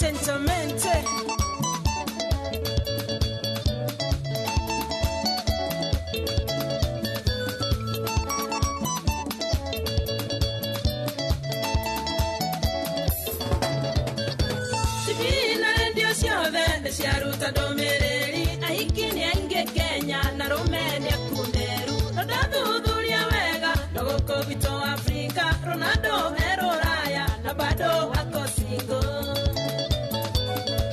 Chenchamente. Tibina ndio ciothe nĩ ciaruta ndũmĩrĩri ahiki nĩ aingĩ Kenya na Romania kunderu no ndathuthuria wega no gũkũ gwitũ Afrika Ronaldo e Rũraya na bado ako single.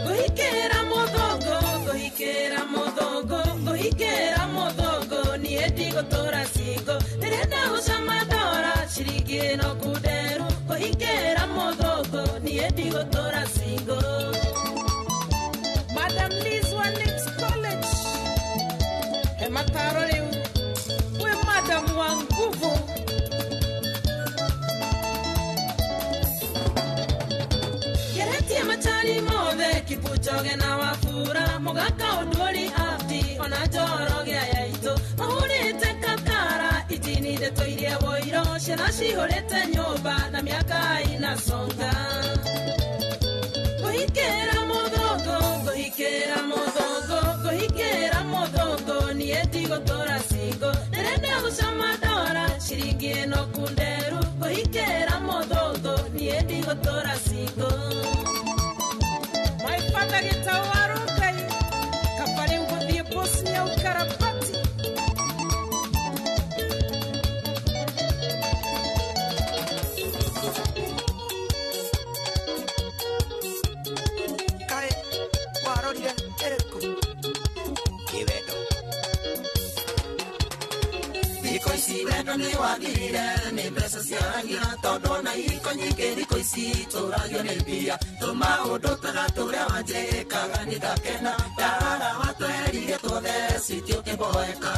Nguhikĩra mũthũngũ, nguhikĩra mũthũngũ, nguhikĩra mũthũngũ, niĩ ndigũtũra single. Ndĩrenda gũcama ndora ciringi ĩno kunderu, nguhikĩra mũthũngũ, niĩ ndigũtũra single. Madam Liz wa Nix College, he mataro rĩu, wĩ madam wa nguvu. Geretie machari mothe Kipchoge na Wafula Mũgaka Ũndũri Abdi ona Njoroge Yaitũ mahũrĩte kakara itini ndeto iria woiro ciana cihũrĩte nyũmba na mĩaka inasonga. Nguhikĩra mũthũngũ, nguhikĩra mũthũngũ, nguhikĩra mũthũngũ, niĩ ndigũtũra single. Ndĩrenda gũcama ndora ciringi ĩno kunderu, nguhikĩra mũthũngũ, niĩ ndigũtũra single. My father Gitau Warugai, kaba rĩu gũthiĩ Bosnia ũkarabati. Kaĩ warorire ĩrĩkũ? Kĩwendo. Thikũ ici wendo nĩ wathirire nĩ mbeca ciaragia tondũ na ihiko nyingĩ thikũ ici tũragio nĩ mbia tũmaũndũ ta tũrĩa wanjĩkaga nĩ ndakena ndarara watwerire tuothe citi ũkĩboeka.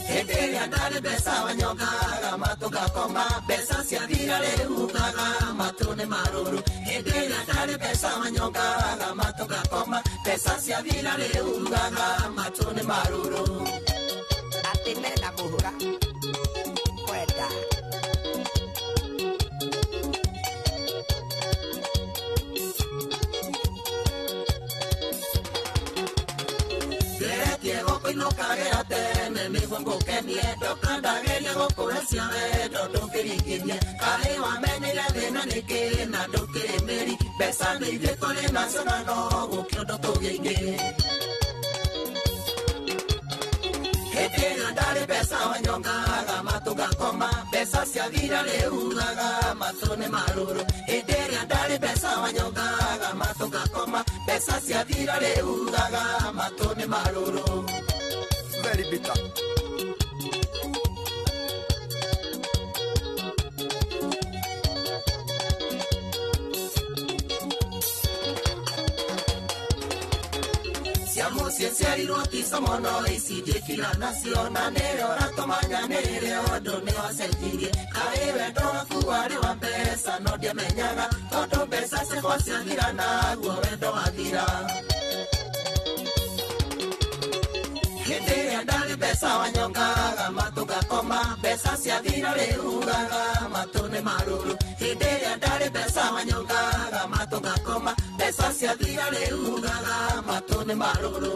Hĩndĩ ĩrĩa ndarĩ mbeca wanyongaga matũ ngakoma mbeca ciathira rĩu ugaga matũ nĩ marũrũ. Hĩndĩ ĩrĩa ndarĩ mbeca wanyongaga matũ ngakoma mbeca ciathira rĩu ugaga matũ nĩ marũrũ. Atĩ mena mũhũra kwenda. Ngeretie gũkũinũka tene nĩguo ngũkenie ndoka ndageria gũkũrecia wendo ndũngĩringithie kaĩ wamenire thĩna nĩkĩ na ndũkĩrĩ mĩri mbeca nĩ ithuĩ tũrĩ nacio na no gũkĩũndũ tũgĩe ingĩ. Hĩndĩ ĩrĩa ndarĩ mbeca wanyongaga matũ ngakoma mbeca ciathira rĩu ugaga matũ nĩ marũrũ. Hĩndĩ ĩrĩa ndarĩ mbeca wanyongaga matũ ngakoma mbeca ciathira rĩu ugaga matũ nĩ marũrũ. Very bitter. Cia mũciĩ ciarirwo ti comono ici ndiĩkira nacio na nĩrĩo ũratũmanya nĩrĩo ũndũ nĩwacenjirie kaĩ wendo waku warĩ wa mbeca no ndiamenyaga tondũ mbeca ciakwa ciathira naguo wendo wathira. Hĩndĩ ĩrĩa ndarĩ mbeca wanyongaga matũ ngakoma mbeca ciathira rĩu ugaga matũ nĩ marũrũ. Hĩndĩ ĩrĩa ndarĩ mbeca wanyongaga matũ ngakoma mbeca ciathira rĩu ugaga matũ nĩ marũrũ.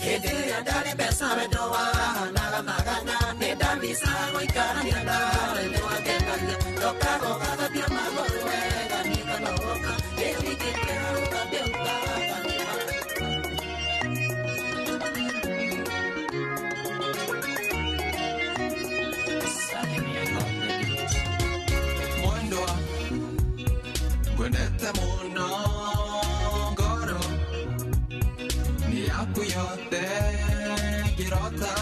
Hĩndĩ ĩrĩa ndarĩ mbeca wendo wahanaga magana nĩ ndamicaga gũikarania nawe nĩwangenagia ndokaga ũgathambia magũrũ wega niĩ nganogoka rĩu ingĩkĩra gũthambia ugaga nĩ marũrũ. Mwendwa ngwendete mũno ngoro nĩ yaku yothe ngĩrota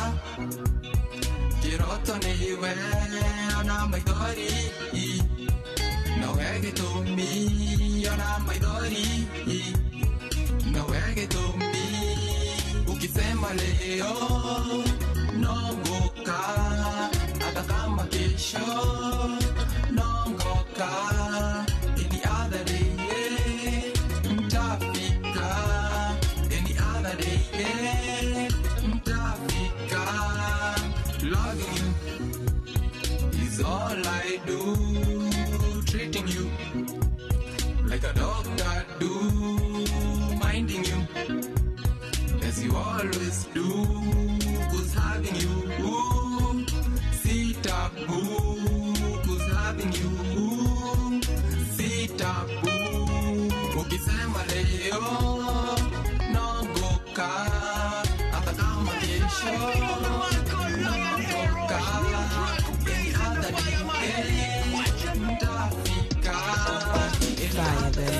kĩroto nĩwe ona maithori nowe gĩtũmi ona maithori nowe gĩtũmi ukisema leo no ngũka hata kama kesho no ngũka any other day. Treating you like a doctor do, minding you as you always do, 'cause having you si taboo, 'cause having you si taboo. Ukisema leo naogoka, hata kama kesho naogoka, any other day ntafika. Fire, baby.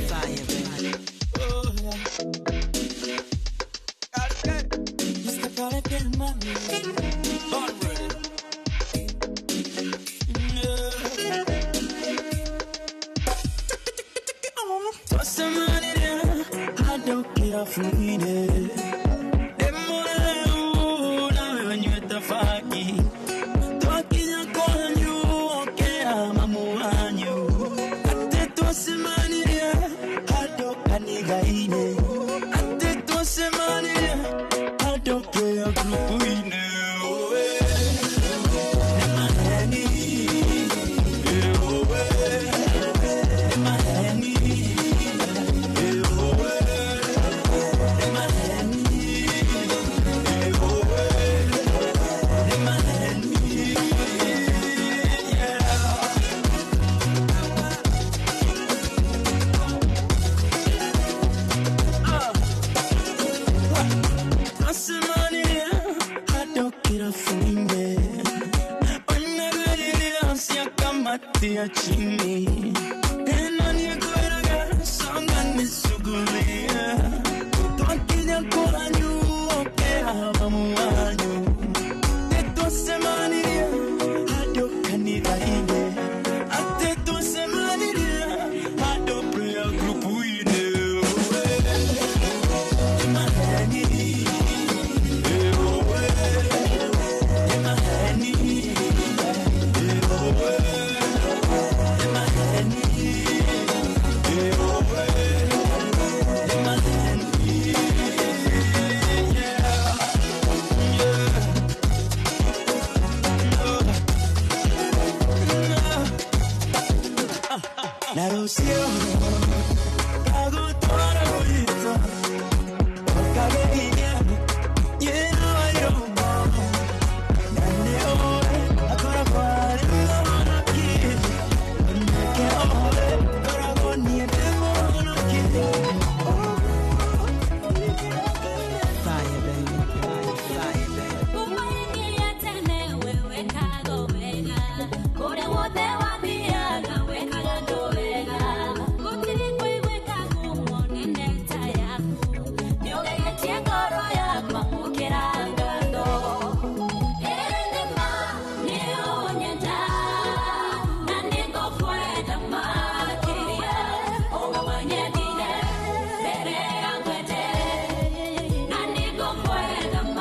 Fire, baby. Fire,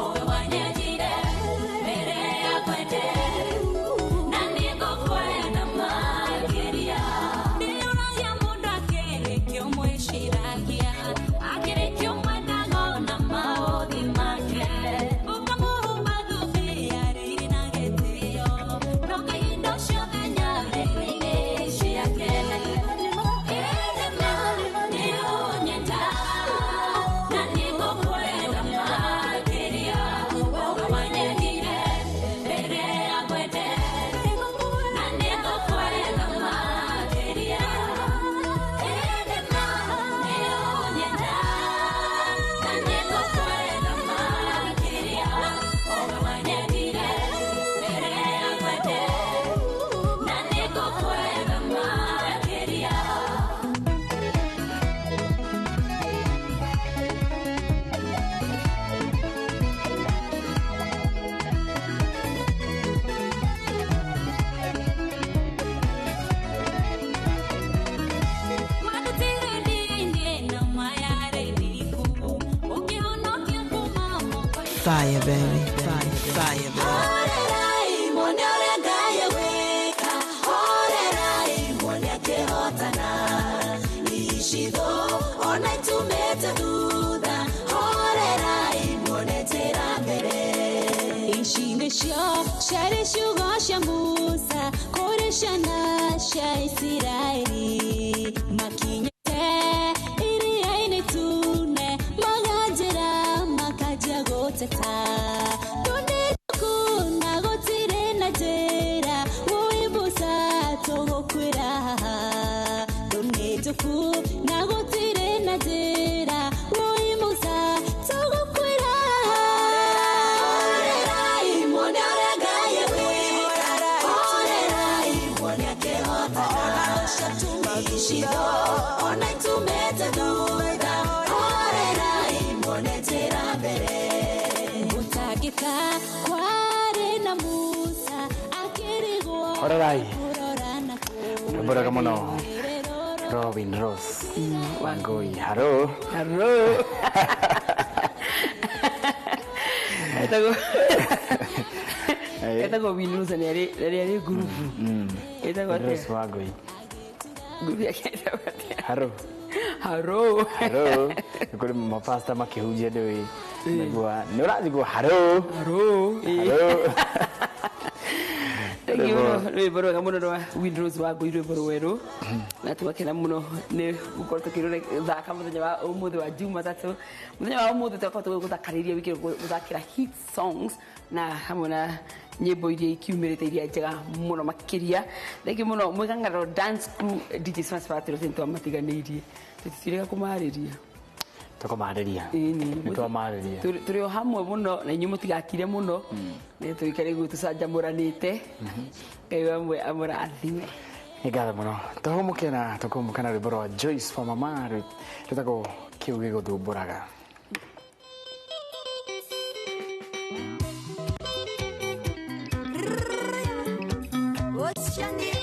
baby. Fire, baby. Fire, baby. Fire, fire, baby. Ona itumete thutha. Icio ciarĩ ciugo cia Musa kũrĩ ciana cia Isiraeli makinyĩte iria-inĩ itune maganjĩra makanjia gũteta tũndĩtũku na gũtirĩ na njĩra wũi Musa tũgũkwĩra haha tũndĩtũku na gũtirĩ na njĩra wũi Musa tũgũkwĩra Horerai Mboraga muno Robin Rose Wangui. Haro Haro. Etagwo Win Rose na nĩ arĩ ngurubu ĩtagwo atĩa? Rose Wangui. Ngurubu yake ĩtagwo atĩa? Haro. Haro. Haro. Nĩ kũrĩ mapasta makĩhunjia ndũĩ nĩguo nĩ ũrathigwo haro. Haro. Haro. Thank you mũno rwĩmbo rwega mũno rwa Win Rose Wangui, rwĩmbo rwerũ, na twakena mũno nĩ gũkorwo tũkĩthaka mũthenya wa ũmũthĩ wa Jumatatũ. Mũthenya wa ũmũthĩ twakorwo tũgũthakarĩria wiki gũthakĩra hit songs na hamwe na nyĩmbo iria ikiumĩrĩte iria njega mũno makĩria. Thank you mũno Mwĩgang'aro Dance Crew, DJ Smash Battle, twamatiganĩirie tũtitiũrĩga kũmarĩria. Tũkũmarĩria. Ĩni. Nĩ twamarĩria. Tũrĩ o hamwe mũno na inyuĩ mũtigakire mũno nĩ tũikare guo tũcanjamũranĩte. Ngai wamwe amũrathime. Nĩ ngatho mũno. Tũhũmũke na tũkũhũmũka na rwĩmbo rwa Joyce wa mama rwĩtagwo kĩu gĩgũthumbũraga. What's your name?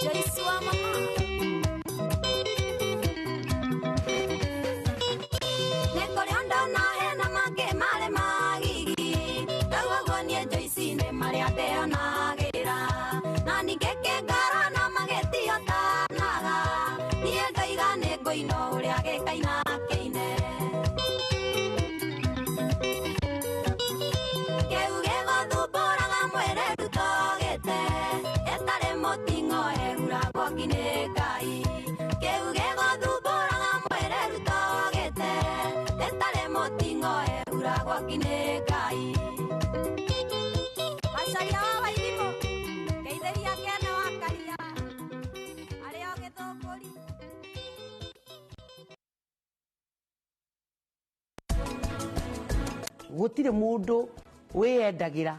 Joyce wa mama. Nĩkũrĩ ndona hena mangĩ marĩ magigi. Rĩu ũguo niĩ Joyce nĩ marĩa ndĩonagĩra. Na ningĩ kĩngara na magĩtihotanaga. Niĩ ngaiga nĩ ngũina ũrĩa gĩkaina kĩine. Kĩu gĩgũthumbũraga mwĩrĩ ndutogĩte. Ĩtarĩ mũting'o ĩhuragwo nĩ Ngai. Kĩu gĩgũthumbũraga mwĩrĩ ndutogĩte. Ĩtarĩ mũting'o ĩhuragwo nĩ Ngai. Macaria wa Wairimũ, ngeithĩria Kene wa Karia, arĩ o Gĩthũngũri. Gũtirĩ mũndũ wĩyendagĩra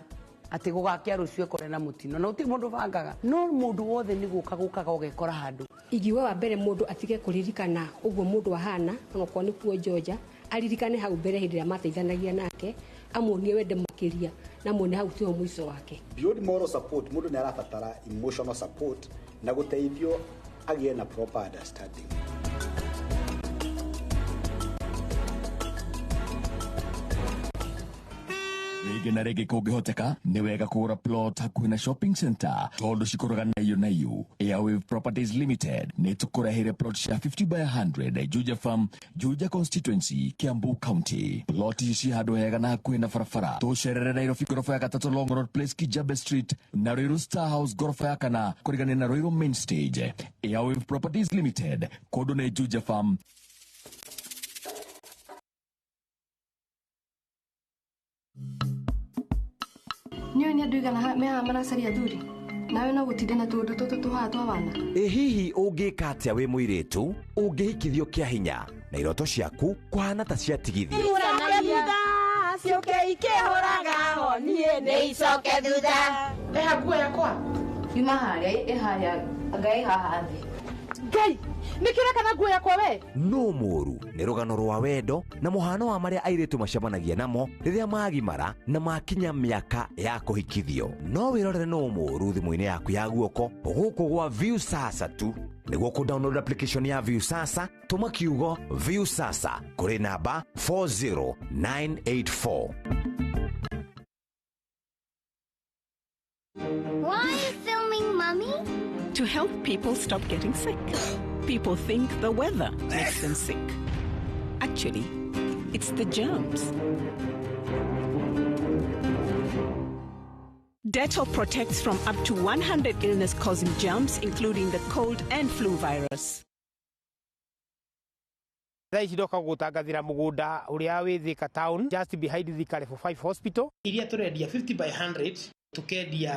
atĩ gũgakĩa rũciũ ekore na mũtino, na gũtirĩ mũndũ ũbangaga, no mũndũ wothe nĩ gũka gũkaga ũgekora handũ. Ingiuga wa mbere mũndũ atige kũririkana ũguo mũndũ ahana, onokorwo nĩ kuonjonja, aririkane hau mbere hĩndĩ ĩrĩa mateithanagia nake, amuonie wende makĩria na muone hau tiho mũico wake. Beyond moral support, mũndũ nĩ arabatara emotional support na gũteithio agĩe na proper understanding. Rĩngĩ na rĩngĩ kũngĩhoteka nĩ wega kũgũra plot hakuhĩ na shopping center tondũ cikũraga na iũ. Airwave Properties Limited nĩ tũkũreheire plot cia 50 by 100 Juja Farm, Juja Constituency, Kiambu County. Plot ici ci handũ hega na hakuhĩ na barabara. Tũcerere Nairobi ngoroba ya gatatũ Long Road Place, Kijabe Street, na Ruiru Star House ngoroba ya kana kũrigania na Ruiru Main Stage. Airwave Properties Limited, kũndũ nĩ Juja Farm. Nĩũĩ nĩ andũ aigana me haha maracaria athuri, nawe no gũtinde na tũũndũ tũtũ tũhaha twa wana. Ĩ hihi ũngĩka atĩa wĩ mũirĩtu ũngĩhikithio kĩa hinya na iroto ciaku kũhana ta ciatigithio? Ciũke ikĩhũraga honiĩ nĩ icoke thutha. Ĩha nguo yakwa. Yuma harĩa, ĩ harĩa, anga ĩ haha thĩ. Ngai, nĩkĩ ũreka na nguo yakwa we? No mũru nĩ rũgano rwa wendo na mũhano wa marĩa airĩtu macemanagia namo rĩrĩa magimara na makinya mĩaka ya kũhikithio. No wĩrorere no mũru thimũ-inĩ yaku ya guoko gũkũ gwa View Sasa tu. Nĩguo kũ download application ya View Sasa, tũma kiugo View Sasa kũrĩ namba 40984. Why are you filming, Mummy? To help people stop getting sick. People think the weather makes them sick. Actually, it's the germs. Dettol protects from up to 100 illness-causing germs, including the cold and flu virus. Thaa ici ndoka gũgũtangathĩra mũgũnda ũrĩa wĩ Thika town just behind Thika Level 5 hospital. Iria tũrendia 50 by 100 tukendia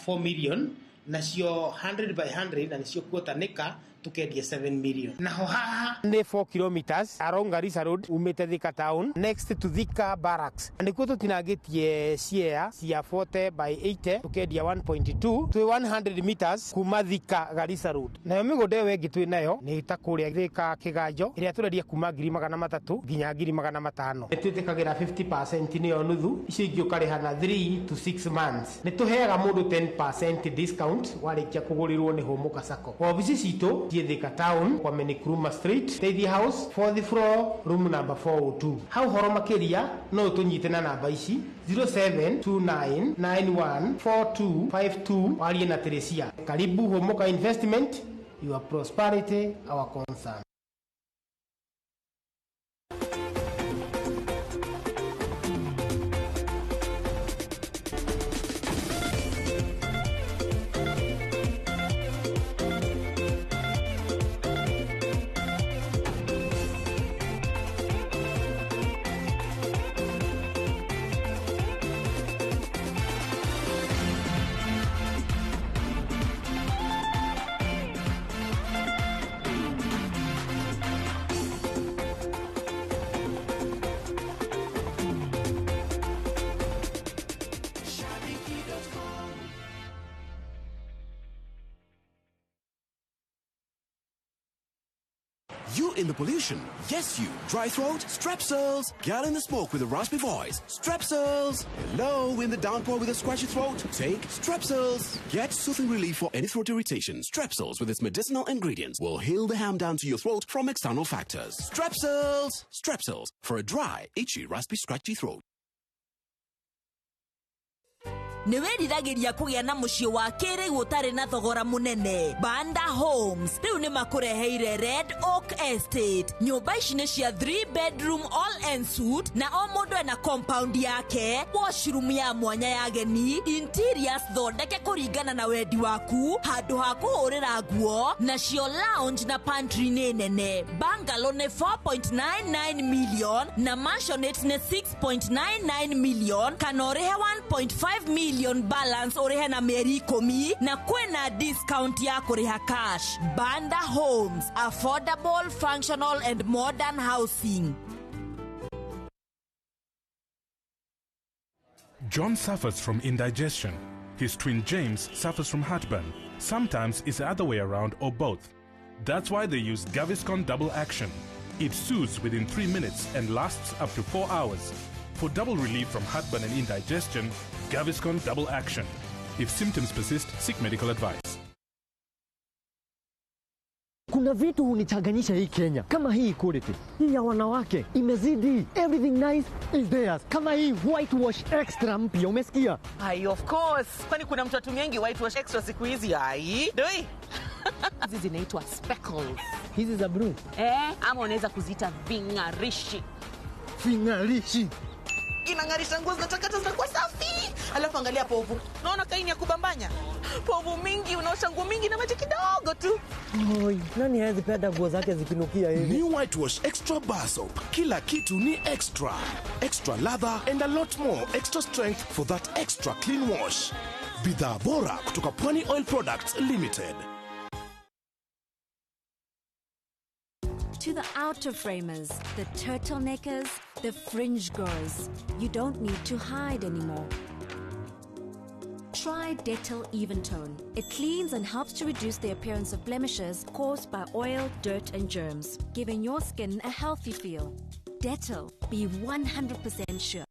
4 million, nacio 100 by 100 na nicio quarter acre tukendia 7 million. Naho haha nĩ 4 kilometers along Garissa Road umĩte Thika town next to Thika Barracks. Nĩkuo tũtinangĩtie share cia 40 by 80 tukendia 1.2 twĩ 100 meters kuma Thika Garissa Road. Nayo mĩgũnda ĩyo ĩngĩ twĩ nayo nĩ ta kũrĩa Thika Kĩganjo ĩrĩa tũrendia kuma 300,000 nginya 500,000. Twĩtĩkagĩra 50% nĩyo nuthu, icio ingĩ ũkarĩha na 3 to 6 months. Nĩ tũheaga mũndũ 10% discount warĩkia kũgũrĩrwo nĩ Hũmũka Sacco. Obici citũ ciĩ Thika town Kwame Nkrumah Street, Teithia House, 4th floor, room number 402. Hau horo makĩria no ũtũnyite na namba ici 0729914252 warie na Teresia. Karibu Hũmũka Investment, your prosperity our concern. You in the pollution. Yes, you. Dry throat? Strepsils. Girl in the smoke with a raspy voice. Strepsils. Hello, in the downpour with a scratchy throat? Take Strepsils. Get soothing relief for any throat irritation. Strepsils, with its medicinal ingredients, will heal the harm down to your throat from external factors. Strepsils. Strepsils. For a dry, itchy, raspy, scratchy throat. Nĩ wĩriragĩria kũgĩa na mũciĩ wa kĩrĩu ũtarĩ na thogora mũnene. Banda Homes rĩu nĩ makũreheire Red Oak Estate. Nyũmba ici nĩ cia 3 bedroom all en suite, na o mũndũ ena compound yake, washroom ya mwanya ya ageni, interiors thondeke kũringana na wendi waku, handũ ha kũhũrĩra nguo, nacio lounge na pantry nĩ nene. Bungalow nĩ 4.99 million na mansionette nĩ 6.99 million, kana ũrĩhe 1.5 million balance ũrĩhe na mĩeri 10, na kwĩna discount ya kũrĩha cash. Banda Homes, affordable, functional and modern housing. John suffers from indigestion. His twin James suffers from heartburn. Sometimes it's the other way around or both. That's why they use Gaviscon Double Action. It soothes within 3 minutes and lasts up to 4 hours. For double relief from heartburn and indigestion, Gaviscon Double Action. If symptoms persist, seek medical advice. Kuna vitu hunichanganyisha hii Kenya, kama hii equality hii ya wanawake imezidi. Everything nice is theirs. Kama hii whitewash extra mpya, umesikia? Ai, of course. Kwani kuna mtu atumiangi whitewash extra siku hizi? Ai, doi. Hizi zinaitwa speckles. Hizi za blue. Ama unaweza kuziita ving'arishi. Ving'arishi. Inang'arisha nguo zinatakata zinakuwa safi. Alafu angalia povu. Unaona kaini ya kubambanya? Povu mingi, unaosha nguo mingi na maji kidogo tu. Oi, nani hawezi penda nguo zake zikinukia hivi? New Whitewash Extra Bar Soap. Kila kitu ni extra. Extra lather and a lot more extra strength for that extra clean wash. Bidhaa bora kutoka Pwani Oil Products Limited. To the outer framers, the turtleneckers, the fringe growers, you don't need to hide anymore. Try Dettol Eventone. It cleans and helps to reduce the appearance of blemishes caused by oil, dirt and germs, giving your skin a healthy feel. Dettol, be 100% sure.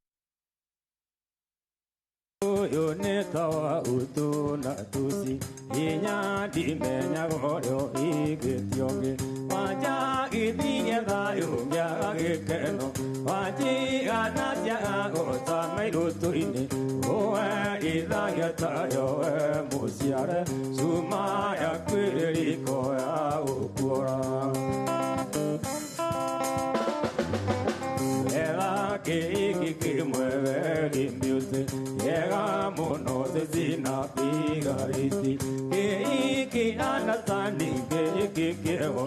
Kiega muno zina piga iti Keiki understanding keiki kirego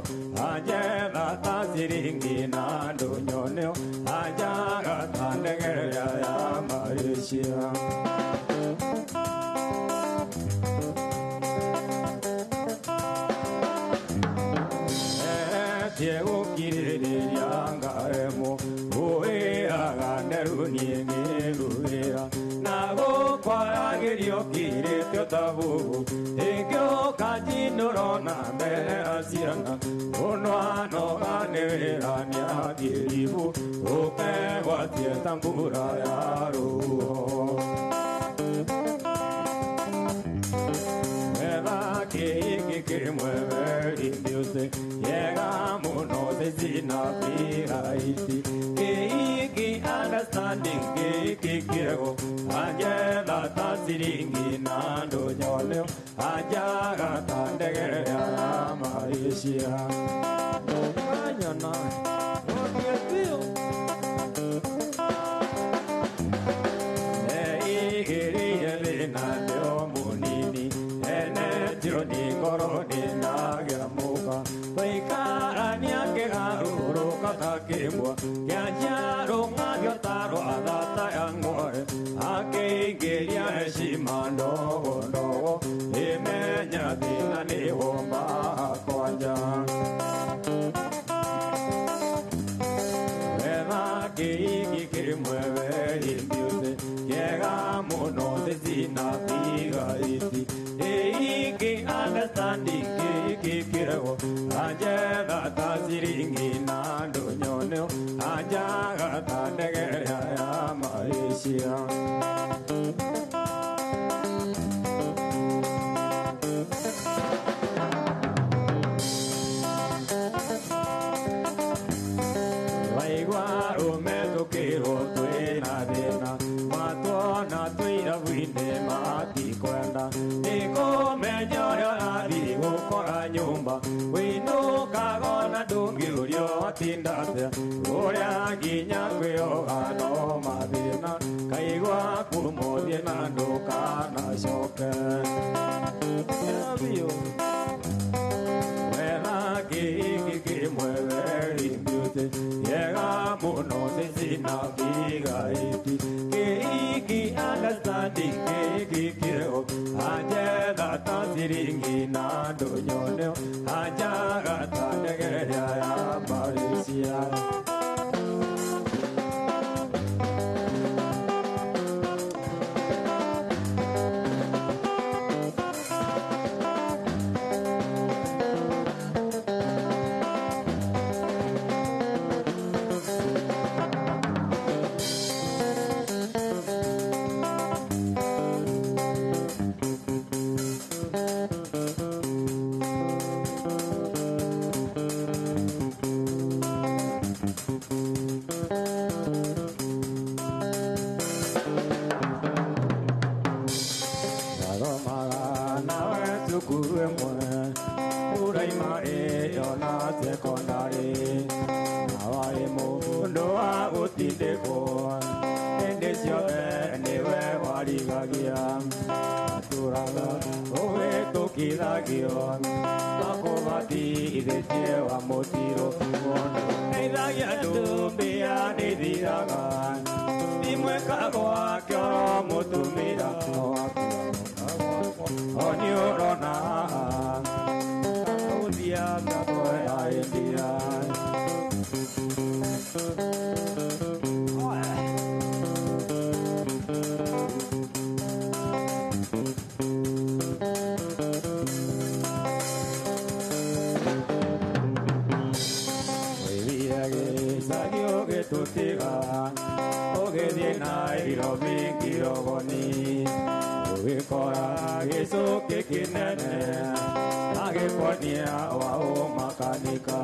Anjela ta siringi na dunyoneo Anjaga tandegeria ya Malaysia. Diego kiririria ngaremo Ueraga neru niegeruera Nago kwaragerio kirete tabu Egyo kajinoro na mbere ciana Ono anoga newera niathiribu Ukegwatie ta mbura ya rũhuho Wetha kĩiki kĩmwe very music Yega muno thicina piga iti Kĩiki understanding kĩiki kĩrego Anjetha ta ciringi na ndũnyoneo Anjaga ta ndege ya Malaysia. Ndũkanyona ũthiĩ biũ Neigĩrĩire thĩna ndĩ o mũnini Enetio nĩ ngoro ndĩnagĩa mũka Twaikarania kĩgarũrũka ta kĩmwa Kĩa njiarũng'athio ta rwa thata ya ng'ore Akĩingĩria heshima ndogo ndogo Ĩmenya thĩna nĩ womba kwanja Wetha kĩiki kĩmwe very music Kĩega mũno thicina piga iti Ĩiki understanding kĩiki kĩrego Anjetha ta ciringi na ndũnyoneo Anjaga ta ndege ya Malaysia. Waigua rũme tũkĩrwo twĩna thĩna Matuona twĩ irabu-inĩ matikwenda Nĩkũmenya ũrĩa ũrathiĩ gũkora nyũmba Wĩinũkaga ona ndũngĩũrio watinda atĩa Ũrĩa nginya kwĩyoga no mathĩna Kaigua kuma ũthiĩ na ndũkanacoke Biũ Wetha kĩiki kĩmwe very music Yega muno thicina piga iti Kĩiki understanding kĩiki kĩrego Anjetha ta ciringi na ndũnyoneo Anjaga ta ndege ya Malaysia. Nathomaga nawe cukuru ĩmwe Puraimari ona sekondari Na warĩ mũndũ wa gũtindĩkwo Hĩndĩ ciothe nĩwe warigagia Atũraga ũhĩtũkithagio Makũbatithĩtie wa mũtirũ Mũndũ teithagia andũ mbĩa nĩthiraga Ndimwĩkagwo kĩoro mũtumia O nĩ ũrona ũthiaga kwea India. Oigire gĩcagi ũgĩtũtiga Ũgĩthiĩ Nairobi Kirogoni Ũgĩkora gĩcũkĩ kĩnene Agĩkuonia wa ũmakanika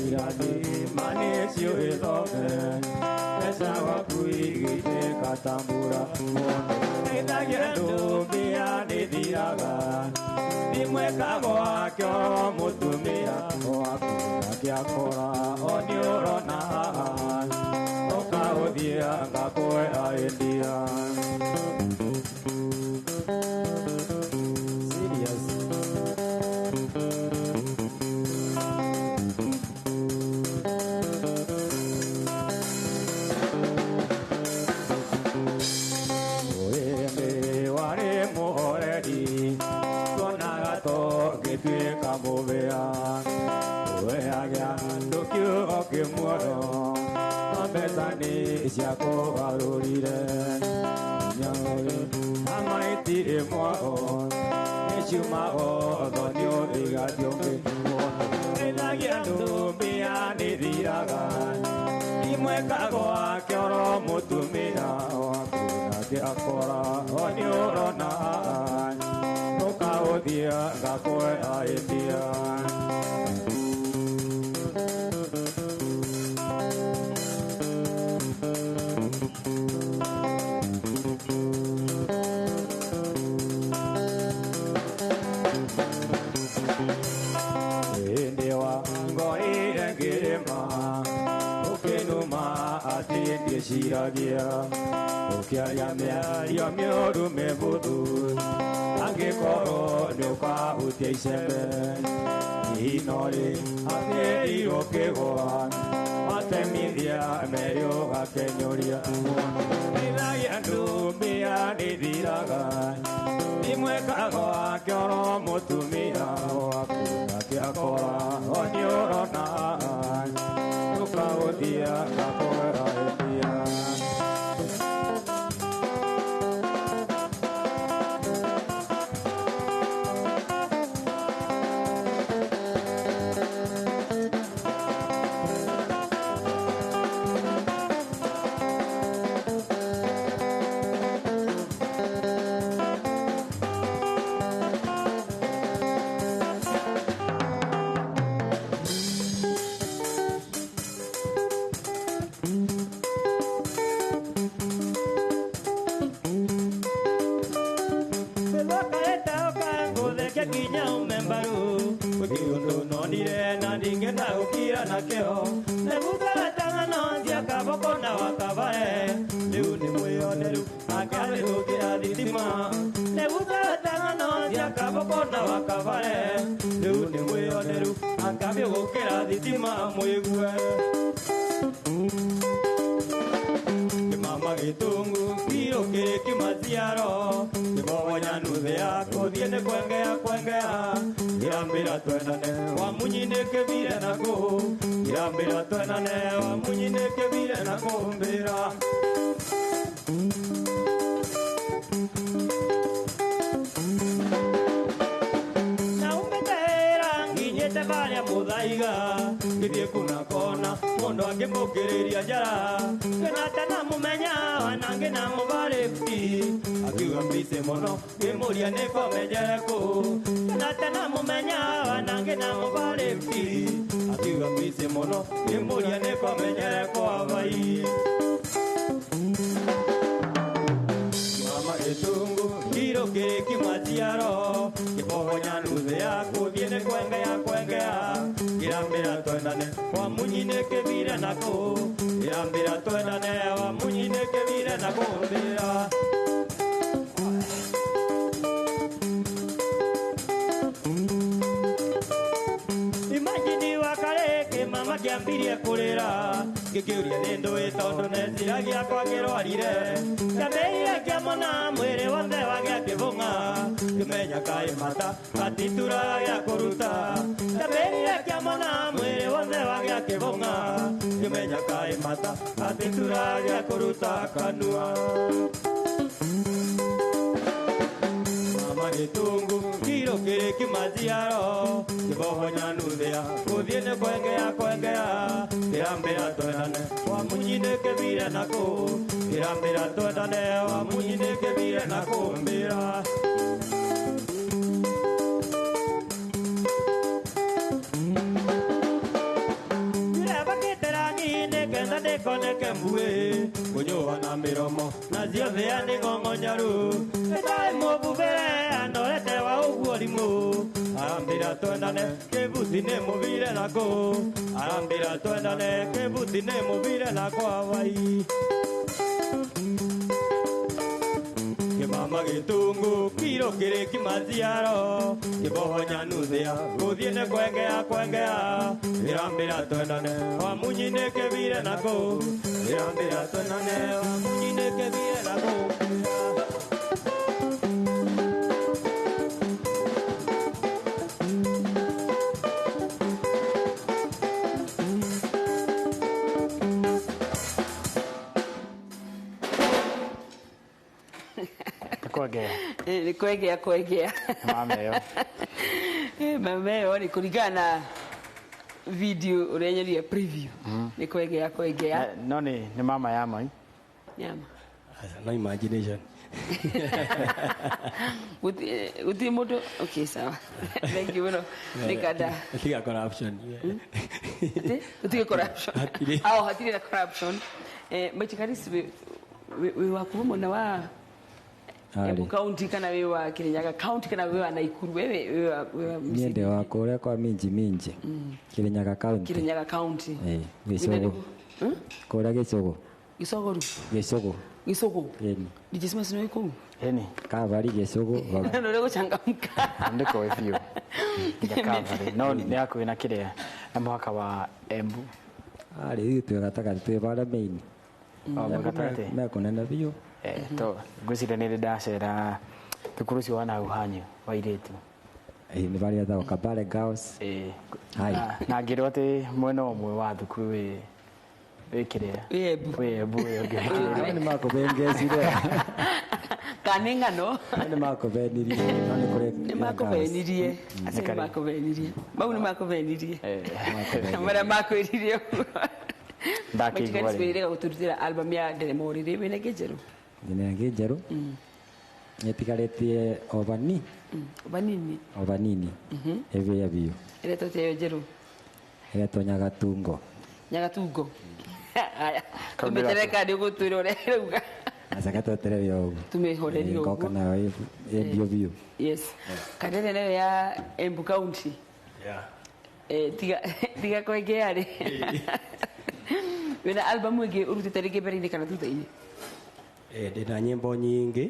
Irathima nĩciũĩ thome Mbeca gwaku igĩitĩka ta mbura Mũndũ teithagia andũ mbĩa nĩthiraga Ndimwĩkagwo kĩoro mũtumia Waku akĩakũra o nĩũrona Ũkaũthianga kwea India. Mbeca nĩ ciakũgarũrire nyaũrĩ ama itirĩ mwao nĩciumago thoni ũthigatio ĩthagia ndũmbia nĩthiraga imwekago akĩoro mũtumia waku nake akora o nĩũrona ũkaũthia ngakũhe ĩtia. Ndĩciragia ũkĩaria mĩario mĩũru mĩbuthu angĩkorwo nĩũkahutia icembe ihinorĩ atĩrirwo kĩgwa matemithia merĩ ũgakenyũria ĩthagia ndũmbia nĩthiraga imwekago akĩoro mũtumia waku nake akora o nĩũrona ũkaũthia ngakũhera ĩtia. Kwengea. Nĩ kwengea kwengea. Mama ĩyo. Mama ĩyo nĩ kũringana na video ũrĩa nyonia preview. Nĩ kwengea kwengea. No nĩ mama ya mai. Nyama. No imagination. Gutirĩ mũndũ. Okay, sawa. Thank you mũno. Nĩ kanda. Tiga corruption. Gutirĩ corruption. Ao hatirĩ na corruption. Maitikarisi wĩ wa kuma mwena wa Embu County kana wĩ wa Kirinyaga County kana wĩ wa Naikuru? Wewe wĩ wa Niĩ ndĩ wa kũrĩa kwa Minji Minji. Kirinyaga County. Kirinyaga County. Gĩcũgũ. Kũrĩa Gĩcũgũ. Gĩcũgũ. Gĩcũgũ. Gĩcũgũ. Ĩni. DJ Smash nĩ kũu? Ĩni. Kavari Gĩcũgũ. Nĩ ũrĩa gũchangamka. Ndĩkoĩ biũ. Kavari. No nĩ hakuhĩ na kĩrĩa na mũhaka wa Embu. Arĩ ithuĩ twĩ gatagatĩ, twĩ barĩa main. Gatagatĩ. Me kũnene biũ. To ngwĩciria nĩ ndĩ ndacera thukuru ũcio wa nahau hanyu wa airĩtu. Nĩ barĩa etagwo Kabale Girls. Hai. Na ngĩrwo atĩ mwena ũmwe wa thukuru wĩ kĩrĩa? Wĩ Embu. Wĩ Embu ũyũ ũngĩ wĩ Kĩrĩa. Nĩ makũbengecire. Kana nĩ ng'ano? Nĩ makũbenirie. No nĩ kũrĩ. Nĩ makũbenirie. Acio nĩ makũbenirie. Mau nĩ makũbenirie. Marĩa makwĩrire ũguo. Ndakĩigua rĩ. Maitikarisi wĩrĩga gũtũrutĩra album ya Nderemo rĩrĩ wĩna ĩngĩ njerũ? Ndĩna ĩngĩ njerũ. Ĩtigarĩtie o vanini. Vanini. O vanini. Ĩbĩe biũ. Ĩretwo atĩa ĩyo njerũ? Ĩretwo Nyagatungo. Nyagatungo. Haya. Tũmĩtere kana nĩ ũgũtwĩra ũrĩa ĩrauga. Aca twetereire o ũguo. Tũmĩhorerie ũguo. Ngoka nayo ĩ biũ biũ. Yes. Kandere nayo ya Embu County. Yeah. Tiga kwengea rĩ. Wĩna album ĩngĩ ũrutĩte rĩngĩ mbere-inĩ kana thutha-inĩ? Ndĩna nyĩmbo nyingĩ.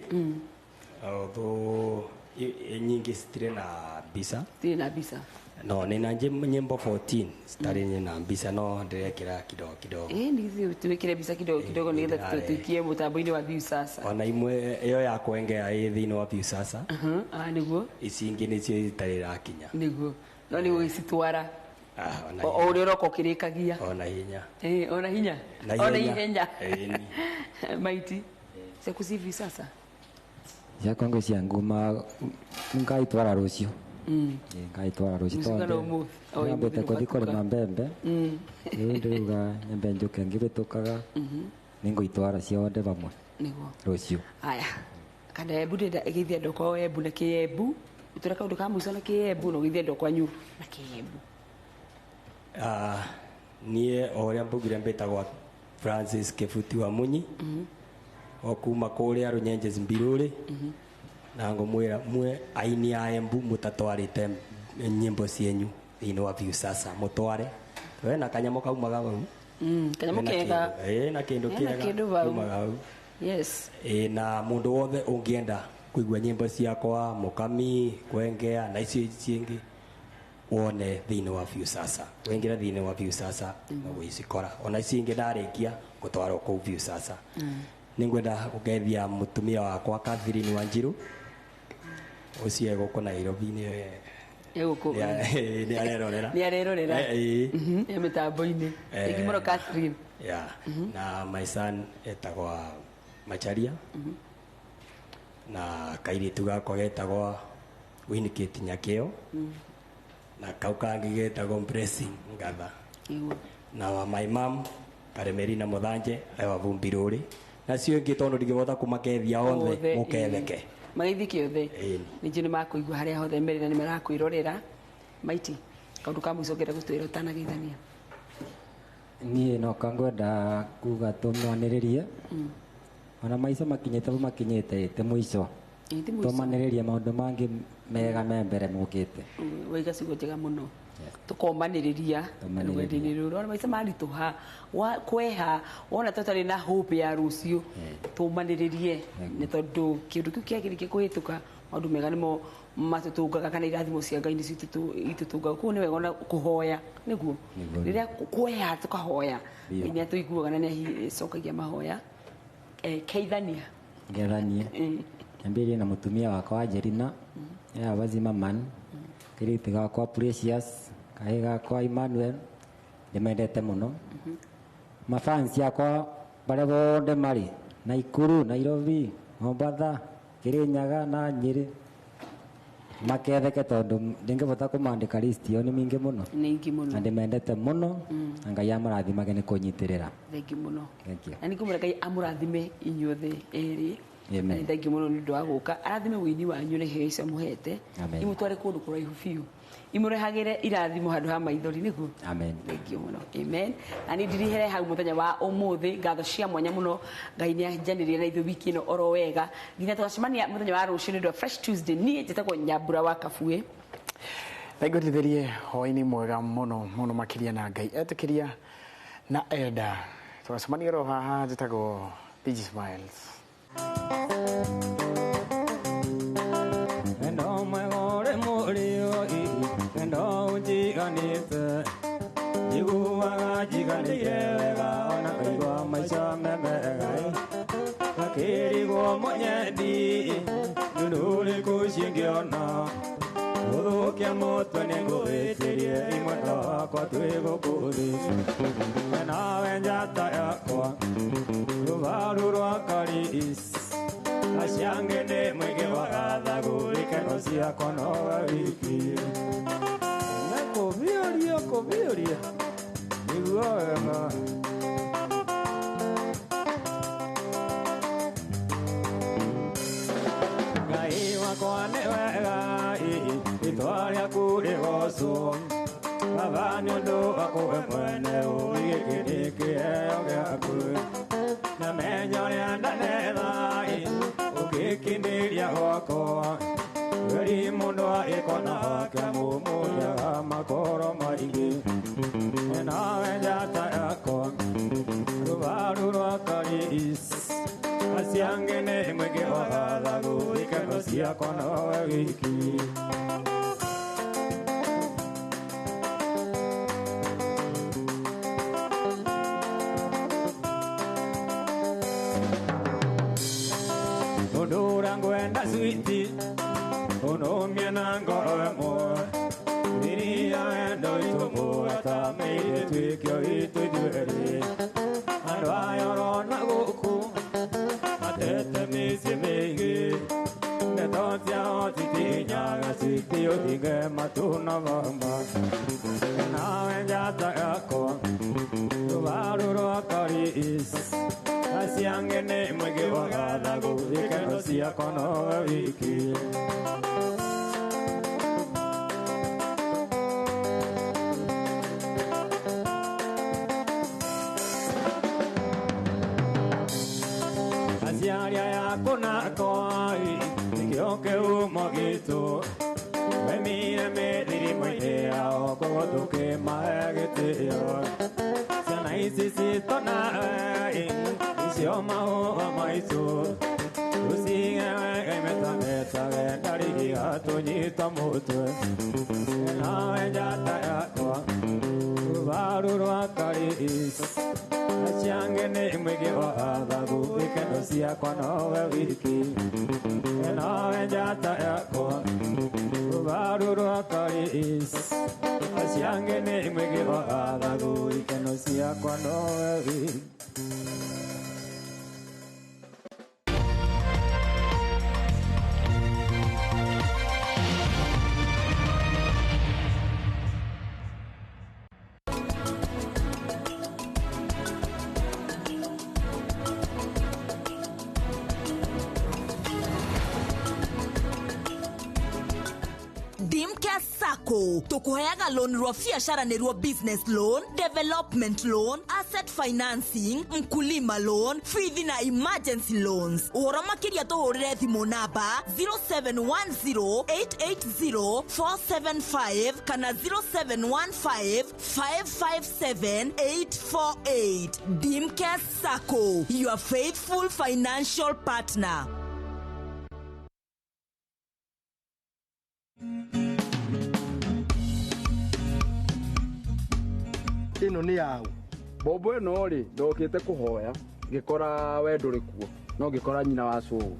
Although nyingĩ citirĩ na mbica. Citirĩ na mbica. No nĩna nyĩmbo 14 citarĩ na mbica no ndĩrekĩra kidogo kidogo. Nĩ twĩkĩre mbica kidogo kidogo nĩgetha tũikie mũtambo-inĩ wa Viusasa. Ona imwe ĩyo ya kwengea ĩ thĩinĩ wa Viusasa. Nĩguo. Ici ingĩ nĩcio itarĩ irakinya. Nĩguo. No nĩ ũgĩcitwara. O ũrĩa ũroka ũkĩrĩkagia. Ona hinya. Ona hinya. Ona ihenya. Maiti. Ciaku ci Viusasa? Ciakwa ngwĩciria nguma ngaitwara rũciũ. Ngaitwara rũciũ tondũ nyambĩte gũthiĩ kũrĩma mbembe. Rĩu ndĩrauga nyambe njũke ngĩhĩtũkaga nĩngũitwara ciothe hamwe rũciũ. Haya. Kana Embu ndĩrenda ĩgeithie andũ kwao Embu na Kĩembu. Ũtũra kaũndũ ka mũico na Kĩembu na ũgeithie andũ kwanyu na Kĩembu. Niĩ o ũrĩa mbugire mbĩtagwo Francis Kĩbuti wa Munyi. O kuma kũrĩa Rũnyenje Mbirũrĩ. Na ngũmwĩra mwe aini a Embu mũtatwarĩte nyĩmbo cienyu thĩinĩ wa Viusasa mũtware. We na kanyamũ kaumaga hau. Kanyamũ kega. Na kĩndũ kĩega kaumaga hau. Yes. Na mũndũ wothe ũngĩenda kũigua nyĩmbo ciakwa Mũkami, Kwengea na icio cingĩ wone thĩinĩ wa Viusasa. Wĩingĩre thĩinĩ wa Viusasa na ũgũcikora. Ona ici ingĩ ndarĩkia gũtwarwo kũu Viusasa. Nĩngwenda gũgeithia mũtumia wakwa Catherine Wanjiru ũcio e gũkũ Nairobi nĩ arerorera. Nĩ arerorera. E mĩtambo-inĩ. Thengi mũno Catherine. Yeah. Na my son etagwo Macharia. Na kairĩtu gakwa getagwo Winnicott Nyakĩo. Na kau kangĩ getagwo Blessing Ngatha. Na my mom Karemerina Mũthanje ewa Vumbirũrĩ. Nacio ingĩ tondũ ndingĩhota kũmakethia othe mũketheke. Magĩthiĩ kĩothe. Ningĩ nĩ makũigua harĩa hothe merĩ na nĩ marakwĩrorera. Maiti, kaũndũ ka mũico ũngĩenda gũtwĩra ũtanageithania? Niĩ no kangwenda kuga tũmanĩrĩrie. Ona maica makinyĩte hau makinyĩte ti mũico. Tũmanĩrĩrie maũndũ mangĩ mega me mbere mokĩte. Waiga ciugo njega mũno. Tũkomanĩrĩria rũgendo-inĩ rũrũ. Ona maica maritũha, kweha, wona tũtarĩ na hope ya rũciũ, tũmanĩrĩrie nĩ tondũ kĩũndũ kĩu kĩagĩrĩire kũhĩtũka maũndũ mega nĩmo matũtũngaga kana irathimo cia Ngai nĩcio itũtũngaga. Koguo nĩ wega ona kũhoya nĩguo rĩrĩa kweha tũkahoya Ngai nĩ atũiguaga na nĩ acokagia mahoya. Keithania. Ngethanie. Nyambĩrĩrie na mũtumia wakwa Angelina, ya Zimmerman, kairĩtu gakwa Precious, kahĩĩ gakwa Emmanuel, ndĩmendete mũno. Mafans yakwa barĩa bothe marĩ Naikuru, Nairobi, Mombatha, Kirinyaga na Nyeri maketheke tondu ndingivota kumandika list iyo ni mingi muno. Nĩ ingĩ mũno. Na ndimendete muno na Ngai amũrathimage nĩ kũnyitirĩra. Thengiũ mũno. Thank you. Na nĩ ngũmwĩra Ngai amũrathime inyuothe erĩ. Amen. Nĩ thengiũ mũno nĩ ũndũ wa gũka. Arathime wĩini wanyu na iheo icio mũhete. Amen. Imũtware kũndũ kũraihu biũ. Imũrehagĩre irathimo handũ ha maithori nĩguo. Amen. Thengiũ mũno. Amen. Na nĩ ndirihere hau mũthenya wa ũmũthĩ ngatho cia mwanya mũno Ngai nĩ anjanirie na ithuĩ wiki ĩno oro wega. Nginya tũgacemania mũthenya wa rũciũ nĩ ũndũ wa Fresh Tuesday. Niĩ njĩtagwo Nyambura wa Kabue. Naingũtithĩrie hwaĩ-inĩ mwega mũno mũno makĩria na Ngai etĩkĩria na enda tũgacemania oro haha njĩtagwo PG Smiles. Endo mwegore mũrĩo endo ũnjiganĩte njiguaga njiganĩire wega ona ngaigua maica me mega ngakĩrigwo mũnyendi nĩ ũrĩkũ cingĩona gũthũkia mũtwe nĩngũhĩtĩrie imwe wakwa twĩ gũkũ thĩ nawe njata yakwa rũbaru rwa Karis aciangĩ nĩ mũingĩ wa gathagu ikeno ciakwa nowe wiki na kũbiũria kũbiũria nĩguo wega Ngai wakwa nĩ wega itwa rĩaku rĩgocwo Baba nĩ ũndũ waku we mwene gĩkĩ nĩ kĩheo gĩaku na menya ũrĩa ndanetha ũgĩkindĩria gwakwa weri mũndũ agĩkona wake mũmũnyaga makoro maingĩ nawe njata yakwa rũbaru rwa Karis aciangĩ nĩ mũingĩ wa gathagu ikeno ciakwa nowe wiki. Ũndũ ngwenda switi ũnũmie na ngoro ĩmwe iria wendo witũ mũgatamĩire tuĩkio witũ ithuerĩ andũ aya ũrona gũkũ matete mĩciĩ mĩingĩ ndeto ciao citinyaga switi ũthinge matuna mama nawe njata yakwa rũbaru rwa Karis aciangĩ nĩ mũingĩ wa gathagu ikeno ciakwa nowe wiki. Aciari aya kũnakwa nĩkĩo kĩhumo gitũ memire mĩthirimo-inĩ yao koguo tũkĩmahe gĩtĩo ciana ici citũ nawe icio mahũa maitũ tũcige wega imetametaga ndariri gatũnyita mũtwe nawe njata yakwa rũbaru rwa Karis aciangĩ nĩ mũingĩ wa gathagu ikeno ciakwa nowe wiki nawe njata yakwa rũbaru rwa Karis aciangĩ nĩ mũingĩ wa gathagu ikeno ciakwa nowe wiki. Tukuheaga loan rwa biashara nĩruo business loan, development loan, asset financing, mkulima loan, fithi na emergency loans. Ũhoro makĩria tũhũrĩre thimũ namba 0710880475 kana 0715557848. Dimcare Sacco, your faithful financial partner. Ĩno nĩ yaũ mbombo ĩno rĩ ndokĩte kũhoya ngĩkora we ndũrĩ kuo no ngĩkora nyina wa cũgũ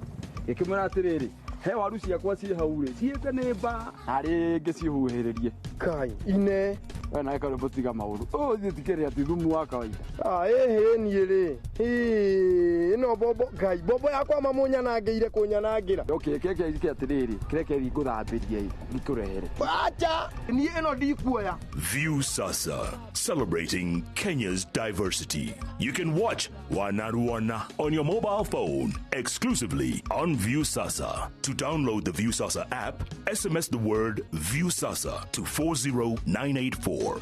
ngĩkĩmwĩra atĩrĩrĩ he waru ciakwa ciĩ hau rĩ ciĩte nĩ mba na rĩngĩ cihuhĩrĩrie kai ine we nawe karwĩmbo tiga maũndũ ũũ ithuĩ tikĩrĩ ati thumu wa kawaida ĩhĩ niĩ rĩ Ĩno bobo ngai bobo yakwa mamunyanangĩire kũnyanangĩra. Okay, keke ike atĩrĩrĩ, kĩreke ngũthambĩrie ngĩkũrehere. Acha, niĩ ĩno ndikuoya. Viusasa, celebrating Kenya's diversity. You can watch Wanaruana on your mobile phone exclusively on Viusasa. To download the Viusasa app, SMS the word Viusasa to 40984.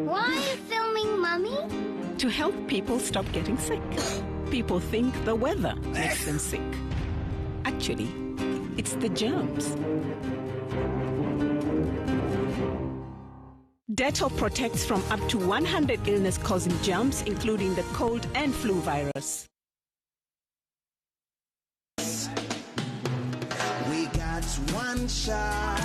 Why are you filming, Mummy? To help people stop getting sick. People think the weather makes them sick. Actually, it's the germs. Dettol protects from up to 100 illness-causing germs, including the cold and flu virus. We got one shot,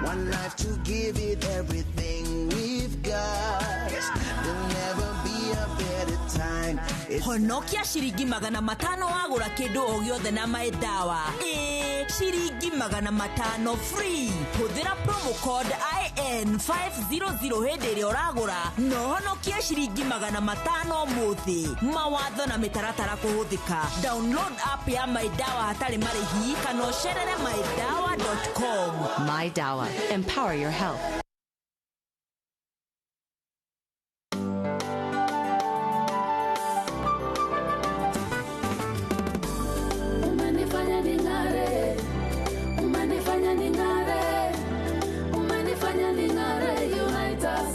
one life to give it everything we've got. There'll never be a better time. Honokia ciringi 500 wagũra kĩndũ o gĩothe na MyDawa. Ĩĩ, ciringi 500 free. Hũthĩra promo code IN500 hĩndĩ ĩrĩa ũragũra na ũhonokie ciringi 500 ũmũthĩ. Mawatho na mĩtaratara kũhũthĩka. Download app ya MyDawa hatarĩ marĩhi kana ũcerere mydawa.com. MyDawa. Empower your health. Umenifanya ning'are, umenifanya ning'are, umenifanya ning'are, unite us.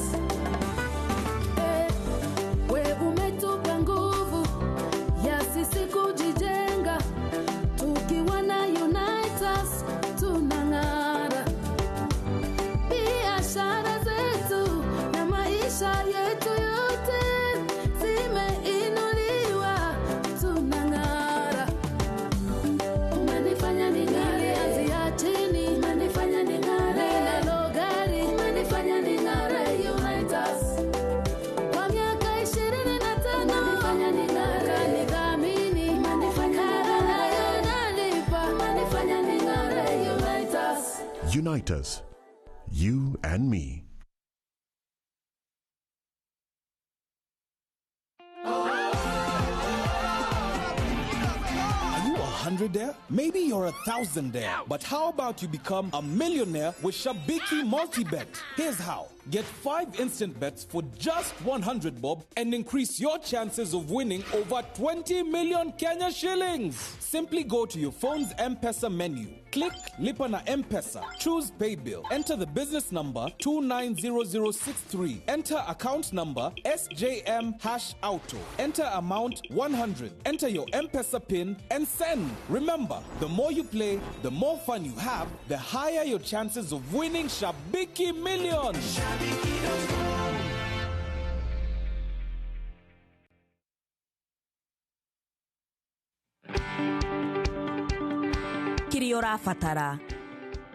We umetupa nguvu ya sisi kujijenga, tukiwa na Unite Us tunang'ara. Biashara zetu na maisha yetu yote zimeinuliwa, tunang'ara. Umenifanya ning'are, ya chini, umenifanya ning'are, ninalo gari, umenifanya ning'are, Unite Us. Kwa miaka 25 umenifanya ning'are, ukanidhamini, umenifanya ning'are, nalipa, umenifanya ning'are, Unite Us. Unite us. You and me. Are you a hundredaire? Maybe you're a thousandaire. But how about you become a millionaire with Shabiki Multibet? Here's how. Get 5 instant bets for just 100 bob and increase your chances of winning over 20 million Kenya shillings. Simply go to your phone's M-Pesa menu. Click Lipa na M-Pesa. Choose Paybill. Enter the business number 290063. Enter account number SJM#auto. Enter amount 100. Enter your M-Pesa PIN and send. Remember, the more you play, the more fun you have, the higher your chances of winning Shabiki Millions. Kĩrĩa ũrabatara: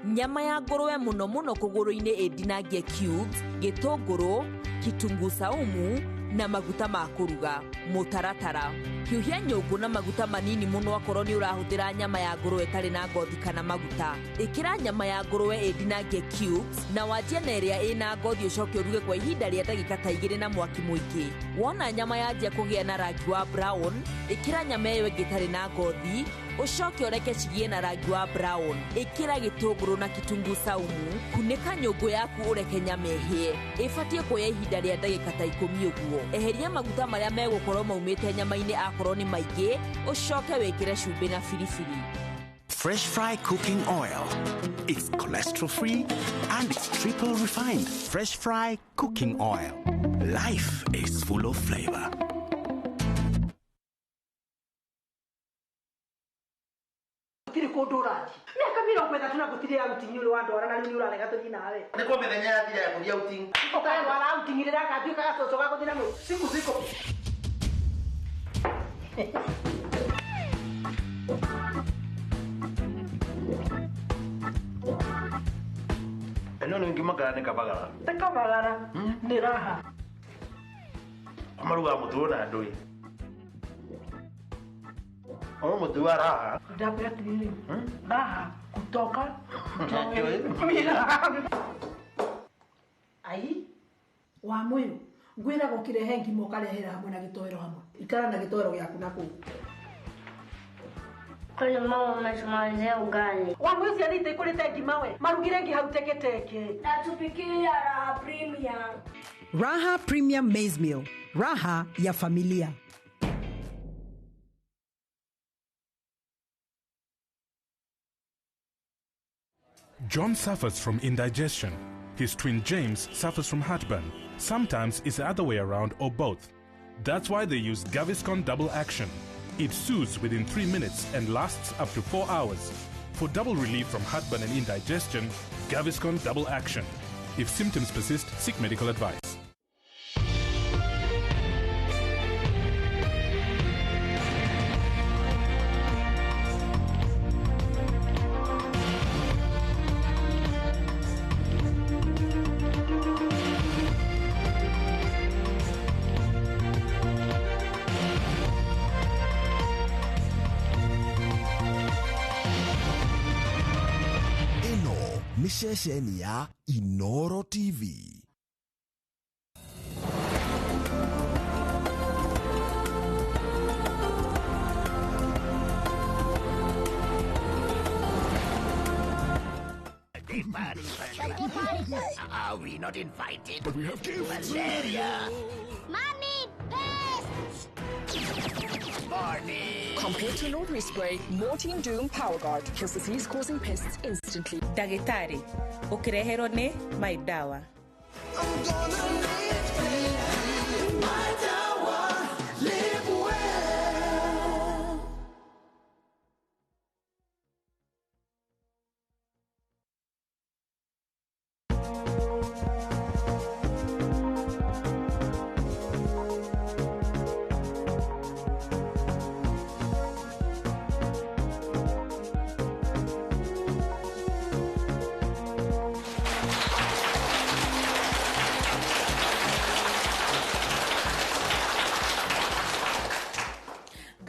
nyama ya ngũrwe mũno mũno kũgũrũ-inĩ ĩndinangie cubes, gĩtũngũrũ, kitunguu saumu na maguta ma kũruga. Mũtaratara: hiũhia nyũngũ na maguta manini mũno akorwo nĩ ũrahũthĩra nyama ya ngũrwe ĩtarĩ na ngothi kana maguta. Ĩkĩra nyama ya ngũrwe ĩndinangie cubes na wanjie na ĩrĩa ĩna ngothi ũcoke ũruge kwa ihinda rĩa ndagĩka ta 2 na mwaki mũingĩ. Wona nyama yanjia kũgĩa na rangi wa brown, ĩkĩra nyama ĩyo ĩngĩ ĩtarĩ na ngothi ũcoke ũreke cigĩe na rangi wa brown. Ĩkĩra gĩtũngũrũ na kitunguu saumu, kunĩka nyũngũ yaku ũreke nyama ĩhĩe. Ĩbatiĩ kuoya ihinda rĩa ndagĩka ta 10 ũguo. Eheria maguta marĩa megũkorwo maumĩte nyama-inĩ akorwo nĩ maingĩ, ũcoke wĩkĩre cumbĩ na biribiri. Fresh Fry Cooking Oil. It's cholesterol free and it's triple refined. Fresh Fry Cooking Oil. Life is full of flavor. Gũtirĩ kũndũ ũrathiĩ mĩaka 30 na gũtirĩ outing ũrĩ wandwara na rĩu nĩ ũrarega tũthiĩ nawe. Nĩ kwa mĩthenya yathira ya gũthiĩ outing. Ũkandwara outing rĩrĩa gatuĩka gacũcũ ga gũthiĩ na mũciĩ. Siku ziko. Ĩno nĩ ngima kana nĩ kabagara? Ti kabagara, nĩ raha. Marugaga mũtu na ndũĩ. O mũtu wa raha. Ndakwĩra atĩrĩrĩ, raha kutoka Ai, Wa mwiru ngwiraga ukirehe ngima ukarehera hamwe na gitoero hamwe ikara na gitoero gyaku na kuu. Kwani mama umetumalizia ugali? Wa mwiru ciana itikurite ngima we marugire ngi hau teketeke. Natupikia Raha Premium. Raha Premium Maize Meal, raha ya familia. John suffers from indigestion. His twin James suffers from heartburn. Sometimes it's the other way around or both. That's why they use Gaviscon Double Action. It soothes within 3 minutes and lasts up to 4 hours. For double relief from heartburn and indigestion, Gaviscon Double Action. If symptoms persist, seek medical advice. Ceceni ya Inoro TV. Are we not invited? But we have gifts. Malaria. Mommy, pests! Morning. Compared to an ordinary spray, Mortein Doom Power Guard kills disease-causing pests instantly. Ndagĩtarĩ, ũkĩreherwo nĩ My Dawa. I'm gonna live, live, my dawa, live well.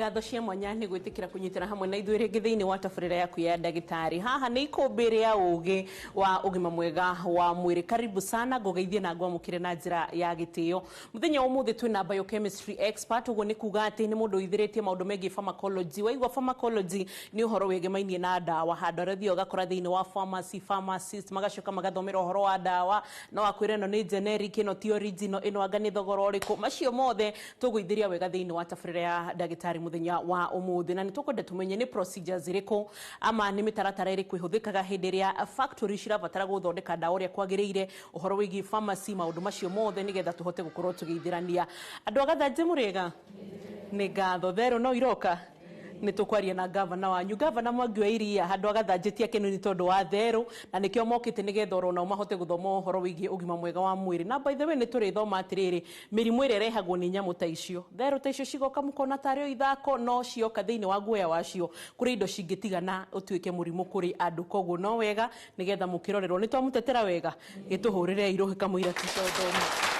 Ngatho cia mwanya nĩ gwĩtĩkĩra kũnyitana hamwe na ithuĩ rĩngĩ thĩinĩ wa tabarĩra yaku ya ndagĩtarĩ. Haha nĩ ikũmbĩ rĩa ũgĩ wa ũgima mwega wa mwĩrĩ. Karibu sana, ngũgeithie na ngwamũkĩre na njĩra ya gĩtĩo. Mũthenya wa ũmũthĩ twĩna biochemistry expert, ũguo nĩ kuga atĩ nĩ mũndũ ũithĩrĩtie maũndũ megiĩ pharmacology. Waigua pharmacology nĩ ũhoro wĩgemainie na ndawa, handũ harĩa ũthiaga ũgakora thĩinĩ wa pharmacy, pharmacist magacoka magathomera ũhoro wa ndawa, no akwĩre ĩno nĩ generic, ĩno ti original, ĩno anga nĩ thogora ũrĩkũ. Macio mothe tũgũithĩria wega thĩinĩ wa tabarĩra ya ndagĩtarĩ muthenya wa umuthi, na nitukwenda tumenye ni procedures iriku ama ni mitaratara iriku ihuthikaga hindi iria factory cirabatara guthondeka ndawa uria kwagiriire, uhoro wigi pharmacy, maundu macio mothe nigetha tuhote gukorwo tugithirania. Andu a Gathanjĩ muriega? Ni ngatho. Therũ no iroka nĩ tũkwaria na gavana wanyu, gavana Mwangi wa Iria, handũ a Gathanjĩ ti akenu nĩ tondũ wa therũ, na nĩkĩo mokĩte nĩgetha oro nao mahote gũthoma ũhoro wĩgiĩ ũgima mwega wa mwĩrĩ. Na by the way nĩ tũrĩthoma atĩrĩrĩ, mĩrimũ ĩrĩa ĩrehagwo nĩ nyamũ ta icio, therũ ta icio cigoka mũkona tarĩ o ithako, no cioka thĩinĩ wa guoya wacio kũrĩ indo cingĩtigana ũtuĩke mũrimũ kũrĩ andũ. Koguo no wega nĩgetha mũkĩrorerwo. Nĩ twamũtetera wega, gĩtũhũrĩre irũhĩ kamũira tũthome.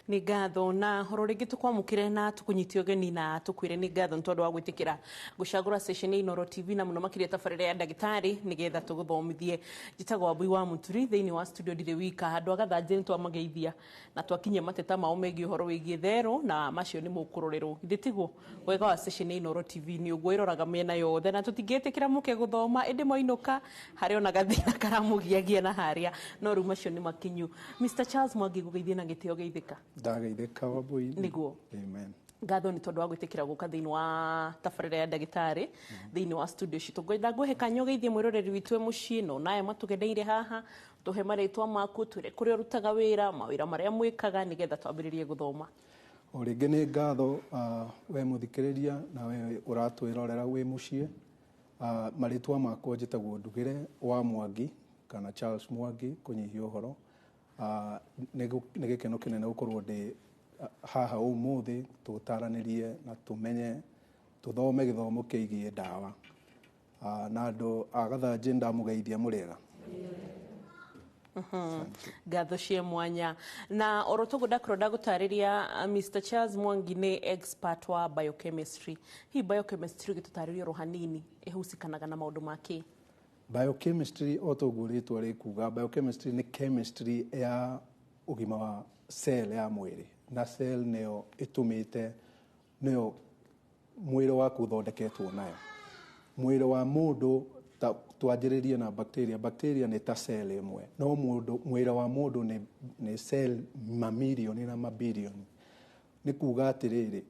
Nĩ ngatho na horo rĩngĩ tũkwamũkĩre na tũkũnyitie ũgeni na tũkwĩre nĩ ngatho nĩ tondũ wa gwĩtĩkĩra gũcagũra station ya Inoro TV na mũno makĩria tabarĩra ya ndagĩtarĩ nĩgetha tũgũthomithie. Njĩtagwo Wambui wa Mũturi, thĩinĩ wa studio ndirĩ wika. Handũ a Gathanjĩ nĩ twamageithia na twakinyia mateta mao megiĩ ũhoro wĩgiĩ therũ, na macio nĩ mũkũrorerwo. Githĩ tiguo? Wega wa station ya Inoro TV nĩ ũguo, ĩroraga mĩena yothe na tũtingĩtĩkĩra mũke gũthoma ĩndĩ mwainũka harĩ ona gathĩna karamũgiagia na harĩa, no rĩu macio nĩ makinyu. Mr Charles Mwangi, ngũgeithie na gĩtĩo geithĩka. Ndageithĩka Wambui. Nĩguo. Amen. Ngatho nĩ tondũ wa gwĩtĩkĩra gũka thĩinĩ wa tabarĩra ya ndagĩtarĩ thĩinĩ wa studio citũ. Ngwenda ngũhe kanya ũgeithie mwĩroreri witũ e mũciĩ no naye matũgeneire haha, tũhe marĩtwa maku, twĩre kũrĩa ũrutaga wĩra, mawĩra marĩa mwĩkaga nĩgetha twambĩrĩrie gũthoma. O rĩngĩ nĩ ngatho we mũthikĩrĩria na we ũratwĩrorera wĩ mũciĩ. Marĩtwa makwa njĩtagwo Ndugĩre wa Mwangi kana Charles Mwangi kũnyihia ũhoro. Nĩ gĩkeno kĩnene gũkorwo ndĩ haha ũmũthĩ tũtaranĩrie na tũmenye tũthome gĩthomo kĩgiĩ ndawa. Na andũ a Gathanjĩ ndamũgeithia mũrĩega. Ngatho cia mwanya. Na oro toguo ndakorwo ndagũtarĩria, Mr Charles Mwangi nĩ expert wa biochemistry. Hihi biochemistry ũgĩtũtarĩria oro hanini ĩhusikanaga na maũndũ ma kĩ? Biochemistry o toguo rĩtwa rĩkuga, biochemistry nĩ chemistry ya ũgima wa cell ya mwĩrĩ, na cell nĩyo ĩtũmĩte, nĩyo mwĩrĩ waku ũthondeketwo nayo. Mwĩrĩ wa mũndũ, twanjĩrĩrie na bacteria. Bacteria nĩ ta cell ĩmwe, no mũndũ, mwĩrĩ wa mũndũ nĩ cell mamirioni na mabirioni. Nĩ kuga atĩrĩrĩ,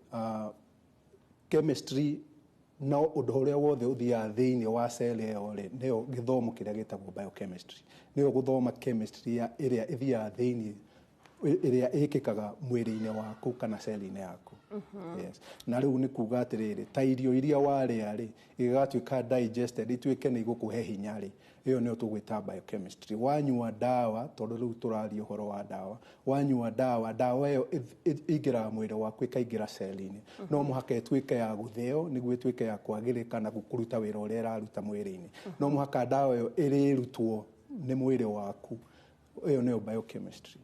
chemistry no ũndũ ũrĩa wothe ũthiaga thĩinĩ wa cell ĩyo rĩ, nĩyo gĩthomo kĩrĩa gĩtagwo biochemistry. Nĩyo gũthoma chemistry ya ĩrĩa ĩthiaga thĩinĩ, ĩrĩa ĩkĩkaga mwĩrĩ-inĩ waku kana cell-inĩ yaku. Yes. Na rĩu nĩ kuga atĩrĩrĩ, ta irio iria warĩa rĩ, igatuĩka digested, ituĩke nĩ igũkũhe hinya rĩ, ĩyo nĩyo tũgwĩta biochemistry. Wanyua ndawa, tondũ rĩu tũraria ũhoro wa ndawa, wanyua ndawa, ndawa ĩyo ĩingĩraga mwĩrĩ waku ĩkaingĩra cell-inĩ. No mũhaka ĩtuĩke ya gũthĩo nĩguo ĩtuĩke ya kwagĩrĩka na kũruta wĩra ũrĩa ĩraruta mwĩrĩ-inĩ. No mũhaka ndawa ĩyo ĩrĩrutwo nĩ mwĩrĩ waku. Ĩyo nĩyo biochemistry.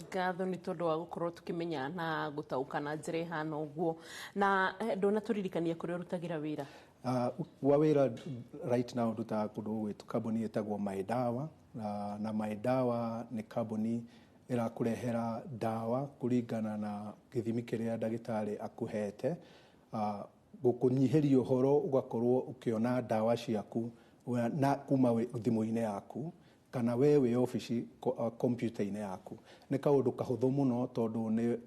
Ngatho nĩ tondũ wa gũkorwo tũkĩmenya na gũtaũka na njĩra ĩhana ũguo. Na ndũnatũririkania kũrĩa ũrutagĩra wĩra? Wa wĩra right now ndutaga kũndũ gũgwĩtwo kambuni ĩtagwo Mydawa, na Mydawa nĩ kambuni ĩrakũrehera ndawa kũringana na gĩthimi kĩrĩa ndagĩtarĩ akũhete. Gũkũnyihĩria ũhoro ũgakorwo ũkĩona ndawa ciaku na kuma thimũ-inĩ yaku kana we wĩ obici kompiuta-inĩ yaku. Nĩ kaũndũ kahũthũ mũno tondũ nĩ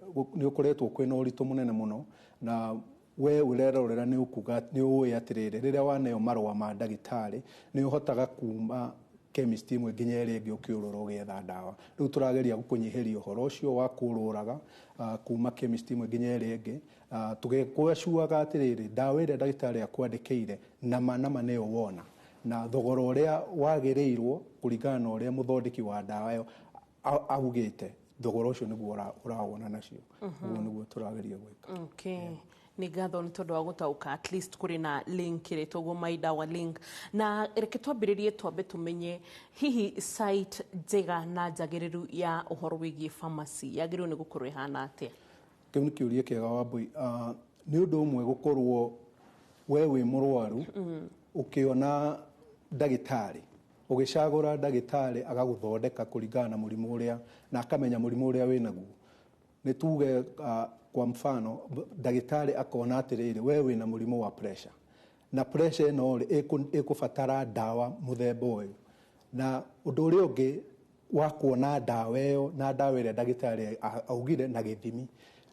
ũkoretwo kwĩna ũritũ mũnene mũno, na we ũrerorera nĩ ũkuga nĩ ũĩ atĩrĩrĩ, rĩrĩa waneo marũa ma ndagĩtarĩ nĩ ũhotaga kuma chemist ĩmwe nginya ĩrĩa ĩngĩ ũkĩũrũra ũgĩetha ndawa. Rĩu tũrageria gũkũnyihĩria ũhoro ũcio wa kũrũraga kuma chemist ĩmwe nginya ĩrĩa ĩngĩ, tũgĩkwacuaga atĩrĩrĩ, ndawa ĩrĩa ndagĩtarĩ akwandĩkĩire nama nama nĩyo wona, na thogora ũrĩa wagĩrĩirwo kũringana na ũrĩa mũthondeki wa ndawa ĩyo augĩte, thogora ũcio nĩguo ũrawona nacio. Ũguo nĩguo tũrageria gwĩka. Okay. Nĩ ngatho nĩ tondũ wa gũtaũka, at least kũrĩ na link ĩrĩtwo ũguo Mydawa link. Na reke twambĩrĩrie, twambe tũmenye hihi site njega na njagĩrĩru ya ũhoro wĩgiĩ pharmacy yagĩrĩirwo nĩ gũkorwo ĩhana atĩa? Kĩu nĩ kĩũria kĩega Wambui. Nĩ ũndũ ũmwe gũkorwo we wĩ mũrwaru ũkĩona ndagĩtarĩ, ũgĩcagũra ndagĩtarĩ agagũthondeka kũringana na mũrimũ ũrĩa, na akamenya mũrimũ ũrĩa wĩnaguo. Nĩ tuge kwa mfano, ndagĩtarĩ akona atĩrĩrĩ, we wĩna mũrimũ wa pressure, na pressure ĩno rĩ ĩkũbatara ndawa mũthemba ũyũ. Na ũndũ ũrĩa ũngĩ wa kuona ndawa ĩyo na ndawa ĩrĩa ndagĩtarĩ augire na gĩthimi,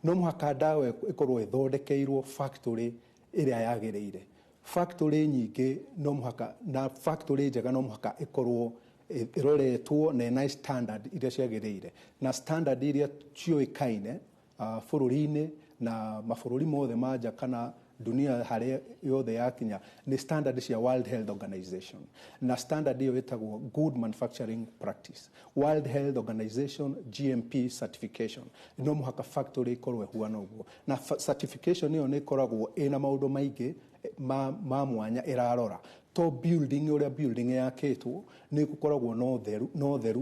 no mũhaka ndawa ĩkorwo ĩthondekeirwo factory ĩrĩa yagĩrĩire. Factory nyingĩ no mũhaka, na factory njega no mũhaka ĩkorwo ĩroretwo na ĩna standard iria ciagĩrĩire, na standard iria ciũĩkaine bũrũri-inĩ na mabũrũri mothe ma nja kana dunia harĩa yothe yakinya, nĩ standard cia World Health Organization, na standard ĩyo ĩtagwo Good Manufacturing Practice, World Health Organization GMP certification. No mũhaka factory ĩkorwo ĩhuana ũguo, na certification ĩyo nĩ ĩkoragwo ĩna maũndũ maingĩ ma mwanya ĩrarora. To building ũrĩa building yakĩtwo nĩ gũkoragwo na ũtheru,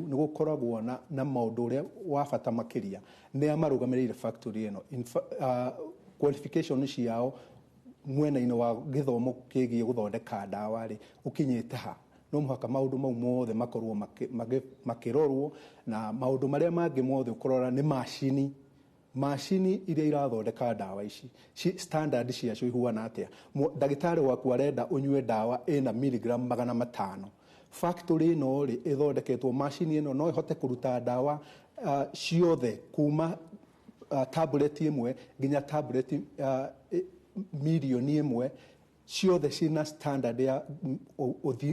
nĩ gũkoragwo na maũndũ ũrĩa wa bata makĩria nĩ amarũgamĩrĩire factory ĩno. Qualification ciao mwena-inĩ wa gĩthomo kĩgiĩ gũthondeka ndawa rĩ ũkinyĩte ha. No mũhaka maũndũ mau mothe makorwo makĩrorwo, na maũndũ marĩa mangĩ mothe ũkũrora nĩ macini iria irathondeka ndawa ici, standard ciacio ihuana atĩa. Ndagĩtarĩ waku arenda ũnyue ndawa ĩna miligram 500, factory ĩno rĩ ĩthondeketwo, macini ĩno no ĩhote kũruta ndawa ciothe kuma tablet ĩmwe nginya tablet milioni ĩmwe, ciothe ciĩna standard ya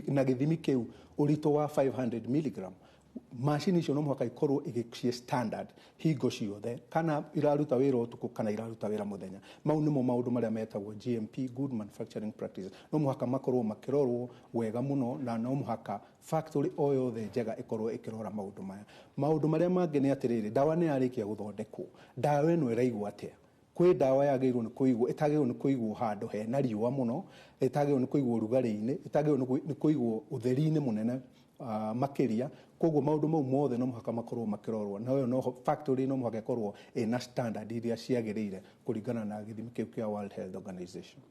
na gĩthimi kĩu ũritũ wa 500 milligram. Macini icio no mũhaka ikorwo ciĩ standard hingo ciothe, kana iraruta wĩra ũtukũ kana iraruta wĩra mũthenya. Mau nĩmo maũndũ marĩa metagwo GMP, Good Manufacturing Practice. No mũhaka makorwo makĩrorwo wega mũno, na no mũhaka factory o yothe njega ĩkorwo ĩkĩrora maũndũ maya. Maũndũ marĩa mangĩ nĩ atĩrĩrĩ, ndawa nĩ yarĩkia gũthondekwo, ndawa ĩno ĩraigwo atĩa? Kwĩ ndawa yagĩrĩirwo nĩ kũigwo, ĩtagĩrĩirwo nĩ kũigwo handũ hena riũa mũno, ĩtagĩrĩirwo nĩ kũigwo ũrugarĩ-inĩ, ĩtagĩrĩirwo nĩ kũigwo ũtheri-inĩ mũnene. makĩria. Koguo maũndũ mau mothe no mũhaka makorwo makĩrorwo, na ĩyo no factory no mũhaka ĩkorwo ĩna standard iria ciagĩrĩire kũringana na gĩthimi kĩu kĩa World Health Organization.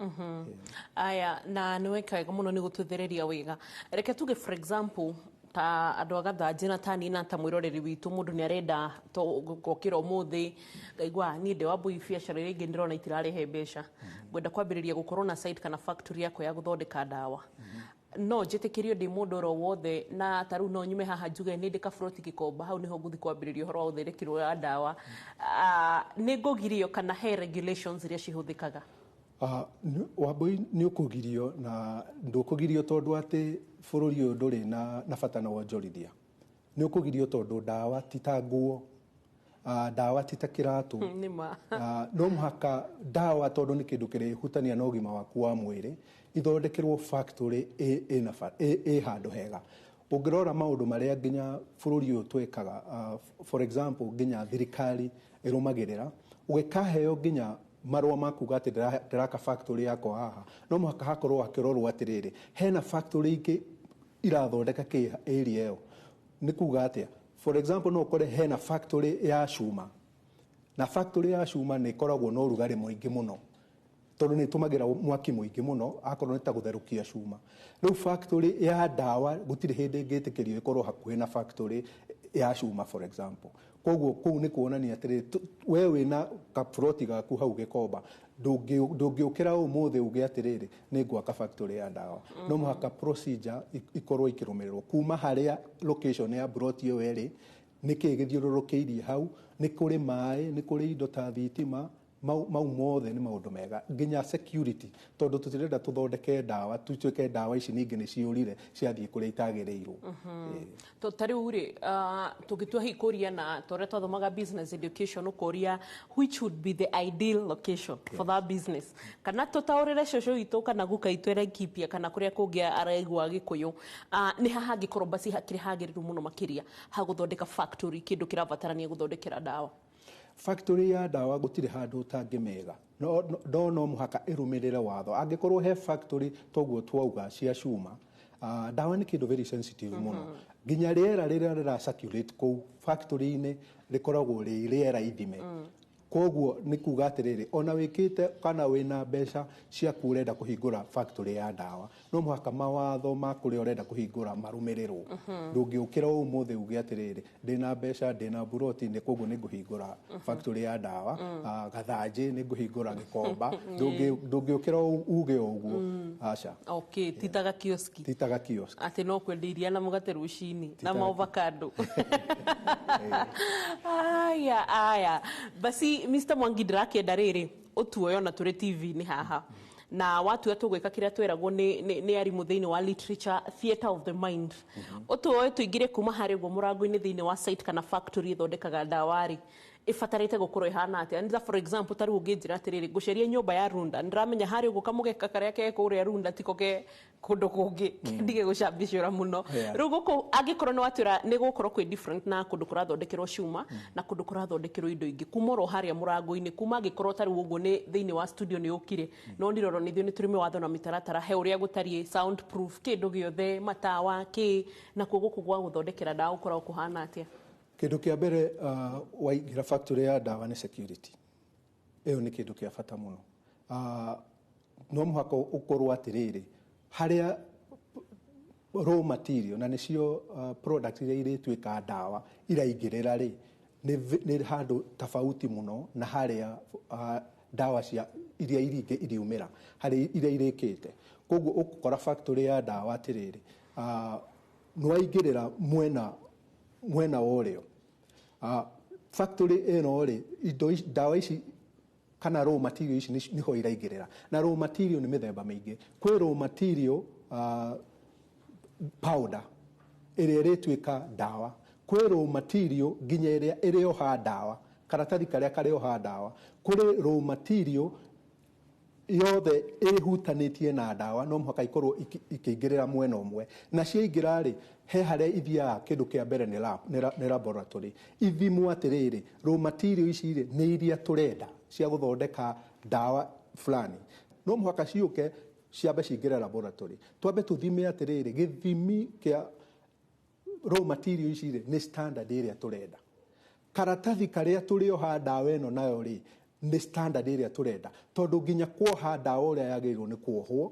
Aya, na nĩ weka wega mũno nĩ gũtũthereria wega. Reke tuge, for example, ta andũ a Gathanjĩ na ta niĩ na ta mwĩroreri witũ, mũndũ nĩ arenda gũkĩra ũmũthĩ ngaigua niĩ ndĩ Wambui, biacara iria ingĩ ndĩrona itirarehe mbeca, ngwenda kwambĩrĩria gũkorwo na site kana factory yakwa ya gũthondeka ndawa. No njĩtĩkĩrio ndĩ mũndũ oro wothe, na ta rĩu no nyume haha njuge nĩ ndĩ kaburoti Gĩkomba, hau nĩho ngũthiĩ kwambĩrĩria ũhoro wa ũthondeki wa ndawa? Nĩ ngũgirio kana he regulations iria cihũthĩkaga? Wambui, nĩ ũkũgirio, na ndũkũgirio tondũ atĩ bũrũri ũyũ ndũrĩ na bata na wonjorithia. Nĩ ũkũgirio tondũ ndawa ti ta nguo, ndawa ti ta kĩratũ. Nĩ ma. No mũhaka ndawa, tondũ nĩ kĩndũ kĩrĩhutania na ũgima waku wa mwĩrĩ, ithondekerwo factory ĩ handũ hega. Ũngĩrora maũndũ marĩa nginya bũrũri ũyũ twĩkaga, for example, nginya thirikari ĩrũmagĩrĩra, ũgĩkaheo nginya marũa ma kuga atĩ ndĩraka factory yakwa haha, no mũhaka hakorwo hakĩrorwo atĩrĩrĩ, hena factory ingĩ irathondeka kĩ area ĩyo. Nĩ kuga atĩa? For example, no ũkore hena factory ya cuma, na factory ya cuma nĩ ĩkoragwo na ũrugarĩ mũingĩ mũno tondũ nĩ ĩtũmagĩra mwaki mũingĩ mũno akorwo nĩ ta gũtherũkia cuma. Rĩu factory ya ndawa gũtirĩ hĩndĩ ĩngĩtĩkĩrio ĩkorwo hakuhĩ na factory ya cuma, for example. Koguo kũu nĩ kuonania atĩrĩrĩ, we wĩna kaburoti gaku hau Gĩkomba, ndũngĩũkĩra ũmũthĩ uge atĩrĩrĩ, nĩ ngwaka factory ya ndawa. No mũhaka procedure ikorwo ikĩrũmĩrĩrwo kuma harĩa location ya buroti ĩyo ĩrĩ, nĩkĩĩ gĩthiũrũrũkĩirie hau, nĩ kũrĩ maĩ, nĩ kũrĩ indo ta thitima. Mau mothe nĩ maũndũ mega, nginya security, tondũ tũtirenda tũthondeke ndawa tutuĩke ndawa ici ningĩ nĩ ciũrire ciathiĩ kũrĩa itagĩrĩirwo. To ta rĩu rĩ, tũngĩtua hihi kũria na ta ũrĩa twathomaga business education, ũkoria which would be the ideal location for that business, kana tũtaũrĩre cũcũ witũ kana guka itũ Laikipia kana kũrĩa kũngĩ araigua Gĩkũyũ, nĩ ha hangĩkorwo basi hakĩrĩ hagĩrĩru mũno makĩria ha gũthondeka factory, kĩndũ kĩrabatarania gũthondekera ndawa? Factory ya ndawa gũtirĩ handũ ũtangĩmĩiga, no mũhaka ĩrũmĩrĩre watho. Angĩkorwo he factory toguo twauga cia cuma, ndawa nĩ kĩndũ very sensitive mũno, nginya rĩera rĩrĩa rĩra circulate kũu factory-inĩ rĩkoragwo rĩ rĩera ithime. Koguo nĩ kuga atĩrĩrĩ, ona wĩkĩte kana wĩna mbeca ciaku ũrenda kũhingũra factory ya ndawa, no mũhaka mawatho ma kũrĩa ũrenda kũhingũra marũmĩrĩrwo. Ndũngĩũkĩra ũmũthĩ uge atĩrĩrĩ, ndĩna mbeca, ndĩna buroti, nĩ koguo nĩ ngũhingũra factory ya ndawa Gathanjĩ, nĩ ngũhingũra Gĩkomba. Ndũngĩũkĩra uge o ũguo, aca. Okay, titaga kioski. Titaga kiosk. Atĩ no kwendia iria na mũgate rũcinĩ na maovacado. Aya, aya, basi Mr Mwangi, ndĩrakĩenda rĩrĩ ũtuoyo na tũrĩ TV-inĩ haha, na watua tũgwĩka kĩrĩa tweragwo nĩ arimũ thĩinĩ wa literature, theatre of the mind. Ũtuoe tũingĩre kuma harĩ ũguo mũrango-inĩ thĩinĩ wa site kana factory ĩthondekaga ndawa rĩ, ĩbatarĩte gũkorwo ĩhana atĩa? Nĩ for example, ta rĩu ũngĩnjĩra atĩrĩrĩ, ngũceria nyũmba ya Runda, nĩndĩramenya harĩa ũguo kamũgeka karĩa ke kũrĩa Runda tiko ke kũndũ kũngĩ, ndige gũcambicũra mũno. Rĩu gũkũ angĩkorwo nĩ watwĩra nĩ gũkorwo kwĩ different na kũndũ kũrathondekerwo cuma na kũndũ kũrathondekerwo indo ingĩ, kuma oro harĩa mũrango-inĩ, kuma angĩkorwo ta rĩu ũguo nĩ thĩinĩ wa studio nĩ ũkire no ndirorwo nĩ ithuĩ nĩ tũrĩ mĩwatho na mĩtaratara, he ũrĩa gũtariĩ, sound proof, kĩndũ gĩothe, matawa kĩ, nakuo gũkũ gwa gũthondekera ndawa gũkoragwo kũhana atĩa? Kĩndũ kĩa mbere waingĩra factory ya ndawa nĩ security. Ĩyo nĩ kĩndũ kĩa bata mũno. No mũhaka ũkorwo atĩrĩrĩ, harĩa raw material, na nĩcio product iria irĩtuĩka ndawa, iraingĩrĩra rĩ, nĩ handũ tofauti mũno na harĩa ndawa cia iria iringĩ iriumĩra, harĩa iria irĩkĩte. Koguo ũgũkora factory ya ndawa atĩrĩrĩ, nĩwaingĩrĩra mwena wa ũrĩo, factory ĩno rĩ, indo ndawa ici kana raw material ici nĩho iraingĩrĩra. Na raw material nĩ mĩthemba mĩingĩ. Kwĩ raw material powder ĩrĩa ĩrĩtuĩka ndawa, kwĩ raw material nginya ĩrĩa ĩrĩoha ndawa, karatathi karĩa karĩoha ndawa, kũrĩ raw material yothe ĩhutanĩtie na ndawa, no mũhaka ikorwo ikĩingĩrĩra mwena ũmwe. Na ciaingĩra rĩ, he harĩa ithiaga. Kĩndũ kĩa mbere nĩ lab, nĩ laboratory, ithimwo atĩrĩrĩ, raw material ici rĩ, nĩ iria tũrenda cia gũthondeka ndawa fulani. No mũhaka ciũke ciambe cingĩre laboratory, twambe tũthime atĩrĩrĩ, gĩthimi kĩa raw material ici rĩ nĩ standard ĩrĩa tũrenda. Karatathi karĩa tũrĩoha ndawa ĩno nayo rĩ nĩ standard ĩrĩa tũrenda, tondũ nginya kuoha ndawa ũrĩa yagĩrĩirwo nĩ kuohwo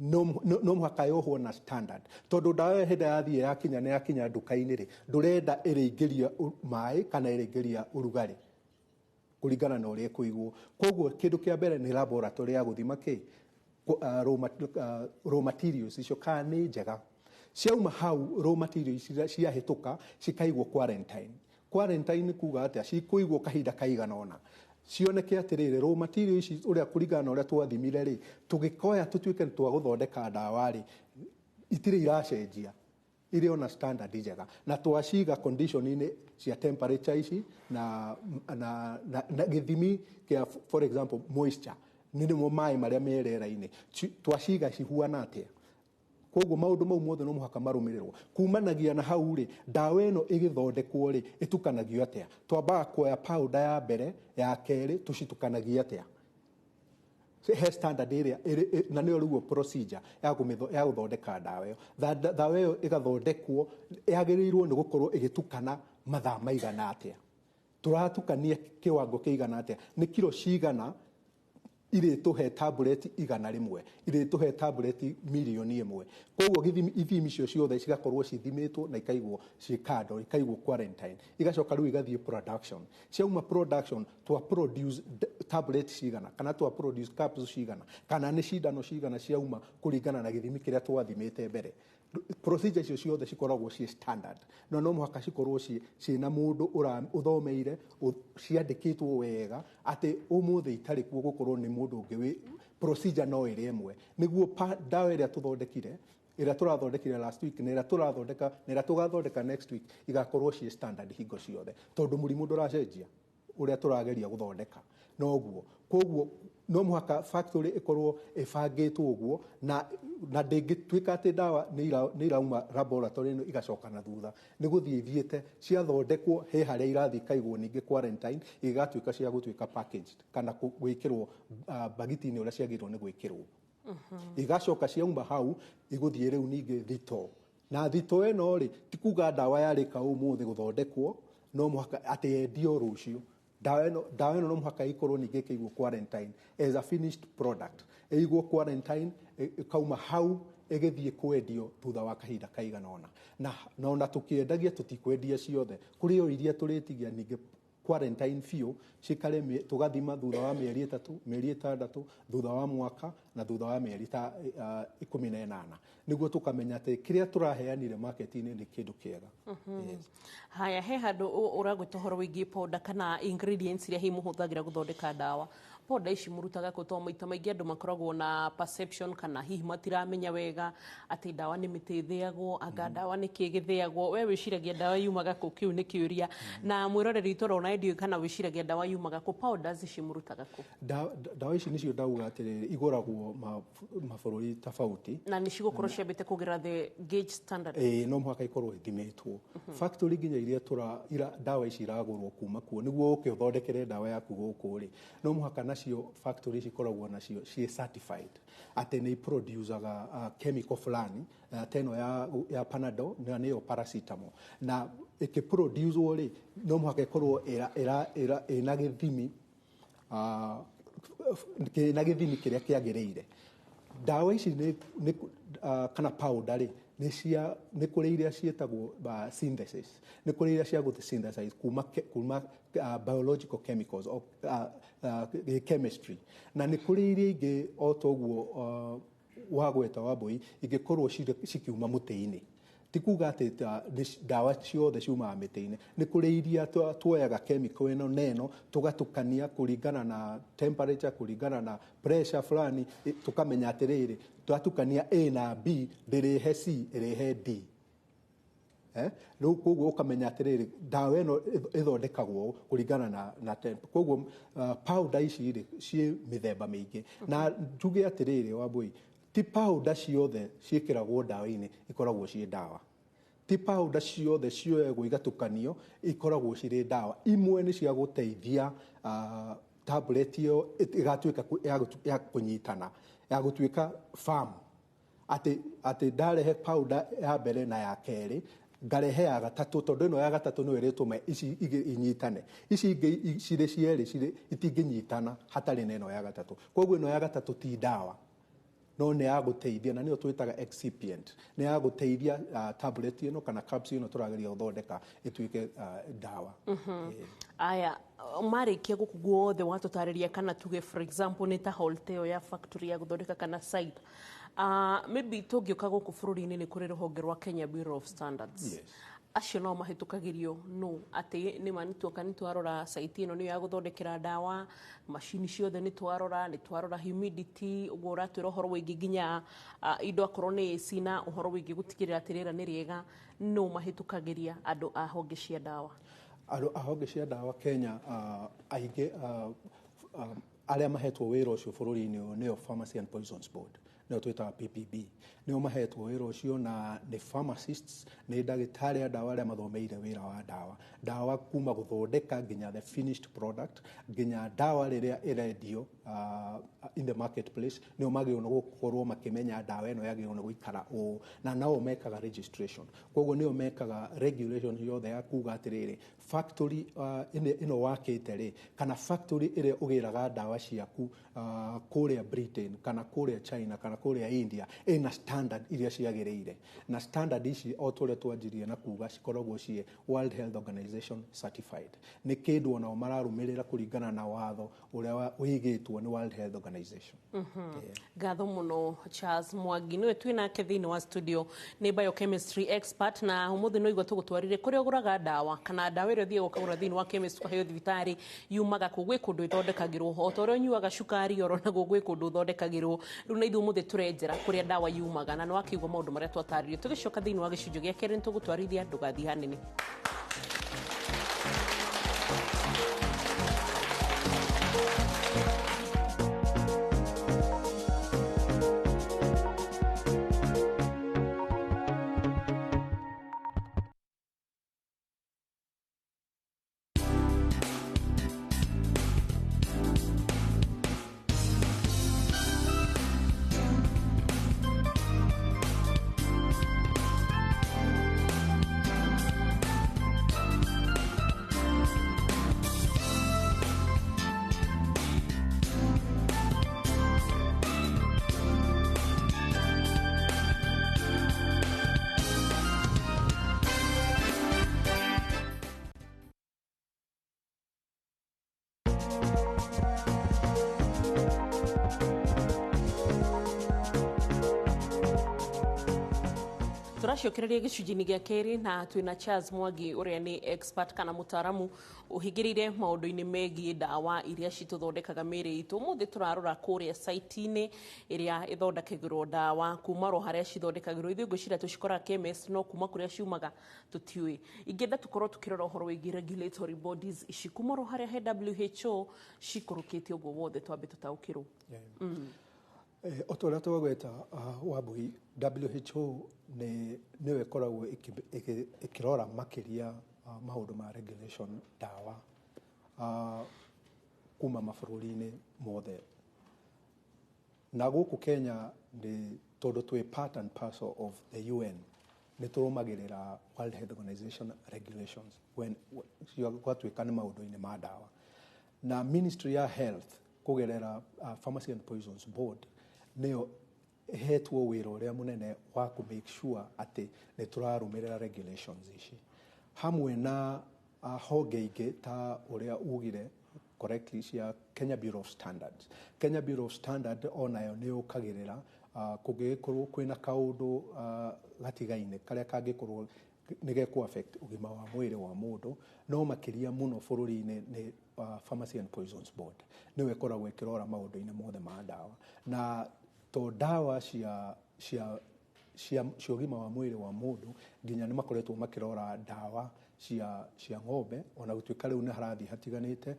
no mũhaka yohwo na standard, tondũ ndawa ĩyo hĩndĩ yathiĩ yakinya nĩ yakinya nduka-inĩ rĩ, ndũrenda ĩrĩingĩria maĩ kana ĩrĩingĩria ũrugarĩ kũringana na ũrĩa ĩkũigwo. Koguo kĩndũ kĩa mbere nĩ laboratory ya gũthima kĩ raw materials icio kana nĩ njega. Ciauma hau raw materials icio ciahĩtũka cikaigwo quarantine. Quarantine kuga atĩa? Cikũigwo kahinda kaigana ũna cioneke atĩrĩrĩ, raw material ici ũrĩa kũringana na ũrĩa twathimire rĩ, tũgĩkoya tũtuĩke nĩ twagũthondeka ndawa rĩ, itirĩ iracenjia, irĩ ona standard njega, na twaciga condition-inĩ cia temperature ici na gĩthimi kĩa, for example, moisture, nĩ nĩmo maĩ marĩa me rĩera-inĩ, twaciga cihuana atĩa. Koguo maũndũ mau mothe no mũhaka marũmĩrĩrwo. Kumanagia na hau rĩ, ndawa ĩno ĩgĩthondekwo rĩ, ĩtukanagio atĩa? Twambaga kuoya powder ya mbere, ya kerĩ, tũcitukanagia atĩa? He standard ĩrĩa na nĩyo rĩu procedure ya gũthondeka ndawa ĩyo. Ndawa ĩyo ĩgathondekwo yagĩrĩirwo nĩ gũkorwo ĩgĩtukana mathaa maigana atĩa, tũratukania kĩwango kĩigana atĩa, nĩ kiro cigana irĩtũhe tablet 100, irĩtũhe tablet 1,000,000. Koguo ithimi icio ciothe cigakorwo cithimĩtwo na ikaigwo ciĩ kando, ikaigwo quarantine, igacoka rĩu igathiĩ production. Ciauma production twa produce tablet cigana, kana twa produce capsule cigana, kana nĩ cindano cigana ciauma kũringana na gĩthimi kĩrĩa twathimĩte mbere. Procedure icio ciothe cikoragwo ciĩ standard, no no mũhaka cikorwo ciĩ na mũndũ ũthomeire, ciandĩkĩtwo wega atĩ ũmũthĩ itarĩ kuo gũkorwo nĩ mũndũ ũngĩ wĩ procedure no ĩrĩ ĩmwe, nĩguo ndawa ĩrĩa tũthondekire, ĩrĩa tũrathondekire last week na ĩrĩa tũrathondeka na ĩrĩa tũgathondeka next week igakorwo ciĩ standard hingo ciothe, tondũ mũrimũ ndũracenjia ũrĩa tũrageria gũthondeka noguo. Koguo no mũhaka factory ĩkorwo ĩbangĩtwo ũguo, na ndĩngĩtuĩka atĩ ndawa nĩ irauma laboratory ĩno igacoka na thutha, nĩ gũthiĩ ithiĩte ciathondekwo he harĩa irathiĩ ikaigwo ningĩ quarantine, igatuĩka cia gũtuĩka packaged kana gwĩkĩrwo bagiti-inĩ ũrĩa ciagĩrĩirwo nĩ gwĩkĩrwo. Igacoka ciauma hau igũthiĩ rĩu ningĩ thito, na thito ĩno rĩ, ti kuga ndawa yarĩka ũmũthĩ gũthondekwo no mũhaka atĩ yendio rũciũ. Ndawa ĩno no mũhaka ĩkorwo ningĩ ĩkĩigwo quarantine as a finished product, ĩigwo quarantine, ĩkauma hau ĩgĩthiĩ kwendio thutha wa kahinda kaigana ũna. Na ona tũkĩendagia tũtikwendia ciothe, kũrĩ o iria tũrĩtigia ningĩ quarantine biũ cikare, tũgathima thutha wa mĩeri 3, mĩeri 6, thutha wa mwaka na thutha wa mĩeri ta 18, nĩguo tũkamenya atĩ kĩrĩa tũraheanire market-inĩ nĩ kĩndũ kĩega. Yes. Haya, he handũ ũragwĩta ũhoro wĩgiĩ powder kana ingredients iria hihi mũhũthagĩra gũthondeka ndawa. Powder ici mũrutaga kũ? Tondũ maita maingĩ andũ makoragwo na perception kana hihi matiramenya wega atĩ ndawa nĩ mĩtĩ ĩthĩagwo, anga ndawa nĩ kĩ gĩthĩagwo. We wĩciragia ndawa yumaga kũ? Kĩu nĩ kĩũria. Na mwĩroreri witũ ũrona ndiũĩ kana wĩciragia ndawa yumaga kũ. Powders ici mũrutaga kũ? Ndawa ici nĩcio ndauga atĩrĩrĩ, igũragwo mabũrũri tofauti. Na nĩ cigũkorwo ciambĩte kũgerera the gauge standard? Ĩĩ, no mũhaka ikorwo ithimĩtwo. Factory nginya iria ndawa ici iragũrwo kuma kuo, nĩguo ũke ũthondekere ndawa yaku gũkũ rĩ, no mũhaka nacio factory cikoragwo nacio ciĩ certified atĩ nĩ iproducaga chemical fulani, ta ĩno ya Panadol, na nĩyo paracetamol, na ĩkĩproducwo rĩ, no mũhaka ĩkorwo ĩna gĩthimi kĩna gĩthimi kĩrĩa kĩagĩrĩire. Ndawa ici nĩ kana powder rĩ, nĩ kũrĩ iria ciĩtagwo synthesis, nĩ kũrĩ iria cia gũ synthesize kuma biological chemicals or chemistry, na nĩ kũrĩ iria ingĩ o toguo wagweta Wambui ingĩkorwo cikiuma mũtĩ-inĩ. Ti kuga atĩ ndawa ciothe ciumaga mĩtĩ-inĩ, nĩ kũrĩ iria tuoyaga chemical ĩno na ĩno tũgatukania kũringana na temperature, kũringana na pressure fulani, tũkamenya atĩrĩrĩ, twatukania A na B ndĩrĩhe C, ĩrĩhe D. Rĩu koguo ũkamenya atĩrĩrĩ, ndawa ĩno ĩthondekagwo kũringana na temp. Koguo powder ici rĩ ciĩ mĩthemba mĩingĩ, na njuge atĩrĩrĩ Wambui, ti powder ciothe ciĩkĩragwo ndawa-inĩ ikoragwo ciĩ ndawa, ti powder ciothe cioyagwo igatukanio ikoragwo cirĩ ndawa. Imwe nĩ cia gũteithia tablet ĩyo ĩgatuĩka ya kũnyitana, ya gũtuĩka firm, atĩ ndarehe powder ya mbere na ya kerĩ, Ngarehe ya gatatũ, tondũ ĩno ya gatatũ nĩyo ĩrĩtũma ici ingĩ inyitane. Ici ingĩ cirĩ cierĩ cirĩ itingĩnyitana hatarĩ na ĩno ya gatatũ. Koguo ĩno ya gatatũ ti ndawa, no nĩ ya gũteithia, na nĩyo twĩtaga excipient. Nĩ ya gũteithia tablet ĩno kana capsule ĩno tũrageria gũthondeka ĩtuĩke ndawa. Aya, marĩkia gũkũ guothe watũtarĩria, kana tuge for example nĩ ta Holte ĩyo ya factory ya gũthondeka kana site, maybe tũngĩũka gũkũ bũrũri-inĩ nĩ kũrĩ rũhonge rwa Kenya Bureau of Standards. Acio nao mahĩtũkagĩrio no atĩ nĩ ma nĩtuoka nĩ twarora site ĩno nĩyo ya gũthondekera ndawa, macini ciothe nĩ twarora humidity, ũguo ũratwĩra ũhoro wĩgiĩ nginya indo akorwo nĩ AC na ũhoro wĩgiĩ gũtigĩrĩra atĩ rĩera nĩ rĩega. No mahĩtũkagĩria andũ a honge cia ndawa? Andũ a honge cia ndawa Kenya, aingĩ arĩa mahetwo wĩra ũcio bũrũri-inĩ ũyũ nĩo Pharmacy and Poisons Board, nĩo twĩtaga PPB. Nĩo mahetwo wĩra ũcio, na nĩ pharmacists, nĩ ndagĩtarĩ a ndawa arĩa mathomeire wĩra wa ndawa kuma gũthondeka nginya the finished product, nginya ndawa rĩrĩa ĩrendio in the marketplace. Nĩo magĩrĩirwo nĩ gũkorwo makĩmenya ndawa ĩno yagĩrĩirwo nĩ gũikara ũũ, na nao mekaga registration. Koguo nĩo mekaga regulation yothe ya kuga atĩrĩrĩ, factory ĩno wakĩte rĩ, kana factory ĩrĩa ũgĩraga ndawa ciaku kũrĩa Britain kana kũrĩa China kana kũrĩa India ĩna standard iria ciagĩrĩire. Na standard ici, o ta ũrĩa twanjirie na kuga, cikoragwo ciĩ World Health Organization certified. Nĩ kĩndũ onao mararũmĩrĩra kũringana na watho ũrĩa ũigĩtwo nĩ World Health Organization. Ngatho mũno. Charles Mwangi nĩwe twĩ nake thĩinĩ wa studio, nĩ biochemistry expert, na ũmũthĩ no igua tũgũtwarire kũrĩa ũgũraga ndawa, kana ndawa ĩrĩa ũthiaga ũkagũra thĩinĩ wa chemist ũkaheo thibitarĩ yumaga kũ, gwĩ kũndũ ĩthondekagĩrwo. O ta ũrĩa ũnyuaga cukari, oro naguo gwĩ kũndũ ũthondekagĩrwo. Rĩu na ithuĩ ũmũthĩ tũrenjera kũrĩa ndawa yumaga, na nĩ wakĩigua maũndũ marĩa twatarĩrio. Tũgĩcoka thĩinĩ wa gĩcunjĩ gĩa kerĩ nĩ tũgũtwarithia, ndũgathiĩ hanene. Tũracokereria gĩcunjĩ-inĩ gĩa kerĩ na twĩna Charles Mwangi ũrĩa nĩ expert kana mũtaaramu ũhingĩrĩire maũndũ-inĩ megiĩ ndawa iria citũthondekaga mĩĩrĩ itũ. Ũmũthĩ tũrarora kũrĩa site-inĩ ĩrĩa ĩthondekagĩrwo ndawa, kuma ro harĩa cithondekagĩrwo. Ithuĩ ngwĩciria tũcikoraga chemist, no kuma kũrĩa ciumaga tũtiũĩ. Ingĩenda tũkorwo tũkĩrora ũhoro wĩgiĩ regulatory bodies ici, kuma ro harĩa he WHO cikũrũkĩte ũguo wothe, twambe tũtaũkĩrwo. O ta ũrĩa twagweta, Wambui, WHO nĩ nĩyo ĩkoragwo ĩkĩrora makĩria maũndũ ma regulation ndawa kuma mabũrũri-inĩ mothe. Na gũkũ Kenya, nĩ tondũ twĩ part and parcel of the UN, nĩ tũrũmagĩrĩra World Health Organization regulations when gwatuĩka nĩ maũndũ-inĩ ma ndawa. Na Ministry ya Health kũgerera Pharmacy and Poisons Board nĩyo ĩhetwo wĩra ũrĩa mũnene wa kũ make sure atĩ nĩ tũrarũmĩrĩra regulations ici, hamwe na honge ingĩ ta ũrĩa ugire correctly cia Kenya Bureau of Standards. Kenya Bureau of Standard onayo nĩ yũkagĩrĩra kũngĩgĩkorwo kwĩna kaũndũ gatigaine karĩa kangĩkorwo nĩ gekũ affect ũgima wa mwĩrĩ wa mũndũ. No makĩria mũno bũrũri-inĩ nĩ Pharmacy and Poisons Board nĩyo ĩkoragwo ĩkĩrora maũndũ-inĩ mothe ma ndawa, na to ndawa cia ũgima wa mwĩrĩ wa mũndũ, nginya nĩ makoretwo makĩrora ndawa cia ng'ombe, ona gũtuĩka rĩu nĩ harathiĩ hatiganĩte.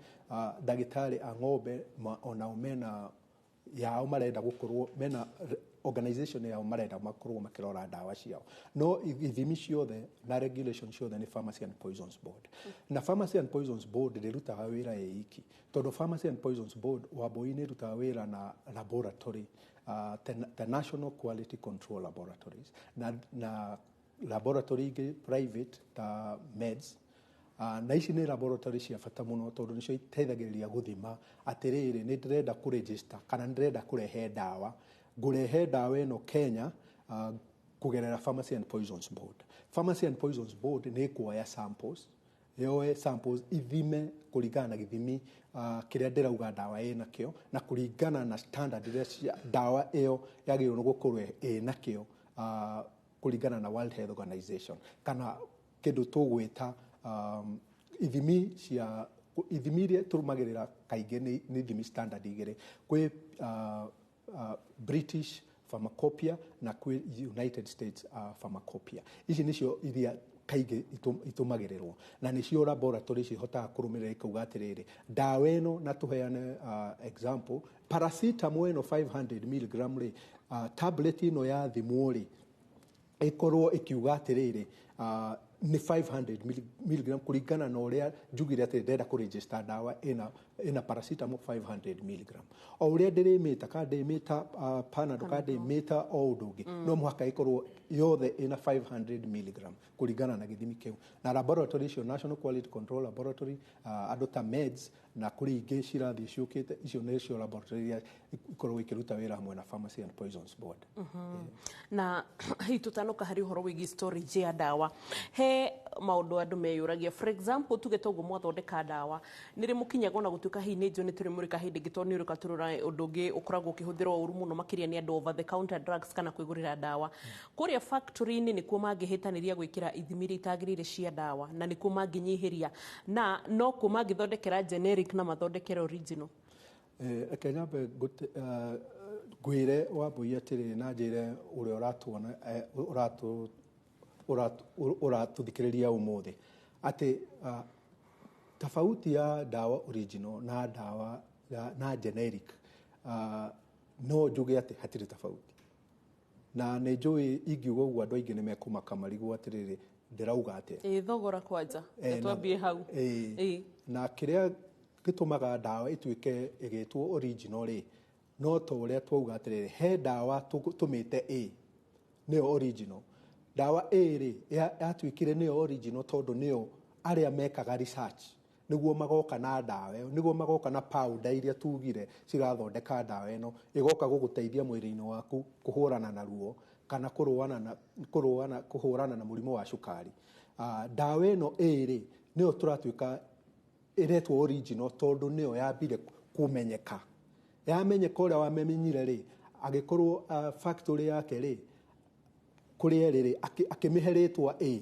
Ndagĩtarĩ a ng'ombe onao mena yao, marenda gũkorwo mena organization yao, marenda makorwo makĩrora ndawa ciao. No ithimi ciothe na regulation ciothe nĩ Pharmacy and Poisons Board. Na Pharmacy and Poisons Board ndĩrutaga wĩra ĩ iki, tondũ Pharmacy and Poisons Board, Wambui, nĩ ĩrutaga wĩra na laboratory, the National Quality Control Laboratories, na laboratory ingĩ private ta Meds. Na ici nĩ laboratory cia bata mũno tondũ nĩcio iteithagĩrĩria gũthima atĩrĩrĩ, nĩ ndĩrenda kũregister kana nĩ ndĩrenda kũrehe ndawa, ngũrehe ndawa ĩno Kenya kũgerera Pharmacy and Poisons Board. Pharmacy and Poisons Board nĩ ĩkuoya samples, yoe samples ithime kũringana na gĩthimi kĩrĩa ndĩrauga ndawa ĩ nakĩo, na kũringana na standard iria cia ndawa ĩyo yagĩrĩirwo nĩ gũkorwo ĩ nakĩo, kũringana na World Health Organization kana kĩndũ tũgwĩta ithimi cia ithimi iria tũrũmagĩrĩra kaingĩ nĩ ithimi standard igĩrĩ, kwĩ British Pharmacopoeia na kwĩ United States Pharmacopoeia. Ici nĩcio iria kaingĩ itũmagĩrĩrwo, na nĩcio laboratory cihotaga kũrũmĩrĩra ikauga atĩrĩrĩ, ndawa ĩno, na tũheane example, paracetamol ĩno 500 mg rĩ, tablet ĩno yathimwo rĩ, ĩkorwo ĩkiuga atĩrĩrĩ, nĩ 500 mg kũringana na ũrĩa njugire atĩ ndĩrenda kũregister ndawa ĩna paracetamol 500 mg. O ũrĩa ndĩrĩmĩta, kana ndĩmĩta Panadol, kana ndĩmĩta o ũndũ ũngĩ, no mũhaka ĩkorwo yothe ĩna 500 mg kũringana na gĩthimi kĩu. Na laboratory icio, National Quality Control Laboratory, andũ ta Meds na kũrĩ ingĩ cirathiĩ ciũkĩte, icio nĩcio laboratory iria ikoragwo ikĩruta wĩra hamwe na Pharmacy and Poisons Board. Na hihi tũtanoka harĩ ũhoro wĩgiĩ storage ya ndawa, he maũndũ andũ meyũragia. For example, tuge toguo mwathondeka ndawa, nĩ rĩ mũkinyaga ona gũtuĩka hihi nĩ njũĩ nĩ tũrĩ mũrĩka hĩndĩ ĩngĩ, tondũ nĩ ũrĩka tũrora ũndũ ũngĩ ũkoragwo ũkĩhũthĩrwo ũru mũno makĩria nĩ andũ, over the counter drugs kana kwĩgũrĩra ndawa kũrĩa factory-inĩ, nĩkuo mangĩhĩtanĩria gwĩkĩra ithimi iria itagĩrĩire cia ndawa, na nĩkuo mangĩnyihĩria, na no kuo mangĩthondekera generic na mathondekere original? Reke nyambe ngwĩre Wambũi atĩrĩrĩ, na njĩre ũrĩa ũratuona, ũratũthikĩrĩria ũmũthĩ, atĩ tofauti ya ndawa original na ndawa na generic, no njuge atĩ hatirĩ tofauti. Na nĩ njũĩ ingiuga ũguo andũ aingĩ nĩ mekũmaka marigwo atĩrĩrĩ, ndĩrauga atĩa. Ĩ thogora kwanja, twambie hau. Na kĩrĩa gĩtũmaga ndawa ĩtuĩke ĩgĩtwo original rĩ, no ta ũrĩa twauga atĩrĩrĩ, he ndawa tũmĩte A nĩyo original. Ndawa A rĩ, yatuĩkire nĩyo original tondũ nĩyo arĩa mekaga research nĩguo magoka na ndawa ĩyo, nĩguo magoka na powder iria tugire cirathondeka ndawa ĩno, ĩgoka gũgũteithia mwĩrĩ-inĩ waku kũhũrana na ruo kana kũhũrana na mũrimũ wa cukari. Ndawa ĩno A rĩ, nĩyo tũratuĩka ĩretwo original tondũ nĩyo yambire kũmenyeka. Yamenyeka, ũrĩa wamĩmenyire rĩ, agĩkorwo factory yake rĩ, kũrĩa ĩrĩ rĩ, akĩmĩhe rĩtwa A.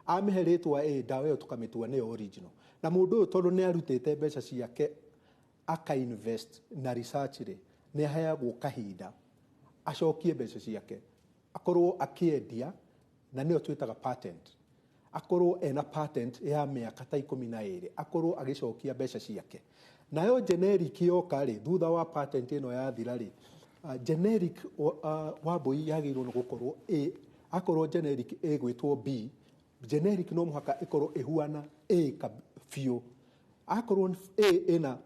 Amĩhe rĩtwa A, ndawa ĩyo tũkamĩtua nĩyo original. Na mũndũ ũyũ tondũ nĩ arutĩte mbeca ciake aka invest na research rĩ, nĩ aheagwo kahinda acokie mbeca ciake, akorwo akĩendia, na nĩyo twĩtaga patent, akorwo ena patent ya mĩaka ta 12, akorwo agĩcokia mbeca ciake. Nayo generic yoka rĩ, thutha wa patent ĩno yathira rĩ, generic, Wambũi, yagĩrĩirwo nĩ gũkorwo A. Akorwo generic ĩgwĩtwo B, generic no mũhaka ĩkorwo ĩhuana A biũ. Akorwo A ĩna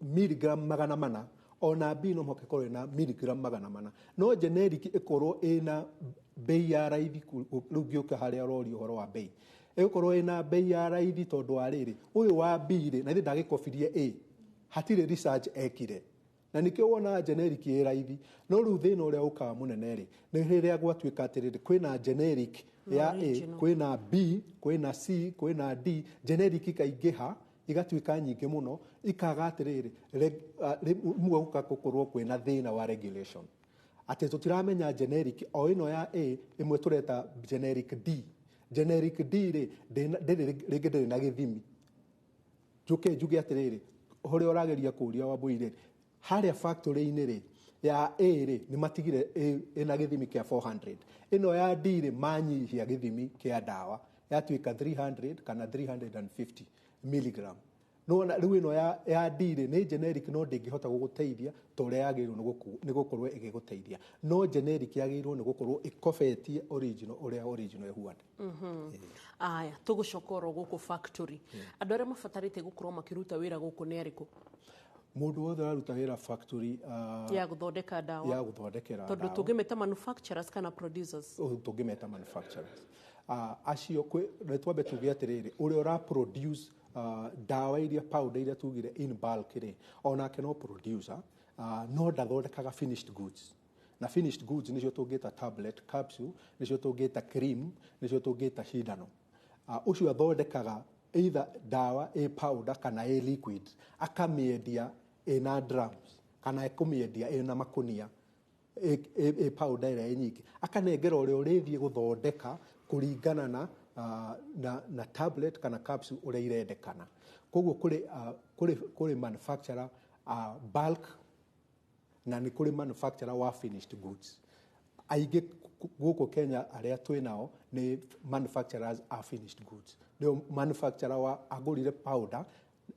milligram 400, ona B no mũhaka ĩkorwo ĩna milligram 400. No generic ĩkorwo ĩna bei ya raithi. Rĩu ngĩũka harĩa ũroria ũhoro wa bei, ĩgũkorwo ĩna bei ya raithi tondũ wa rĩrĩ, ũyũ wa B rĩ, na ithe ndagĩkobirie A, hatirĩ research ekire, na nĩkĩo wonaga generic ĩ raithi. No rĩu thĩna ũrĩa ũkaga mũnene rĩ, nĩ rĩrĩa gwatuĩka atĩrĩrĩ, kwĩna generic ya A, kwĩna B, kwĩna C, kwĩna D, generic ikaingĩha, igatuĩka nyingĩ mũno, ikaga atĩrĩrĩ, rĩmwe gũka gũkorwo kwĩna thĩna wa regulation, atĩ tũtiramenya generic o ĩno ya A, ĩmwe tũreta generic D. Generic D rĩ, ndĩrĩ rĩngĩ, ndĩrĩ na gĩthimi. Njuke njuge atĩrĩrĩ, ũrĩa ũrageria kũria Wambũi rĩ, harĩa factory-inĩ rĩ ya A rĩ, nĩ matigire A ĩna gĩthimi kĩa 400, ĩno ya D rĩ, manyihia gĩthimi kĩa ndawa, yatuĩka 300 kana 350 milligram. Nĩwona rĩu ĩno ya D rĩ, nĩ generic, no ndĩngĩhota gũgũteithia ta ũrĩa yagĩrĩirwo nĩ gũkorwo ĩgĩgũteithia. No generic yagĩrĩirwo nĩ gũkorwo ĩkobetie original ũrĩa original ĩhuana. Aya, tũgũcoka oro gũkũ factory, andũ arĩa mabatarĩte gũkorwo makĩruta wĩra gũkũ nĩ arĩkũ? Mũndũ wothe ũraruta wĩra factory ya gũthondeka ndawa, ya gũthondekera tondũ ndawa. Tũngĩmeta manufacturers kana producers? Tũngĩmeta manufacturers. Acio nĩ twambe tuge atĩrĩrĩ, ũrĩa ũra produce ndawa iria, powder iria tugire in bulk rĩ, onake no producer, no ndathondekaga finished goods. Na finished goods nĩcio tũngĩta tablet, capsule, nĩcio tũngĩta cream, nĩcio tũngĩta cindano. Ũcio athondekaga either ndawa ĩ powder kana ĩ liquid, akamĩendia ĩna drums kana ekũmĩendia ĩna makũnia, ĩ powder ĩrĩa ĩ nyingĩ, akanengera ũrĩa ũrĩthiĩ gũthondeka kũringana na tablet kana capsule ũrĩa irendekana. Koguo kũrĩ manufacturer bulk na nĩ kũrĩ manufacturer wa finished goods. Aingĩ gũkũ Kenya arĩa twĩ nao nĩ manufacturers a finished goods. Nĩo manufacturer wa agũrire powder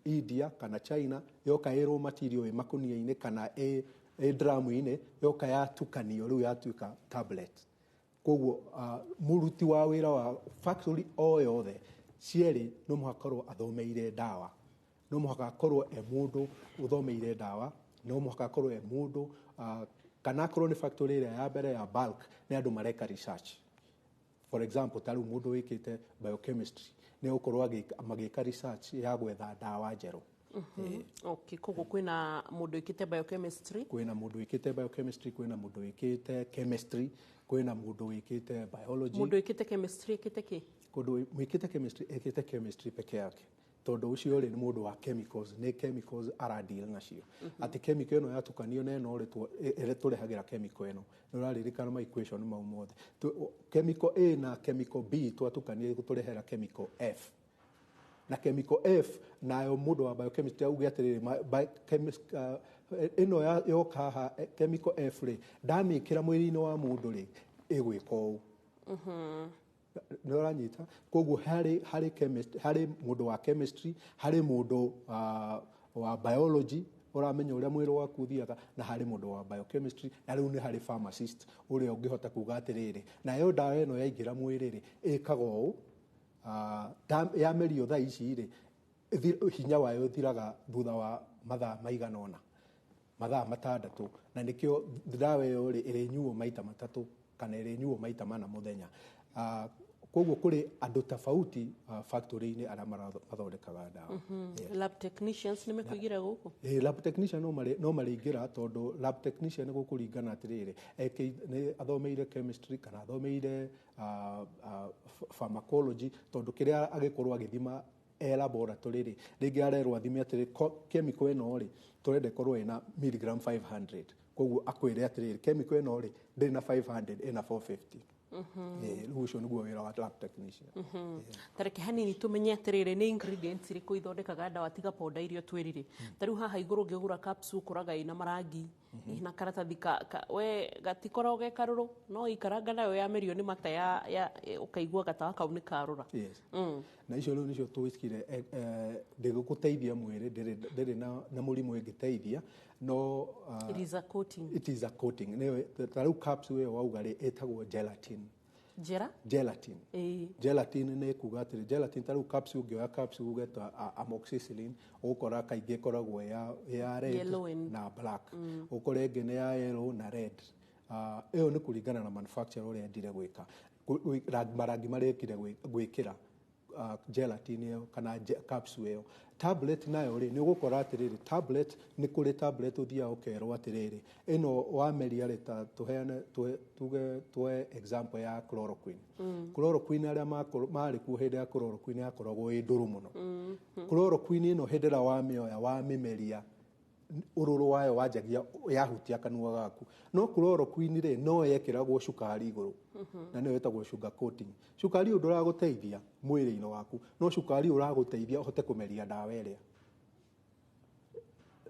India kana China, yoka ĩ raw material ĩ makũnia-inĩ kana ĩ drum-inĩ, yoka yatukanio rĩu yatuĩka tablet. Koguo mũruti wa wĩra wa factory o yothe cierĩ no mũhaka akorwo athomeire ndawa, no mũhaka akorwo e mũndũ ũthomeire ndawa, no mũhaka akorwo e mũndũ kana akorwo nĩ factory ĩrĩa ya mbere ya bulk nĩ andũ mareka research. For example, ta rĩu mũndũ wĩkĩte biochemistry nĩ gũkorwo magĩka research ya gwetha ndawa njerũ. Okay, koguo kwĩna mũndũ wĩkĩte biochemistry, kwĩna mũndũ wĩkĩte biochemistry, kwĩna mũndũ wĩkĩte chemistry, kwĩna mũndũ wĩkĩte biology. Mũndũ wĩkĩte chemistry ĩkĩte kĩ? Mũndũ wĩkĩte chemistry ĩkĩte chemistry peke yake, tondũ ũcio rĩ nĩ mũndũ wa chemicals, nĩ chemicals aradeal nacio. Atĩ chemical ĩno yatukanio na ĩno rĩ, ĩrĩa tũrehagĩra chemical ĩno, nĩ ũraririkana ma equation mau mothe. Chemical A na chemical B twatukania tũrehera chemical F, na chemical F nayo mũndũ wa biochemistry auge atĩrĩrĩ, ĩno yoka haha, chemical F rĩ, ndamĩkĩra mwĩrĩ-inĩ wa mũndũ rĩ, ĩgwĩka ũũ. Nĩ ũranyita? Koguo harĩ chemist, harĩ mũndũ wa chemistry, harĩ mũndũ wa biology ũramenya ũrĩa mwĩrĩ waku ũthiaga, na harĩ mũndũ wa biochemistry, na rĩu nĩ harĩ pharmacist ũrĩa ũngĩhota kuga atĩrĩrĩ, nayo ndawa ĩno yaingĩra mwĩrĩ rĩ, ĩkaga ũũ, yamerio thaa ici rĩ, hinya wayo ũthiraga thutha wa mathaa maigana ũna, mathaa 6, na nĩkĩo ndawa ĩyo rĩ ĩrĩnyuo maita 3 kana ĩrĩnyuo maita 4 mũthenya. Koguo kũrĩ andũ tofauti factory-inĩ arĩa mathondekaga ndawa. Lab technicians nĩ mekũingĩra gũkũ? Lab technician no marĩingĩra, tondũ lab technician gũkũringana atĩrĩrĩ, nĩ athomeire chemistry kana athomeire pharmacology, tondũ kĩrĩa agĩkorwo agĩthima e laboratory rĩ, rĩngĩ arerwo athime atĩrĩ, chemical ĩno rĩ tũrenda ĩkorwo ĩna milligram 500, koguo akwĩre atĩrĩrĩ, chemical ĩno rĩ ndĩrĩ na 500, ĩna 450. Rĩu ũcio nĩguo wĩra wa lab technician. Tareke hanini tũmenye atĩrĩrĩ, nĩ ingredients irĩkũ ithondekaga ndawa tiga powder iria twĩrire. Ta rĩu haha igũrũ ũngĩgũra capsule ũkoraga ĩna marangi, ĩna karatathi we gatikoragwo ge karũrũ, no ikaranga nayo yamerio nĩ mata ya ũkaigua gatawa kau nĩ karũra. Yes. Na icio rĩu nĩcio twĩkire, ndĩgũgũteithia mwĩrĩ, ndĩrĩ na mũrimũ ĩngĩteithia, no it is a coating. It is a coating. Ta rĩu capsule ĩyo wauga rĩ, ĩtagwo gelatin. Gelatin. Gelatin nĩ kuga atĩrĩ, gelatin ta rĩu capsule, ũngĩoya capsule uge ta amoxicillin, ũgũkora kaingĩ ĩkoragwo ya red na black, ũkore ĩngĩ nĩ ya yellow na red. Ĩyo nĩ kũringana na manufacturer ũrĩa endire gwĩka, marangi marĩa ekire gwĩkĩra gelatin ĩyo kana capsule ĩyo. Tablet nayo rĩ, nĩ ũgũkora atĩrĩrĩ, tablet nĩ kũrĩ tablet ũthiaga ũkerwo atĩrĩrĩ, ĩno wameria rĩ, ta tũheane tuge tuoe example ya chloroquine. Chloroquine arĩa marĩ kuo hĩndĩ ya chloroquine yakoragwo ĩ ndũrũ mũno. Chloroquine ĩno hĩndĩ ĩrĩa wamĩoya wamĩmeria, ũrũrũ wayo wanjagia yahutia kanua gaku. No chloroquine rĩ, no yekĩragwo cukari igũrũ, na nĩyo ĩtagwo sugar coating. Cukari ũyũ ndũragũteithia mwĩrĩ-inĩ waku, no cukari ũragũteithia ũhote kũmeria ndawa ĩrĩa.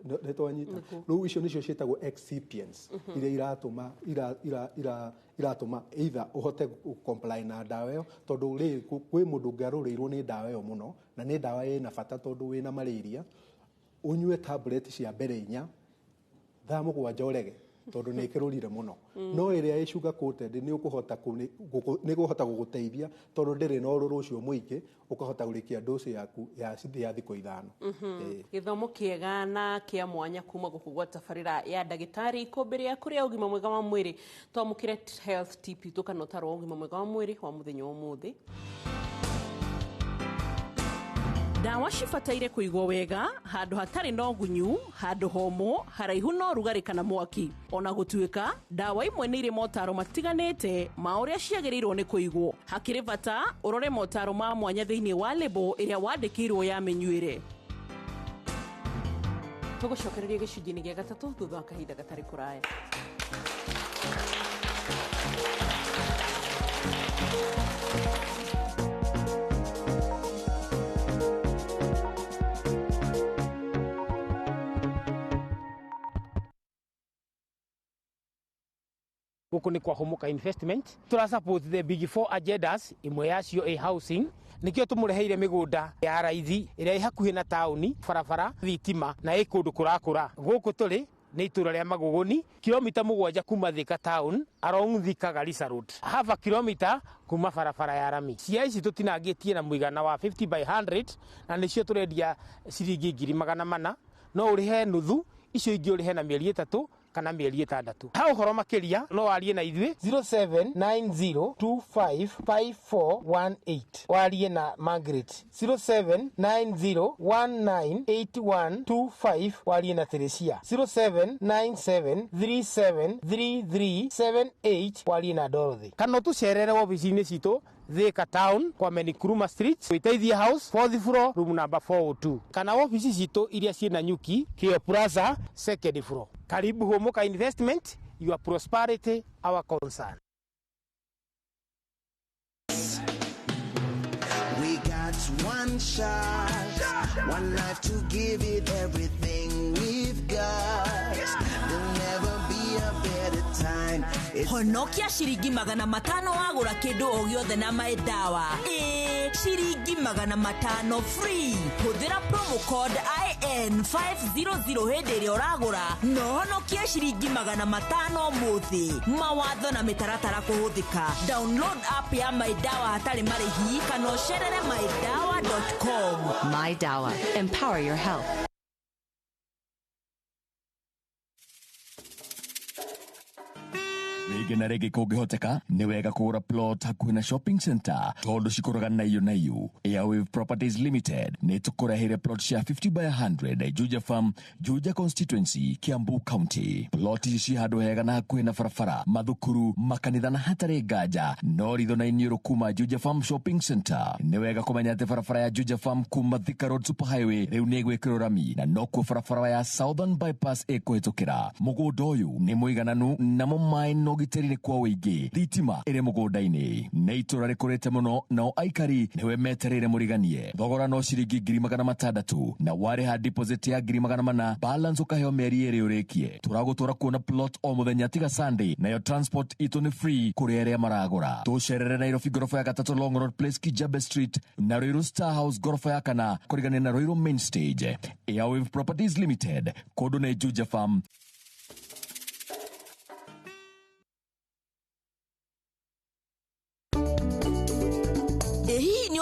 Nĩ twanyita? Rĩu icio nĩcio ciĩtagwo excipients, iria iratũma either ũhote comply na ndawa ĩyo, tondũ rĩ kwĩ mũndũ ũngĩarũrĩirwo nĩ ndawa ĩyo mũno, na nĩ ndawa ĩna bata tondũ wĩna malaria, ũnyue tablet cia mbere 4, thaa 7 ũrege. Tondũ nĩ ĩkĩrũrire mũno. No ĩrĩa ĩ sugar coated nĩ ũkũhota nĩ ĩkũhota gũgũteithia tondũ ndĩrĩ na ũrũrũ ũcio mũingĩ, ũkahota kũrĩkia dose yaku ya thikũ 5. Gĩthomo kĩega na kĩa mwanya kuma gũkũ gwa tabarĩra ya ndagĩtarĩ ikũmbĩ rĩa kũrĩa ũgima mwega wa mwĩrĩ. Twamũkĩre health tip itũ kana ũtaro wa ũgima mwega wa mwĩrĩ wa mũthenya wa ũmũthĩ. Ndawa cibataire kũigwo wega handũ hatarĩ na ũgunyu, handũ homũ, haraihu na ũrugarĩ kana mwaki. Ona gũtuĩka ndawa imwe nĩ irĩ motaro matiganĩte ma ũrĩa ciagĩrĩirwo nĩ kũigwo. Hakĩrĩ bata ũrore motaro ma mwanya thĩinĩ wa lebo ĩrĩa wandĩkĩirwo ya mĩnyuĩre. Tũgũcokereria gĩcunjĩ-inĩ gĩa gatatũ thutha wa kahinda gatarĩ kũraya. Guku ni kwa Humuka Investment tura support the big four agendas imwe yacio ĩ housing nikio tumureheire migunda ya raithi ĩrĩa ĩ hakuhĩ na taũni, barabara, thitima na ĩ kũndũ kũrakũra. Gũkũ tũrĩ nĩ itũra rĩa Magũgũni, kilomita 7 kuma Thika town along Thika Garissa Road, half a kilomita kuma barabara ya rami. Cia ici tũtinangĩtie na mũigana wa 50 by 100 na nĩcio tũrendia ciringi 400,000, no ũrĩhe nuthu, icio ingĩ ũrĩhe na mĩeri 3 kana mĩeri 6. Ha ũhoro makĩria no warie na ithuĩ 0790255418, warie na Margaret 0790198125, warie na Teresia 0797373378, warie na Dorothy. Kana tũcerere ofici-inĩ citũ Thika town kwa Nkrumah Street, Wĩteithie House, 4th floor, room number 402, kana ofici citũ iria ciĩ Nanyuki, Kio Plaza, 2nd floor. Karibu Humuka Investment, your prosperity our concern. We got one shot, one life to give it everything we've got. There'll never be a better time. Honokia ciringi 500 wagũra kĩndũ o gĩothe na My Dawa. Ĩĩ, ciringi 500 free. Hũthĩra promo code IN500 hĩndĩ ĩrĩa ũragũra na ũhonokie ciringi 500 ũmũthĩ. Mawatho na mĩtaratara kũhũthĩka. Download app ya My Dawa hatarĩ marĩhi kana ũcerere mydawa.com. My Dawa. Empower your health. Rĩngĩ na rĩngĩ kũngĩhoteka nĩ wega kũgũra plot hakuhĩ na shopping center tondũ cikũraga na iũ. Airwave Properties Limited nĩ tũkũreheire plot cia 50 by 100 Juja Farm, Juja Constituency, Kiambu County. Plot ici ci handũ hega na hakuhĩ na barabara, mathukuru, makanitha na hatarĩ nganja no ritho na iniũrũ kuma Juja Farm Shopping Center. Nĩ wega kũmenya atĩ barabara ya Juja Farm kuma Thika Road Superhighway rĩu nĩ ĩgwĩkĩrwo rami na nokuo barabara ya Southern Bypass ĩkũhĩtũkĩra. Mũgũnda ũyũ nĩ mũigananu namo maĩ no ũgitĩri nĩ kwa ũingĩ, thitima ĩrĩ mũgũnda-inĩ. Nĩ itũra rĩkũrĩte mũno nao aikari nĩwe metereire mũriganie. Thogora no ciringi 600,000 na warĩha deposit ya 400,000, balance ũkaheo mĩeri 2 ũrĩkie. Tũragũtwara kuona plot o mũthenya tiga Sunday, nayo transport itũ nĩ free kũrĩ arĩa maragũra. Tũcerere Nairobi ngoroba ya 3 Long Road Place, Kijabe Street na Ruiru Star House ngoroba ya 4 kũrigania na Ruiru Main Stage. Airwave Properties Limited, kũndũ nĩ Juja Farm.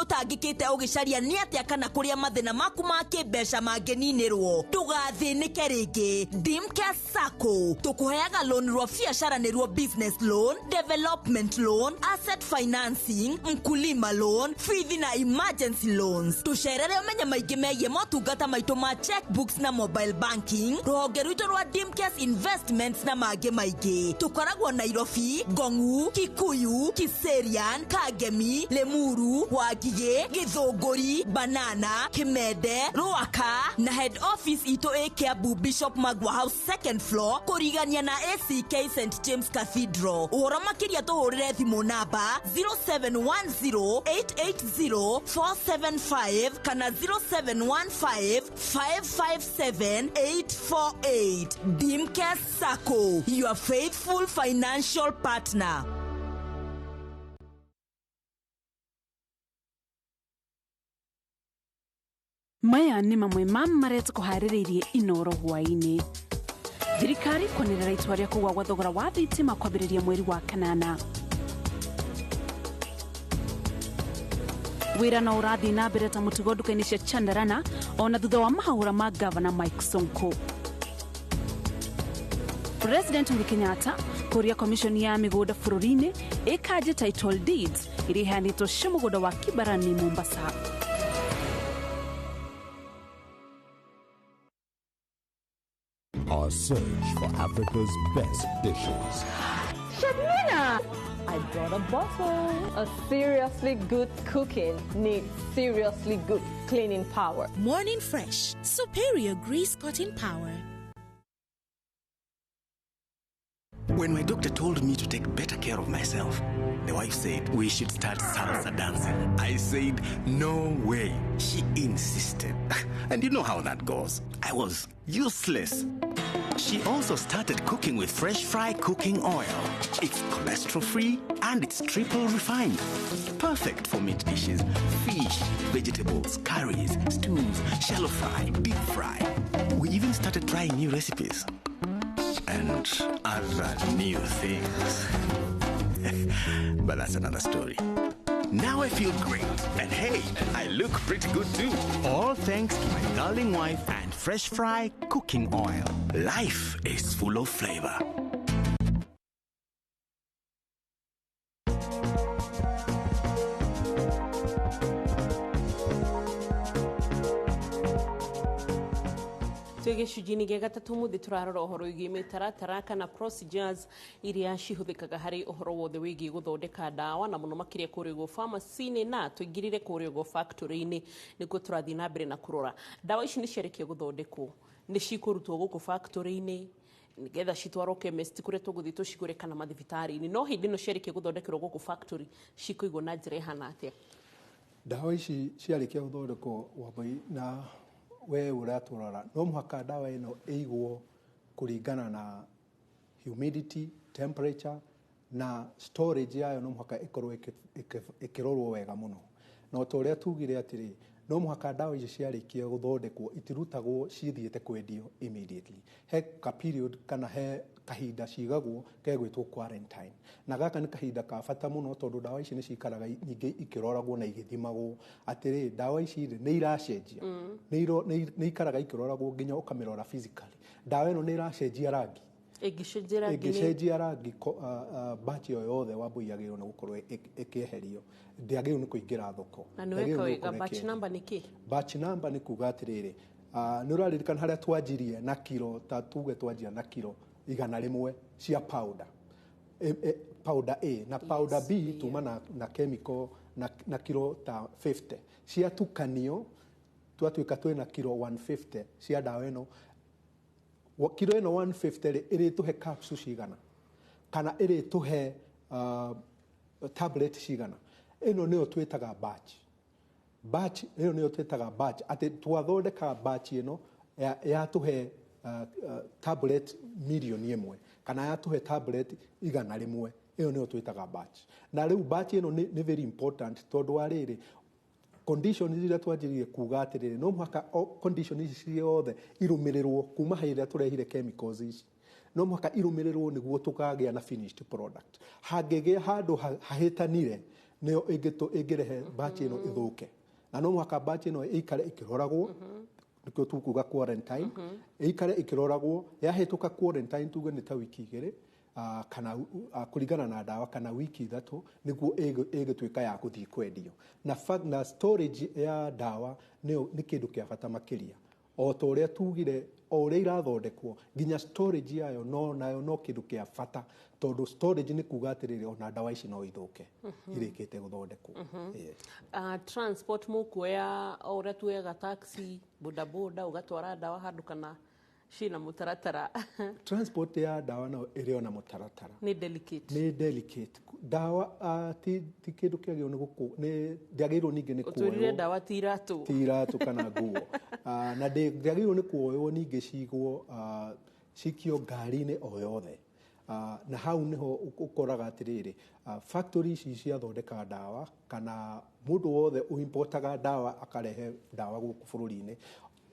Ũtangĩkĩte ũgĩcaria nĩ atĩa kana kũrĩa mathĩna maku ma kĩmbeca mangĩninĩrwo. Ndũgathĩnĩke rĩngĩ. Dimcare Sacco tũkũheaga loan rwa biacara nĩruo business loan, development loan, asset financing, mkulima loan, fithi na emergency loans. Tũcerere ũmenye maingĩ megiĩ motungata maitũ ma checkbooks na mobile banking, rũhonge rwitũ rwa Dimcare Investments na mangĩ maingĩ. Tũkoragwo Nairobi, Ngong'u, Kikuyu, Kiserian, Kangemi, Limuru, Wangigĩ, Githũngũri, Banana, Kimende, Ruaka na head office itũ ĩ Kiambu Bishop Magwa House 2nd floor kũrigania na ACK St James Cathedral. Ũhoro makĩria tũhũrĩre thimũ namba 0710880475 kana 0715557848. Dimcare Sacco, your faithful financial partner. Maya nĩ mamwe ma marĩa tũkũharĩrĩirie Inoro hwaĩ-inĩ. Thirikari kwanĩrĩra itua rĩa kũgũa gwa thogora wa thitima kwambĩrĩria mweri wa kanana. Wĩra no ũrathiĩ na mbere ta mũtugo nduka-inĩ cia Chandarana ona thutha wa mahahũra ma gavana Mike Sonko. President Uhuru Kenyatta kũria commission ya mĩgũnda bũrũri-inĩ ĩkanje title deeds iria iheanĩtwo cia mũgũnda wa Kibarani Mombasa. Our search for Africa's best dishes. Shabnina! I brought a bottle. A seriously good cooking needs seriously good cleaning power. Morning Fresh, superior grease cutting power. When my doctor told me to take better care of myself, the wife said we should start salsa dancing. I said, no way. She insisted. And you know how that goes. I was useless. She also started cooking with Fresh Fry cooking oil. It's cholesterol-free and it's triple refined. Perfect for meat dishes, fish, vegetables, curries, stews, shallow fry, deep fry. We even started trying new recipes and other new things. But that's another story. Now I feel great. And hey, I look pretty good too. All thanks to my darling wife and Fresh Fry cooking oil. Life is full of flavor. Twĩ gĩcunjĩ-inĩ gĩa gatatũ mũthĩ tũrarora ũhoro wĩgiĩ mĩtaratara kana procedures iria cihũthĩkaga harĩ ũhoro wothe wĩgiĩ gũthondeka ndawa na mũno makĩria kũrĩa ũguo pharmacy-inĩ na tũingĩrire kũrĩa ũguo factory-inĩ nĩkuo tũrathiĩ na mbere na kũrora ndawa ici nĩ ciarĩkia gũthondekwo nĩ cikũrutwo gũkũ factory-inĩ nĩgetha citwarwo chemist kũrĩa tũgũthiĩ tũcigũre kana mathibitarĩ-inĩ no hĩndĩ ĩno ciarĩkia gũthondekerwo gũkũ factory cikũigwo na njĩra ĩhana atĩa? Ndawa ici ciarĩkia gũthondekwo Wambui na we ũratũrora no mũhaka ndawa ĩno ĩigwo kũringana na humidity, temperature na storage yayo no mũhaka ĩkorwo ĩkĩrorwo wega mũno. Na ta ũrĩa tugire atĩrĩ, no mũhaka ndawa ici ciarĩkia gũthondekwo itirutagwo cithiĩte kwendio immediately. He ka period kana he kahinda cigagwo gegwĩtwo quarantine. Na gaka nĩ kahinda ka bata mũno tondũ ndawa ici nĩ cikaraga ningĩ ikĩroragwo na igĩthimagwo atĩrĩ ndawa ici rĩ nĩ iracenjia. Nĩ ikaraga ikĩroragwo nginya ũkamĩrora physically. Ndawa ĩno nĩ ĩracenjia rangi. Ĩngĩcenjia rangi batch o yothe Wambui yagĩrĩirwo nĩ gũkorwo ĩkĩeherio. Ndĩagĩrĩirwo nĩ kũingĩra thoko. Na nĩ weka wega. Batch number nĩ kĩ? Batch number nĩ kuga atĩrĩrĩ, nĩ ũraririkana harĩa twanjirie na kiro ta tuge twanjia na kiro 100 cia powder. Powder A na powder B tuma na chemical na kiro ta 50 ciatukanio twatuĩka twĩna kiro 150 cia ndawa ĩno. Kiro ĩno 150 rĩ ĩrĩtũhe capsule cigana kana ĩrĩtũhe tablet cigana. Ĩno nĩyo twĩtaga batch. Batch ĩyo nĩyo twĩtaga batch atĩ twathondeka batch ĩno yatũhe tablet 1,000,000 kana yatũhe tablet 100. Ĩyo nĩyo twĩtaga batch. Na rĩu batch ĩno nĩ very important tondũ wa rĩrĩ condition iria twanjĩrĩirie kuga atĩrĩrĩ no mũhaka condition ici ciothe irũmĩrĩrwo kuma hĩndĩ ĩrĩa tũrehire chemicals ici no mũhaka irũmĩrĩrwo nĩguo tũkagĩa na finished product. Hangĩgĩa handũ hahĩtanire nĩyo ĩngĩrehe batch ĩno ĩthũke. Na no mũhaka batch ĩno ĩikare ĩkĩroragwo nĩkĩo tũkuga quarantine ĩikare ĩkĩroragwo yahĩtũka quarantine tuge nĩ ta wiki 2 kana kũringana na ndawa kana wiki 3 nĩguo ĩgĩtuĩka ya gũthiĩ kwendio. Na storage ya ndawa nĩ kĩndũ kĩa bata makĩria. O ta ũrĩa tugire o ũrĩa irathondekwo nginya storage yayo no nayo no kĩndũ kĩa bata tondũ storage nĩ kuga atĩrĩrĩ ona ndawa ici no ithũke irĩkĩte gũthondekwo. Transport mũkuoya o ũrĩa tuoyaga taxi bodaboda ũgatwara ndawa handũ kana cina mũtaratara? Transport ya ndawa no ĩrĩ ona mũtaratara. Nĩ delicate. Nĩ delicate. Ndawa ti kĩndũ kĩagĩrĩirwo nĩ gũkũ nĩ ndĩagĩrĩirwo ningĩ nĩ kuoywo. Ũtwĩrire ndawa ti iratũ. Ti iratũ kana nguo. Na ndĩagĩrĩirwo nĩ kuoywo ningĩ cigwo cikio ngari-inĩ o yothe. Na hau nĩho ũkoraga atĩrĩrĩ factory ici ciathondeka ndawa kana mũndũ wothe ũimportaga ndawa akarehe ndawa gũkũ bũrũri-inĩ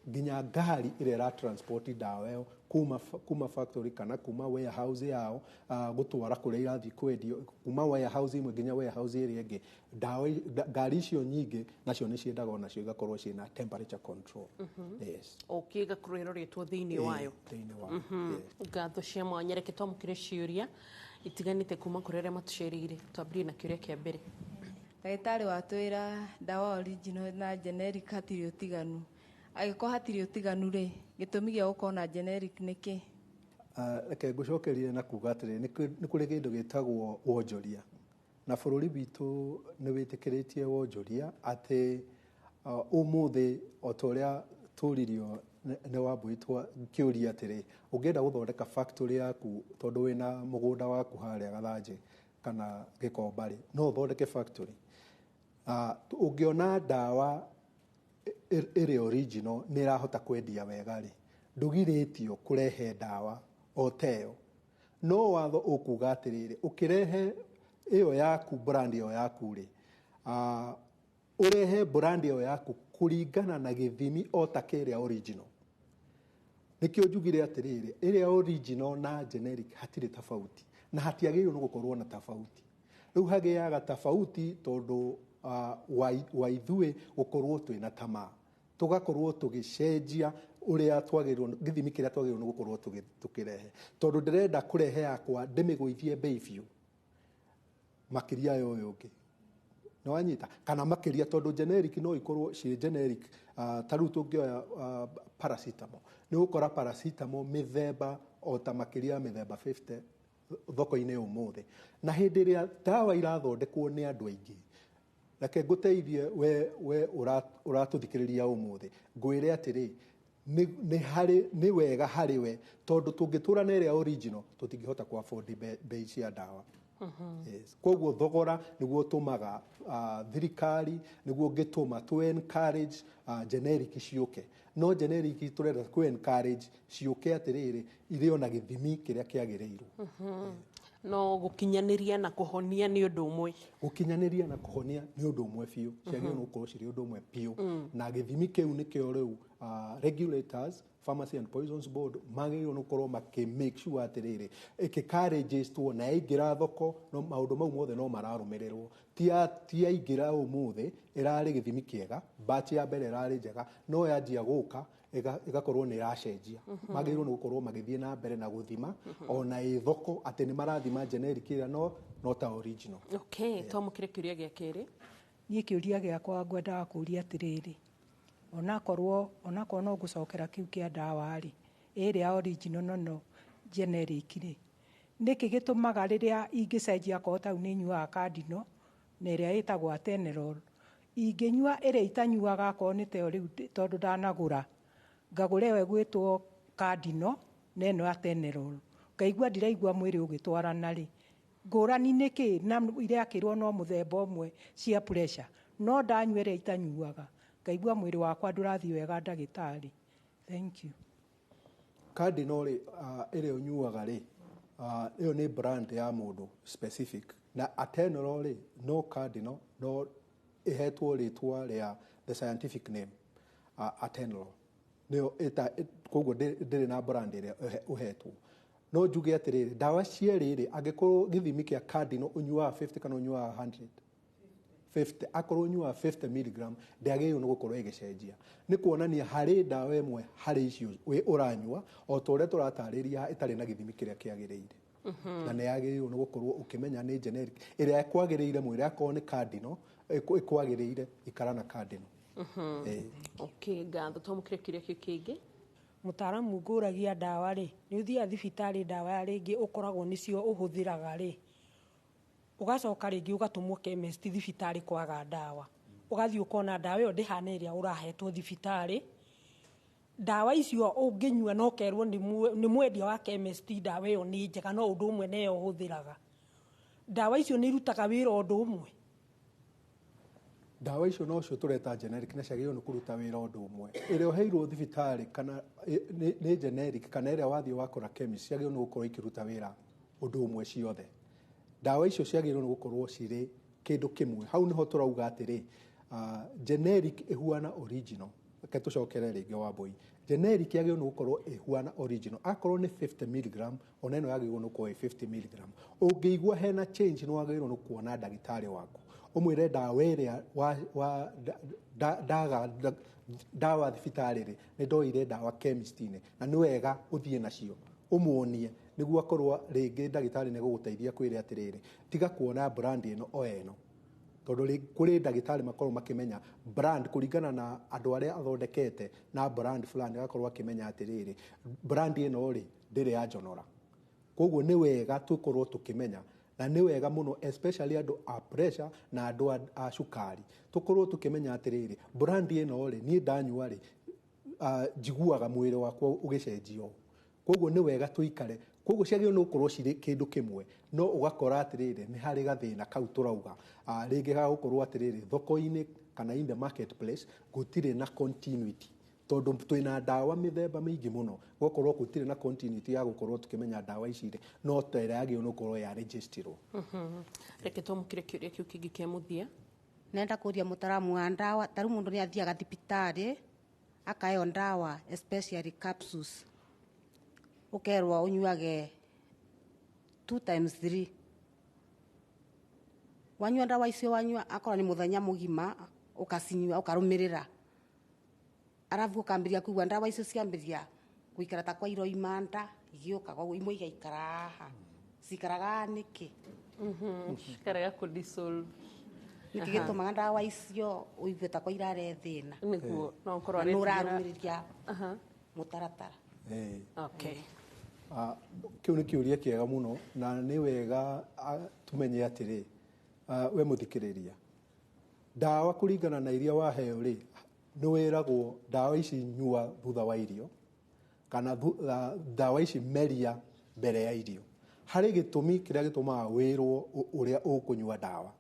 Nginya ngari ĩrĩa ĩra transport ndawa ĩyo kuma factory kana kuma warehouse yao, gũtwara kũrĩa irathiĩ kwendio, kuma warehouse ĩmwe nginya warehouse ĩrĩa ĩngĩ, ndawa ngari icio nyingĩ nacio nĩ ciendaga onacio igakorwo ciĩna temperature control. Yes. Okay, igakorwo ĩroretwo thĩinĩ wayo. Thĩinĩ wayo. Ngatho cia mwanya. Reke twamũkĩre ciũria itiganĩte kuma kũrĩ arĩa matũcereire. Twambĩrĩrie na kĩũria kĩa mbere. Ndagĩtarĩ watwĩra ndawa original na generic hatirĩ ũtiganu. Angĩkorwo hatirĩ ũtiganu rĩ, gĩtũmi gĩa gũkorwo na generic nĩ kĩ? Reke ngũcokerie na kuga atĩrĩ, nĩ kũrĩ kĩndũ gĩtagwo wonjoria, na bũrũri witũ nĩ wĩtĩkĩrĩtie wonjoria atĩ ũmũthĩ o ta ũrĩa tũririo nĩ Wambui kĩũria atĩrĩ, ũngĩenda gũthondeka factory yaku tondũ wĩna mũgũnda waku harĩa Gathanjĩ kana Gĩkomba rĩ, no ũthondeke factory. Ũngĩona ndawa ĩrĩ original nĩ ĩrahota kwendia wega rĩ, ndũgirĩtio kũrehe ndawa o ta ĩyo. No watho ũkuga atĩrĩrĩ, ũkĩrehe ĩyo yaku, brand ĩyo yaku rĩ, ũrehe brand ĩyo yaku kũringana na gĩthimi o ta kĩrĩa original. Nĩkĩo njugire atĩrĩrĩ, ĩrĩa original na generic hatirĩ tofauti, na hatiagĩrĩirwo nĩ gũkorwo na tofauti. Rĩu hagĩaga tofauti tondũ wa ithuĩ gũkorwo twĩna tamaa, tũgakorwo tũgĩcenjia ũrĩa twagĩrĩirwo, gĩthimi kĩrĩa twagĩrĩirwo nĩ gũkorwo tũkĩrehe, tondũ ndĩrenda kũrehe yakwa ndĩmĩgũithie bei biũ makĩria ya ũyũ ũngĩ. Nĩwanyita? Kana makĩria, tondũ generic no ikorwo ciĩ generic. Ta rĩu tũngĩoya paracetamol, nĩ ũgũkora paracetamol mĩthemba o ta makĩria ya mĩthemba 50 thoko-inĩ ũmũthĩ. Na hĩndĩ ĩrĩa ndawa irathondekwo nĩ andũ aingĩ, reke ngũteithie we ũratũthikĩrĩria ũmũthĩ, ngwĩre atĩrĩ, nĩ wega harĩ we, tondũ tũngĩtũra na ĩrĩa original tũtingĩhota kũ afford bei cia ndawa. Yes. Koguo thogora nĩguo ũtũmaga thirikari, nĩguo ũngĩtũma to encourage generic ciũke. No generic tũrenda kũ encourage ciũke atĩrĩrĩ, irĩ ona gĩthimi kĩrĩa kĩagĩrĩirwo. No gũkinyanĩria na kũhonia nĩ ũndũ ũmwe. Gũkinyanĩria na kũhonia nĩ ũndũ ũmwe biũ. Ciagĩrĩirwo nĩ gũkorwo cirĩ ũndũ ũmwe biũ. Na gĩthimi kĩu nĩkĩo rĩu regulators, Pharmacy and Poisons Board, magĩrĩirwo nĩ gũkorwo makĩ make sure atĩrĩrĩ, ĩkĩkarĩnjĩtwo na yaingĩra thoko, no maũndũ mau mothe no mararũmĩrĩrwo. Ti yaingĩra ũmũthĩ ĩrarĩ gĩthimi kĩega, batch ya mbere ĩrarĩ njega, no yanjia gũka ĩgakorwo nĩ ĩracenjia. Magĩrĩirwo nĩ gũkorwo magĩthiĩ na mbere na gũthima ona ĩ thoko atĩ nĩ marathima generic ĩrĩa no ta original. Okay, twamũkĩre kĩũria gĩa kerĩ. Niĩ kĩũria gĩakwa ngwendaga kũũria atĩrĩrĩ, onakorwo no ngũcokera kĩu kĩa ndawa rĩ, ĩrĩa original no generic rĩ, nĩkĩ gĩtũmaga rĩrĩa ingĩcenjia akorwo ta rĩu nĩ nyuaga Cardinal na ĩrĩa ĩtagwo Atenolol, ingĩnyua ĩrĩa itanyuaga akorwo nĩ ta ĩyo rĩu tondũ ndanagũra, ngagũra ĩyo ĩgwĩtwo Cardinal na ĩno Atenolol, ngaigua ndiraigua mwĩrĩ ũgĩtwarana rĩ, ngũrani nĩkĩ na irekĩrwo no mũthemba ũmwe cia pressure, no ndanyua ĩrĩa itanyuaga ngaigua mwĩrĩ wakwa ndũrathiĩ wega ndagĩtarĩ. Thank you. Cardinal rĩ, ĩrĩa ũnyuaga rĩ, ĩyo nĩ brand ya mũndũ specific, na Atenolol rĩ no Cardinal, no ĩhetwo rĩtwa rĩa the scientific name, Atenolol nĩyo, koguo ndĩrĩ na brand ĩrĩa ũhetwo. No njuge atĩrĩrĩ, ndawa cierĩ rĩ, angĩkorwo gĩthimi kĩa Cardinal ũnyuaga 50 kana ũnyuaga 100 50, akorwo ũnyuaga 50 milligram, ndĩagĩrĩirwo nĩ gũkorwo ĩgĩcenjia. Nĩ kuonania harĩ ndawa ĩmwe harĩ icio ũranyua o ta ũrĩa tũratarĩria ĩtarĩ na gĩthimi kĩrĩa kĩagĩrĩire. Na nĩ yagĩrĩirwo nĩ gũkorwo ũkĩmenya nĩ generic ĩrĩa ĩkwagĩrĩire mwĩrĩ, akorwo nĩ Cardinal ĩkwagĩrĩire, ikara na Cardinal. Okay, ngatho. Twamũkĩre kĩũria kĩu kĩngĩ. Mũtaaramu, ngũragia ndawa rĩ, nĩ ũthiaga thibitarĩ ndawa ya rĩngĩ ũkoragwo nĩcio ũhũthĩraga rĩ, ũgacoka rĩngĩ ũgatũmwo chemist thibitarĩ kwaga ndawa, ũgathiĩ ũkona ndawa ĩyo ndĩhana ĩrĩa ũrahetwo thibitarĩ. Ndawa icio ũngĩnyua no ũkerwo nĩ mwendia wa chemist ndawa ĩyo nĩ njega, no ũndũ ũmwe na ĩyo ũhũthĩraga. Ndawa icio nĩ irutaga wĩra ũndũ ũmwe? Ndawa icio nocio tũreta generic na ciagĩrĩirwo nĩ kũruta wĩra ũndũ ũmwe. Ĩrĩa ũheirwo thibitarĩ kana nĩ generic kana ĩrĩa wathiĩ wakora chemist, ciagĩrĩirwo nĩ gũkorwo ikĩruta wĩra ũndũ ũmwe ciothe. Ndawa icio ciagĩrĩirwo nĩ gũkorwo cirĩ kĩndũ kĩmwe. Hau nĩho tũrauga atĩrĩ, generic ĩhuana original Reke tũcokere rĩngĩ Wambũi. Generic yagĩrĩirwo nĩ gũkorwo ĩhuana original. Akorwo nĩ 50 milligram, ona ĩno yagĩrĩirwo nĩ gũkorwo ĩ 50 milligram. Ũngĩigua hena change, nĩ wagĩrĩirwo nĩ kuona ndagĩtarĩ waku, ũmwĩre ndawa ĩrĩa wa ndaga ndawa thibitarĩ rĩ, nĩ ndoire ndawa chemist-inĩ, na nĩ wega ũthiĩ nacio ũmuonie, nĩguo akorwo rĩngĩ ndagĩtarĩ nĩ egũgũteithia kwĩre atĩrĩrĩ, tiga kuona brand ĩno o ĩno, tondũ kũrĩ ndagĩtarĩ makorwo makĩmenya brand kũringana na andũ arĩa athondekete na brand fulani, agakorwo akĩmenya atĩrĩrĩ, brand ĩno rĩ ndĩrĩ ya njonora. Koguo nĩ wega tũkorwo tũkĩmenya, na nĩ wega mũno especially andũ a pressure na andũ a cukari, tũkorwo tũkĩmenya atĩrĩrĩ, brand ĩno rĩ, niĩ ndanyua rĩ, njiguaga mwĩrĩ wakwa ũgĩcenjia ũũ. Koguo nĩ wega tũikare. Koguo ciagĩrĩirwo nĩ gũkorwo cirĩ kĩndũ kĩmwe, no ũgakora atĩrĩrĩ, nĩ harĩ gathĩna kau tũrauga, rĩngĩ gagũkorwo atĩrĩrĩ, thoko-inĩ kana in the marketplace gũtirĩ na continuity, tondũ twĩna ndawa mĩthemba mĩingĩ mũno, gũgakorwo gũtirĩ na continuity ya gũkorwo tũkĩmenya ndawa ici rĩ, no ta ĩrĩa yagĩrĩirwo nĩ gũkorwo ya registerirwo. Reke twamũkĩre kĩũria kĩu kĩngĩ kĩa mũthia. Nenda kũria mũtaramu wa ndawa, ta rĩu mũndũ nĩ athiaga thibitarĩ akaheo ndawa, especially capsules, ũkerwo ũnyuage 2 times 3. Wanyua ndawa icio, wanyua akorwo nĩ mũthenya mũgima, ũkacinyua ũkarũmĩrĩra, arabu ũkambĩrĩria kũigua ndawa icio ciambĩrĩria gũikara ta kwa iroima nda igĩũkaga ũguo, imwe igaikara haha, cikaraga nĩkĩ? Cikaraga kũ dissolve. Nĩkĩ gĩtũmaga ndawa icio ũigue ta kwa irarehe thĩna? Nĩguo no ũkorwo nĩ ũrarũmĩrĩria mũtaratara. Okay. Kĩu nĩ kĩũria kĩega mũno, na nĩ wega tũmenye atĩrĩ, we mũthikĩrĩria, ndawa kũringana na iria waheo rĩ, nĩ wĩragwo ndawa ici nyua thutha wa irio, kana ndawa ici meria mbere ya irio. Harĩ gĩtũmi kĩrĩa gĩtũmaga wĩrwo ũrĩa ũkũnyua ndawa,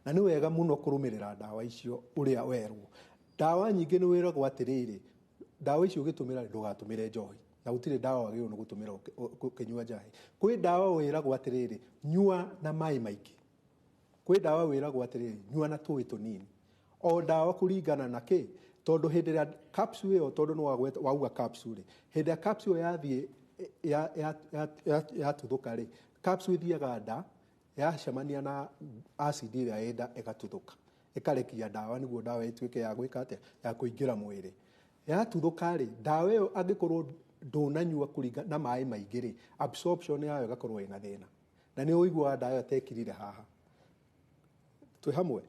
na nĩ wega mũno kũrũmĩrĩra ndawa icio ũrĩa werwo. Ndawa nyingĩ nĩ wĩragwo atĩrĩrĩ, ndawa icio ũgĩtũmĩra ndũgatũmĩre njohi, na gũtirĩ ndawa wagĩrĩirwo nĩ gũtũmĩra ũkĩnyua njohi. Kwĩ ndawa wĩragwo atĩrĩrĩ, nyua na maĩ maingĩ. Kwĩ ndawa wĩragwo atĩrĩrĩ, nyua na tũĩ tũnini. O ndawa kũringana na kĩ, tondũ hĩndĩ ĩrĩa capsule ĩyo, tondũ nĩ wauga capsule rĩ, hĩndĩ ĩrĩa capsule ĩyo yathiĩ yatuthũka rĩ, capsule ĩthiaga nda, yacemania na acid ĩrĩa ĩ nda ĩgatuthũka, ĩkarekia ndawa nĩguo ndawa ĩtuĩke ya gwĩka atĩa, ya kũingĩra mwĩrĩ. Yatuthũka rĩ, ndawa ĩyo angĩkorwo ndũnanyua kũringana na maĩ maingĩ rĩ, absorption yayo ĩgakorwo ĩna thĩna, na nĩ ũiguaga ndawa ĩyo tekirire haha. Twĩ hamwe?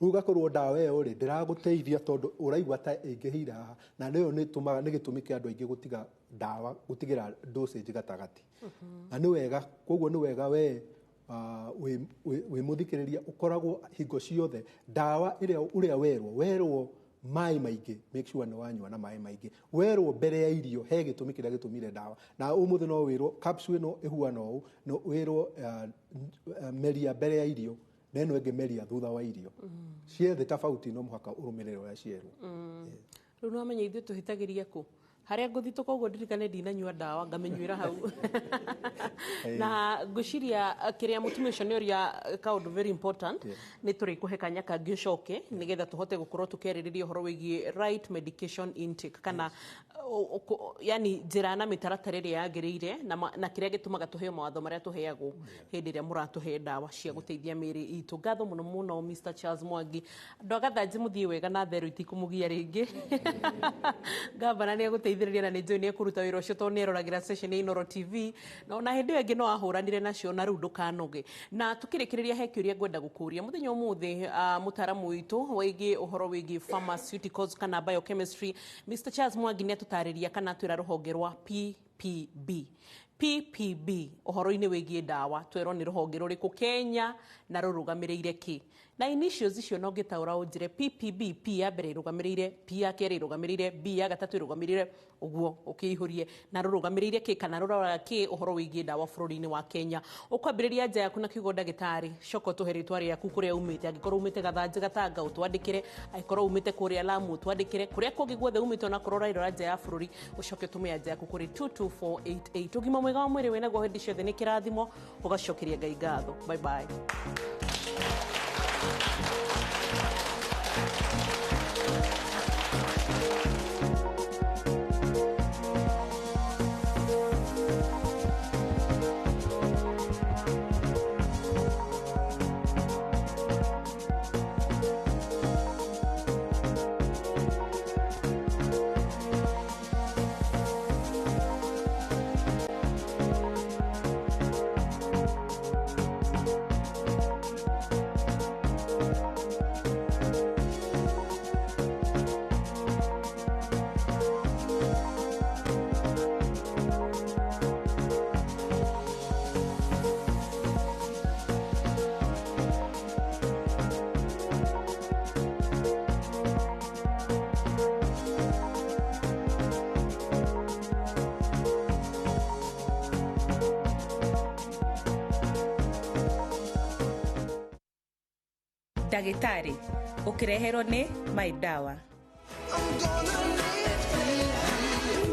Rĩu ũgakorwo ndawa ĩyo rĩ, ndĩragũteithia tondũ ũraigua ta ĩingĩhĩire haha, na nĩyo nĩ ĩtũmaga, nĩ gĩtũmi kĩa andũ aingĩ gũtiga ndawa, gũtigĩra dosage gatagatĩ. Na nĩ wega, koguo nĩ wega we wĩ mũthikĩrĩria ũkoragwo hingo ciothe ndawa ĩrĩa ũrĩa werwo maĩ maingĩ, make sure nĩ wanyua na maĩ maingĩ. Werwo mbere ya irio, he gĩtũmi kĩrĩa gĩtũmire ndawa. Na ũmũthĩ no wĩrwo capsule ĩno ĩhuana ũũ, no wĩrwo meria mbere ya irio, na ĩno ĩngĩ meria thutha wa irio. Ciothe tofauti, no mũhaka ũrũmĩrĩre ũrĩa cierwo. Rĩu nĩwamenya ithuĩ tũhĩtagĩria kũ? Harĩa ngũthitũka ũguo ndirikane ndinanyua ndawa, ngamĩnyuĩra hau. Na ngwĩciria kĩrĩa mũtumia ũcio nĩ oria kaũndũ very important, nĩ tũrĩkũhe kanya kangĩ ũcoke nĩgetha tũhote gũkorwo tũkĩarĩrĩria ũhoro wĩgiĩ right medication intake, kana yani njĩra na mĩtaratara ĩrĩa yagĩrĩire, na kĩrĩa gĩtũmaga tũheo mawatho marĩa tũheagwo hĩndĩ ĩrĩa mũratũhe ndawa cia gũteithia mĩĩrĩ itũ. Ngatho mũno mũno Mr. Charles Mwangi. Andũ a Gathanji mũthiĩ wega na therũ itikũmũgia rĩngĩ. Gavana nĩ egũteithĩrĩria na nĩ njũĩ nĩ ekũruta wĩra ũcio tondũ nĩ eroragĩra session ya Inooro TV, na ona hĩndĩ ĩyo ĩngĩ no ahũranire nacio, na rĩu ndũkanoge. Na tũkĩrĩkĩrĩria, he kĩũria ngwenda gũkũria mũthenya ũmũthĩ, mũtaaramu witũ wĩgiĩ ũhoro wĩgiĩ pharmaceuticals kana biochemistry, Mr. Charles Mwangi, nĩ atũtarĩria kana atwĩra rũhonge rwa PPB. PPB ũhoro-inĩ wĩgiĩ ndawa, twerwo nĩ rũhonge rũrĩkũ Kenya na rũrũgamĩrĩire kĩ, na initials icio no ngĩtaũra ũnjĩre PPB, P ya mbere ĩrũgamĩrĩire, P ya kerĩ ĩrũgamĩrĩire, B ya gatatũ ĩrũgamĩrĩire, ũguo ũkĩihũrie, na rũrũgamĩrĩire kĩ kana rũroraga kĩ ũhoro wĩgiĩ ndawa bũrũri-inĩ wa Kenya. Ũkwambĩrĩria anja yaku na kiugo ndagĩtarĩ, coka ũtũhe rĩtwa rĩaku, kũrĩa umĩte. Angĩkorwo umĩte Gathanjĩ Gatanga, ũtwandĩkĩre. Angĩkorwo umĩte kũrĩa Lamu, ũtwandĩkĩre. Kũrĩa kũngĩ guothe umĩte, onakorwo ũrairora nja ya bũrũri, ũcoke ũtũme anja yaku kũrĩ 22488. Ũgima mwega wa mwĩrĩ wĩnaguo hĩndĩ ciothe nĩ kĩrathimo, ũgacokeria Ngai ngatho. Bye bye. Ndagĩtarĩ ũkĩreherwo nĩ My Dawa.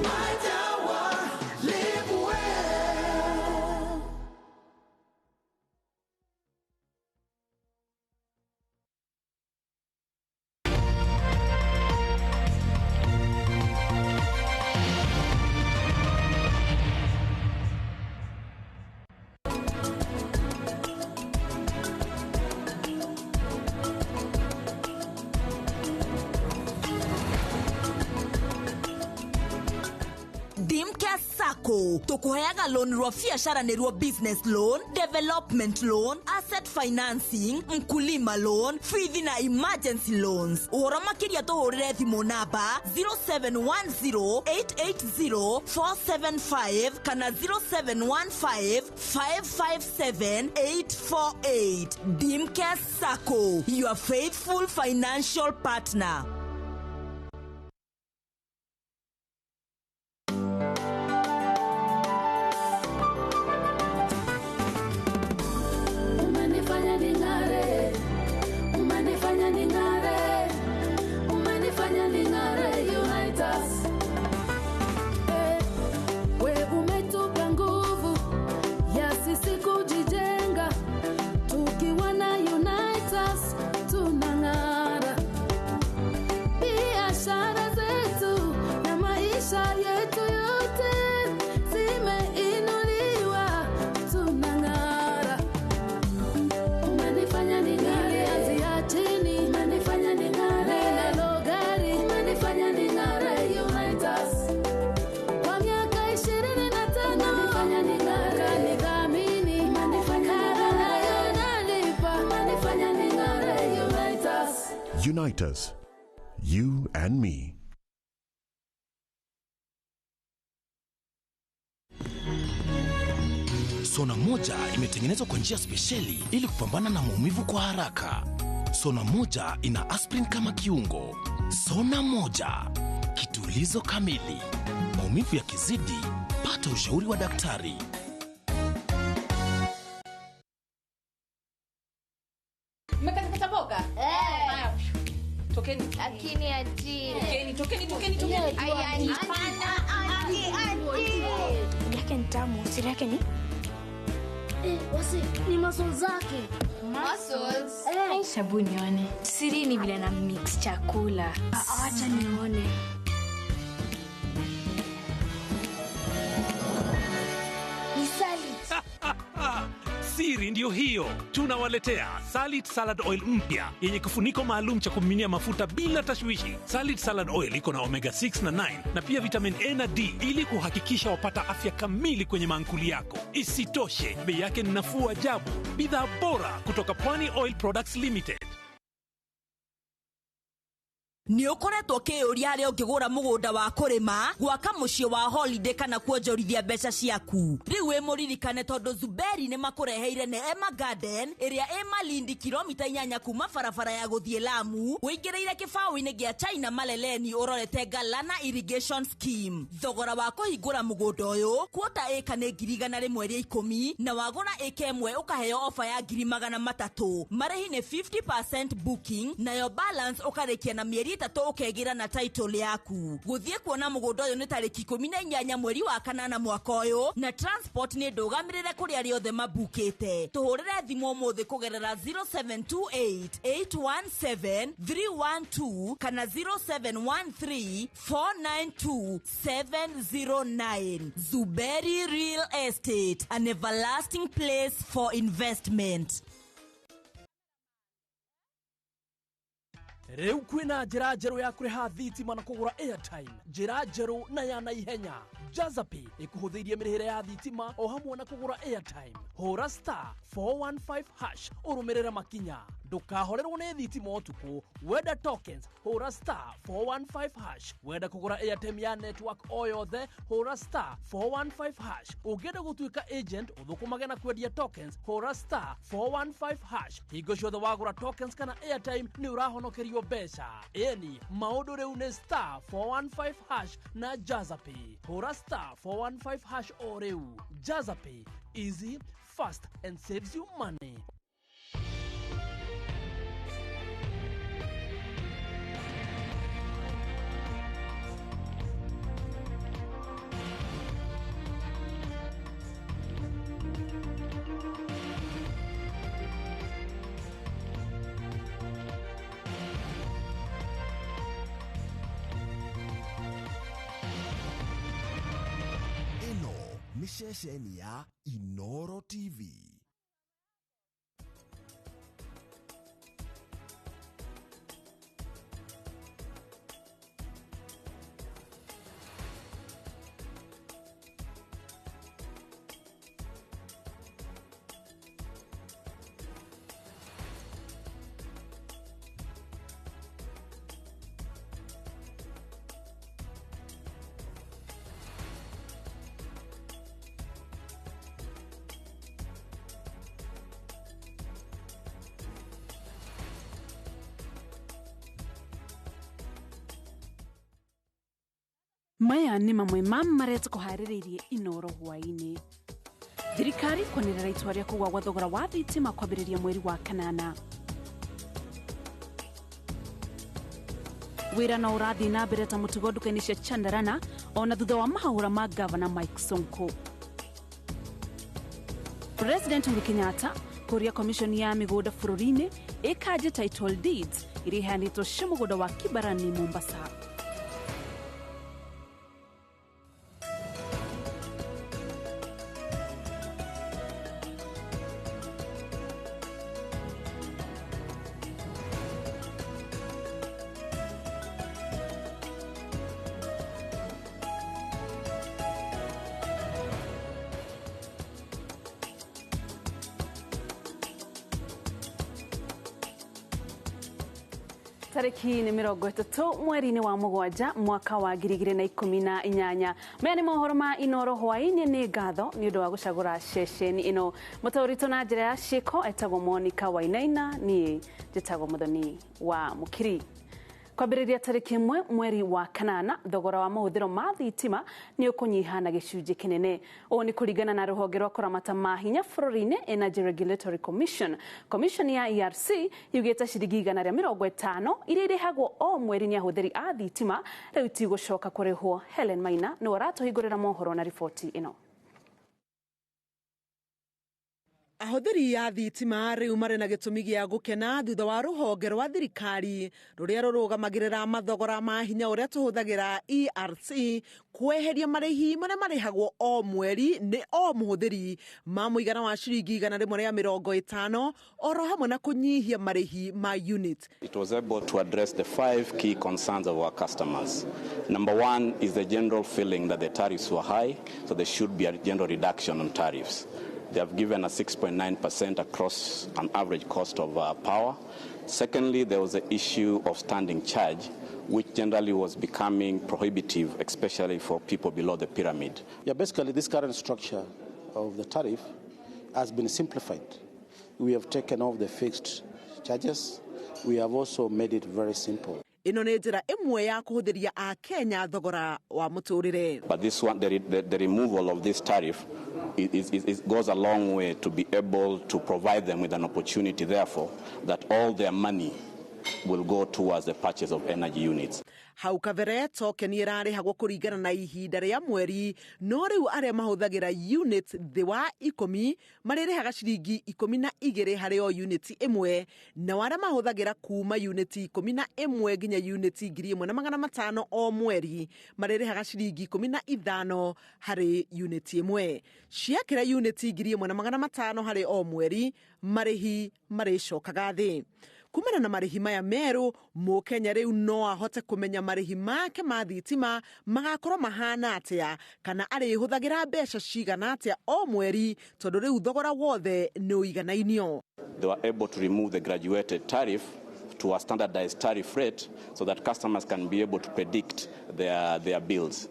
My Dawa, live well. Dimcare Sacco tukuheaga loan rwa biacara nĩruo business loan, development loan, asset financing, mkulima loan, fithi na emergency loans. Ũhoro makĩria tũhũrĩre thimũ namba 0710880475 kana 0715557848. Dimcare Sacco, your faithful financial partner. Umenifanya ning'are, umenifanya ning'are, umenifanya ning'are, unite us. Eh, we umetupa nguvu ya sisi kujijenga, tukiwa na unite us tunang'ara. Biashara zetu na maisha yetu yote zimeinuliwa, tunang'ara. Umenifanya ning'are, ya chini, umenifanya ning'are, ninalo gari, umenifanya ning'are, unite us. Kwa miaka 25, umenifanya ning'are, ukanidhamini, umenifanya ning'are, nalipa, umenifanya ning'are, unite us. Unite us. You and me. Sona moja imetengenezwa kwa njia spesheli ili kupambana na maumivu kwa haraka. Sona moja ina aspirin kama kiungo. Sona moja, kitulizo kamili. Maumivu yakizidi, pata ushauri wa daktari. Mmekatakata mboga? Eh. Haya. Tokeni. Lakini auntie. Tokeni, tokeni, tokeni, tokeni. Ai, auntie. Auntie, auntie. Yake ni tamu, siri yake ni Wasi, ni muscles zake. Muscles? Eh. Shabu nione. Siri ni vile na mix chakula. Acha nione. Ni salad. Siri ndiyo hiyo, tunawaletea Salit Salad Oil mpya yenye kifuniko maalum cha kumiminia mafuta bila tashwishi. Salit Salad Oil iko na omega 6 na 9 na pia vitamin A na D ili kuhakikisha wapata afya kamili kwenye maankuli yako. Isitoshe, bei yake ni nafuu ajabu. Bidhaa bora kutoka Pwani Oil Products Limited. Nĩ ũkoretwo ũkĩyũria harĩa ũngĩgũra mũgũnda wa kũrĩma, gwaka mũciĩ wa holiday kana kuonjorithia mbeca ciaku. Rĩu wĩ mũririkane tondũ Zuberi nĩ makũreheire Neema Garden ĩrĩa ĩ Malindi kilomita 8 kuma barabara ya gũthiĩ Lamu, ũingĩrĩire kĩbaũ-inĩ gĩa China Maleleni ũrorete Galana Irrigation Scheme. Thogora wa kũhingũra mũgũnda ũyũ kuota ĩka nĩ 110,000 na wagũra ĩka ĩmwe ũkaheo ofa ya 300,000. Marĩhi nĩ 50% booking nayo balance ũkarĩkia na mĩeri 3 ũkegĩra na title yaku. Gũthiĩ kuona mũgũnda ũyũ nĩ tarĩki 18 mweri wa kanana mwaka ũyũ na transport nĩ ndũgamĩrĩre kũrĩa arĩa othe mabukĩte. Tũhũrĩre thimũ ũmũthĩ kũgerera 0728 817 312 kana 0713 492 709. Zuberi Real Estate, an everlasting place for investment. Rĩu kwĩna njĩra njerũ ya kũrĩha thitima na kũgũra airtime, njĩra njerũ na ya naihenya. Jazapay ĩkũhũthĩirie mĩrĩhĩre ya thitima o hamwe na kũgũra airtime. Hũra star 415 hash ũrũmĩrĩre makinya. Ndũkahorerwo nĩ thitima ũtukũ. Wenda tokens hũra star 415 hash. Wenda kũgũra airtime ya network o yothe hũra star 415 hash. Ũngĩenda gũtuĩka agent ũthũkũmage na kwendia tokens hũra star 415 hash. Hingo ciothe wagũra tokens kana airtime nĩ ũrahonokerio mbeca. Ĩni maũndũ rĩu nĩ star 415 hash na Jazapay. Hũra star 415 hash o rĩu. Jazapay, easy, fast and saves you money. Nĩ ceceni ya Inoro TV. Maya nĩ mamwe ma marĩa tũkũharĩrĩirie Inoro hwaĩ-inĩ. Thirikari kwanĩrĩra itua rĩa kũgũa gwa thogora wa thitima kwambĩrĩria mweri wa kanana. Wĩra no ũrathiĩ na mbere ta mũtugo nduka-inĩ cia Chandarana ona thutha wa mahahũra ma gavana Mike Sonko. President Uhuru Kenyatta kũria commission ya mĩgũnda bũrũri-inĩ ĩkanje title deeds iria iheanĩtwo cia mũgũnda wa Kibarani Mombasa. Tariki nĩ 30 mweri-inĩ wa mũgwanja mwaka wa 2018. Maya nĩ mohoro ma Inoro hwaĩ-inĩ. Nĩ ngatho nĩ ũndũ wa gũcagũra ceceni ĩno. Mũtaũritũ na njĩra ya ciĩko etagwo Monica Wainaina, niĩ njĩtagwo Mũthoni wa Mũkiri. Kwambĩrĩria tarĩki 1 mweri wa kanana, thogora wa mahũthĩro ma thitima nĩ ũkũnyiha na gĩcunjĩ kĩnene. Ũũ nĩ kũringana na rũhonge rwa kũramata mahinya bũrũri-inĩ Energy Regulatory Commission. Commission ya ERC yugĩte ciringi 150 iria irĩhagwo o mweri nĩ ahũthĩri a thitima rĩu tigũcoka kũrĩhwo. Helen Maina nĩwe ũratũhingũrĩra mohoro na riboti ĩno. Ahũthĩri a thitima rĩu marĩ na gĩtũmi gĩa gũkena thutha wa rũhonge rwa thirikari rũrĩa rũrũgamagĩrĩra mathogora ma hinya ũrĩa tũhũthagĩra ERC kweheria marĩhi marĩa marĩhagwo o mweri nĩ o mũhũthĩri ma mũigana wa ciringi 150 oro hamwe na kũnyihia marĩhi ma unit. It was able to address the 5 key concerns of our customers. Number 1 is the general feeling that the tariffs were high, so there should be a general reduction on tariffs. They have given a 6.9% across an average cost of power. Secondly, there was the issue of standing charge, which generally was becoming prohibitive, especially for people below the pyramid. Yeah, basically this current structure of the tariff has been simplified. We have taken off the fixed charges. We have also made it very simple. Ĩno nĩ njĩra ĩmwe ya kũhũthĩria Akenya thogora wa mũtũrĩre. But this one, the removal of this tariff it goes a long way to be able to provide them with an opportunity, therefore, that all their money will go towards the purchase of energy units. Hau kabere tokeni ĩrarĩhagwo kũringana na ihinda rĩa mweri, no rĩu arĩa mahũthagĩra unit thĩ wa 10 marĩrĩhaga ciringi 12 harĩ o unit ĩmwe, nao arĩa mahũthagĩra kuma unit 11 nginya unit 1500 o mweri marĩrĩhaga ciringi 15 harĩ unit ĩmwe. Ciakĩra unit 1500 harĩ o mweri, marĩhi marĩcokaga thĩ. Kumana na marĩhi maya merũ, mũkenya rĩu no ahote kũmenya marĩhi make ma thitima magakorwo mahana atĩa kana arĩhũthagĩra mbeca cigana atĩa o mweri, tondũ rĩu thogora wothe nĩ ũiganainio. They were able to remove the graduated tariff to a standardized tariff rate so that customers can be able to predict their bills,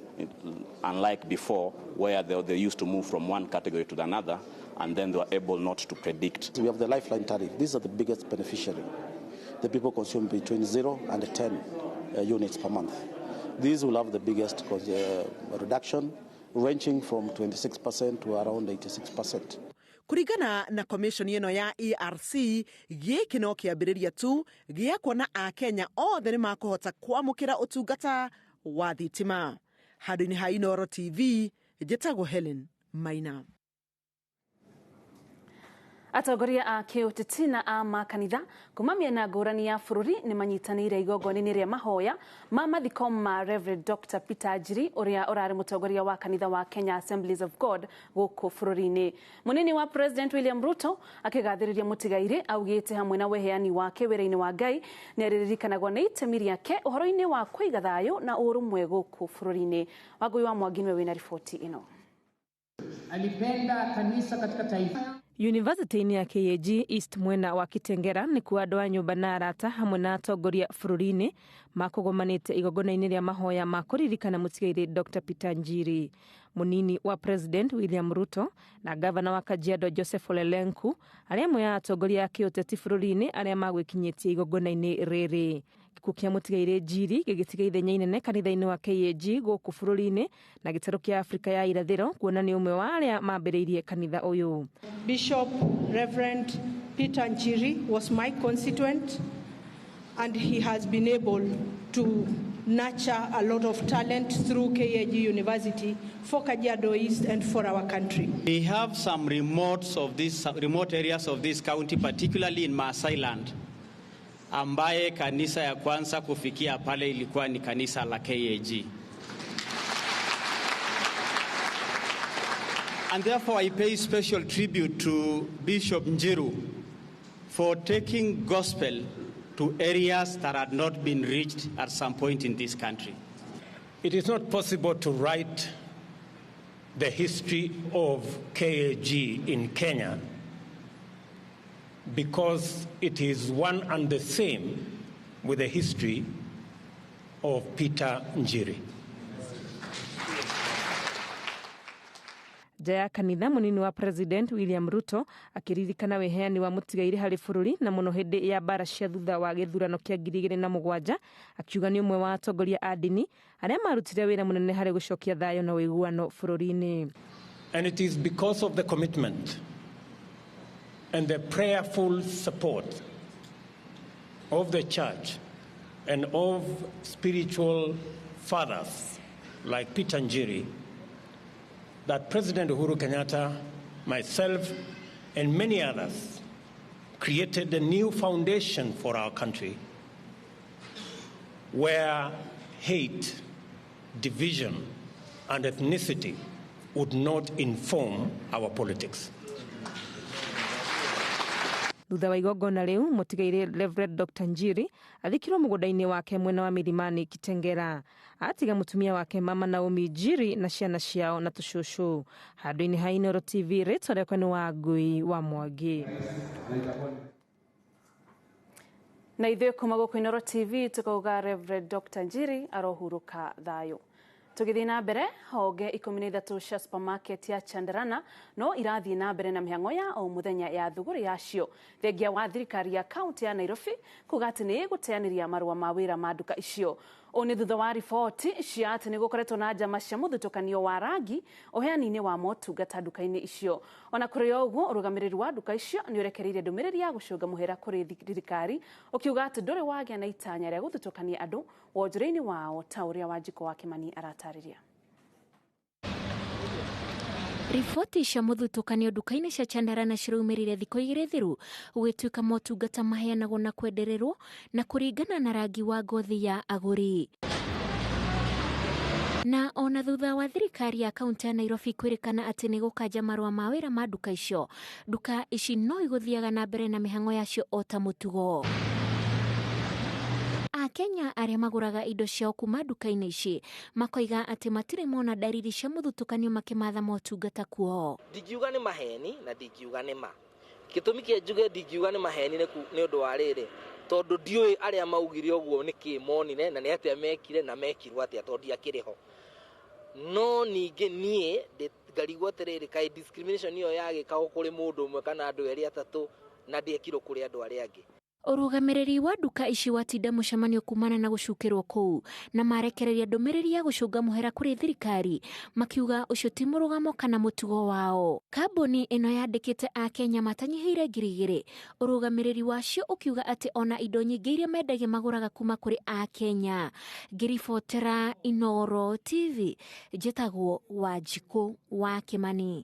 unlike before where they used to move from one category to another and then they were able not to predict. We have the lifeline tariff. These are the biggest beneficiary. The people consume between 0 and 10 units per month. These will have the biggest reduction, ranging from 26% to around 86%. Kũringana na commission ĩno ya ERC, gĩkĩ no kĩambĩrĩria tu gĩa kuona Akenya othe nĩ makũhota kwamũkĩra ũtungata wa thitima. Handũ-inĩ ha Inoro TV, njĩtagwo Helen Maina. Atongoria a kĩũteti na a makanitha kuma mĩena ngũrani ya bũrũri nĩ manyitanĩire igongona-inĩ rĩa mahoya ma mathiko ma Reverend Dr. Peter Njiri ũrĩa ũrarĩ mũtongoria wa kanitha wa Kenya Assemblies of God gũkũ bũrũri-inĩ. Mũnini wa President William Ruto akĩgathĩrĩria mũtigairĩ augĩte hamwe na weheani wake wĩra-inĩ wa Ngai nĩ arĩririkanagwo nĩ itemi rĩake ũhoro-inĩ wa kũiga thayũ na ũrũmwe gũkũ bũrũri-inĩ. Wangũi wa Mwangi nĩwe wĩna riboti ĩno. Alipenda kanisa katika taifa. Yunivasĩtĩ-inĩ ya KAG East mwena wa Kitengera nĩkuo andũ a nyũmba na arata hamwe na atongoria bũrũri-inĩ makũgomanĩte igongona-inĩ rĩa mahoya ma kũririkana mũtigairĩ Dr. Peter Njiri. Mũnini wa President William Ruto na gavana wa Kajiado Joseph Ole Lenku arĩa amwe a atongoria a kĩũteti bũrũri-inĩ arĩa magwĩkinyĩtie igongona-inĩ rĩrĩ. Gĩkuũ kĩa mũtigairĩ Njiri gĩgĩtiga ithenya inene kanitha-inĩ wa KAG gũkũ bũrũri-inĩ na gĩtarũ kĩa Afrika ya irathĩro kuona nĩ ũmwe wa arĩa mambĩrĩirie kanitha ũyũ. Bishop Reverend Peter Njiri was my constituent, and he has been able to nurture a lot of talent through KAG University for Kajiado East and for our country. We have some remote areas of this county, particularly in Maasai land, ambaye kanisa ya kwanza kufikia pale ilikuwa ni kanisa la KAG. And therefore I pay special tribute to Bishop Njiru for taking gospel to areas that had not been reached at some point in this country. It is not possible to write the history of KAG in Kenya because it is one and the same with the history of Peter Njiri. Nja ya kanitha mũnini wa President William Ruto akĩririkana wĩheani wa mũtigairĩ harĩ bũrũri na mũno hĩndĩ ya mbara cia thutha wa gĩthurano kĩa 2007 akiuga nĩ ũmwe wa atongoria a ndini arĩa marutire wĩra mũnene harĩ gũcokia thayũ na ũiguano bũrũri-inĩ. And it is because of the commitment and the prayerful support of the church and of spiritual fathers like Peter Njiri that President Uhuru Kenyatta, myself, and many others created a new foundation for our country where hate, division, and ethnicity would not inform our politics. Thutha wa igongona rĩu mũtigairĩ Reverend Dr. Njiri athikirwo mũgũnda-inĩ wake mwena wa Milimani Kitengera. Atiga mũtumia wake Mama Naomi Njiri na ciana ciao na tũcũcũ. Handũ-inĩ ha Inooro TV rĩtwa rĩakwa nĩ Wangui wa Mwangi. Na ithuĩ kuma gũkũ Inooro TV tũkauga Reverend Dr. Njiri arohurũka thayũ. Tũgĩthiĩ na mbere honge 13 cia supermarket ya Chandarana no irathiĩ na mbere na mĩhang'o ya o mũthenya ya thũgũrĩ yacio. Thengia wa thirikari ya kaunti ya Nairobi kuga atĩ nĩ ĩgũteanĩria marũa ma wĩra ma nduka icio. Ũũ nĩ thutha wa riboti cia atĩ nĩ gũkoretwo na njama cia mũthutũkanio wa rangi ũheani-inĩ wa motungata nduka-inĩ icio. Ona kũrĩ o ũguo ũrũgamĩrĩri wa nduka icio nĩ ũrekereirie ndũmĩrĩri ya gũcũnga mũhera kũrĩ thirikari ũkiuga atĩ ndũrĩ wagĩa na itanya rĩa gũthutũkania andũ wonjoria-inĩ wao ta ũrĩa Wanjikũ wa Kĩmani aratarĩria. Riboti cia mũthutũkanio nduka-inĩ cia Chandarana ciraumĩrire thikũ igĩrĩ thiru gũgĩtuĩka motungata maheanagwo na kwendererwo na kũringana na rangi wa ngothi ya agũri. Na ona thutha wa thirikari ya kaunti ya Nairobi kwĩrĩkana atĩ nĩ gũkanja marũa ma wĩra ma nduka icio, nduka ici no igũthiaga na mbere na mĩhang'o yacio o ta mũtugo. Akenya arĩa magũraga indo ciao kuma nduka-inĩ ici makoiga atĩ matirĩ mona ndariri cia mũthutũkanio makĩmatha motungata kuo. Ndingiuga nĩ maheni na ndingiuga nĩ ma. Gĩtũmi kĩa njuge ndingiuga nĩ maheni nĩ ũndũ wa rĩrĩ, tondũ ndiũĩ arĩa maugire ũguo nĩ kĩ monire na nĩ atĩa mekire na mekirwo atĩa tondũ ndiakĩrĩ ho. No ningĩ niĩ ngarigwo atĩrĩrĩ, kaĩ discrimination ĩyo yagĩkagwo kũrĩ mũndũ ũmwe kana andũ erĩ atatũ na ndĩekirwo kũrĩ andũ arĩa angĩ. Ũrũgamĩrĩri wa nduka ici watinda mũcemanio kumana na gũcukĩrwo kũu na marekereria ndũmĩrĩri ya gũcũnga mũhera kũrĩ thirikari makiuga ũcio ti mũrũgamo kana mũtugo wao. Kambuni ĩno yandĩkĩte Akenya matanyihĩire 2,000. Ũrũgamĩrĩri wacio ũkiuga atĩ ona indo nyingĩ iria mendagia magũraga kuma kũrĩ Akenya. Ngĩribotera Inooro TV njĩtagwo Wanjikũ wa Kĩmani.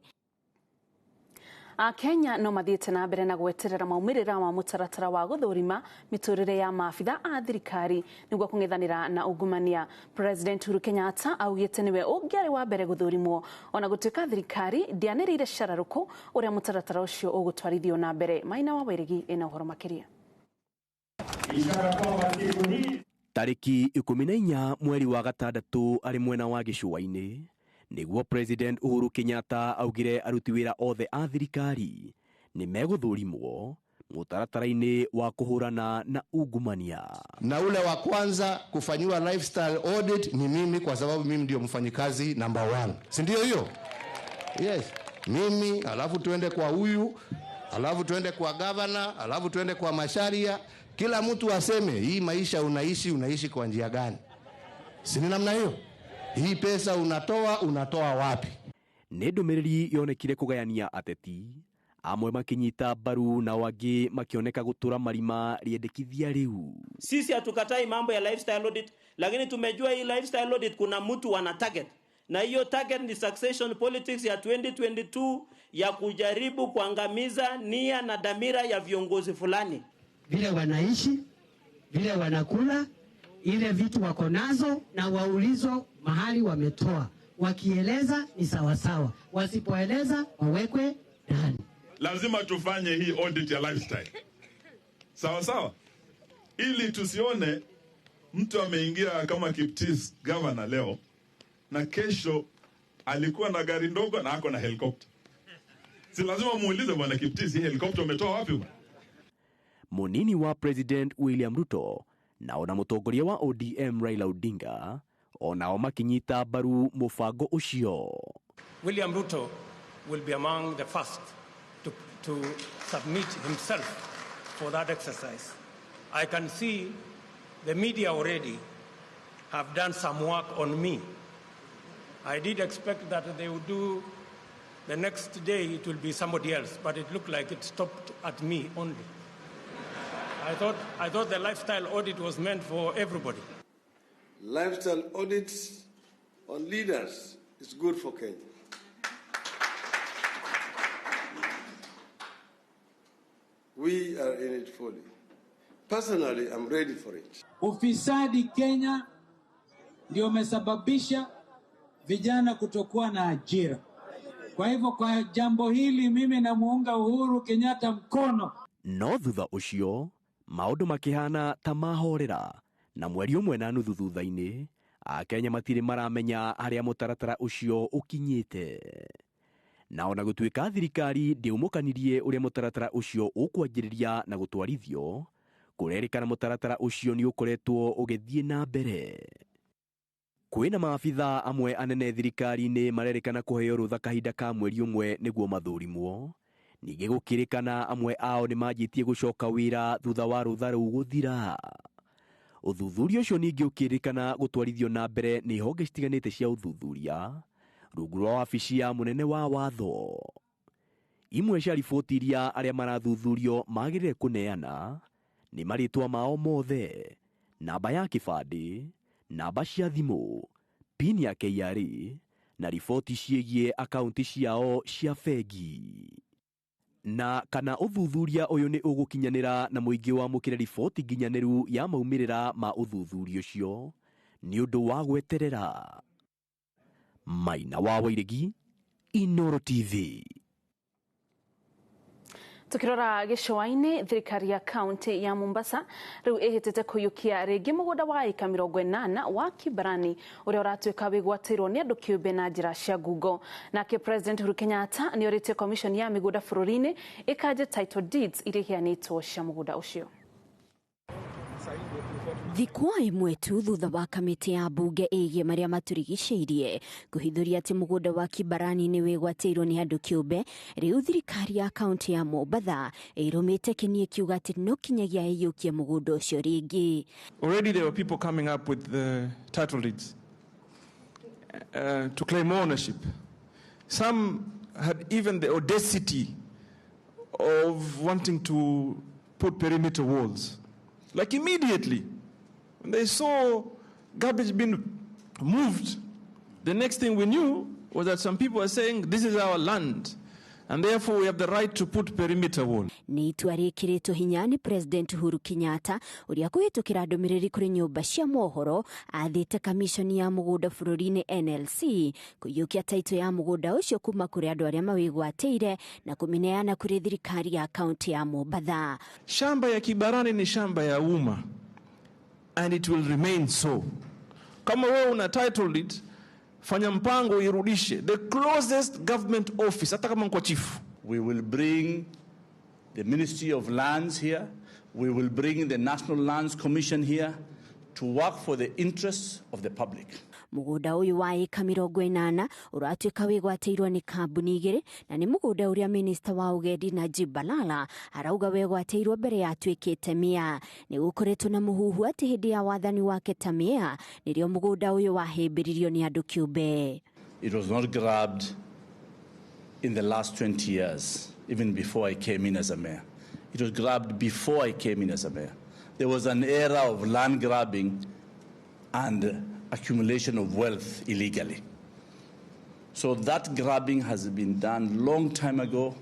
Akenya no mathiĩte na mbere na gweterera maumĩrĩra ma mũtaratara wa gũthũrima mĩtũrĩre ya maabitha a thirikari nĩguo kũng'ethanĩra na ungumania. President Uhuru Kenyatta augĩte nĩwe ũngĩarĩ wa mbere gũthũrimwo ona gũtuĩka thirikari ndĩanĩrĩire cararũkũ ũrĩa mũtaratara ũcio ũgũtwarithio na mbere. Maina wa Wairegi ĩna ũhoro makĩria. Tarĩki 14 mweri wa gatandatũ arĩ mwena wa gĩcũa-inĩ nĩguo President Uhuru Kenyatta augire aruti wĩra othe a thirikari nĩ megũthũrimwo mũtaratara-inĩ wa kũhũrana na ungumania. Na ule wa kwanza kufanyiwa lifestyle audit ni mimi, kwa sababu mimi ndio mfanyikazi number 1, si ndio hiyo? Yes, mimi, alafu tuende kwa huyu, alafu tuende kwa governor, alafu tuende kwa Macharia. Kila mtu aseme hii maisha unaishi, unaishi kwa njia gani? Si ni namna hiyo? Hii pesa unatoa, unatoa wapi? Nĩ ndũmĩrĩri yonekire kũgayania ateti amwe makinyita mbaru na wangĩ makioneka gũtũra marima rĩendekithia rĩu. Sisi hatukatai mambo ya lifestyle audit, lakini tumejua hii lifestyle audit kuna mtu wana target, na hiyo target ni succession politics ya 2022 ya kujaribu kuangamiza nia na dhamira ya viongozi fulani. Vile wanaishi, vile wanakula, ile vitu wako nazo, na waulizwa mahali wametoa. Wakieleza ni sawasawa, wasipoeleza wawekwe ndani. Lazima tufanye hii audit ya lifestyle, sawa sawa, ili tusione mtu ameingia kama Kiptis governor leo na kesho alikuwa na gari ndogo na ako na helicopter. Si lazima muulize bwana Kiptis, hii helicopter umetoa wapi bwana? Munini wa President William Ruto na ona mũtongoria wa ODM Raila Odinga onao makinyita mbaru mũbango ũcio. William Ruto will be among the first to submit himself for that exercise. I can see the media already have done some work on me. I did expect that they would do the next day it will be somebody else, but it looked like it stopped at me only. I thought the lifestyle audit was meant for everybody. Lifestyle audits on leaders is good for Kenya. We are in it fully. Personally, I'm ready for it. Ufisadi Kenya ndio umesababisha vijana kutokuwa na ajira. Kwa hivyo kwa jambo hili mimi namuunga Uhuru Kenyatta mkono. No thutha ũcio maũndũ makĩhana ta mahorera na mweri ũmwe na nuthu thutha-inĩ Akenya matirĩ maramenya harĩa mũtaratara ũcio ũkinyĩte. Na ona gũtuĩka thirikari ndĩũmũkanirie ũrĩa mũtaratara ũcio ũkwanjĩrĩria na gũtwarithio, kũrerĩkana mũtaratara ũcio nĩ ũkoretwo ũgĩthiĩ na mbere. Kwĩna maabitha amwe anene thirikari-inĩ marerĩkana kũheo rũtha kahinda ka mweri ũmwe nĩguo mathũrimwo. Ningĩ gũkĩrĩkana amwe ao nĩ manjĩtie gũcoka wĩra thutha wa rũtha rũu gũthira. Ũthuthuria ũcio ningĩ ũkĩrĩkana gũtwarithio na mbere nĩ honge citiganĩte cia ũthuthuria rungu rwa wabici ya mũnene wa watho. Imwe cia riboti iria arĩa marathuthurio magĩrĩire kũneana nĩ marĩtwa mao mothe, namba ya kĩbandĩ, namba cia thimũ, PIN ya KRA na riboti ciĩgiĩ akaunti ciao cia bengi. Na kana ũthuthuria ũyũ nĩ ũgũkinyanĩra na mũingĩ wamũkĩre riboti nginyanĩru ya maumĩrĩra ma ũthuthuria ũcio nĩ ũndũ wa gweterera. Maina wa Wairegi, Inooro TV. Tukirora gĩcũa-inĩ, thirikari ya kaunti ya Mombasa rĩu ĩhĩtĩte kũiyũkia rĩngĩ mũgũnda wa ĩka 80 wa Kibarani ũrĩa ũratuĩka wĩgwatĩirwo nĩ andũ kĩũmbe na njĩra cia ngungo. Nake President Uhuru Kenyatta nĩ orĩtie commission ya mĩgũnda bũrũri-inĩ ĩkanje title deeds iria iheanĩtwo cia mũgũnda ũcio. Thikũ ĩmwe tu thutha wa kamĩtĩ ya mbunge ĩgiĩ marĩa matũrigicĩirie kũhithũria atĩ mũgũnda wa Kibarani nĩ wĩgwatĩirwo nĩ andũ kĩũmbe, rĩu thirikari ya kaunti ya Mombatha ĩrũmĩte kĩnie kiuga atĩ no kinyagia ĩiyũkie mũgũnda ũcio rĩngĩ. Already there were people coming up with the title deeds to claim ownership. Some had even the audacity of wanting to put perimeter walls. Like immediately, when they saw garbage being moved, the next thing we knew was that some people were saying, this is our land. And therefore we have the right to put perimeter wall. Nĩ itua rĩkĩrĩtwo hinya nĩ President Uhuru Kenyatta ũrĩa kũhĩtũkĩra ndũmĩrĩri kũrĩ nyũmba cia mohoro athĩte kamishoni ya mũgũnda bũrũri-inĩ NLC kũiyũkia taito ya mũgũnda ũcio kuma kũrĩ andũ arĩa mawĩgwatĩire na kũmĩneana kũrĩ thirikari ya kaunti ya Mombatha. Shamba ya Kibarani ni shamba ya umma and it will remain so. Kama wewe una title deed, fanya mpango irudishe the closest government office, hata kama kwa chief. We will bring the Ministry of Lands here. We will bring the National Lands Commission here to work for the interests of the public. Mũgũnda ũyũ wa ĩka 80 ũratuĩka wĩgwatĩirwo nĩ kambuni igĩrĩ na nĩ mũgũnda ũrĩa minista wa ũgendi Najib Balala arauga wegwatĩirwo mbere ya atuĩkĩte mĩa. Nĩ gũkoretwo na mũhuhu atĩ hĩndĩ ya wathani wake ta mĩa nĩrĩo mũgũnda ũyũ wahĩmbĩririo nĩ andũ kĩũmbe. It was not grabbed in the last 20 years, even before I came in as a mayor. It was grabbed before I came in as a mayor. There was an era of land grabbing and accumulation of wealth illegally. So that grabbing has been done long time ago.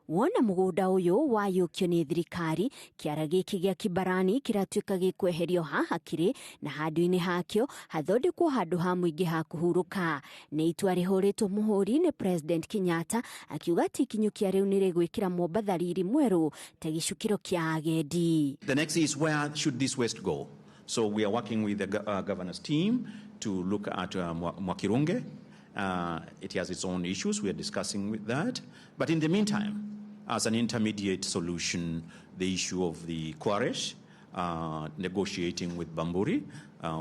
Wona mũgũnda ũyũ wayũkio nĩ thirikari, kĩara gĩkĩ gĩa Kibarani kĩratuĩka gĩkweherio haha kĩrĩ na handũ-inĩ hakĩo hathondekwo handũ ha mũingĩ ha kũhurũka. Nĩ itua rĩhũrĩtwo mũhũri nĩ President Kenyatta akiuga atĩ ikinyũkia rĩu nĩ rĩgwĩkĩra Mombatha riri mwerũ ta gĩcukĩro kĩa agendi. The next is where should this waste go? So we are working with the governor's team to look at Mwakirunge. It has its own issues. We are discussing with that. But in the meantime, as an intermediate solution, the issue of the quarries, negotiating with Bamburi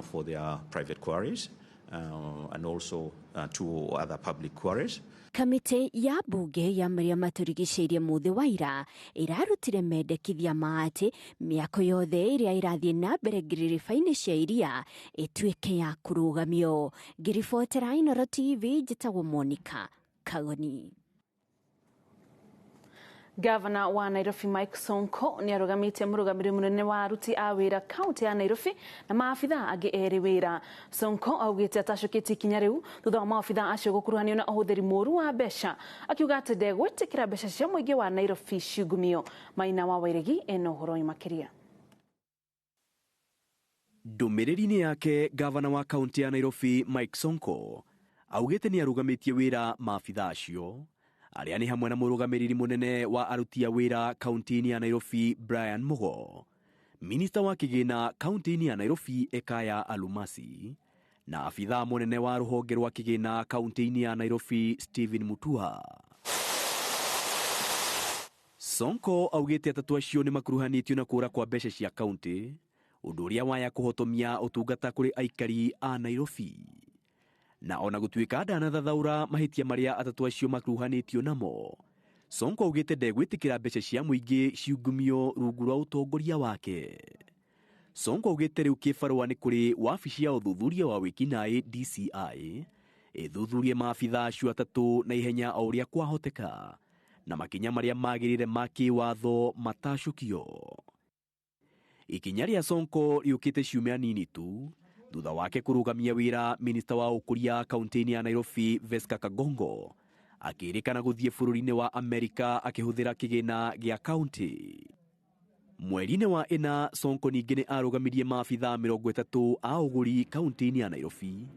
for their private quarries, and also two other public quarries. Kamĩtĩ ya mbunge ya marĩa matũrigicĩirie mũthĩ wa ira ĩrarutire mendekithia ma atĩ mĩako yothe ĩrĩa ĩrathiĩ na mbere ngiririba-inĩ cia iria ĩtuĩke ya kũrũgamio. Ngĩribotera Inooro TV, njĩtagwo Monica Kagoni. Gavana wa Nairobi Mike Sonko nĩ arũgamĩtie mũrũgamĩrĩri mũnene wa aruti a wĩra kaunti ya Nairobi na maabitha angĩ erĩ wĩra. Sonko augĩte atacũkĩtie ikinya rĩu thutha wa maabitha acio gũkuruhanio na ũhũthĩri mũũru wa mbeca, akiuga atĩ ndegwĩtĩkĩra mbeca cia mũingĩ wa Nairobi ciungumio. Maina wa Wairegi ena ũhoro makĩria. Ndũmĩrĩri-inĩ yake, gavana wa kaunti ya Nairobi Mike Sonko augĩte nĩ arũgamĩtie wĩra maabitha acio arĩa nĩ hamwe na mũrũgamĩrĩri mũnene wa aruti a wĩra kaunti-inĩ ya Nairobi Brian Mugo, minista wa kĩgĩna kaunti-inĩ ya Nairobi Ekaya Alumasi, na abithaa mũnene wa rũhonge rwa kĩgĩna kaunti-inĩ ya Nairobi Stephen Mutua. Sonko augĩte atatũ acio nĩ makuruhanĩtio na kũra kwa mbeca cia kaunti, ũndũ ũrĩa waya kũhotomia ũtungata kũrĩ aikari a Nairobi. Na ona gũtuĩka ndanathathaũra mahĩtia marĩa atatũ acio makuruhanĩtio namo, Sonko augĩte ndegwĩtĩkĩra mbeca cia mũingĩ ciungumio rungu rwa ũtongoria wake. Sonko augĩte rĩu kĩbarũa nĩ kũrĩ wabici ya ũthuthuria wa wĩkinaĩ DCI ĩthuthurie maabitha acio atatũ na ihenya o ũrĩa kwahoteka na makinya marĩa magĩrĩire ma kĩwatho matacũkio. Ikinya rĩa Sonko rĩũkĩte ciumia nini tu thutha wake kũrũgamia wĩra minista wa ũkũria kaunti-inĩ ya Nairobi Veska Kagongo akĩrĩkana gũthiĩ bũrũri-inĩ wa Amerika akĩhũthĩra kĩgĩna gĩa kaunti. Mweri-inĩ wa ĩna, Sonko ningĩ nĩ arũgamirie maabitha 30 a ũgũri kaunti-inĩ ya Nairobi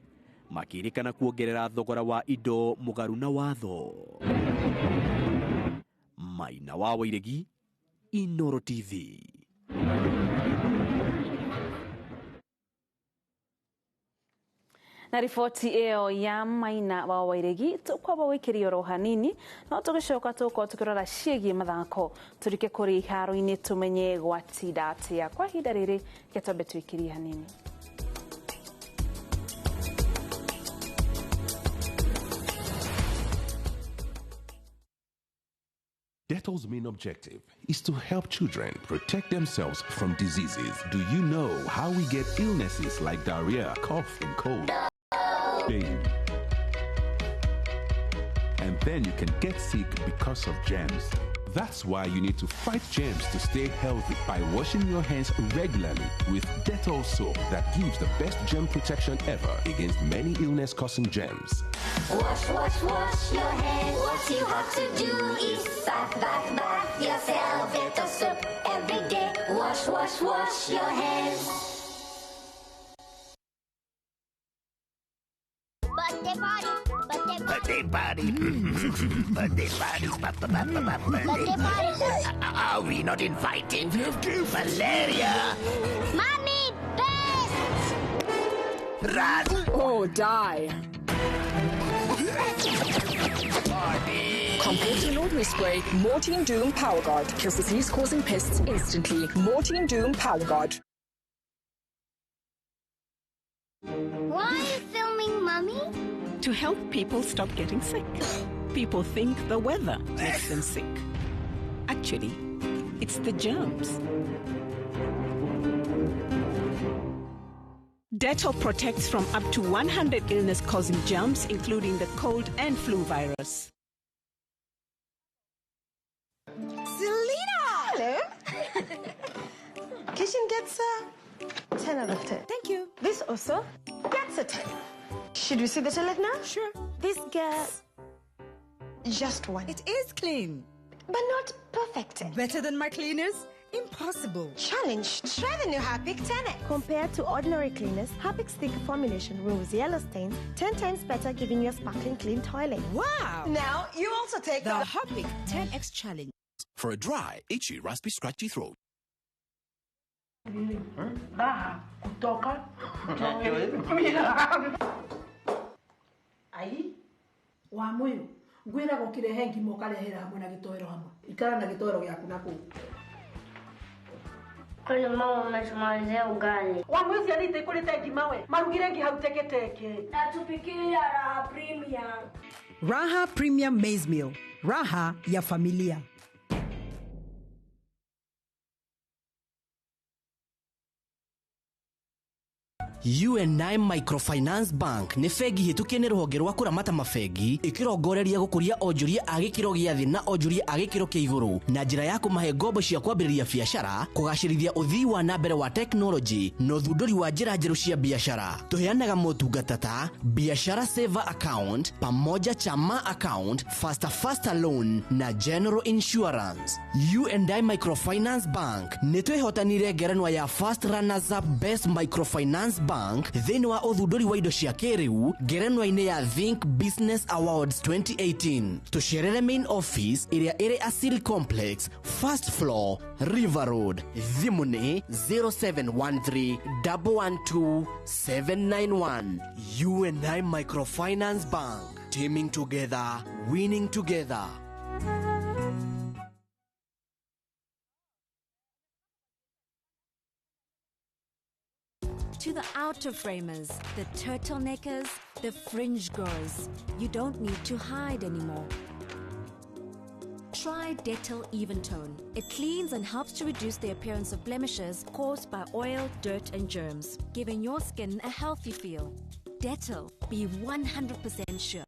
makĩrĩkana kuongerera thogora wa indo mũgarũ na watho. Maina wa Wairegi, Inooro TV. Na riboti ĩyo ya Maina wa Wairegi tũkwamba gwĩkĩria oro hanini, no tũgĩcoka tũgũkorwo tũkĩrora ciĩgiĩ mathako tũrike kũrĩ iharo-inĩ tũmenye gwatinda atĩa. Kwa ihinda rĩrĩ reke twambe twĩkĩrie hanini. Dettol's main objective is to help children protect themselves from diseases. Do you know how we get illnesses like diarrhea, cough, and cold? Babe. And then you can get sick because of germs. That's why you need to fight germs to stay healthy by washing your hands regularly with Dettol soap that gives the best germ protection ever against many illness-causing germs. Wash, wash, wash your hands. What you have to do is bath, bath, bath yourself. Dettol soap every day. Wash, wash, wash your hands. Birthday party. Birthday party. Birthday party. Birthday party. Are we not invited? Valeria. Mommy, best. Run. Or die. Party. Compared to an ordinary spray, Mortein Doom Power Guard kills disease-causing pests instantly. Mortein Doom Power Guard. Why are you filming, Mommy? To help people stop getting sick. People think the weather makes them sick. Actually, it's the germs. Dettol protects from up to 100 illness-causing germs, including the cold and flu virus. Selena! Hello. Kitchen gets a 10 out of 10. Thank you. This also gets a 10. Should we see the toilet now? Sure. This gets just one. It is clean. But not perfect. Better than my cleaners? Impossible. Challenge. Try the new Harpic 10X. Compared to ordinary cleaners, Harpic's thick formulation removes yellow stains 10 times better, giving you a sparkling clean toilet. Wow! Now you also take the Harpic 10X Challenge. For a dry, itchy, raspy, scratchy throat. Raha kutoka ai wa muyu ngwiraga ukirehe ngima ukarehera hamwe na gitoero hamwe ikara na gitoero gyaku na kuu. Kwani mama umeshamalizia ugali? Wa muyu ciana itikurite ngima we marugire ngi hau teketeke na tupikie Raha Premium. Raha Premium Maize Meal, raha ya familia. UNI Microfinance Bank nĩ bengi hĩtũkie nĩ rũhonge rwa kũramata mabengi ĩkĩrongoreria gũkũria onjoria a gĩkĩro gĩa thĩ na onjoria a gĩkĩro kĩa igũrũ na njĩra ya kũmahe ngombo cia kwambĩrĩria biacara, kũgacĩrithia ũthii wa na mbere wa tekinoronjĩ na ũthundũri wa njĩra njerũ cia biacara. Tũheanaga motungata ta biashara saver account, pamoja chama account, faster faster loan na general insurance. UNI Microfinance Bank nĩ twĩhotanire ngerenwa ya First Runners Up Best Microfinance Bank thĩinĩ wa ũthundũri wa indo cia kĩrĩu ngerenwa-inĩ ya Think Business Awards 2018. Tũcerere main office ĩrĩa ĩrĩ Asil Complex, first floor, River Road. Thimũ nĩ 0713 112 791. UNI Microfinance Bank, teaming together, winning together. To the outer framers, the turtleneckers, the fringe growers, you don't need to hide anymore. Try Dettol Eventone. It cleans and helps to reduce the appearance of blemishes caused by oil, dirt and germs, giving your skin a healthy feel. Dettol, be 100% sure.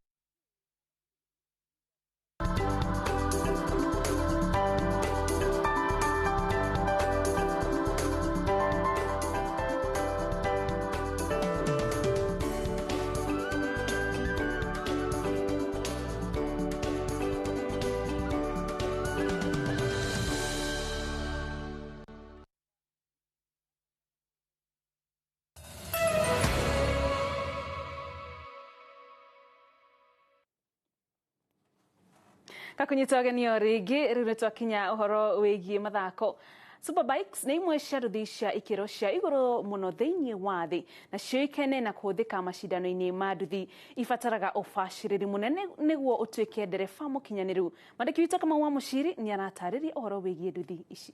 Gakunyitwo agenio ringi riu nitwakinya uhoro wigie mathako. Superbikes nĩ imwe cia nduthi cia ikĩro cia igũrũ mũno thĩinĩ wa thĩ na ciũĩkaine na kũhũthĩka macindano-inĩ ma nduthi. Ibataraga ũbacĩrĩri mũnene nĩguo ũtuĩke ndereba mũkinyanĩru. Mwandĩki witũ Kamau wa Mũciri nĩ aratarĩria ũhoro wĩgiĩ nduthi ici.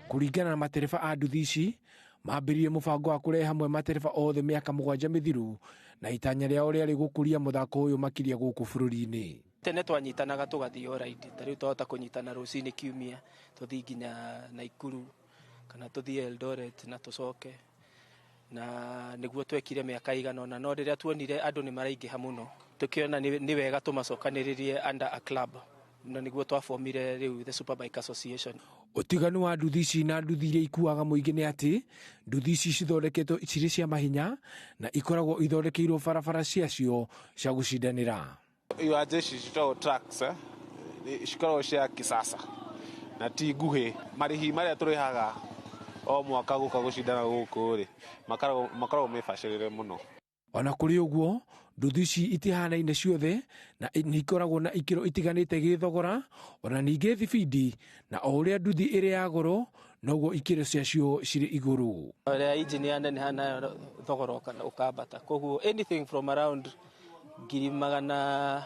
Kũringana na matereba a nduthi ici, mambĩrĩirie mũbango wa kũrehe hamwe matereba othe mĩaka 7 mĩthiru na itanya rĩao rĩarĩ gũkũria mũthako ũyũ makĩria gũkũ bũrũri-inĩ. Tene twanyitanaga tũgathiĩ o ride, ta rĩu twahota kũnyitana rũcinĩ kiumia tũthiĩ nginya Naikuru kana tũthiĩ Eldoret na tũcoke, na nĩguo twekire mĩaka igana ũna, no rĩrĩa tuonire andũ nĩ maraingĩha mũno Tukiona ni wega tumacokanĩrĩrie under a club, na nĩguo twafomire rĩu the Superbike Association. Ũtiganu wa nduthi ici na nduthi iria ikuaga mũingĩ nĩ atĩ nduthi ici cithondeketwo cirĩ cia mahinya na ikoragwo ithondekeirwo barabara ciacio cia gũcindanĩra. Iwanja ici citagwo tracks, cikoragwo cia kisasa na ti nguhĩ. Marĩhi marĩa tũrĩhaga o mwaka gũka gũcindana gũkũ rĩ, makoragwo mebacĩrĩre mũno. Ona kũrĩ ũguo, nduthi ici itihanaine ciothe na nĩ ikoragwo na ikĩro itiganĩte gĩthogora, ona ningĩ thibindi, na o ũrĩa nduthi ĩrĩ ya goro noguo ikĩro ciacio cirĩ igũrũ. Ũrĩa engine yaneneha nayo thogora ũkambata, koguo anything from around 100,000,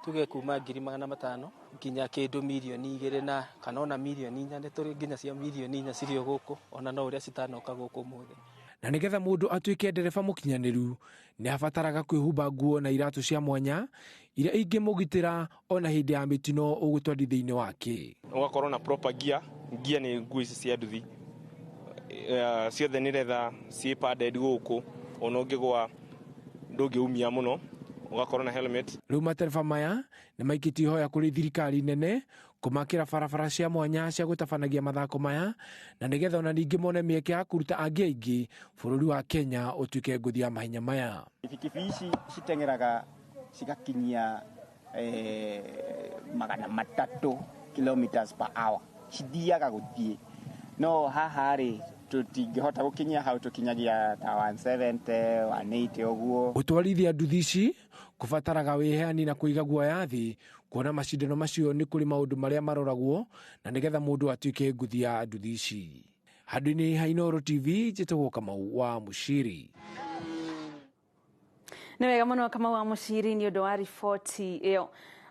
tuge kuma 500,000 nginya kĩndũ 2 mirioni na kana ona 4 mirioni. Nĩ tũrĩ nginya cia 4 mirioni cirĩ o gũkũ, ona no ũrĩa citanoka gũkũ ũmũthĩ. Na nĩgetha mũndũ atuĩke ndereba mũkinyanĩru nĩ abataraga kwĩhumba nguo na iratũ cia mwanya iria ingĩmũgitĩra ona hĩndĩ ya mĩtino ũgũtwarithia-inĩ wake. Ũgakorwo na proper gear. Gear nĩ nguo ici cia nduthi ciothe, nĩ leather, ciĩ padded gũkũ, ona ũngĩgwa ndũngĩumia mũno. Ũgakorwo na helmet. Rĩu matereba maya nĩ maikĩtie ihoya kũrĩ thirikari nene kũmakĩra barabara cia mwanya cia gũtabanagia mathako maya, na nĩgetha ona ningĩ mone mĩeke ya kũruta angĩ aingĩ bũrũri wa Kenya ũtuĩke ngũthi ya mahenya maya. Bikibi ici citeng'eraga cigakinyia 300 kilometers per hour, cithiaga gũthiĩ, no haha rĩ tũtingĩhota gũkinyia hau, tũkinyagia ta 170, 180 ũguo. Gũtwarithia nduthi ici kũbataraga wĩheani na kũiga guoya thĩ, kuona macindano macio nĩ kũrĩ maũndũ marĩa maroragwo na nĩgetha mũndũ atuĩke ngũthi ya nduthi ici. Handũ-inĩ ha Inooro TV, njĩtagwo Kamau wa Mũciri. Nĩ wega mũno Kamau wa Mũciri nĩ ũndũ wa riboti ĩyo.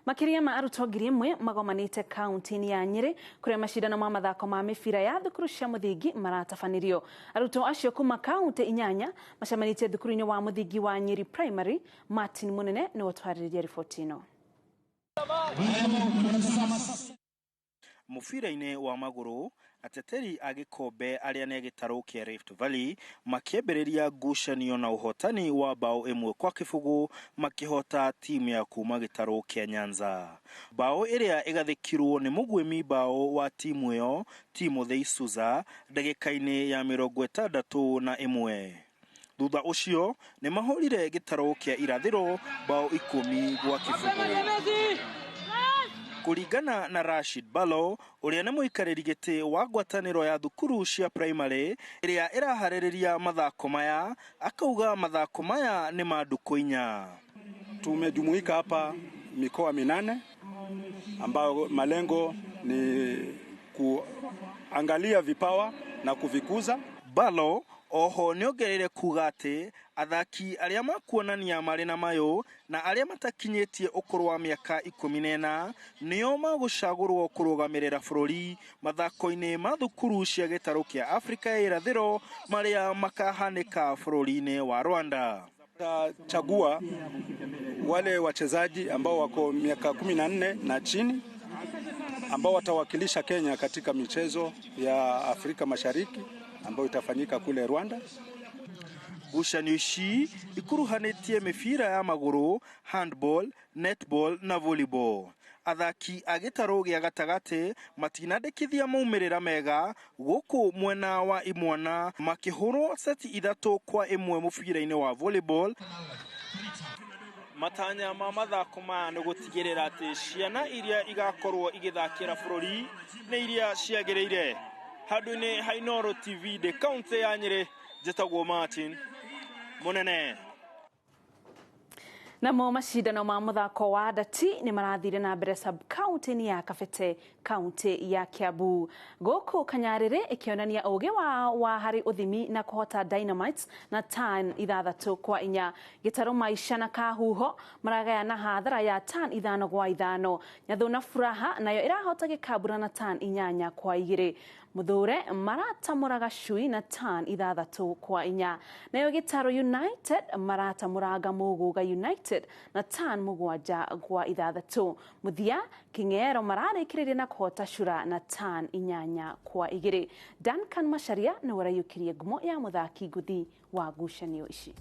Makĩria ma arutwo 1000 magomanĩte kaunti-inĩ ya Nyĩrĩ kũrĩa macindano ma mathako ma mĩbira ya thukuru cia mũthingi maratabanĩrio. Arutwo acio kuma kaunti inyanya macemanĩtie thukuru-inĩ wa mũthingi wa Nyĩrĩ Primary. Martin Munene nĩwe ũtwarĩrĩria riboti ĩno. Mũbira-inĩ wa magũrũ, ateteri a gĩkombe arĩa nĩ gĩtarũ kĩa Rift Valley makĩambĩrĩria ngucanio na ũhotani wa 1-0 makĩhota timu ya kuma gĩtarũ kĩa Nyanza. Bao ĩrĩa ĩgathĩkirwo nĩ mũguĩmi bao wa timu ĩyo Timothy Suza ndagĩka-inĩ ya 61. Thutha ũcio nĩ mahũrire gĩtarũ kĩa irathĩro bao 10-0. Kũringana na Rashid Balo, ũrĩa nĩ mũikarĩri gĩtĩ wa ngwatanĩro ya thukuru cia primary ĩrĩa ĩraharĩrĩria mathako maya, akauga mathako maya nĩ ma ndukũ inya. Tumejumuika hapa mikoa minane ambayo malengo ni kuangalia vipawa na kuvikuza. Balo oho nĩongereire kuga atĩ athaki arĩa makuonania marĩ na mayũ na arĩa matakinyĩtie ũkũrũ wa mĩaka 14 nĩo magũcagũrwo kũrũgamĩrĩra bũrũri mathako-inĩ ma thukuru cia gĩtarũ kĩa Afrika ya irathĩro marĩa makahanĩka bũrũri-inĩ wa Rwanda. Chagua wale wachezaji ambao wako miaka 14 na chini ambao watawakilisha Kenya katika michezo ya Afrika Mashariki ambayo itafanyika kule Rwanda. Ngucanio ici ikuruhanĩtie mĩbira ya magũrũ, handball, netball na volleyball. Athaki a gĩtarũ gĩa gatagatĩ matinandĩkithia maumĩrĩra mega gũkũ mwena wa imwana makĩhũrwo seti 3-1 mũbira-inĩ wa volleyball. Matanya ma mathako maya nĩ gũtigĩrĩra atĩ ciana iria igakorwo igĩthakĩra bũrũri nĩ iria ciagĩrĩire. Handũ-inĩ ha Inooro TV ndĩ kaũntĩ ya Nyĩrĩ, njĩtagwo Martin Munene. Namo macindano ma muthako wa ndati nĩ marathire na mbere sub county ya Kabete, kaunti ya Kiambu. Gũkũ Kanyarĩrĩ ĩkĩonania ũgĩ wa harĩ ũthimi na kũhota Dynamites na tan 6-4. Gĩtarũ Maisha na Kahuho maragayana hathara ya tan 5-5. Nyathũ na Furaha nayo ĩrahota Gĩkambura na tan 8-2. Muthure maratamũraga Cui na tan 6-4. Nayo Gĩtarũ United maratamũranga Mũgũga United na tan 7-6. Mũthia King'ero mararĩkĩrĩria na kũhota Cura na tan 8-2. Duncan Macharia nĩwe ũraiyũkirie ngumo ya mũthaki ngũthi wa ngucanio ici.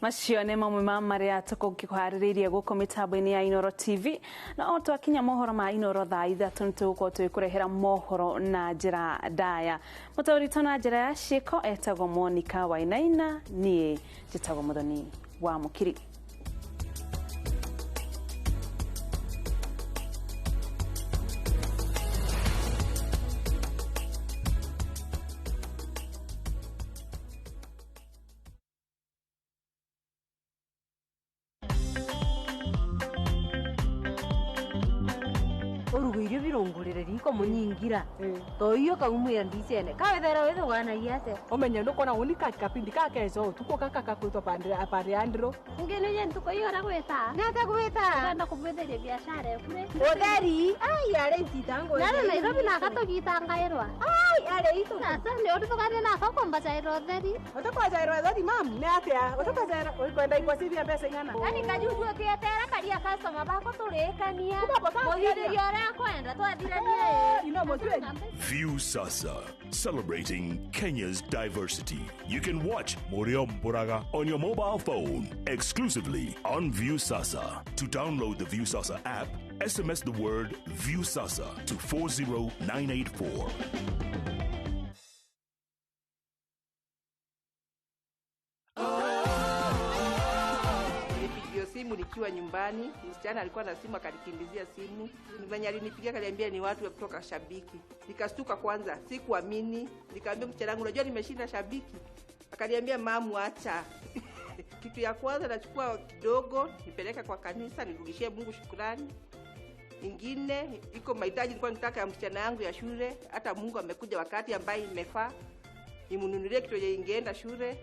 Macio nĩ mamwe ma marĩa tũkũharĩrĩirie gũkũ mĩtambo-inĩ ya Inooro TV, na o twakinya mohoro ma Inooro thaa 3 nĩ tũgũkorwo tũgĩkũrehera mohoro na njĩra ndaya. Mũtaũri na njĩra ya ciĩko etagwo Monica Wainaina, niĩ njĩtagwo Muthoni wa Mũkiri. Uruguirio birongorere riko munyingira toiyo kaumwira ndicene kawethera wethuganagia ate umenye ndukona uni kapindi kakeco utuko kaka kakwitwa pande andro ngene ye ntuko iyo ragweta nata gweta kwenda kumwetheria biashara ekure utheri ai are ntitango nara Nairobi na katogitanga ai are itu sasa ndio tutugane na kakomba chairo utheri utakwachairwa utheri mam ni atia utakwachairwa ukwenda ikwacithia mbeca ingana yani kajuju tietera karia customer bako turikania muthithirio uria kwenda twathirania. View Sasa, celebrating Kenya's diversity. You can watch Muriom Buraga on your mobile phone exclusively on View Sasa. To download the View Sasa app, SMS the word View Sasa to 40984. Simu nikiwa nyumbani, msichana alikuwa na simu akanikimbizia simu. Mwenye alinipigia akaniambia ni watu kutoka Shabiki. Nikastuka kwanza, sikuamini. Nikamwambia msichana wangu, unajua nimeshinda Shabiki. Akaniambia mamu acha. Kitu ya kwanza nachukua kidogo, nipeleka kwa kanisa nirudishie Mungu shukrani. Ingine iko mahitaji nilikuwa nitaka ya msichana yangu ya shule, hata Mungu amekuja wakati ambaye imefaa. Nimnunulie kitu yenye ingeenda shule.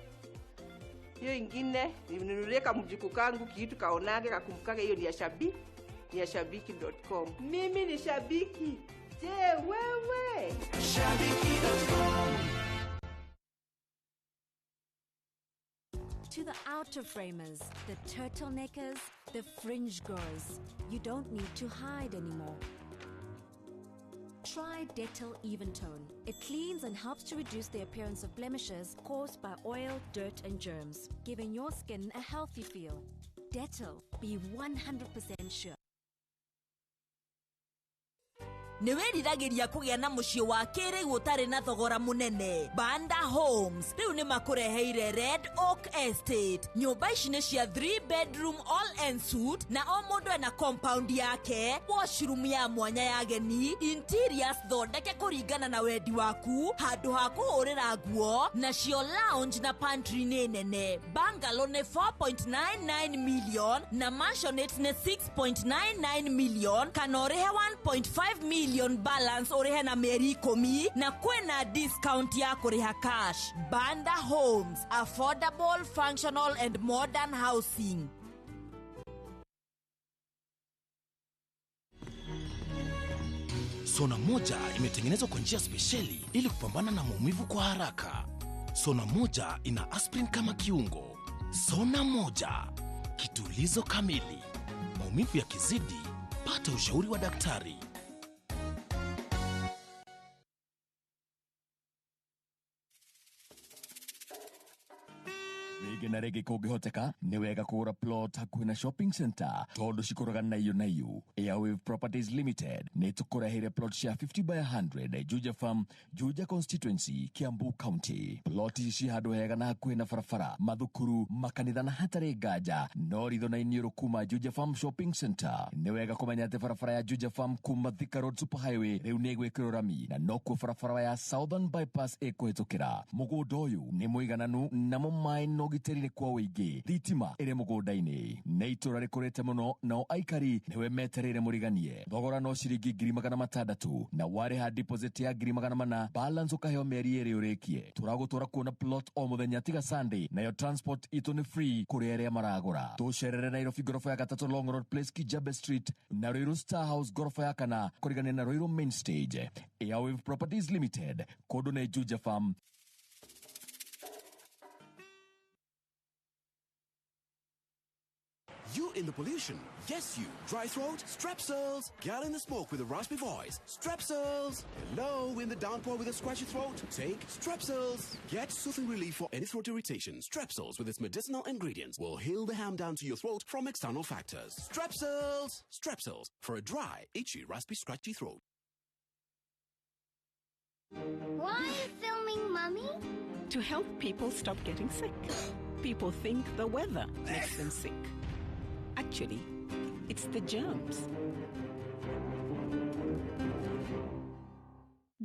Hiyo ingine ninunulie kama mjukuu kangu kitu kaonage kakumbukage, hiyo ni ya Shabiki, ni ya shabiki.com. Mimi ni shabiki. Je, wewe? Shabiki.com. To the outer framers, the turtleneckers, the fringe goers, you don't need to hide anymore. Try Dettol Eventone. It cleans and helps to reduce the appearance of blemishes caused by oil, dirt and germs, giving your skin a healthy feel. Dettol, be 100% sure. Nĩ wĩriragĩria kũgĩa na mũciĩ wa kĩrĩu ũtarĩ na thogora mũnene. Banda Homes rĩu nĩ makũreheire Red Oak Estate. Nyũmba ici nĩ cia 3 bedroom all en suite, na o mũndũ ena compound yake, washroom ya mwanya ya ageni, interiors thondeke kũringana na wendi waku, handũ ha kũhũrĩra nguo, nacio lounge na pantry nĩ nene. Bungalow nĩ 4.99 million na mansionette nĩ 6.99 million, kana ũrĩhe 1.5 million balance ũrĩhe na mĩeri 10, na kwĩna discount ya kũrĩha cash. Banda Homes, affordable, functional and modern housing. Sona moja imetengenezwa kwa njia spesheli ili kupambana na maumivu kwa haraka. Sona moja ina aspirin kama kiungo. Sona moja, kitulizo kamili. Maumivu yakizidi, pata ushauri wa daktari. Rĩngĩ na rĩngĩ kũngĩhoteka nĩ wega kũgũra plot hakuhĩ na shopping center tondũ cikũraga naiyo naiyo. Airwave Properties Limited nĩ tũkũreheire plot cia 50 by 100 Juja Farm, Juja Constituency, Kiambu County. Plot ici ci handũ hega na hakuhĩ na barabara, mathukuru, makanitha na hatarĩ nganja, no ritho na iniũrũ kuma Juja Farm Shopping Center. Nĩ wega kũmenya atĩ barabara ya Juja Farm kuma Thika Road Superhighway rĩu nĩ ĩgwĩkĩrwo rami na nokuo barabara ya Southern Bypass ĩkũhĩtũkĩra. Mũgũnda ũyũ nĩ mũigananu namo maĩ no ũgitĩri nĩ kwa ũingĩ. Thitima ĩrĩ mũgũnda-inĩ. Nĩ itũra rĩkũrĩte mũno nao aikari nĩwe metereire mũriganie. Thogora no ciringi 600,000 na warĩha deposit ya 400,000, balance ũkaheo mĩeri 2 ũrĩkie. Tũragũtwara kuona plot o mũthenya tiga Sunday, nayo transport itũ nĩ free kũrĩ arĩa maragũra. Tũcerere Nairobi ngoroba ya 3 Long Road Place, Kijabe Street, na Ruiru Star House ngoroba ya 4 kũrigania na Ruiru Main Stage. Airwave Properties Limited, kũndũ nĩ Juja Farm. You in the pollution. Yes, you. Dry throat? Strepsils. Girl in the smoke with a raspy voice. Strepsils. Hello, in the downpour with a scratchy throat? Take Strepsils. Get soothing relief for any throat irritation. Strepsils, with its medicinal ingredients, will heal the harm down to your throat from external factors. Strepsils. Strepsils. For a dry, itchy, raspy, scratchy throat. Why are you filming, Mummy? To help people stop getting sick. People think the weather makes them sick. Actually, it's the germs.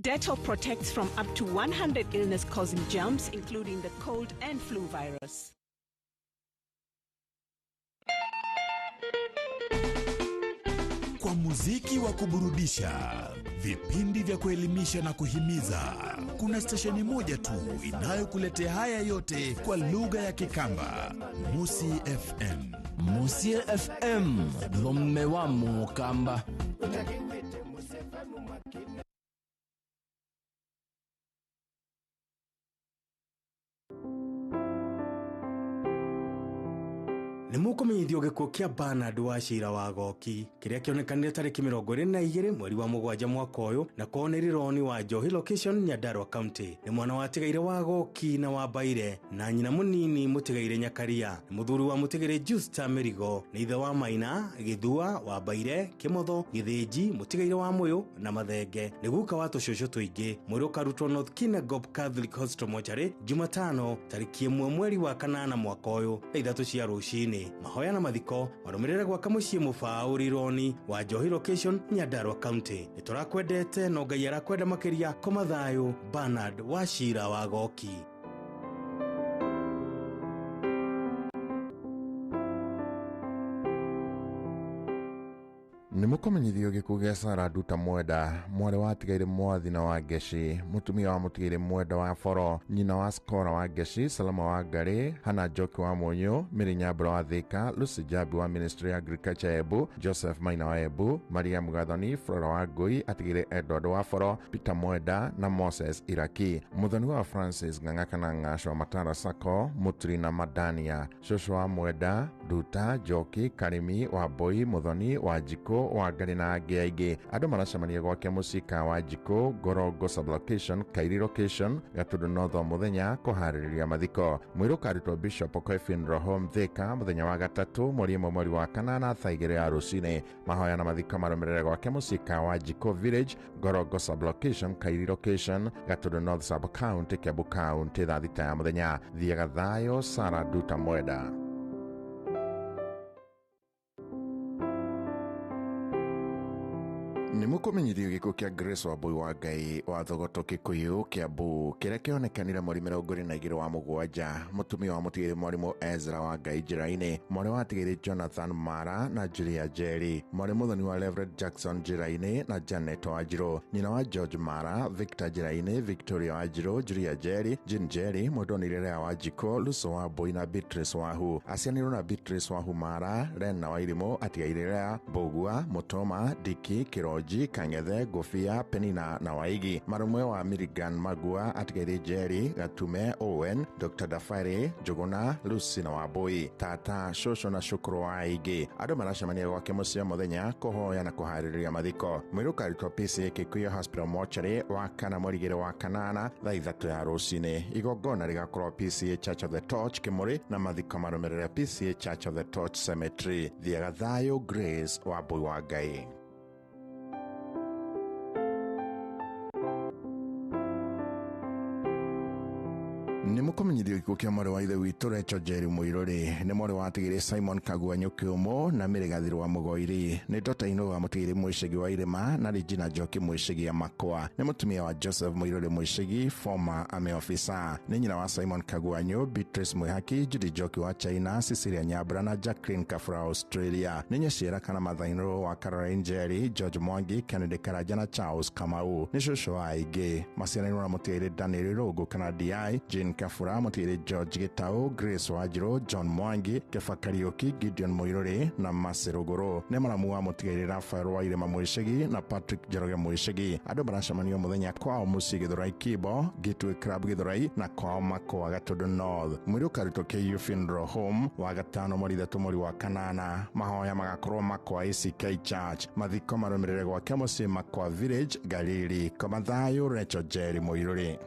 Dettol protects from up to 100 illness-causing germs, including the cold and flu virus. Kwa muziki wa kuburudisha, vipindi vya kuelimisha na kuhimiza, kuna stesheni moja tu inayokuletea haya yote kwa lugha ya Kikamba, Musi FM. Musi FM, dhome wa Mukamba. Nĩ mũkũmenyithio gĩkuũ kĩa Bernard wa Cira wa Goki kĩrĩa kĩonekanire tarĩki 22 mweri wa mũgwanja mwaka ũyũ na kwao nĩ Rironi wa Njohi location Nyandarua County. Nĩ mwana watigaire wa Goki na wa Mbaire na nyina mũnini mũtigaire Nyakaria. Nĩ mũthuri wa mũtigĩre Justa Mĩrigo, nĩ ithe wa Maina Gĩthua wa Mbaire, Kĩmotho, Gĩthĩnji, mũtigaire wa Mũyũ na Mathenge. Nĩ guka wa tũcũcũ tũingĩ. Mwĩrĩ ũkarutwo North Kinangop Catholic Hospital Mortuary Jumatano tarĩki 1 mweri wa 8 mwaka ũyũ thaa 3 cia rũcinĩ. Mahoya na mathiko marũmĩrĩre gwaka mũciĩ mũbaũ Rironi wa Njohi location Nyandarua County. Nĩ tũrakwendete no Ngai arakwenda makĩria. Koma thayũ, Bernard wa Cira wa Goki. Nĩ mũkũmenyithio gĩkuũ gĩa Sarah Nduta Mwenda, mwarĩ wa atigaire Mwathi na wa Ngeci, mũtumia wa mũtigĩre Mwenda wa Boro, nyina wa Skora wa Ngeci, Salama wa Ngarĩ, Hana Njoki wa Mũnyũ, Mary Nyambura wa Thika, Lucy Jambi wa Ministry ya Agriculture Embu, Joseph Maina wa Embu, Maria Mugathoni, Flora wa Ngui, atigĩre Edward wa Boro, Peter Mwenda na Moses Iraki, mũthoni wa Francis Ng'ang'a kana Ng'ash wa Matara Sacco, Mũturi na Madania, cũcũ wa Mwenda, Nduta, Njoki, Karimi wa Mbui, Mũthoni wa Njikũ wa Ngarĩ na angĩ aingĩ. Andũ maracemania gwake mũciĩ wa Njikũ, Ngorongo sublocation, Kairi location, Gatundu North mũthenya kũharĩrĩria mathiko. Mwĩrĩ ũkarutwo Bishop Okoe Funeral Home Thika mũthenya wa gatatũ mweri 1 mweri wa 8 thaa 2 ya rũcinĩ. Mahoya na mathiko marũmĩrĩre gwake mũciĩ wa Njikũ Village, Ngorongo sublocation, Kairi location, Gatundu North sub county, Kiambu County thaa 6 ya mũthenya. Thiaga thayũ, Sarah Nduta Mwenda. Nĩ mũkũmenyithio gĩkuũ kĩa Grace Wambui wa Ngai wa Thogoto Kikuyu Kiambu kĩrĩa kĩonekanire mweri 22 wa mũgwanja, mũtumia wa mũtigĩrĩ mwarimũ Ezra wa Ngai njĩra-inĩ, mwarĩ wa atigĩrĩ Jonathan Mara na Julia Njeri, mwarĩ mũthoni wa Reverend Jackson njĩra-inĩ na Janet Wanjirũ, nyina wa George Mara, Victor njĩra-inĩ, Victoria Wanjirũ, Julia Njeri, Jean Njeri, Mwendoni Lea Wanjikũ, Lucy Wambui na Beatrice Wahu. Aciaranĩirwo na Beatrice Wahu Mara, Lena Wairimũ, atigaire Lea, Mbũgua, Mũtoma, Diki, Kĩronji, Kang'ethe, Ngũbia, Penina na Waigi. Marũmwe wa Milligan Magua, atigaire Njeri, Gatume, Owen, Dr. Dafari, Njũgũna, Lucy na Wambui, tata, cũcũ na cũkũrũ wa aingĩ. Andũ maracemania gwake mũciĩ mũthenya kũhoya na kũharĩrĩria mathiko. Mwĩrĩ ũkarutwo PCA Kikuyu Hospital Mortuary wa kana mweri 2 wa 8 thaa 3 ya rũcinĩ. Igongona rĩgakorwo PCA Church of the Torch Kĩmũrĩ na mathiko marũmĩrĩre PCA Church of the Torch Cemetery. Thiaga thayũ, Grace Wambui wa Ngai. Nĩ mũkũmenyithio gĩkuũ kĩa mwarĩ wa ithe witũ Rachel Njeri Mũirũrĩ. Nĩ mwarĩ wa atigĩrĩ Simon Kagua Nyũkĩũmũ na Mary Gathirũ wa Mũgoiri. Nĩ ndota-inĩ wa mũtigĩrĩ Mũicegi wa Irĩma na Regina Njoki Mũicegi ya Makwa. Nĩ mũtumia wa Joseph Mũirũrĩ Mũicegi, former army officer. Nĩ nyina wa Simon Kagua Nyũ, Beatrice Mwĩhaki, Judy Njoki wa China, Cecilia Nyambura na Jacqueline Kafura Australia. Nĩ nyaciara kana mathainũ wa Caroline Njeri, George Mwangi, Kennedy Karanja na Charles Kamau. Nĩ cũcũ wa aingĩ. Maciaranĩirwo na mũtigĩrĩ Daniel Rũngũ kana DI, Jane Kabura, mũtigĩrĩ George Gĩtaũ, Grace Wanjirũ, John Mwangi, Keba Kariũki, Gideon Mũirũrĩ na Mercy Rũgũrũ. Nĩ maramu wa mũtigĩrĩ Rafael Wairĩma Mwĩcĩgi na Patrick Njoroge Mwĩcĩgi. Andũ maracemanio mũthenya kwao mũciĩ Gĩthũrai Kibo, Gateway Club Gĩthũrai na kwao Makwa Gatũndũ North. Mwĩrĩ ũkarutwo KU Funeral Home wa gatano mweri 3 mweri wa 8. Mahoya magakorwo Makwa ACK Church. Mathiko marũmĩrĩre gwake mũciĩ Makwa Village, Galili. Koma thayũ, Rachel Jerry Mũirũrĩ.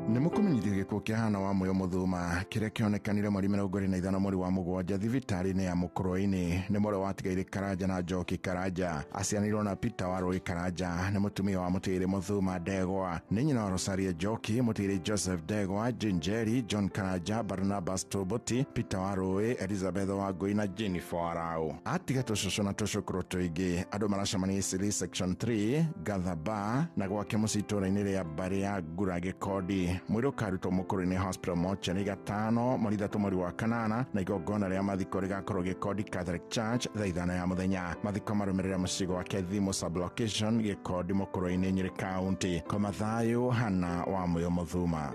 Nĩ mũkũmenyithio gĩkuũ kĩa Hana wa Mũyo Mũthuma kĩrĩa kĩonekanire mweri 25 mweri wa 7 thibitarĩ-inĩ ya Mũkũrwe-inĩ. Nĩ mwarĩ wa Tigairĩ Karanja na Njoki Karanja, aciaranĩirwo na Peter wa Rũĩ Karanja. Nĩ mũtumia wa Mũtigairĩ Mũthuma Ndegwa, nĩ nyina wa Rosaria Njoki, Mũtigairĩ Joseph Ndegwa, Jane Njeri, John Karanja, Barnabas Toboti, Peter wa Rũĩ, Elizabeth wa Ngũi na Jennifer Warau. Atiga tũcũcũ na tũcũkũrũ tũingĩ. Andũ maracemania Isili Section 3 Gathaba na gwake mũciĩ itũũra-inĩ rĩa mbarĩ ya Ngura Gĩkondi. Mwĩrĩ ũkarutwo Mũkũrwe-inĩ Hospital mochari gatano mweri 3 mweri wa 8 na igongona rĩa mathiko rĩgakorwo Gĩkondi Catholic Church thaa 5 ya mũthenya. Mathiko marũmĩrĩra mũciĩ gwake Thimo Sublocation Gĩkondi Mũkũrwe-inĩ Nyĩrĩ County. Koma thayũ, Hana wa Mũyo Mũthuma.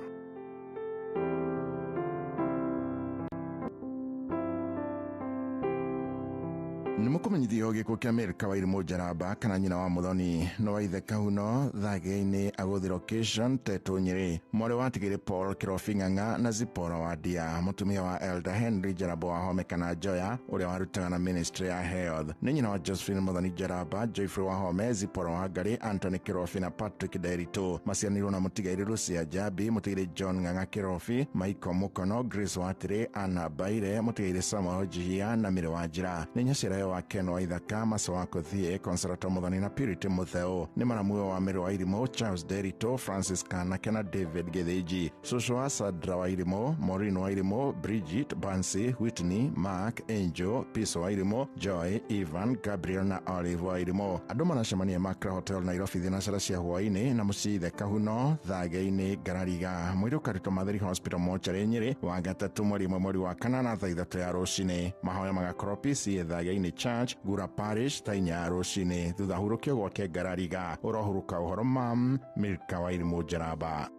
Nĩ mũkũmenyithio gĩkuũ kĩa Milka Wairimu Njaramba kana nyina wa Mũthoni no wa ithe Kahuno Thage-inĩ agũthi location Tetũ Nyĩrĩ. Mwarĩ wa Tigĩrĩ Paul Kĩrobi Ng'ang'a na Zipora wa Ndia, mũtumia wa Elder Henry Njaramba wa Home kana Njoya ũrĩa warutaga na Ministry ya Health. Nĩ nyina wa Josephine Mũthoni Njaramba, Joyfrey wa Home, Zipora wa Ngarĩ, Anthony Kĩrobi na Patrick Nderitu. Maciaranĩirwo na mũtigairĩ Lucia Njambi, mũtigairĩ John Ng'ang'a Kĩrobi, Michael Mũkono, Grace Watĩrĩ, Anna Baire, mũtigairĩ Samuel Njihia na Mĩrĩ wa Njĩra. Nĩ nyaciarayo wa Ken wa Ithaka, Maso wa Kũthiĩ, Consolata Mũthoni na Purity Mũtheu. Nĩ maramuo wa Mĩrĩ wa Irimũ, Charles Derito, Francis Kanake na David Gĩthĩnji. Cũcũ wa Sandra wa Irimũ, Maureen wa Irimũ, Bridget, Bansi, Whitney, Mark, Angel, Peace wa Irimũ, Joy, Ivan, Gabriel na Olive wa Irimũ. Andũ maracemania Makra Hotel Nairobi thinacara cia hwaĩ-inĩ na mũciĩ ithe Kahuno Thage-inĩ Ngarariga. Mwĩrĩ ũkarutwo Matheri Hospital mochari Nyĩrĩ wa gatatũ mweri 1 mweri wa 8 thaa 3 ya rũcinĩ. Mahoya magakorwo PCA Thage-inĩ Church Gura Parish thaa 4 ya rũcinĩ. Thutha hurũkio gwake Ngarariga. Ũrohurũka ũhoro mam Milka Wairimu Njaramba.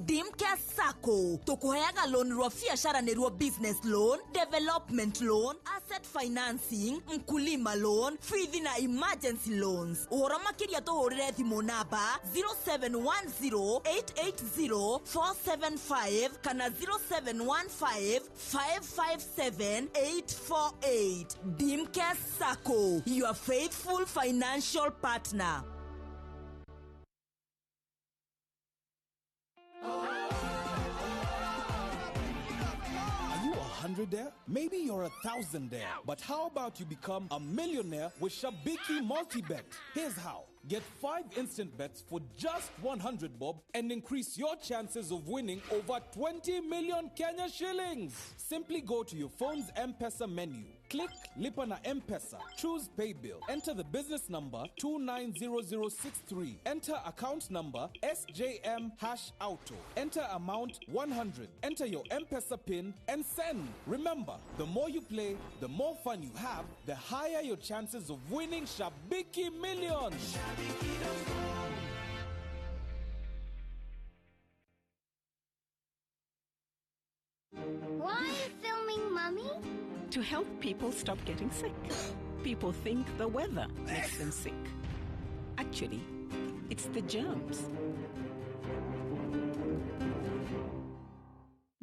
Dimcare Sacco tukuheaga loan rwa biashara nĩruo business loan, development loan, asset financing, mkulima loan, fithi na emergency loans. Ũhoro makĩria tũhũrĩre thimũ namba 0710880475 kana 0715557848. Dimcare Sacco, your faithful financial partner. Are you 100-aire? Maybe you're 1,000-aire. But how about you become a millionaire with Shabiki Multibet? Here's how. Get 5 instant bets for just 100 bob and increase your chances of winning over 20 million Kenya shillings. Simply go to your phone's M-Pesa menu. Click Lipa na M-Pesa. Choose Paybill. Enter the business number 290063. Enter account number SJM#auto. Enter amount 100. Enter your M-Pesa PIN and send. Remember, the more you play, the more fun you have, the higher your chances of winning Shabiki Millions. Why are you filming, Mummy? To help people stop getting sick. People think the weather makes them sick. Actually, it's the germs.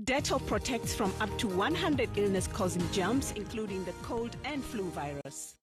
Dettol protects from up to 100 illness-causing germs, including the cold and flu virus.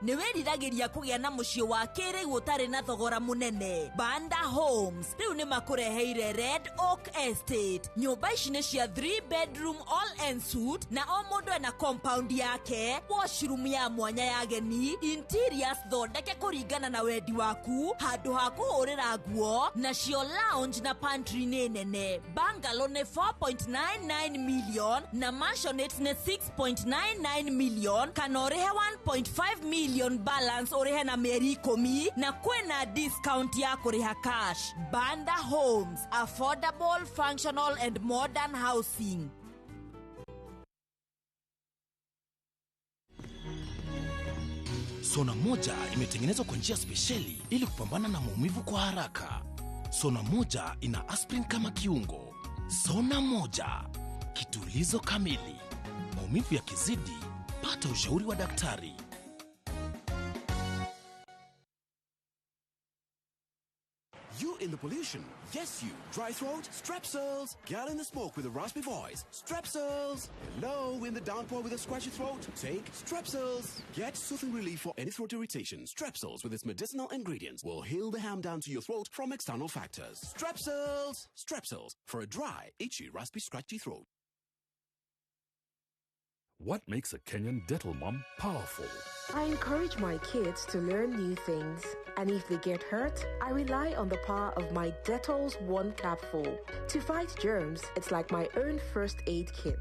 Nĩ wĩriragĩria kũgĩa na mũciĩ wa kĩrĩu ũtarĩ na thogora mũnene. Banda Homes rĩu nĩ makũreheire Red Oak Estate. Nyũmba ici nĩ cia 3 bedroom all en suite na o mũndũ ena compound yake, washroom ya mwanya ya ageni, interiors thondeke kũringana na wendi waku, handũ ha kũhũrĩra nguo, nacio lounge na pantry nĩ nene. Bungalow nĩ 4.99 million na mansionette nĩ 6.99 million kana ũrĩhe 1.5 million balance ũrĩhe na mĩeri 10 na kwĩna discount ya kũrĩha cash. Banda Homes, affordable, functional and modern housing. Sona moja imetengenezwa kwa njia spesheli ili kupambana na maumivu kwa haraka. Sona moja ina aspirin kama kiungo. Sona moja, kitulizo kamili. Maumivu yakizidi, pata ushauri wa daktari. You in the pollution. Yes, you. Dry throat? Strepsils. Girl in the smoke with a raspy voice. Strepsils. Hello in the downpour with a scratchy throat. Take Strepsils. Get soothing relief for any throat irritation. Strepsils with its medicinal ingredients will heal the harm down to your throat from external factors. Strepsils. Strepsils for a dry, itchy, raspy, scratchy throat. What makes a Kenyan Dettol mom powerful? I encourage my kids to learn new things, and if they get hurt, I rely on the power of my Dettol's One Capful. To fight germs, it's like my own first aid kit.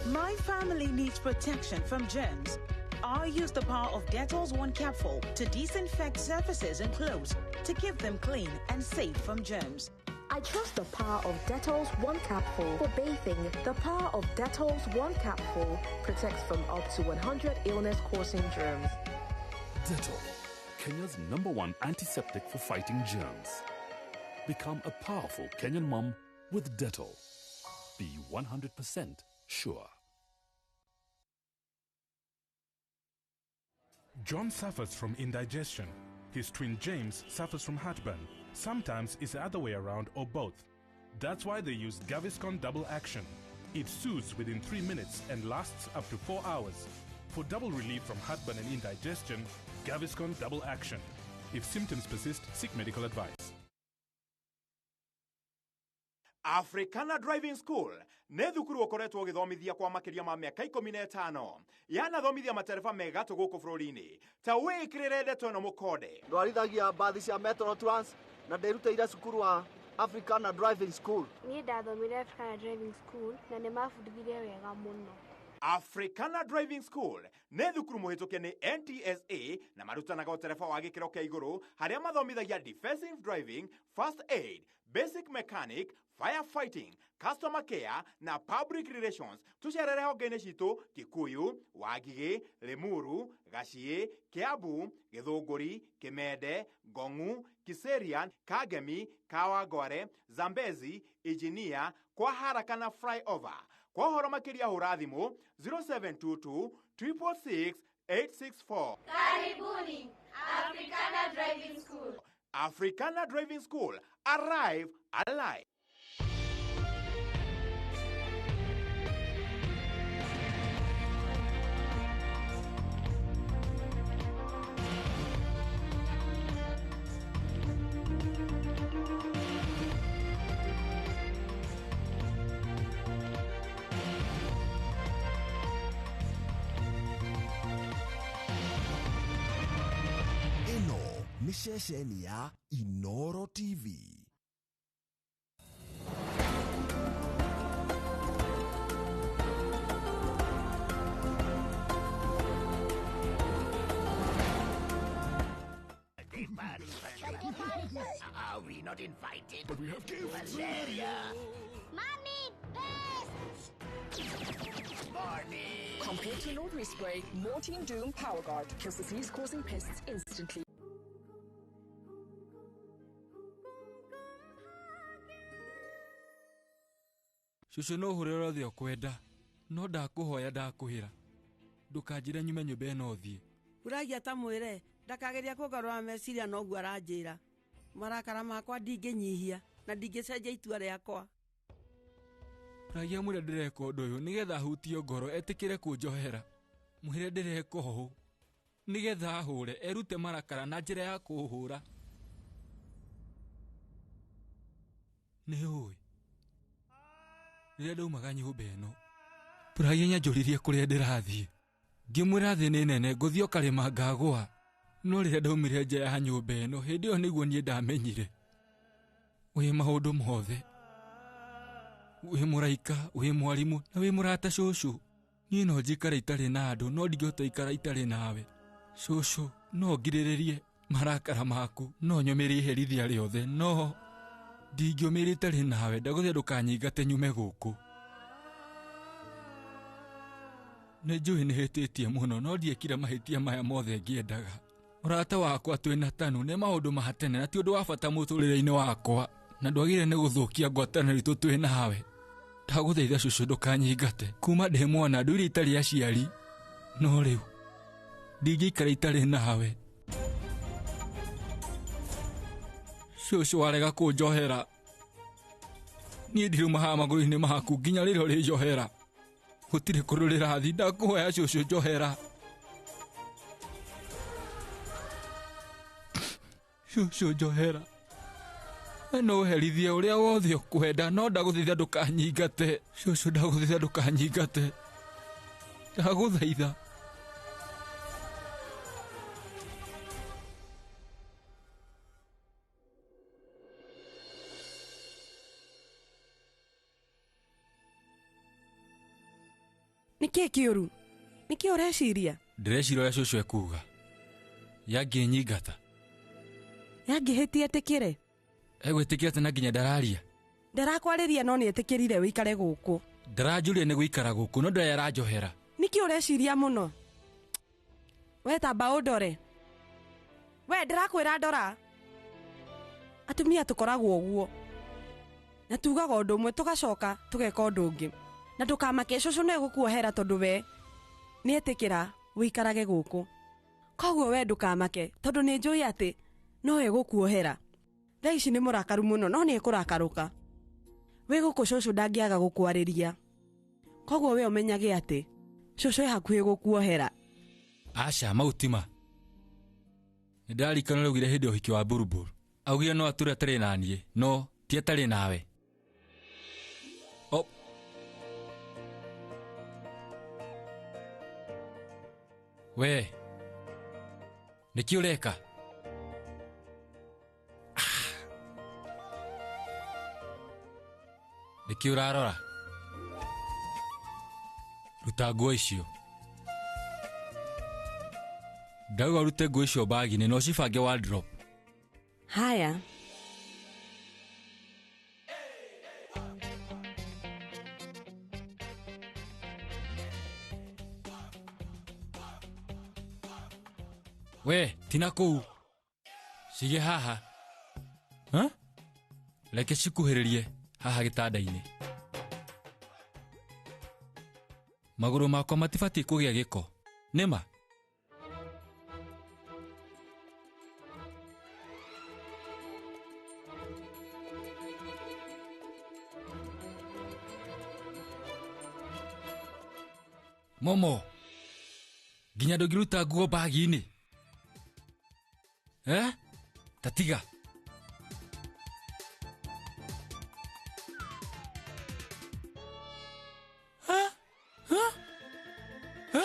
My family needs protection from germs. I use the power of Dettol's One Capful to disinfect surfaces and clothes to keep them clean and safe from germs. I trust the power of Dettol's One Capful for bathing. The power of Dettol's One Capful protects from up to 100 illness-causing germs. Dettol, Kenya's #1 antiseptic for fighting germs. Become a powerful Kenyan mom with Dettol. Be 100% sure. John suffers from indigestion. His twin James suffers from heartburn. Sometimes it's the other way around or both. That's why they use Gaviscon Double Action. It soothes within 3 minutes and lasts up to 4 hours. For double relief from heartburn and indigestion, Gaviscon Double Action. If symptoms persist, seek medical advice. Africana Driving School nĩ thukuru ũkoretwo ũgĩthomithia kwa makĩria ma mĩaka 15 yanathomithia matereba megatũ gũkũ bũrũri-inĩ. Ta wĩkĩrĩre ndeto ĩno mũkonde. Ndwarithagia mbathi cia Metro Trans na ndĩrutĩire cukuru wa Africana Driving School. Niĩ ndathomire Africana Driving School na nĩ mabundithirie wega mũno. Africana Driving School nĩ thukuru mũhĩtũke nĩ NTSA na marutanaga ũtereba wa gĩkĩro kĩa igũrũ harĩa mathomithagia defensive driving, first aid, basic mechanic, firefighting, customer care na public relations. Tucerere honge-inĩ citũ Kikuyu, Wangigĩ, Limuru, Gaciĩ, Kiambu, Gĩthũngũri, Kĩmende, Ngong'u, Kiserian, Kangemi, Kawangware, Zambezi, Engineer, kwa haraka na flyover. Kwa ũhoro makĩria hũra thimũ 0722 666 864. Karibuni Africana Driving School. Africana Driving School. Arrive alive. Nĩ ceceni ya Inoro TV. Are we not invited? But we have gifts. Valeria! Mommy, pests! Morning! Compared to an ordinary spray, Mortein Doom Power Guard kills disease-causing pests instantly. Cũcũ no ũhũre ũrĩa ũkwenda no ndakũhoya ndakũhĩra ndũkanjĩre nyume nyũmba ĩno thiĩ. Ũragia ta mwĩre ndakageria kũngarũra meciria noguo aranjĩra. Marakara makwa ndingĩnyihia na ndingĩcenjia itua rĩakwa. Ũragia mwĩre ndĩreka ũndũ ũyũ nĩgetha ahutio ngoro etĩkĩre kũnjohera. Mwĩre ndĩreka ũũ. Nĩgetha ahũre erute marakara na njĩra ya kũhũra. Nĩ ũĩ rĩrĩa ndaumaga nyũmba ĩno Buragia nyanjũririe kũrĩa ndĩrathiĩ. Ngĩmwĩra thĩ nĩ nene ngũthiĩ o karĩma ngagũa. No rĩrĩa ndaumire nja ya nyũmba ĩno hĩndĩ ĩyo nĩguo niĩ ndamenyire. Wĩ maũndũ mothe. Wĩ mũraika, wĩ mwarimũ na wĩ mũrata cũcũ. Niĩ no njikare itarĩ na andũ no ndingĩhota ikara itarĩ nawe. Cũcũ, no ngirĩrĩrie marakara maku, no nyũmĩrie iherithia rĩothe, no ndingĩũmĩria itarĩ nawe. Ndagũthaitha ndũkanyingate nyume gũkũ. Nĩ njũĩ nĩ hĩtĩtie mũno no ndiekire mahĩtia maya mothe ngĩendaga. Mũrata wakwa twĩna Tanu nĩ maũndũ ma tene na ti ũndũ wa bata mũtũrĩre-inĩ wakwa na ndwagĩrĩire nĩ gũthũkia ngwatanĩro itũ twĩ nawe. Ndagũthaitha cũcũ ndũkanyingate. Kuma ndĩ mwana ndũire itarĩ aciari, no rĩu ndingĩikara itarĩ nawe. Cũcũ warega kũnjohera. Niĩ ndiruma haha magũrũ-inĩ maku nginya rĩrĩa ũrĩnjohera. Gũtirĩ kũndũ rĩrathiĩ, ndakũhoya cũcũ njohera. Cũcũ njohera. We no ũherithie ũrĩa wothe ũkwenda no ndagũthaitha ndũkanyingate. Cũcũ ndagũthaitha ndũkanyingate. Ndagũthaitha. Nĩkĩĩ kĩũru? Nĩkĩĩ ũreciria? Ndĩreciria ũrĩa cũcũ ekuuga. Yangĩnyingata. Yangĩhĩtia etĩkĩre. Egwĩtĩkĩra atĩ na nginya ndararia. Ndarakwarĩria no nĩetĩkĩrire wĩikare gũkũ. Ndaranjũria nĩ gũikara gũkũ no ndarĩ aranjohera. Nĩkĩĩ ũreciria mũno? We tamba ũndore. We ndĩrakwĩra ndora. Atumia tũkoragwo ũguo. Na tugaga ũndũ ũmwe tũgacoka tũgeka ũndũ ũngĩ. Na ndũkamake cũcũ no egũkuohera tondũ we nĩetĩkĩra wĩikarage gũkũ. Koguo we ndũkamake tondũ nĩ njũĩ atĩ no egũkuohera. Thaa ici nĩ mũrakaru mũno no nĩ ekũrakarũka. Wĩ gũkũ cũcũ ndangĩaga gũkwarĩria. Koguo we ũmenyage atĩ cũcũ e hakuhĩ gũkuohera. Aca mau ti ma. Nĩ ndarikana ũrĩa augire hĩndĩ ya ũhiki wa Buruburu. Augire no atũre atarĩ na niĩ, no ti atarĩ nawe. O. We nĩkĩ ũreka? Nĩkĩ ũrarora? Ruta nguo icio. Ndauga ũrute nguo icio bagi-inĩ na ũcibange wardrobe. Haya. We, tina kũu. Cige haha. Ha? Reke cikuhĩrĩrie haha gĩtanda-inĩ. Magũrũ makwa matibatiĩ kũgĩa gĩko. Nĩma? Momo, nginya ndũngĩruta nguo bagi-inĩ. Eh? Tatiga. Ha? Ha? Ha?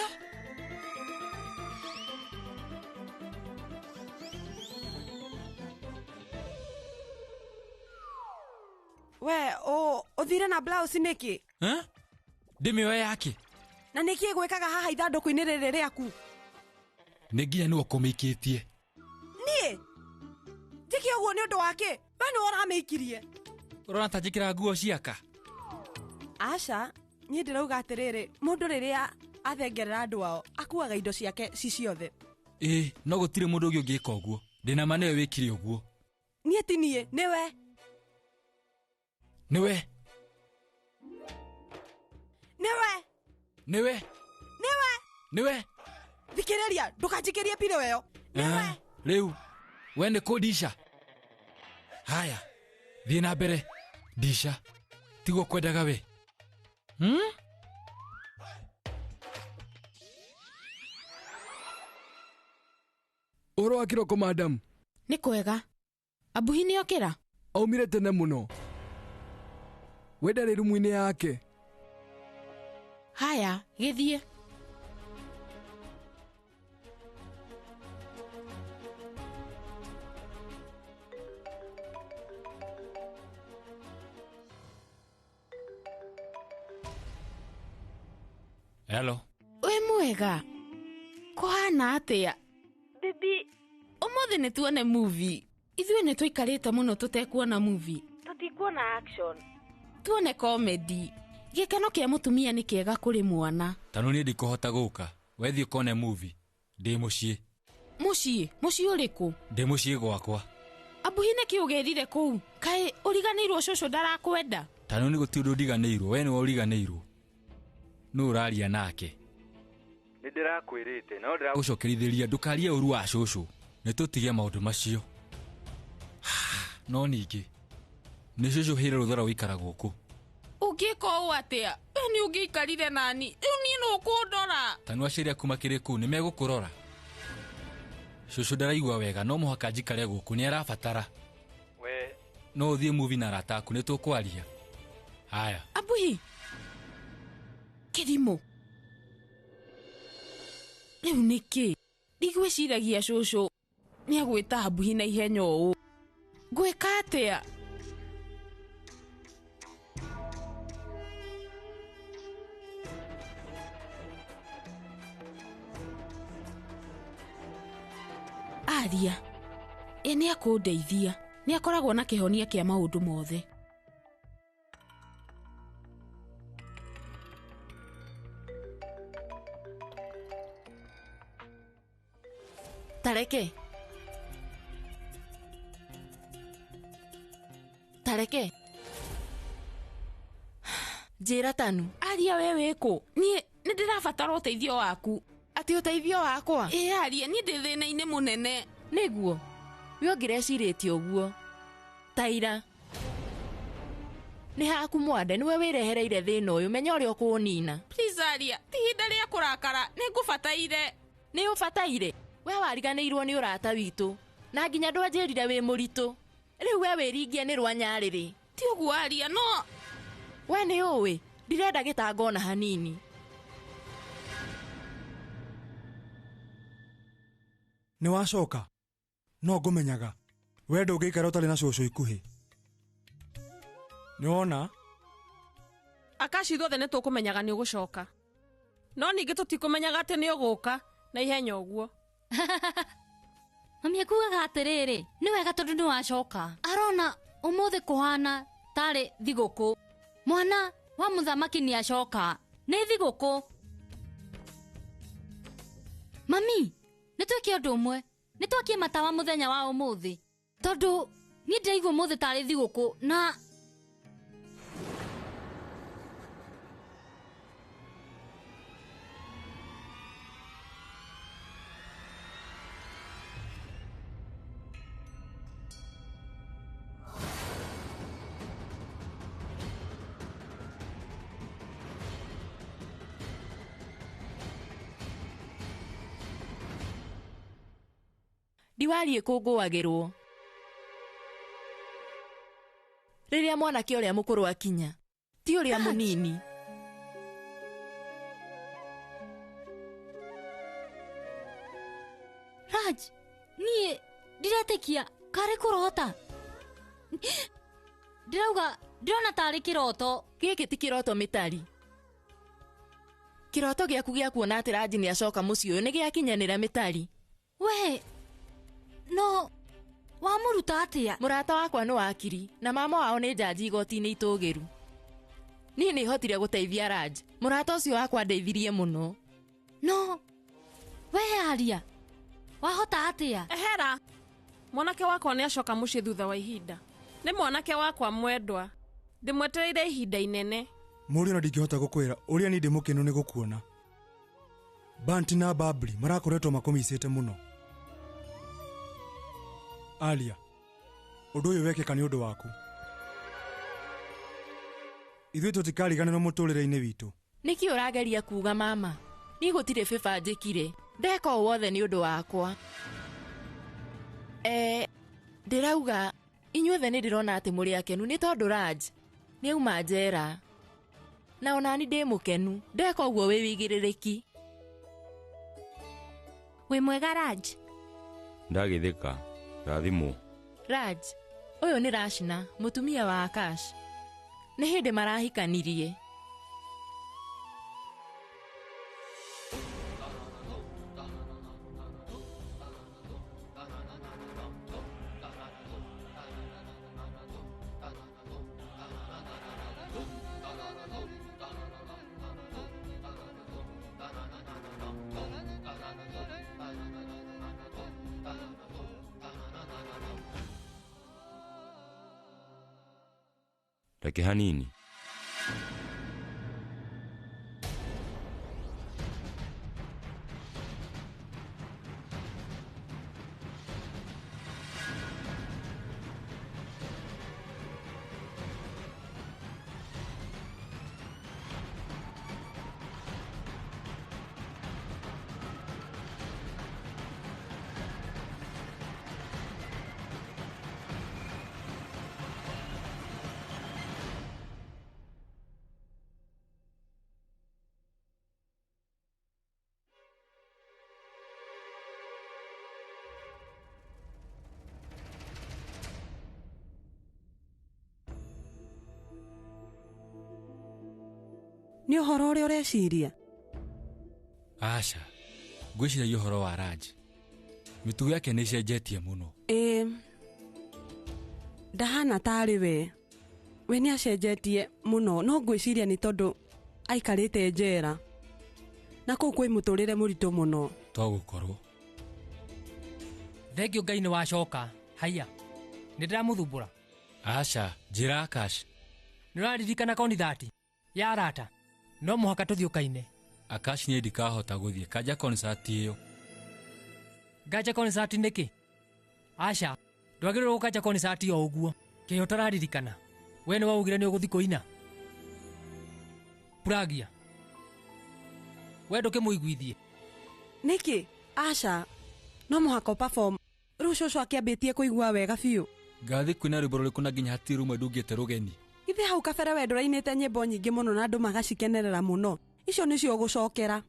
We, ũthire na blouse nĩkĩ? Ha? Ndĩmĩoe yake. Na nĩkĩ gwĩkaga haha ithandũkũ-inĩ rĩrĩ rĩaku? Nĩ nginya nĩwe ũkũmĩikĩtie. Niĩ? Njĩke ũguo nĩ ũndũ wa kĩ? We nĩwe ũramĩikirie. Ũrona ta njĩkĩraga nguo ciaka? Aca, niĩ ndĩrauga atĩrĩrĩ, mũndũ rĩrĩa athengerera andũ ao, akuaga indo ciake ci ciothe. Ĩĩ, no gũtirĩ mũndũ ũngĩ ũngĩka ũguo. Ndĩna ma nĩwe wĩkire ũguo. Niĩ ti niĩ, nĩwe. Nĩwe. Nĩwe. Nĩwe. Nĩwe. Nĩwe. Thikĩrĩria, ndũkanjikĩrie pillow ĩyo. Nĩwe. Rĩu, we nĩ kũndica. Haya, thiĩ na mbere. Ndica. Tiguo kwendaga we. Ũhoro wa kĩroko madam. Nĩ kwega. Abuhi nĩ okĩra? Aumire tene mũno. We ndarĩ rumu-inĩ yake. Haya, gĩthiĩ. Hello. Wĩ mwega. Kũhana atĩa? Bibi, ũmũthĩ nĩ tuone movie. Ithuĩ nĩ tũikarĩte mũno tũtekuona movie. Tũtikuona action. Tuone comedy. Gĩkeno kĩa mũtumia nĩ kĩega kũrĩ mwana. Tanu niĩ ndikũhota gũka. Wethiĩ ũkone movie. Ndĩ mũciĩ. Mũciĩ? Mũciĩ ũrĩkũ? Ndĩ mũciĩ gwakwa. Abuhi nĩkĩ ũgĩrire kũu? Kaĩ ũriganĩirwo cũcũ ndarakwenda? Tanu nĩ gũtirĩ ũndũ ndiganĩirwo. We nĩwe ũriganĩirwo. Nũ ũraria nake? Nĩ ndĩrakwĩrĩte no ndĩragũcokerithĩria ndũkarie ũru wa cũcũ. Nĩ tũtige maũndũ macio. No ningĩ nĩ cũcũ hĩre rũtha rwa gũikara gũkũ. Ũngĩka ũũ atĩa? We nĩ ũngĩikarire nani? Rĩu niĩ nũ ũkũndora? Tanu aciari aku makĩrĩ kũu nĩ megũkũrora. Cũcũ ndaraigua wega no mũhaka njikare gũkũ nĩ arabatara. We no ũthiĩ movie na arata aku nĩ tũkwaria. Haya. Abuhi. Kĩrimũ. Rĩu nĩkĩ? Ndigwĩciragia cũcũ nĩagwĩta Abuhi na ihenya ũũ. Ngwĩka atĩa? Aria. Ĩ nĩ akũndeithia. Nĩ akoragwo na kĩhonia kĩa maũndũ mothe. Tareke. Tareke. Njĩra Tanu. Aria we wĩkũ? Niĩ nĩ ndĩrabatara ũteithio waku. Atĩ ũteithio wakwa? Ĩ Aria, niĩ ndĩ thĩna-inĩ mũnene. Nĩguo. We ũngĩrecirĩtie ũguo. Taira. Nĩ haku mwande nĩwe wĩrehereire thĩna ũyũ menya ũrĩa ũkũũnina. Please Aria, ti ihinda rĩa kũrakara, nĩ ngũbataire. Nĩ ũbataire? We wariganĩirwo nĩ ũrata witũ na nginya ndwanjĩrire wĩ mũritũ. Rĩu we wĩringie nĩ rwa nyarĩrĩ. Ti ũguo Aria, no we nĩ ũĩ ndirenda gĩtango ona hanini. Nĩ wacoka? No ngũmenyaga. We ndũngĩikara ũtarĩ na cũcũ ikuhĩ. Nĩ wona? Akaci ithuothe nĩ tũkũmenyaga nĩ ũgũcoka. No ningĩ tũtikũmenyaga atĩ nĩ ũgũka na ihenya ũguo. Mami akugaga atĩrĩrĩ, nĩ wega tondũ nĩ wacoka. Arona ũmũthĩ kũhana tarĩ thigũkũ. Mwana wa mũthamaki nĩ acoka. Nĩ thigũkũ. Mami, nĩ twĩke ũndũ ũmwe. Nĩ twakie matawa mũthenya wa ũmũthĩ. Tondũ niĩ ndĩraigua ũmũthĩ tarĩ thigũkũ na Diwali ĩkũngũagĩrwo rĩrĩa mwanake ũrĩa mũkũrũ akinya, ti ũrĩa mũnini. Raj, niĩ ndiretĩkia karĩ kũrota. Ndĩrauga ndĩrona tarĩ kĩroto. Gĩkĩ ti kĩroto mĩtari. Kĩroto gĩaku gĩa kuona atĩ Raj nĩ acoka mũciĩ ũyũ nĩ gĩakinyanĩra mĩtari. We no wamũruta atĩa? Mũrata wakwa nĩ wakiri na mama wao nĩ njanji igoti-inĩ itũgĩru. Niĩ nĩ hotire gũteithia Raj. Mũrata ũcio wakwa ndeithirie mũno. No we Aria, wahota atĩa? Ehera. Mwanake wakwa nĩ acoka mũciĩ thutha wa ihinda. Nĩ mwanake wakwa mwendwa. Ndĩmwetereire ihinda inene. Mũriũ na ndingĩhota gũkwĩra ũrĩa niĩ ndĩ mũkenu nĩ gũkuona. Banti na Babli marakoretwo makũmicĩte mũno. Alia, ũndũ ũyũ wekĩka nĩ ũndũ waku. Ithuĩ tũtikariganĩrwo mũtũrĩre-inĩ witũ. Nĩkĩ ũrageria kuuga mama? Niĩ gũtirĩ bĩba njĩkire. Ndeka ũũ wothe nĩ ũndũ wakwa. Ndĩrauga inyuothe nĩ ndĩrona atĩ mũrĩ akenu nĩ tondũ Raj nĩ auma njera. Na onani ndĩ mũkenu, ndeka ũguo wĩ wĩigĩrĩrĩki. Wĩ mwega Raj? Ndagĩthĩka, rathimwo. Raj, ũyũ nĩ Rashna, mũtumia wa Akash. Nĩ hĩndĩ marahikanirie. Reke hanini. Nĩ ũhoro ũrĩa ũreciria? Aca, ngwĩciragia ũhoro wa Raj. Mĩtugo yake nĩ ĩcenjetie mũno. Ĩĩ, ndahana tarĩ we. We nĩ acenjetie mũno, no ngwĩciria nĩ tondũ aikarĩte njera. Na kũu kwĩ mũtũrĩre mũritũ mũno. To gũkorwo. Thengio Ngai nĩ wacoka. Haiya, nĩ ndĩramũthumbũra. Aca, njĩra Akash. Nĩ ũraririkana konithati ya arata? No mũhaka tũthiĩ ũkaine. Akash niĩ ndikahota gũthiĩ kanja concert ĩyo. Nganja concert nĩkĩ? Aca, ndwagĩrĩirwo gũkanja concert o ũguo. Kĩĩ ũtararirikana? We nĩ waugire nĩ ũgũthiĩ kũina. Puragia. We ndũkĩmũiguithie. Nĩkĩ? Aca, no mũhaka ũperform. Rĩu cũcũ akĩambĩtie kũigua wega biũ. Ngathiĩ kũina rwĩmbo rũrĩkũ na nginya hatirĩ rũmwe ndungĩte rũgeni. Githĩ hau kabere we ndũrainĩte nyĩmbo nyingĩ mũno na andũ magacikenerera mũno. Icio nĩcio ũgũcokera.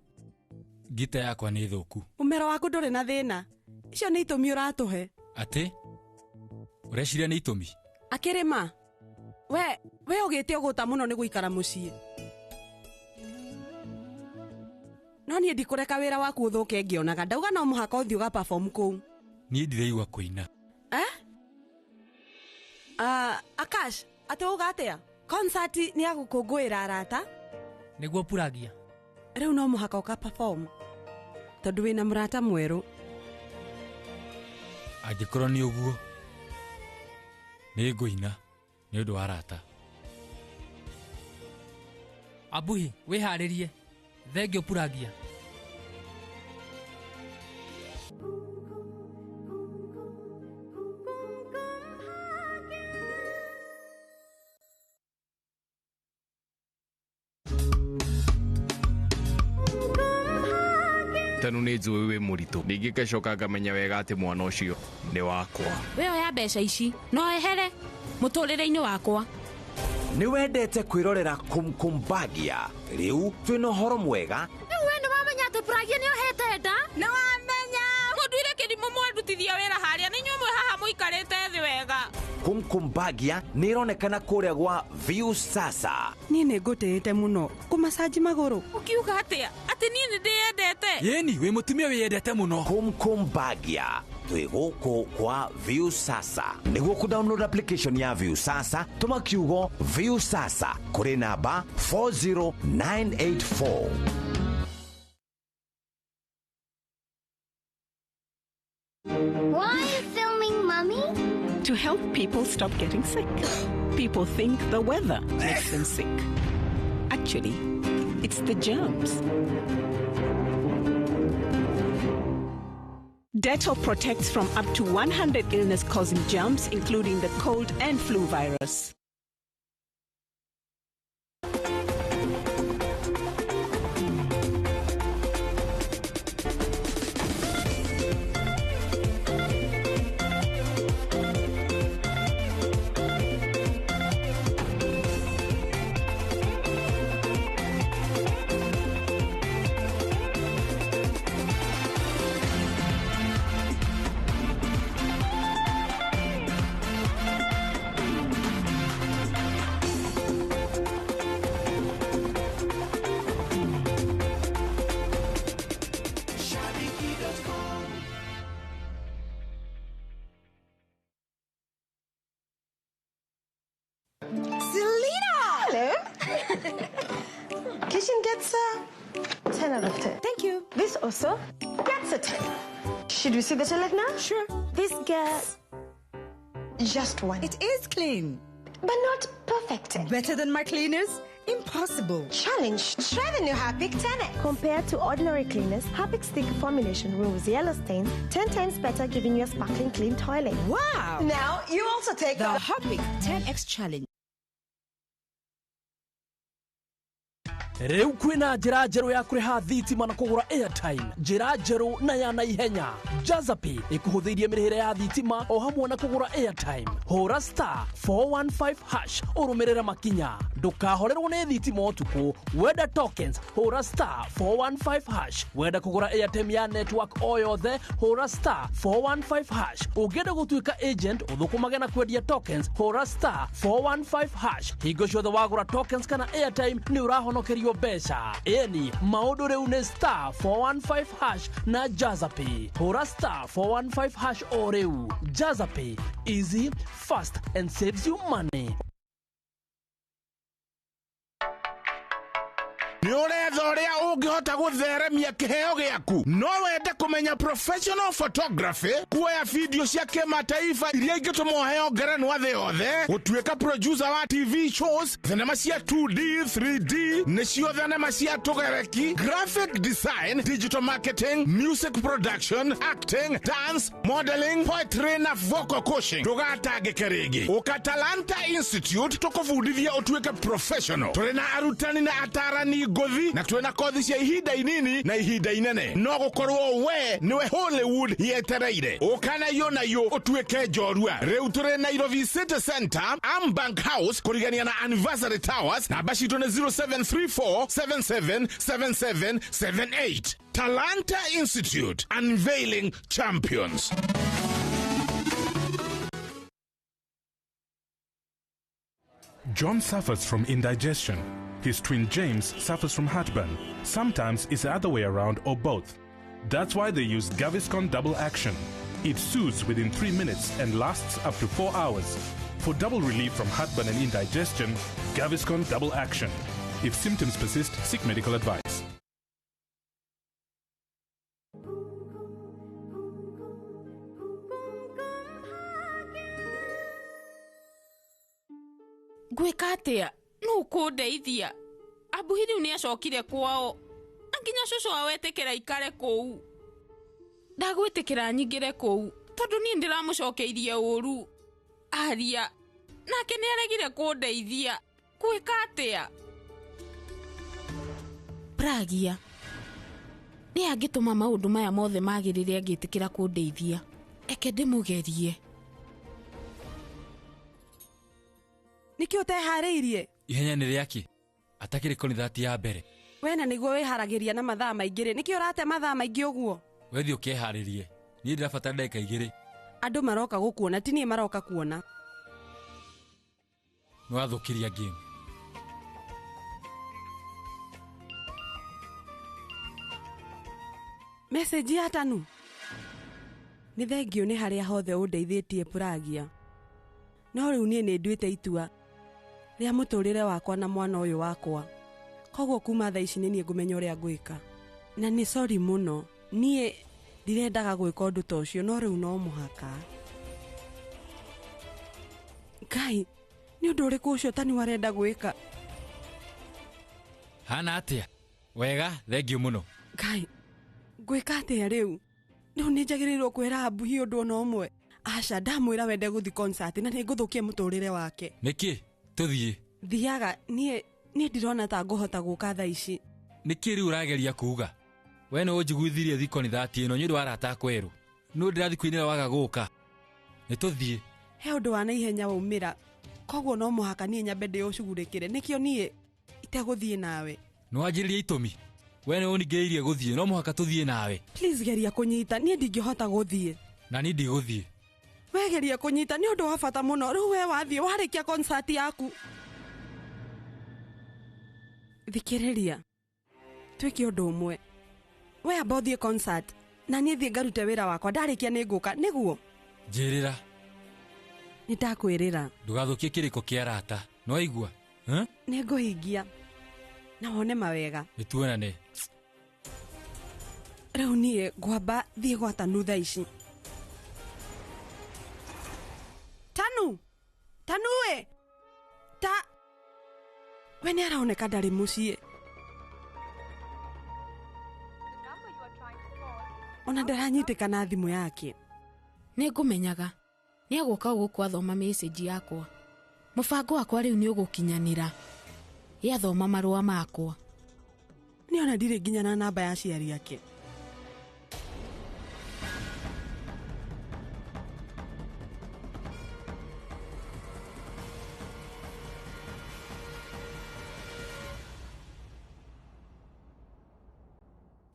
Ngita yakwa nĩ thũku. Mũmero waku ndũrĩ na thĩna. Icio nĩ itũmi ũratũhe. Atĩ? Ũreciria nĩ itũmi? Akĩrĩma. We ũgĩte ũgũta mũno nĩ gũikara mũciĩ. No niĩ ndikũreka wĩra waku ũthũke ngĩonaga. Ndauga no mũhaka ũthiĩ ũga perform kũu. Niĩ ndiraigua kũina. Eh? Akash, atĩ uga atĩa? Concert nĩ ya gũkũngũĩra arata? Nĩguo Puragia. Rĩu no mũhaka ũka perform. Tondũ wĩna mũrata mwerũ. Angĩkorwo nĩ ũguo, nĩ ngũina nĩ ũndũ wa arata. Abuhi, wĩharĩrie. Thengio Puragia. Tanu nĩ njũĩ wĩ mũritũ ningĩ ngacoka ngamenya wega atĩ mwana ũcio nĩ wakwa. We oya mbeca ici no ehere mũtũrĩre-inĩ wakwa. Nĩ wendete kwĩrorera Kumkumbagia? Rĩu twĩna ũhoro mwega. Rĩu we nĩ wamenya atĩ Puragia nĩ ohete nda? Nĩ wamenya. Mũnduire kĩrimũ mwandutithia wĩra harĩa nĩ inyuĩ mwĩ haha mũikarĩte thĩ wega. Kumkumbagia nĩ ĩronekana kũrĩa gwa View Sasa. Niĩ nĩ ngũtĩĩte mũno kũmacanji magũrũ. Ũkiuga atĩa? Atĩ niĩ nĩ ndĩyendete? Yĩni, wĩ mũtumia wĩyendete mũno. Kumkumbagia twĩ gũkũ kwa View Sasa. Nĩguo kũ-download application ya View Sasa, tũma kiugo View Sasa kũrĩ namba 40984. Why are you filming, Mummy? To help people stop getting sick. People think the weather makes them sick. Actually, it's the germs. Dettol protects from up to 100 illness-causing germs, including the cold and flu virus. Kitchen gets a 10 out of 10. Thank you. This also gets a 10. Should we see the toilet now? Sure. This gets just one. It is clean. But not perfect. Better than my cleaners? Impossible. Challenge. Try the new Harpic 10X. Compared to ordinary cleaners, Harpic's thick formulation removes yellow stains 10 times better, giving you a sparkling clean toilet. Wow. Now you also take the Harpic 10X Challenge. Rĩu kwĩna njĩra njerũ ya kũrĩha thitima na kũgũra airtime, njĩra njerũ na ya naihenya. Jazapay ĩkũhũthĩirie mĩrĩhĩre ya thitima o hamwe na kũgũra airtime. Hũra star 415 hash ũrũmĩrĩre makinya. Ndũkahorerwo nĩ thitima ũtukũ. Wenda tokens, hũra star 415 hash. Wenda kũgũra airtime ya network o yothe, hũra star 415 hash. Ũngĩenda gũtuĩka agent ũthũkũmage na kwendia tokens, hũra star 415 hash. Hingo ciothe wagũra tokens kana airtime nĩ ũrahonokerio mbeca. Ĩni maũndũ rĩu nĩ star 415 hash na Jazapay. Hũra star 415 hash o rĩu. Jazapay, easy, fast and saves you money. Nĩ ũretha ũrĩa ũngĩhota gũtheremia kĩheo gĩaku. No wende kũmenya professional photography, kuoya video cia kĩmataifa iria ingĩtũma ũheo ngerenwa thĩ yothe, gũtuĩka producer wa TV shows, thenema cia 2D, 3D, nĩcio thenema cia tũgereki, graphic design, digital marketing, music production, acting, dance, modeling, poetry na vocal coaching. Ndũgatangĩke rĩngĩ. Ũka Talanta Institute tũkũbundithie ũtuĩke professional. Tũrĩ na arutani na atarani ngũthi na twĩna kothi cia ihinda inini na ihinda inene. No gũkorwo we nĩwe Hollywood yetereire. Ũka na iyo na iyo ũtuĩke njorua. Rĩu tũrĩ Nairobi City Center, Ambank House, kũrigania na Anniversary Towers. Namba citũ nĩ 0734777778. Talanta Institute, unveiling champions. John suffers from indigestion. His twin James suffers from heartburn. Sometimes it's the other way around or both. That's why they use Gaviscon Double Action. It soothes within 3 minutes and lasts up to 4 hours. For double relief from heartburn and indigestion, Gaviscon Double Action. If symptoms persist, seek medical advice. Ngwĩka atĩa? Nũ ũkũndeithia? Abuhi rĩu nĩ acokire kwao. Na nginya cũcũ wao etĩkĩra ikare kũu. Ndagwĩtĩkĩra nyingĩre kũu tondũ niĩ ndĩramũcokeirie ũru. Aria nake nĩ aregire kũndeithia. Ngwĩka atĩa? Pragia nĩ angĩtũma maũndũ maya mothe magĩrĩre angĩtĩkĩra kũndeithia. Eke ndĩmũgerie. Nĩkĩ ũteharĩirie? Ihenya nĩ rĩakĩ? Atakĩrĩ konithati ya mbere. We na nĩguo wĩharagĩria na mathaa maingĩ rĩ, nĩkĩ ũrate mathaa maingĩ ũguo? We thiĩ ũkeharĩrie. Niĩ ndĩrabatara ndagĩka 2. Andũ maroka gũkuona, ti niĩ maroka kuona. Nĩwathũkĩria game. Message ya Tanu. Nĩ thengiũ nĩ harĩa hothe ũndeithĩtie Pragia. No rĩu niĩ nĩ nduĩte itua rĩa mũtũrĩre wakwa na mwana ũyũ wakwa. Koguo kuma thaa ici nĩ niĩ ngũmenya ũrĩa ngwĩka. Na nĩ sorry mũno, niĩ ndirendaga gwĩka ũndũ ta ũcio, no rĩu no mũhaka. Ngai, nĩ ũndũ ũrĩkũ ũcio Tanu arenda gwĩka? Hana atĩa? Wega, thengiũ mũno. Ngai, ngwĩka atĩa rĩu? Rĩu nĩ njagĩrĩirwo kwĩra Abuhi ũndũ ona ũmwe? Aca, ndamwĩra wende gũthiĩ concert na nĩ ngũthũkia mũtũrĩre wake. Nĩkĩ? Tũthiĩ. Thiaga, niĩ ndirona ta ngũhota gũka thaa ici. Nĩkĩ rĩu ũrageria kuuga? We nĩ ũnjiguithirie thi konithati ĩno nĩ ũndũ wa arata akwa erũ. Nũ ndĩrathiĩ kũinĩra waga gũka? Nĩ tũthiĩ. He ũndũ wa naihenya waumĩra. Koguo no mũhaka niĩ nyambe ndĩũcugurĩkĩre. Nĩkĩo niĩ itegũthiĩ nawe. Nĩ wanjĩrĩria itũmi? We nĩ ũningĩrĩirie gũthiĩ, no mũhaka tũthiĩ nawe. Please geria kũnyita, niĩ ndingĩhota gũthiĩ. Na niĩ ndigũthiĩ. Wegeria kũnyita nĩ ũndũ wa bata mũno. Rĩu we wathiĩ warĩkia concert yaku. Thikĩrĩria, twĩke ũndũ ũmwe. We amba ũthiĩ concert na niĩ thiĩ ngarute wĩra wakwa. Ndarĩkia nĩ ngũka, nĩguo? Njĩrĩra. Nĩ ndakwĩrĩra. Ndũgathũkie kĩrĩko kĩa arata. Nĩwaigua? Nĩ ngũhingia. Na wone mawega. Nĩ tuonane. Rĩu niĩ ngwamba thiĩ gwa Tanu thaa ici. Tanu! Tanu we! Ta! We nĩ araoneka ndarĩ mũciĩ. Ona ndaranyitĩkana thimũ yake. Nĩ ngũmenyaga. Nĩ agũka gũkũ athoma message yakwa. Mũbango wakwa rĩu nĩ ũgũkinyanĩra. Yathoma marũa makwa. Nĩ ona ndirĩ nginya na namba ya aciari ake.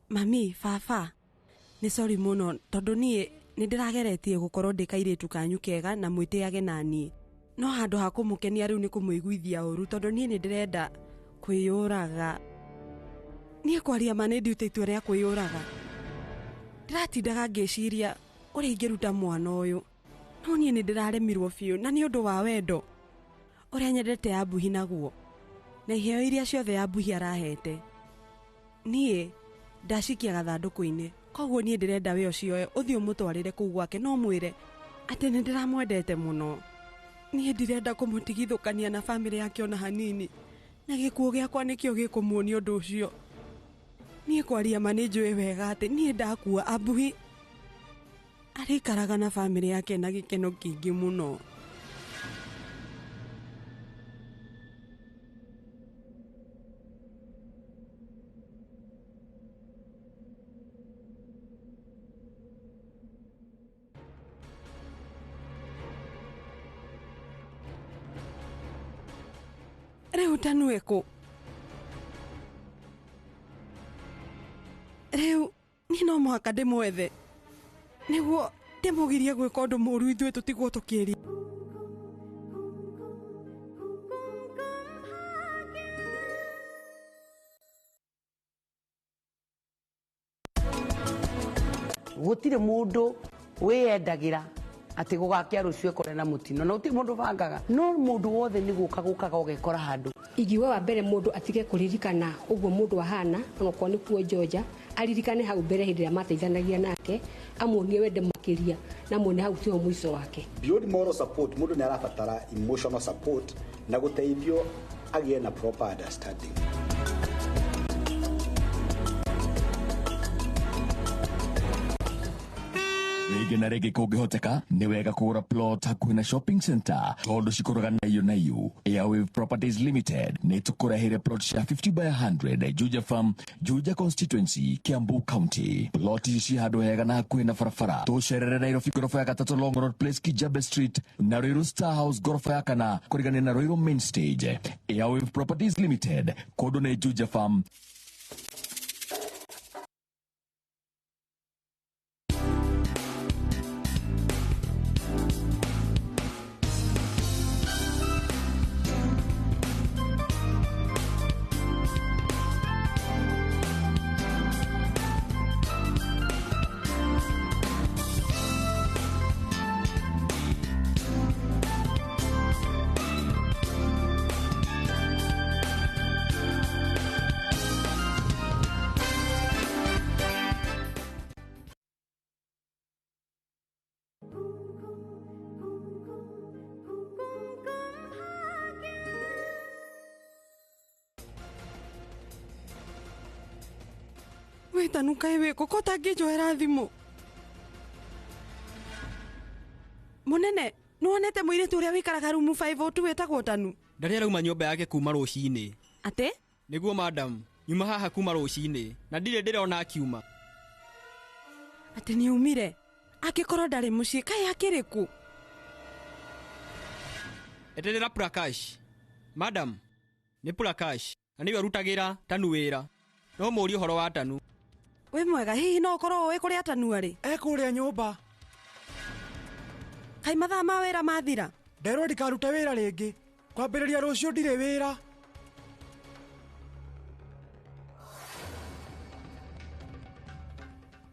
Mami, baba, nĩ sorry mũno tondũ niĩ nĩ ndĩrageretie gũkorwo ndĩ kairĩtu kanyu kega na mwĩtĩage na niĩ. No handũ ha kũmũkenia rĩu nĩ kũmũiguithia ũru tondũ niĩ nĩ ndĩrenda kwĩyũraga. Niĩ kwaria ma nĩ ndiũte itua rĩa kwĩyũraga. Ndĩratindaga ngĩciria ũrĩa ingĩruta mwana ũyũ. No niĩ nĩ ndĩraremirwo biũ na nĩ ũndũ wa wendo ũrĩa nyendete Ambuhi naguo na iheo iria ciothe Ambuhi arahete. Niĩ ndacikia gathandũkũ-inĩ koguo niĩ ndĩrenda we ũcioe ũthiĩ ũmũtwarĩre kũu gwake no mwĩre atĩ nĩ ndĩramwendete mũno. Niĩ ndirenda kũmũtigithũkania na bamĩrĩ yake ona hanini na gĩkuũ gĩakwa nĩkĩo gĩkũmuonia ũndũ ũcio. Niĩ kwaria ma nĩ njũĩ wega atĩ niĩ ndakua Ambuhi arĩikaraga na bamĩrĩ yake na gĩkeno kĩingĩ mũno. Rĩu Tanu ekũ? Rĩu niĩ no mũhaka ndĩmwethe nĩguo ndĩmũgirie gwĩka ũndũ mũũru ithuĩ tũtigwo tũkĩĩri. Gũtirĩ mũndũ wĩyendagĩra atĩ gũgakĩa rũciũ ekore na mũtino na gũtirĩ mũndũ ũbangaga no mũndũ wothe nĩ gũka gũkaga ũgekora handũ. Ingiuga wa mbere mũndũ atige kũririkana ũguo mũndũ ahana onokorwo nĩ kuonjonja aririkane hau mbere hĩndĩ ĩrĩa mateithanagia nake amuonie wende makĩria na muone hau tiho mũico wake. Beyond moral support mũndũ nĩ arabatara emotional support na gũteithio agĩe na proper understanding. Rĩngĩ na rĩngĩ kũngĩhoteka nĩ wega kũgũra plot hakuhĩ na shopping center tondũ cikũraga na iũ. Airwave Properties Limited nĩ tũkũreheire plot cia 50 by 100 Juja Farm, Juja Constituency, Kiambu County. Plot ici ci handũ hega na hakuhĩ na barabara. Tũcerere Nairobi ngoroba ya gatatũ Long Road Place, Kijabe Street na Ruiru Star House ngoroba ya kana kũrigania na Ruiru Main Stage. Airwave Properties Limited, kũndũ nĩ Juja Farm. Tanu kaĩ wĩkũ ko ũtangĩnjoera thimũ? Mũnene, nĩwonete mũirĩtu ũrĩa wĩikaraga rumu 502 wĩtagwo Tanu? Ndarĩ arauma nyũmba yake kuma rũcinĩ. Atĩ? Nĩguo madam, nyuma haha kuma rũcinĩ na ndirĩ ndĩrona akiuma. Atĩ nĩaumire? Angĩkorwo ndarĩ mũciĩ kaĩ akĩrĩ kũ? Eterera Prakash. Madam, nĩ Prakash na nĩwe ũrutagĩra Tanu wĩra. No mũũrie ũhoro wa Tanu. Wĩ mwega, hihi no ũkorwo ũĩ kũrĩa Tanu arĩ? Ekũrĩa nyũmba. Kaĩ mathaa ma wĩra mathira? Nderwo ndikaruta wĩra rĩngĩ. Kwambĩrĩria rũciũ ndirĩ wĩra.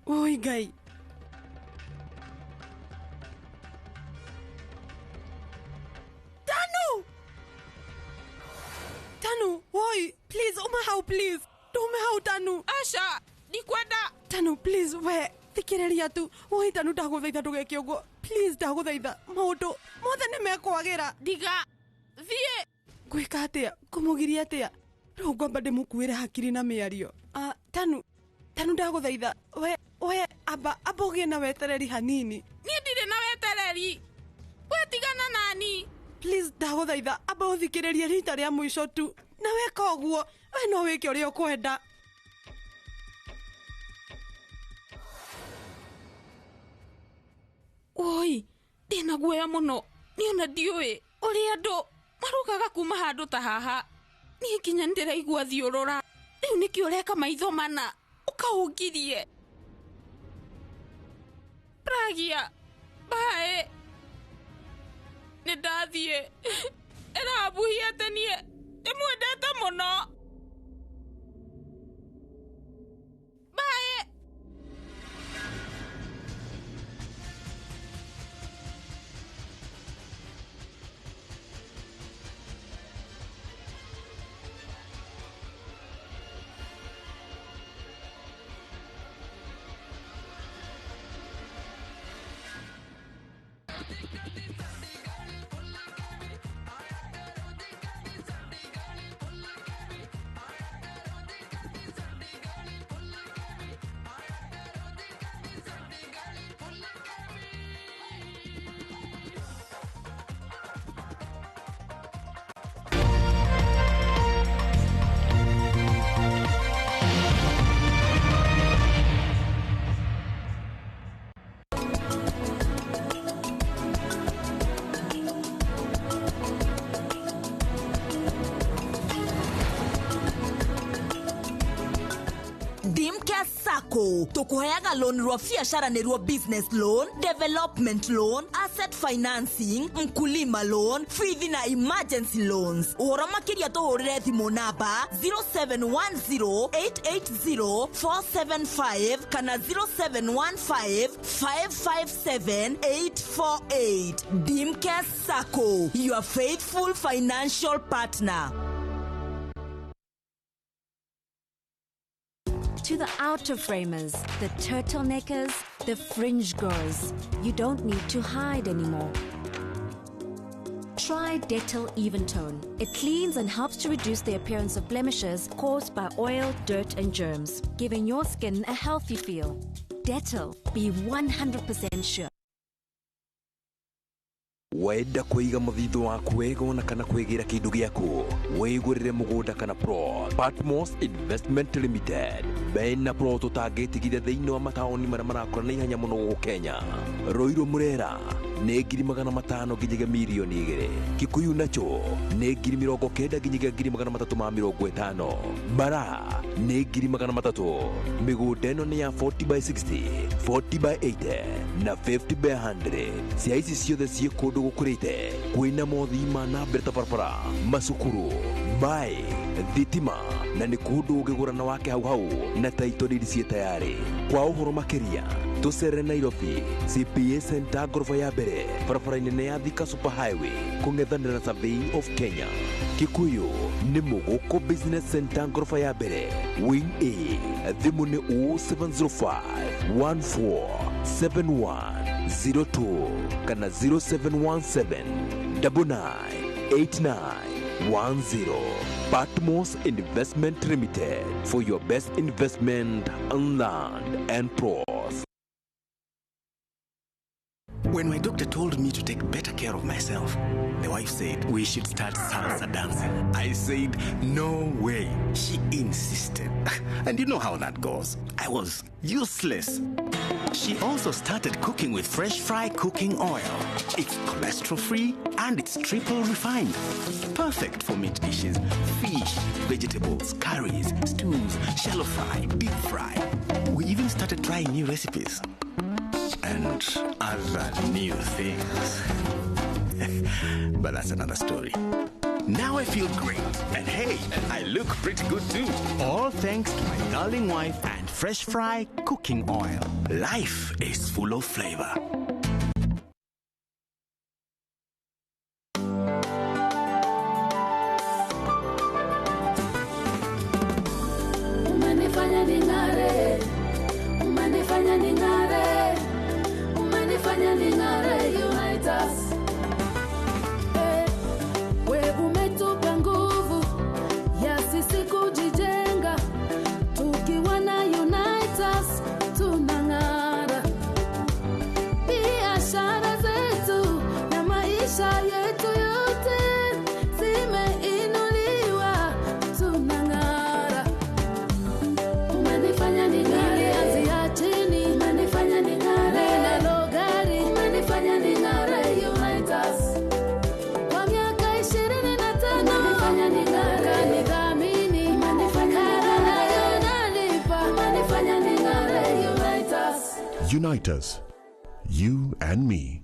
Oi Ngai. Tanu! Tanu, woi, please Uma hau please. Ndume hau Tanu. Aca, ndikwenda. Tanu please we thikĩrĩria tu. Woi Tanu ndagũthaitha ndũgeke ũguo. Please ndagũthaitha. Maũndũ mothe nĩ mekwagĩra. Ndiga. Thiĩ. Ngwĩka atĩa? Ngũmũgiria atĩa? Rĩu ngwamba ndĩmũkuĩre hakiri na mĩario. Tanu, Tanu ndagũthaitha. We amba ũgĩe na wetereri hanini. Niĩ ndirĩ na wetereri. We tigana nani. Please ndagũthaitha amba ũthikĩrĩrie rita rĩa mũico tu. Na weka ũguo, we no wĩke ũrĩa ũkwenda. Woi, ndĩna guoya mũno. Niĩ ona ndiũĩ ũrĩa andũ marugaga kuma handũ ta haha. Niĩ nginya nĩndĩraigua thiũrũra. Rĩu nĩkĩ ũreka maitho mana ũkaũngirie. Pragia, bae. Nĩndathiĩ. Ĩrambuhia atĩ niĩ ndĩmwendete mũno. Bae. Sacco tukuheaga loan rwa biashara nĩruo business loan, development loan, asset financing, mkulima loan, fithi na emergency loans. Ũhoro makĩria tũhũrĩre thimũ namba 0710880475 kana 0715557848. Dimcare Sacco, your faithful financial partner. To the outer framers, the turtleneckers, the fringe goers, you don't need to hide anymore. Try Dettol Eventone. It cleans and helps to reduce the appearance of blemishes caused by oil, dirt and germs, giving your skin a healthy feel. Dettol, be 100% sure. Wenda kuiga muthitho waku wega ona kana kwigira kindu giaku wigurire mugunda kana plot. Patmos Investment Limited bena plot utangĩtigithia thĩinĩ wa mataũni marĩa marakũra na ihenya mũno gũkũ Kenya. Ruiru Murera nĩ 500,000 nginyagia 2,000,000. Kikuyu nacho nĩ 90,000 nginyagia 350,000. Bara nĩ 300,000. Mĩgũnda ĩno nĩ ya 40 by 60, 40 by 80 na 50 by 100. Cia ici ciothe ciĩ kũndũ gũkũrĩte kwĩna mothii ma na mbere ta barabara, macukuru, maĩ, thitima na nĩ kũndũ ũngĩgũra na wake hau hau na title deed ciĩ tayarĩ. Kwa ũhoro makĩria tũcerere Nairobi CPA Center ngoroba ya mbere barabara-inĩ nene ya Thika Super Highway kũng'ethanĩra na Survey of Kenya. Kikuyu nĩ Mũgũkũ Business Center ngoroba ya mbere Wing A. Thimũ nĩ 0705 147102 kana 0717 998910. Patmos Investment Limited, for your best investment on land and plots. When my doctor told me to take better care of myself, the wife said we should start salsa dancing. I said, no way. She insisted. And you know how that goes. I was useless. She also started cooking with Fresh Fry cooking oil. It's cholesterol-free and it's triple refined. Perfect for meat dishes, fish, vegetables, curries, stews, shallow fry, deep fry. We even started trying new recipes and other new things. But that's another story. Now I feel great. And hey, I look pretty good too. All thanks to my darling wife and Fresh Fry cooking oil. Life is full of flavor. Unite us, you and me.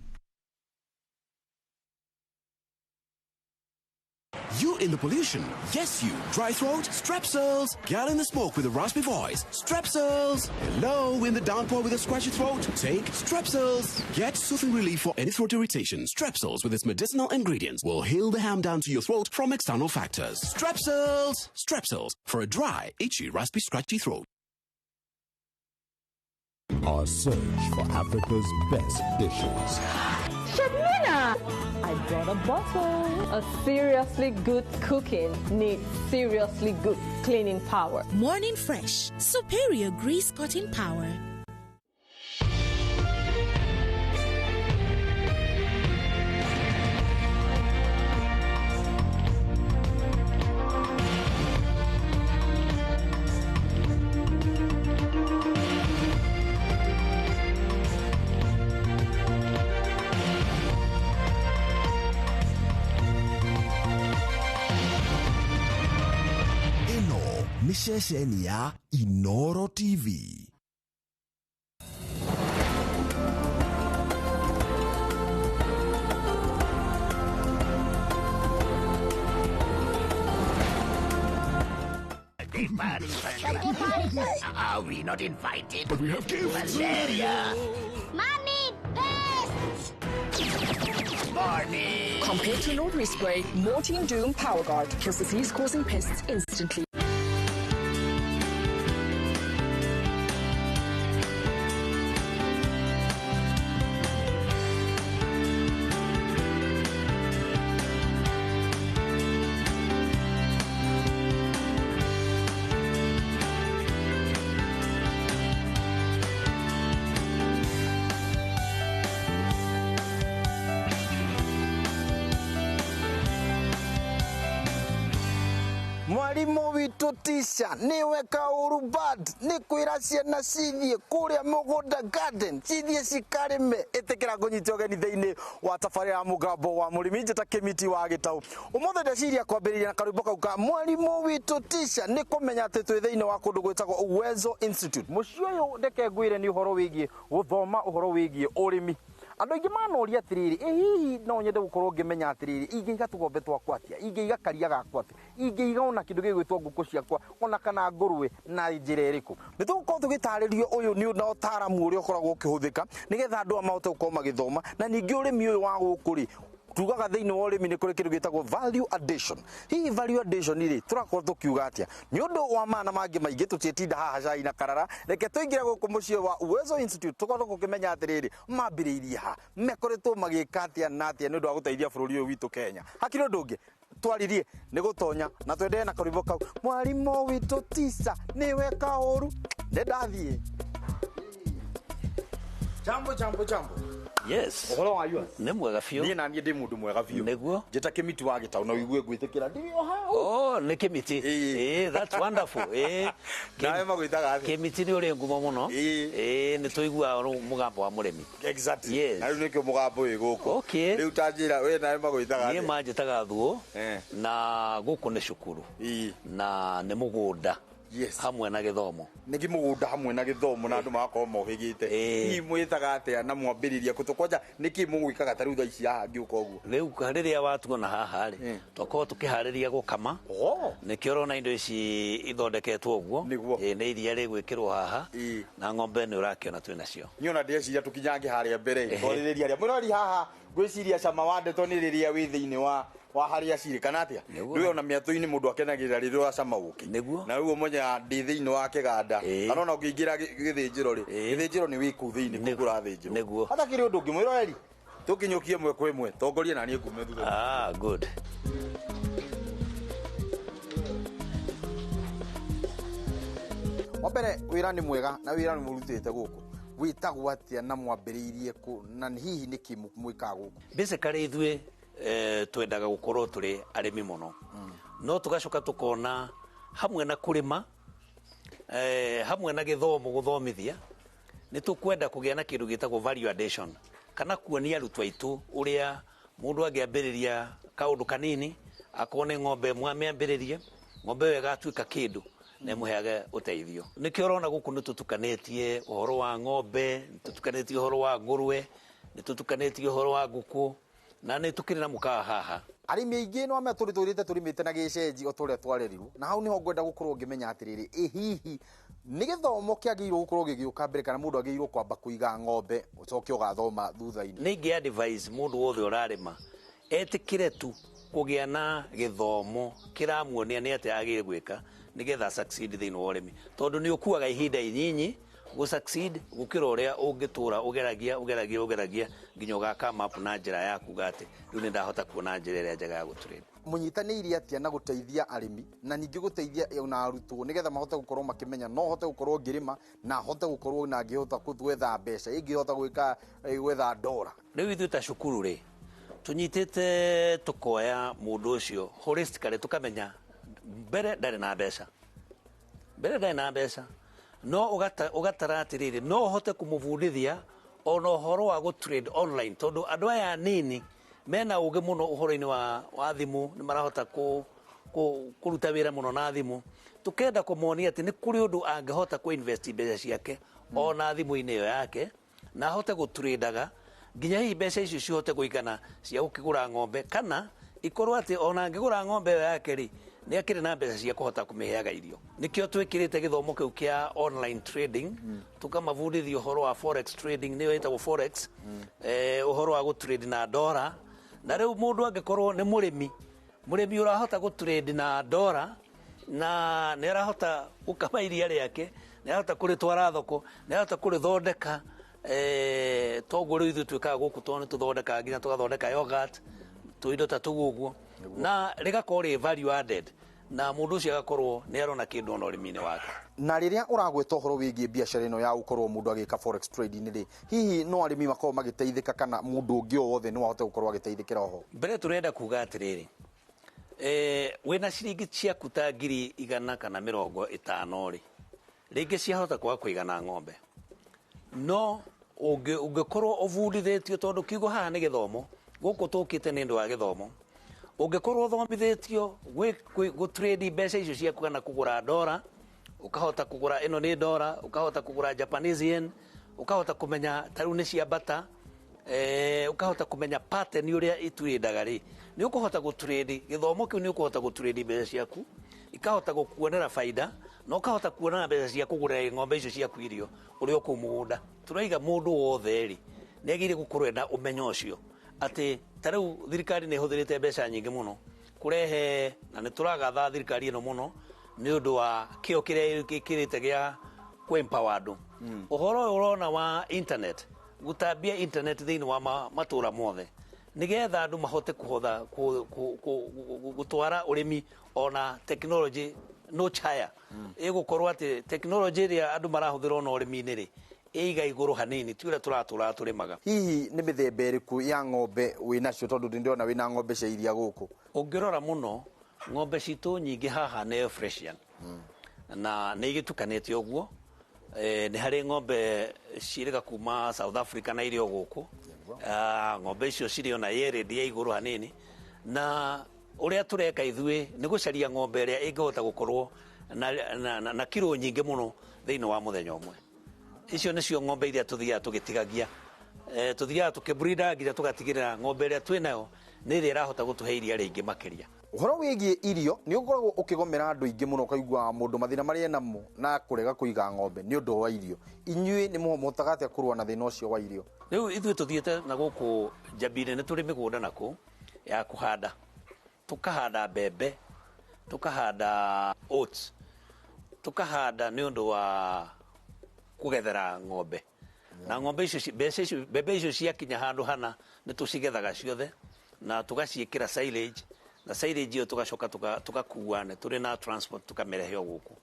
You in the pollution. Yes, you. Dry throat? Strepsils. Girl in the smoke with a raspy voice. Strepsils. Hello, in the downpour with a scratchy throat? Take Strepsils. Get soothing relief for any throat irritation. Strepsils with its medicinal ingredients will heal the ham down to your throat from external factors. Strepsils. Strepsils. For a dry, itchy, raspy, scratchy throat. Our search for Africa's best dishes. Shabnina! I brought a bottle. A seriously good cooking needs seriously good cleaning power. Morning Fresh, superior grease cutting power. Ĩno nĩ ceceni ya Inoro TV. Party. Are we not invited? But we have gifts. Valeria! Mommy, pests! Morning! Compared to an ordinary spray, Mortein Doom Power Guard kills disease-causing pests instantly. Mwalimu witũ tica nĩwe kaũru bad nĩ kwĩra ciana cithiĩ kũrĩa mũgũnda garden cithiĩ cikarĩme. Ĩtĩkĩra ngũnyite ũgeni thĩinĩ wa tabarĩra ya mũgambo wa mũrĩmi njĩta Kĩmiti wa Gĩtaũ. Ũmũthĩ ndeciria kwambĩrĩria na karwĩmbo kau ka mwalimu witũ tica nĩ kũmenya atĩ twĩ thĩinĩ wa kũndũ gwĩtagwo Uwezo Institute. Mũciĩ ũyũ ndeke ngwĩre nĩ ũhoro wĩgiĩ gũthoma ũhoro wĩgiĩ ũrĩmi. Andũ aingĩ manoria atĩrĩrĩ, ĩ hihi no nyende gũkorwo ngĩmenya atĩrĩrĩ, ingĩiga tũgombe twakwa atĩa, ingĩiga karia gakwa atĩa, ingĩiga ona kĩndũ gĩgwĩtwo ngũkũ ciakwa ona kana ngũrwe na njĩra ĩrĩkũ. Nĩ tũgũkorwo tũgĩtarĩrio ũyũ nĩ na ũtaaramu ũrĩa ũkoragwo ũkĩhũthĩka nĩgetha andũ aya mahote gũkorwo magĩthoma, na ningĩ ũrĩmi ũyũ wa gũkũ rĩ, tugaga thĩinĩ wa ũrĩmi nĩ kũrĩ kĩndũ gĩtagwo value addition. Hihi value addition rĩ, tũrakorwo tũkiuga atĩa? Nĩ ũndũ wa mana mangĩ maingĩ tũtiĩtinda haha cai na karara, reke tũingĩre gũkũ mũciĩ wa Uwezo Institute tũkorwo gũkĩmenya atĩrĩrĩ, mambĩrĩirie ha, mekoretwo magĩka atĩa na atĩa nĩ ũndũ wa gũteithia bũrũri ũyũ witũ Kenya. Hakiri ũndũ ũngĩ twaririe nĩ gũtonya na twendee na karwĩmbo kau mwarimũ witũ tica nĩwe kaũru nĩ ndathiĩ. Jambo jambo jambo. Yes. Ũhoro wa yua? Nĩ mwega biũ. Niĩ na niĩ ndĩ mũndũ mwega biũ. Nĩguo. Njĩta Kĩmiti wa Gĩtaũ na ũigue ngwĩtĩkĩra ndĩ o hau. Oh, nĩ Kĩmiti. Ĩĩ, that's wonderful. Ĩĩ. Nawe magwĩtaga atĩa? Kĩmiti nĩ ũrĩ ngumo mũno. Ĩĩ, nĩ tũiguaga mũgambo wa mũrĩmi. Exactly. Yes. Na rĩu nĩkĩo mũgambo wĩ gũkũ. Okay. Rĩu ta njĩra we nawe magwĩtaga Niĩ atĩa? manjĩtaga Thuo na gũkũ nĩ cukuru. Na nĩ mũgũnda. Yes. Hamwe na gĩthomo. Nĩ mũgũnda hamwe na gĩthomo na andũ magakorwo mohĩgĩte. Hihi mwĩtaga atĩa na mwambĩrĩria kũ kwanja nĩkĩ mũgwĩkaga ta rĩu thaa ici haha ngĩũka ũguo? Rĩu rĩrĩa watuona haha rĩ, twakorwo tũkĩharĩria gũkama. Nĩkĩo ũrona indo ici ithondeketwo ũguo. Ĩĩ, nĩ iria rĩgwĩkĩrwo haha na ng'ombe nĩ ũrakĩona twĩ nacio. Niĩ ona ndĩreciria tũkinyange harĩa mbere twarĩrĩria harĩa mwĩrori haha ngwĩciria cama wa ndeto nĩ rĩrĩa wĩ thĩinĩ wa harĩa cirĩ kana atĩa? Rĩu ona mĩatũ-inĩ mũndũ akenagĩrĩra rĩrĩa ũracama ũkĩ. Na rĩu ũmenyaga ndĩ thĩinĩ wa kĩganda kana ona ũngĩingĩra gĩthĩnjĩro rĩ, gĩthĩnjĩro nĩ wĩ kũu thĩinĩ kũu kũrathĩnjĩrwo. Hatakĩrĩ ũndũ ũngĩ mwĩroreri tũkinyũkie ĩmwe kwa ĩmwe tongorie na niĩ ngume thutha. Ah, good. Wa mbere wĩra nĩ mwega na wĩra nĩ mũrutĩte gũkũ. Wĩtagwo atĩa na mwambĩrĩirie kũ na hihi nĩkĩ mwĩkaga gũkũ? Basically ithuĩ twendaga gũkorwo tũrĩ arĩmi mũno, no tũgacoka tũkona hamwe na kũrĩma hamwe na gĩthomo gũthomithia nĩ tũkwenda kũgĩa na kĩndũ gĩtagwo value addition kana kuonia arutwo aitũ ũrĩa mũndũ angĩambĩrĩria kaũndũ kanini akorwo nĩ ng'ombe ĩmwe amĩambĩrĩrie ng'ombe ĩyo ĩgatuĩka kĩndũ Na ĩmũheage ũteithio. Nĩkĩo ũrona gũkũ nĩ tũtukanĩtie ũhoro wa ng'ombe, nĩ tũtukanĩtie ũhoro wa ngũrwe, nĩ tũtukanĩtie ũhoro wa ngũkũ, na nĩ tũkĩrĩ na mũkawa haha. Arĩmi aingĩ no amea tũrĩ tũrĩmĩte na gĩcenji o ta ũrĩa twarerirwo, na hau nĩho ngwenda gũkorwo ngĩmenya atĩrĩrĩ, ĩ hihi nĩ gĩthomo kĩagĩrĩirwo gũkorwo gĩgĩũka mbere kana mũndũ agĩrĩirwo kwamba kũiga ng'ombe ũcoke ũgathoma thutha-inĩ? Nĩ ingĩ advise mũndũ wothe ũrarĩma etĩkĩre tu kũgĩa na gĩthomo kĩramuonia nĩ atĩa agĩrĩire gwĩka nĩgetha succeed thĩinĩ wa ũrĩmi, tondũ nĩ ũkuaga ihinda inyinyi gũ succeed gũkĩra ũrĩa ũngĩtũra ũgeragia ũgeragia ũgeragia nginya ũga come up na njĩra ya kuga atĩ rĩu nĩ ndahota kuona njĩra ĩrĩa njega ya gũtrade. Mũnyitanĩire atĩa na gũteithia arĩmi na ningĩ gũteithia ona arutwo nĩgetha mahote gũkorwo makĩmenya no hote gũkorwo ngĩrĩma na hote gũkorwo na ngĩhota gwetha mbeca, ingĩhota gwĩka gwetha ndora? Rĩu ithuĩ ta cukuru rĩ, tũnyitĩte tũkoya mũndũ ũcio holistically, tũkamenya mbere ndarĩ na mbeca, mbere ndarĩ na mbeca, no ũgatara atĩrĩrĩ, no ũhote kũmũbundithia ona ũhoro wa gũ trade online, tondũ andũ aya anini mena ũgĩ mũno ũhoro-inĩ wa thimũ, nĩ marahota kũruta wĩra mũno na thimũ. Tũkenda kũmonia atĩ nĩ kũrĩ ũndũ angĩhota kũ invest mbeca ciake ona thimũ-inĩ ĩyo yake, na ahote gũtradaga nginya hihi mbeca icio cihote kũigana cia gũkĩgũra ng'ombe, kana ikorwo atĩ ona angĩgũra ng'ombe ĩyo yake rĩ, nĩ akĩrĩ na mbeca cia kũhota kũmĩheaga irio. Nĩkĩo twĩkĩrĩte gĩthomo kĩu kĩa online trading, tũkamabundithia ũhoro wa forex trading, nĩyo ĩtagwo forex, ũhoro wa gũtrade na ndora. Na rĩu mũndũ angĩkorwo nĩ mũrĩmi, mũrĩmi ũrahota gũtrade na ndora, na nĩ arahota gũkama iria rĩake, nĩ arahota kũrĩtwara thoko, nĩ arahota kũrĩthondeka, toguo rĩu ithuĩ twĩkaga gũkũ, tondũ nĩ tũthondekaga nginya tũgathondeka yogurt, tũindo ta tũu ũguo, na rĩgakorwo rĩ value added, na mũndũ ũcio agakorwo nĩ arona kĩndũ ona ũrĩmi-inĩ wake. Na rĩrĩa ũragweta ũhoro wĩgiĩ biacara ĩno ya gũkorwo mũndũ agĩka forex trading rĩ, hihi no arĩmi makorwo magĩteithĩka kana mũndũ ũngĩ o wothe no ahote gũkorwo agĩteithĩkĩra oho? Mbere tũrenda kuga atĩrĩrĩ, wĩna ciringi ciaku ta 150 rĩ, rĩngĩ ciahota kwaga kũigana ng'ombe, no ũngĩkorwo ũbundithĩtio, tondũ kiugo haha nĩ gĩthomo, gũkũ tũkĩte nĩ ũndũ wa gĩthomo, ũngĩkorwo ũthomithĩtio gũtrade mbeca icio ciaku kana kũgũra ndora, ũkahota kũgũra ĩno nĩ ndora, ũkahota kũgũra Japanese yen, ũkahota kũmenya ta rĩu nĩ ciambata, ũkahota kũmenya pattern ũrĩa ĩtradaga rĩ, nĩ ũkũhota gũtrade gĩthomo kĩu, nĩ ũkũhota gũtrade mbeca ciaku, ikahota gũkuonera baida, na ũkahota kuona mbeca cia kũgũrĩra ng'ombe icio ciaku irio ũrĩa o kũu mũgũnda. Tũraiga mũndũ wothe rĩ, nĩ agĩrĩire gũkorwo ena ũmenyo ũcio atĩ ta rĩu thirikari nĩ ĩhũthĩrĩte mbeca nyingĩ mũno kũrehe, na nĩ tũragatha thirikari ĩno mũno nĩ ũndũ wa kĩo kĩrĩa ĩkĩrĩte gĩa kũ empower andũ. Ũhoro ũyũ ũrona wa internet, gũtambia internet thĩinĩ wa matũra mothe, nĩgetha andũ mahote kũhotha gũtwara ũrĩmi ona technology no chaya. Ĩgũkorwo atĩ technology ĩrĩa andũ marahũthĩra ona ũrĩmi-inĩ rĩ, ĩiga igũrũ hanini, ti ũrĩa tũratũraga tũrĩmaga. Hihi nĩ mĩthemba ĩrĩkũ ya ng'ombe wĩnacio, tondũ ndĩrona wĩna ng'ombe cia iria gũkũ? Ũngĩrora mũno ng'ombe citũ nyingĩ haha nĩ Fresian, na nĩ igĩtukanĩte ũguo. Nĩ harĩ ng'ombe cirĩga kuma South Africa na irio gũkũ. Ng'ombe icio cirĩ ona yeredi ya igũrũ hanini, na ũrĩa tũreka ithuĩ nĩ gũcaria ng'ombe ĩrĩa ĩngĩhota gũkorwo na kiro nyingĩ mũno thĩinĩ wa mũthenya ũmwe. Icio nĩcio ng'ombe iria tũthiaga tũgĩtigagia, tũthiaga tũkĩbrida nginya tũgatigĩrĩra ng'ombe ĩrĩa twĩnayo nĩ ĩrĩa ĩrahota gũtũhe iria rĩingĩ makĩria. Ũhoro wĩgiĩ irio nĩ ũkoragwo ũkĩgomera andũ aingĩ mũno, ũkaigua mũndũ mathĩna marĩa enamo na kũrega kũiga ng'ombe nĩ ũndũ wa irio. Inyuĩ nĩ mũhotaga atĩa kũrũa na thĩna ũcio wa irio? Rĩu ithuĩ tũthiĩte na gũkũ Njambinĩ, nĩ tũrĩ mĩgũnda nakũu ya kũhanda, tũkahanda mbembe, tũkahanda oats, tũkahanda nĩ ũndũ wa kũgethera ng'ombe. Na ng'ombe icio, mbeca icio, mbembe icio ciakinya handũ hana nĩ tũcigethaga ciothe na tũgaciĩkĩra silage, na silage ĩyo tũgacoka tũgakua, nĩ tũrĩ na transport tũkamĩrehe o gũkũ.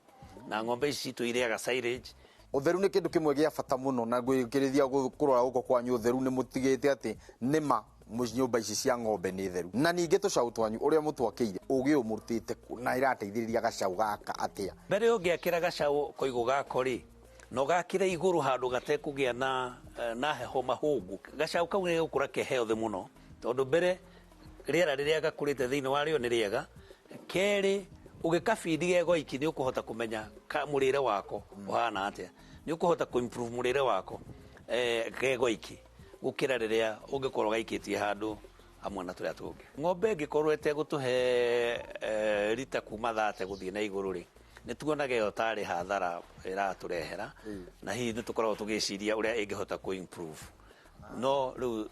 Na ng'ombe ici citũ irĩaga silage. Ũtheru nĩ kĩndũ kĩmwe gĩa bata mũno, na ngwĩkĩrĩria kũrora gũkũ kwanyu ũtheru nĩ mũtigĩte atĩ nĩma nyũmba ici cia ng'ombe nĩ theru. Na ningĩ tũcaũ twanyu ũrĩa mũtwakĩire, ũgĩ ũyũ mũrutĩte kũ na ĩrateithĩrĩria gacaũ gaka atĩa? Mbere ũngĩakĩra gacaũ koigũ gako rĩ, na ũgakĩre igũrũ handũ gatekũgĩa na heho mahũngũ, gacaũ kau nĩ gũkũra ke healthy mũno, tondũ mbere rĩera rĩrĩa gakũrĩte thĩinĩ warĩo nĩ rĩega. Kerĩ, Ũgĩkabindi ge goiki nĩ ũkũhota kũmenya mũrĩre wako ũhana atĩa, nĩ ũkũhota kũ improve mũrĩre wako ge goiki gũkĩra rĩrĩa ũngĩkorwo gaikĩtie handũ hamwe na tũrĩa tũngĩ. Ng'ombe ĩngĩkorwo ĩtegũtũhe rita kuma 30 gũthiĩ na igũrũ rĩ, nĩ tuonaga ĩyo tarĩ hathara ĩratũrehera, na hihi nĩ tũkoragwo tũgĩciria ũrĩa ĩngĩhota kũ improve. No rĩu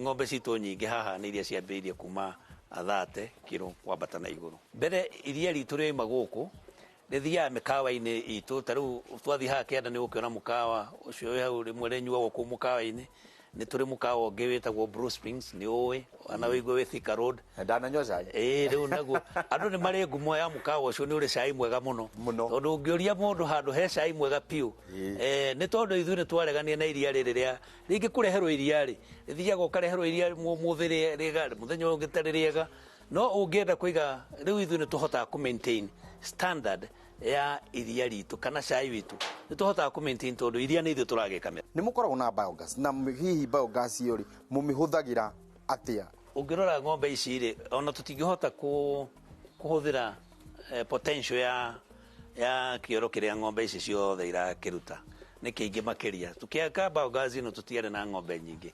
ng'ombe citũ nyingĩ haha nĩ iria ciambĩrĩirie kuma 30 kiro kwambata na igũrũ. Mbere iria ritũ rĩoima gũkũ rĩthiaga mĩkawa-inĩ itũ, ta rĩu twathiĩ haha kĩanda nĩ ũkĩona mũkawa ũcio wĩ hau rĩmwe rĩnyuagwo kũu mũkawa-inĩ. Nĩ tũrĩ mũkawa ũngĩ wĩtagwo Blue Springs, nĩ ũĩ ona wĩigue wĩ Thika Road. Ndananyua cai. Ĩĩ rĩu naguo andũ nĩ marĩ ngumo ya mũkawa ũcio nĩ ũrĩ cai mwega mũno, tondũ ũngĩũria mũndũ handũ he cai mwega piũ, nĩ tondũ ithuĩ nĩ twaregania na iria rĩrĩ rĩa rĩngĩ kũreherwo iria rĩ, rĩthiaga ũkareherwo iria mũthĩ rĩega, mũthenya ũyũ ũngĩ tarĩ rĩega. No ũngĩenda kũiga rĩu ithuĩ nĩ tũhotaga kũ maintain standard ya iria ritũ kana cai witũ, nĩ tũhotaga kũ maintain tondũ iria nĩ ithuĩ tũragĩkamĩra. Nĩ mũkoragwo na biogas, na hihi biogas ĩyo rĩ mũmĩhũthagĩra atĩa? Ũngĩrora ng'ombe ici rĩ, ona tũtingĩhota kũhũthĩra potential ya kĩoro kĩrĩa ng'ombe ici ciothe irakĩruta nĩ kĩingĩ makĩria. Tũkĩaka biogas ĩno tũtiarĩ na ng'ombe nyingĩ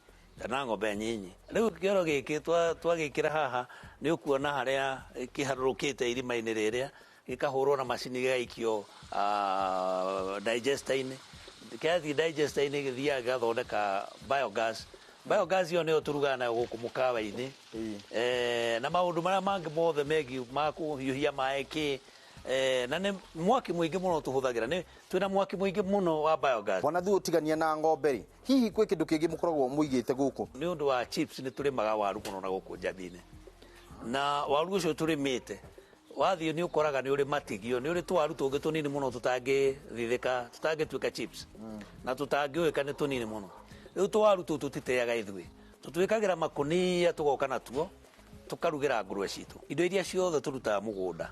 na ng'ombe nyinyi. Rĩu kĩoro gĩkĩ twagĩkĩra haha nĩ ũkuona harĩa kĩharũrũkĩte irima-inĩ rĩrĩa, gĩkahũrwo na macini gĩgaikio digester-inĩ. Kĩathiĩ digester-inĩ gĩthiaga gĩgathondeka biogas. Biogas ĩyo nĩyo tũrugaga nayo gũkũ mũkawa-inĩ, na maũndũ marĩa mangĩ mothe megiĩ ma kũhiũhia maĩ kĩ, na nĩ mwaki mũingĩ mũno tũhũthagĩra, nĩ twĩna mwaki mũingĩ mũno wa biogas. Bwana Thuo, ũtigania na ng'ombe rĩ, hihi kwĩ kĩndũ kĩngĩ mũkoragwo mũigĩte gũkũ? Nĩ ũndũ wa chips nĩ tũrĩmaga waru mũno na gũkũ Njambi-inĩ, na waru ũcio tũrĩmĩte wathiĩ nĩ ũkoraga nĩ ũrĩ matigio, nĩ ũrĩ tũwaru tũngĩ tũnini mũno tũtangĩthithĩka, tũtangĩtuĩka chips, na tũtangĩũĩka nĩ tũnini mũno. Rĩu tũwaru tũtũ tũtiteaga ithuĩ, tũtwĩkagĩra makũnia tũgoka natuo tũkarugĩra ngũrwe citũ. Indo iria ciothe tũrutaga mũgũnda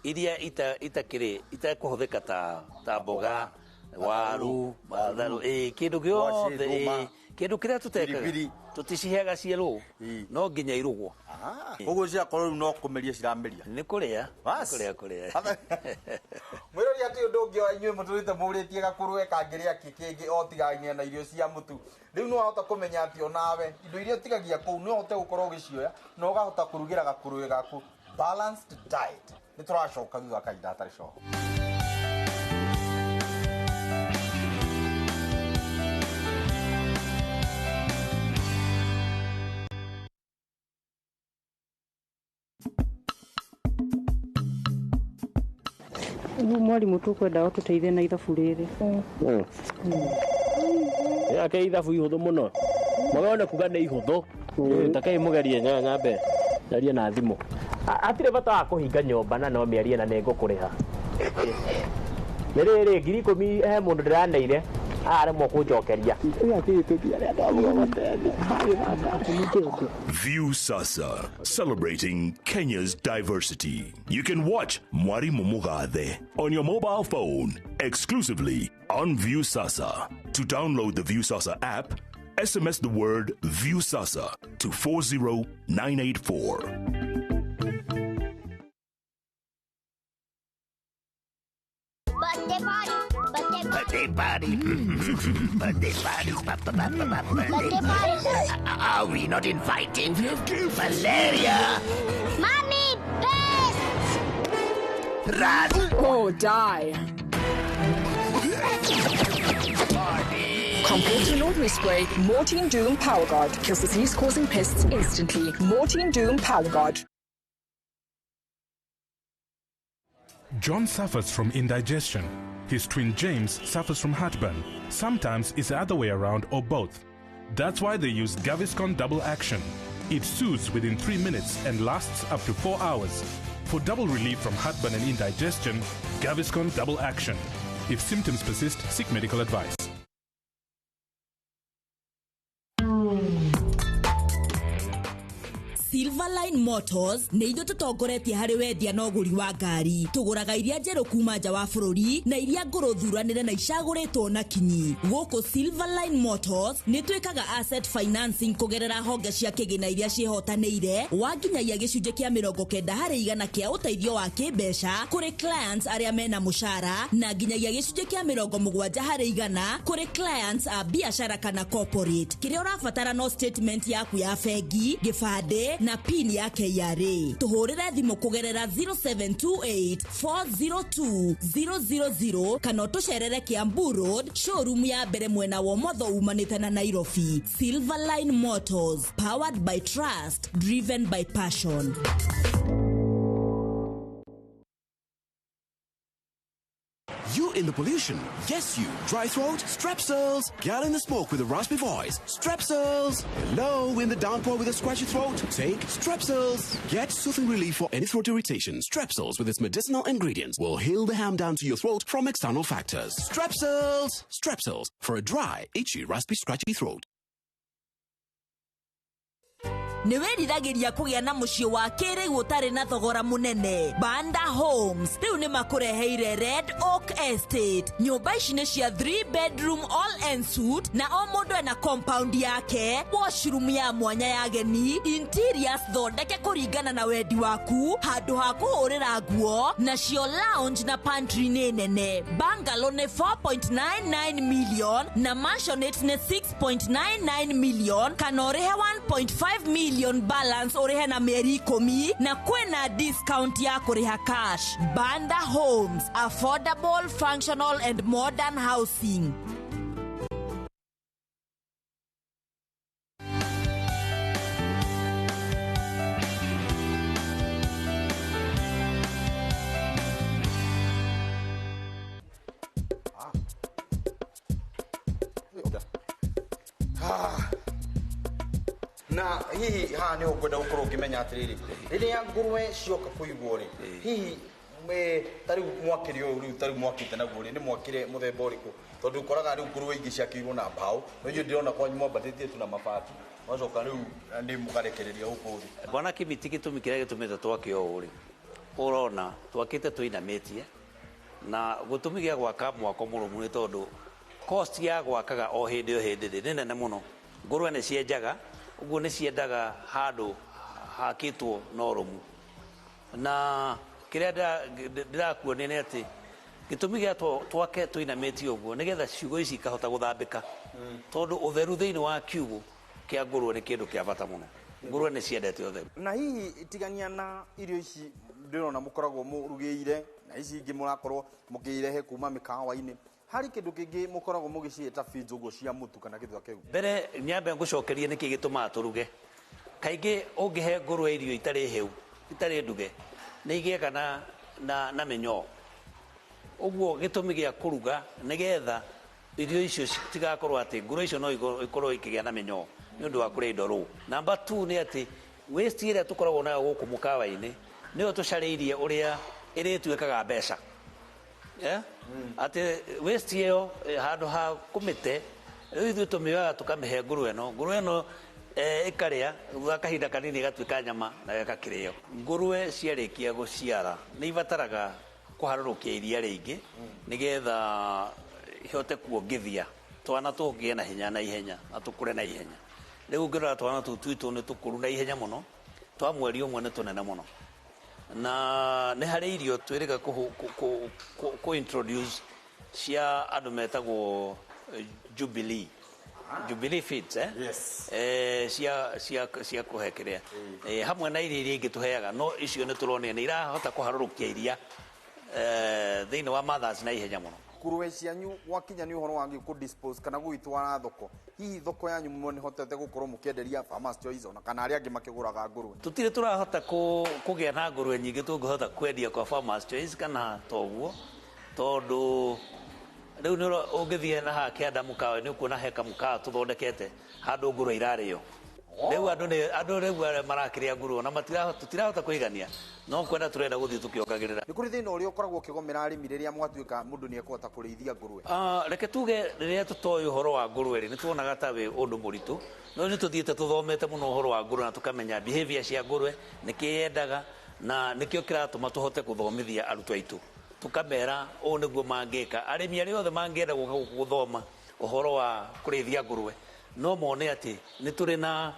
iria itakĩrĩ itekũhũthĩka ta mboga, waru, matharũ, kĩndũ gĩothe, kĩndũ kĩrĩa tũtekaga tũticiheaga ciĩ no nginya irugwo. Ũguo ciakorwo rĩu no kũmeria cirameria. Nĩ kũrĩa, kũrĩa kũrĩa. Mwĩrori atĩ ũndũ ũngĩ wa inyuĩ mũtũrĩte mũrĩtie gakũrwe kangĩrĩa kĩ kĩngĩ o tigania na irio cia mũtu. Rĩu nĩ wahota kũmenya atĩ onawe indo iria ũtigagia kũu nĩ ũhote gũkorwo ũgĩcioya na ũgahota kũrugĩra gakũrwe gaku balanced diet. Nĩ tũracoka thutha wa kahinda hatarĩ coho. Rĩu mwarimũ tũkwenda ũtũteithie na ithabu rĩrĩ. Yake ithabu ihũthũ mũno. Mũgone kuga nĩ ihũthũ. Takai mũgerie nyambe njarie na thimũ. Hatirĩ bata wa kũhinga nyũmba na no mĩarie na nĩ ngũkũrĩha. Nĩ rĩrĩ 10,000 he mũndũ ndĩraneire aremwo kũnjokeria. View Sasa, celebrating Kenya's diversity. You can watch Mwarimu Mugathe on your mobile phone exclusively on View Sasa. To download the View Sasa app, SMS the word View Sasa to 40984. Birthday party. Birthday party. Birthday party. Birthday party. Are we not invited? Valeria! Mommy, pests! Run! Or die. Party. Compared to an ordinary spray, Mortein Doom Power Guard kills disease-causing pests instantly. Mortein Doom Power Guard. John suffers from indigestion. His twin James suffers from heartburn. Sometimes it's the other way around or both. That's why they use Gaviscon Double Action. It soothes within 3 minutes and lasts up to 4 hours. For double relief from heartburn and indigestion, Gaviscon Double Action. If symptoms persist, seek medical advice. Silver Silverline Motors nĩ ithuĩ tũtongoretie harĩ wendia na ũgũri wa ngari. Tũgũraga iria njerũ kuma nja wa bũrũri na iria ngũrũ thuranĩre na icagũrĩtwo na kinyi. Gũkũ Silverline Motors nĩ twĩkaga asset financing kũgerera honge cia kĩgĩna iria ciĩhotanĩire wa nginyagia gĩcunjĩ kĩa 90% kĩa ũteithio wa kĩmbeca kũrĩ clients arĩa mena mũcara na nginyagia gĩcunjĩ kĩa 70% kũrĩ clients a biashara kana corporate. Kĩrĩa ũrabatara no statement yaku ya bengi, gĩbandĩ na PIN ya KRA. Tũhũrĩre thimũ kũgerera 0728 402 000 kana ũtũcerere Kiambu Road, showroom ya mbere mwena wa ũmotho umanĩte na Nairobi. Silverline Motors, powered by trust, driven by passion. You in the pollution. Yes, you. Dry throat? Strepsils. Girl in the smoke with a raspy voice. Strepsils. Hello in the downpour with a scratchy throat. Take Strepsils. Get soothing relief for any throat irritation. Strepsils with its medicinal ingredients will heal the ham down to your throat from external factors. Strepsils. Strepsils for a dry, itchy, raspy, scratchy throat. Nĩ wĩriragĩria kũgĩa na mũciĩ wa kĩrĩu ũtarĩ na thogora mũnene. Banda Homes rĩu nĩ makũreheire Red Oak Estate. Nyũmba ici nĩ cia 3 bedroom all en suite na o mũndũ ena compound yake, washroom ya mwanya ya ageni, interiors thondeke kũringana na wendi waku, handũ ha kũhũrĩra nguo, nacio lounge na pantry nĩ nene. Bungalow nĩ 4.99 million na mansionette nĩ 6.99 million kana ũrĩhe 1.5 million balance ũrĩhe na mĩeri 10 na kwĩna discount ya kũrĩha cash. Banda Homes, affordable, functional and modern housing. Na hihi haha nä å ngwenda gå korwo ngä menya atä rä rä rä rä a ngũrwe cioka kũigwo rä hihi ta rä u mwakä re å yå rä u ta rä u mwakä te naguo rä nä mwakä re må themba å rä kå tondå ũkoraga rä u ngũrwe ingä ciakä na mbaũ no inyuĩ ndĩrona kwanyu mwambatĩtie tu na mabati wacoka rä u nä mũgarekereria gũkũ thĩ. Bwana Kimiti, gĩtũmi kĩrĩa gĩtũmĩte twake ũũ rĩ, ũrona twakĩte tũinamĩtie na gũtũmi gĩa gwaka mwako mũrũmu nĩ tondũ cost ya gwakaga o hĩndĩ o hĩndĩ rĩ nĩ nene mũno. Ngũrwe nĩ cienjaga ũguo nĩ ciendaga handũ hakĩtwo na ũrũmu, na kĩrĩa ndĩrakuonia nĩ atĩ gĩtũmi gĩa twake tũinamĩtie ũguo nĩgetha ciugũ ici ikahota gũthambĩka, tondũ ũtheru thĩinĩ wa kiugũ kĩa ngũrwe nĩ kĩndũ kĩa bata mũno. Ngũrwe nĩ ciendete ũtheru. Na hihi tigania na irio ici ndĩrona mũkoragwo mũrugĩire na ici ingĩ mũrakorwo mũkĩirehe kuma mĩkawa-inĩ, harĩ kĩndũ kĩngĩ mũkoragwo mũgĩciĩta feeds ũguo cia mũtu kana kĩndũ ta kĩu? Mbere nyambe ngũcokerie nĩkĩ gĩtũmaga tũruge. Kaingĩ ũngĩhe ngũrwe irio itarĩ hĩu, itarĩ nduge, nĩ igĩaga na mĩnyoo. Ũguo gĩtũmi gĩa kũruga nĩgetha irio icio citigakorwo atĩ ngũrwe icio no ikorwo ikĩgĩa na mĩnyoo nĩ ũndũ wa kũrĩa indo rũũ. Namba 2 nĩ atĩ waste ĩrĩa tũkoragwo nayo gũkũ mũkawa-inĩ nĩyo tũcarĩirie ũrĩa ĩrĩtuĩkaga mbeca. Atĩ waste ĩyo handũ ha kũmĩte rĩu ithuĩ tũmĩoyaga tũkamĩhe ngũrwe ĩno, ngũrwe ĩno ĩkarĩa thutha kahinda kanini ĩgatuĩka nyama na ĩgakĩrĩo. Ngũrwe ciarĩkia gũciara nĩ ibataraga kũharũrũkia iria rĩingĩ nĩgetha ihote kuongithia twana tũgĩe na hinya na ihenya na tũkũre na ihenya. Rĩu ũngĩrora twana tũu twitũ nĩ tũkũru na ihenya mũno, twa mweri ũmwe nĩ tũnene mũno. Na nĩ harĩ irio twĩrĩga kũ introduce cia andũ metagwo Jubilee. Jubilee Feeds, eh? Yes. Cia kũhe kĩrĩa. Hamwe na irio iria ingĩ tũheaga, no icio nĩ tũronire nĩ irahota kũharũrũkia iria thĩinĩ wa mothers na ihenya mũno. Ngũrwe cianyu gwakinya nĩ ũhoro wa kũ dispose kana gũgĩtwara thoko, hihi thoko yanyu mũhotete gũkorwo mũkĩenderia Farmers Choice ona kana arĩa angĩ makĩgũraga ngũrwe? Tũtirĩ tũrahota kũgĩa na ngũrwe nyingĩ tũngĩhota kwendia kwa Farmers Choice kana toguo, tondũ rĩu nĩ ũngĩthiĩ na haha kĩanda mũkawa nĩ ũkuona he kamũkawa tũthondekete handũ ngũrwe irarĩo. Rĩu andũ nĩ andũ rĩu arĩa marakĩrĩa ngũrũwe na tũtirahota kũigania, no kwenda tũrenda gũthiĩ tũkĩongagĩrĩra. Nĩ kũrĩ thĩna ũrĩa ũkoragwo ũkĩgomera arĩmi rĩrĩa mwatuĩka mũndũ nĩ ekũhota kũrĩithia ngũrũwe? Reke tuge rĩrĩa tũtoĩ ũhoro wa ngũrũwe rĩ, nĩ tuonaga ta wĩ ũndũ mũritũ, no nĩ tũthiĩte tũthomete mũno ũhoro wa ngũrũwe na tũkamenya behavior cia ngũrũwe, nĩkĩ yendaga, na nĩkĩo kĩratũma tũhote gũthomithia arutwo aitũ, tũkamera ũũ nĩguo mangĩka. Arĩmi arĩa othe mangĩenda gũka gũkũ gũthoma ũhoro wa kũrĩithia ngũrũwe no mone atĩ nĩ tũrĩ na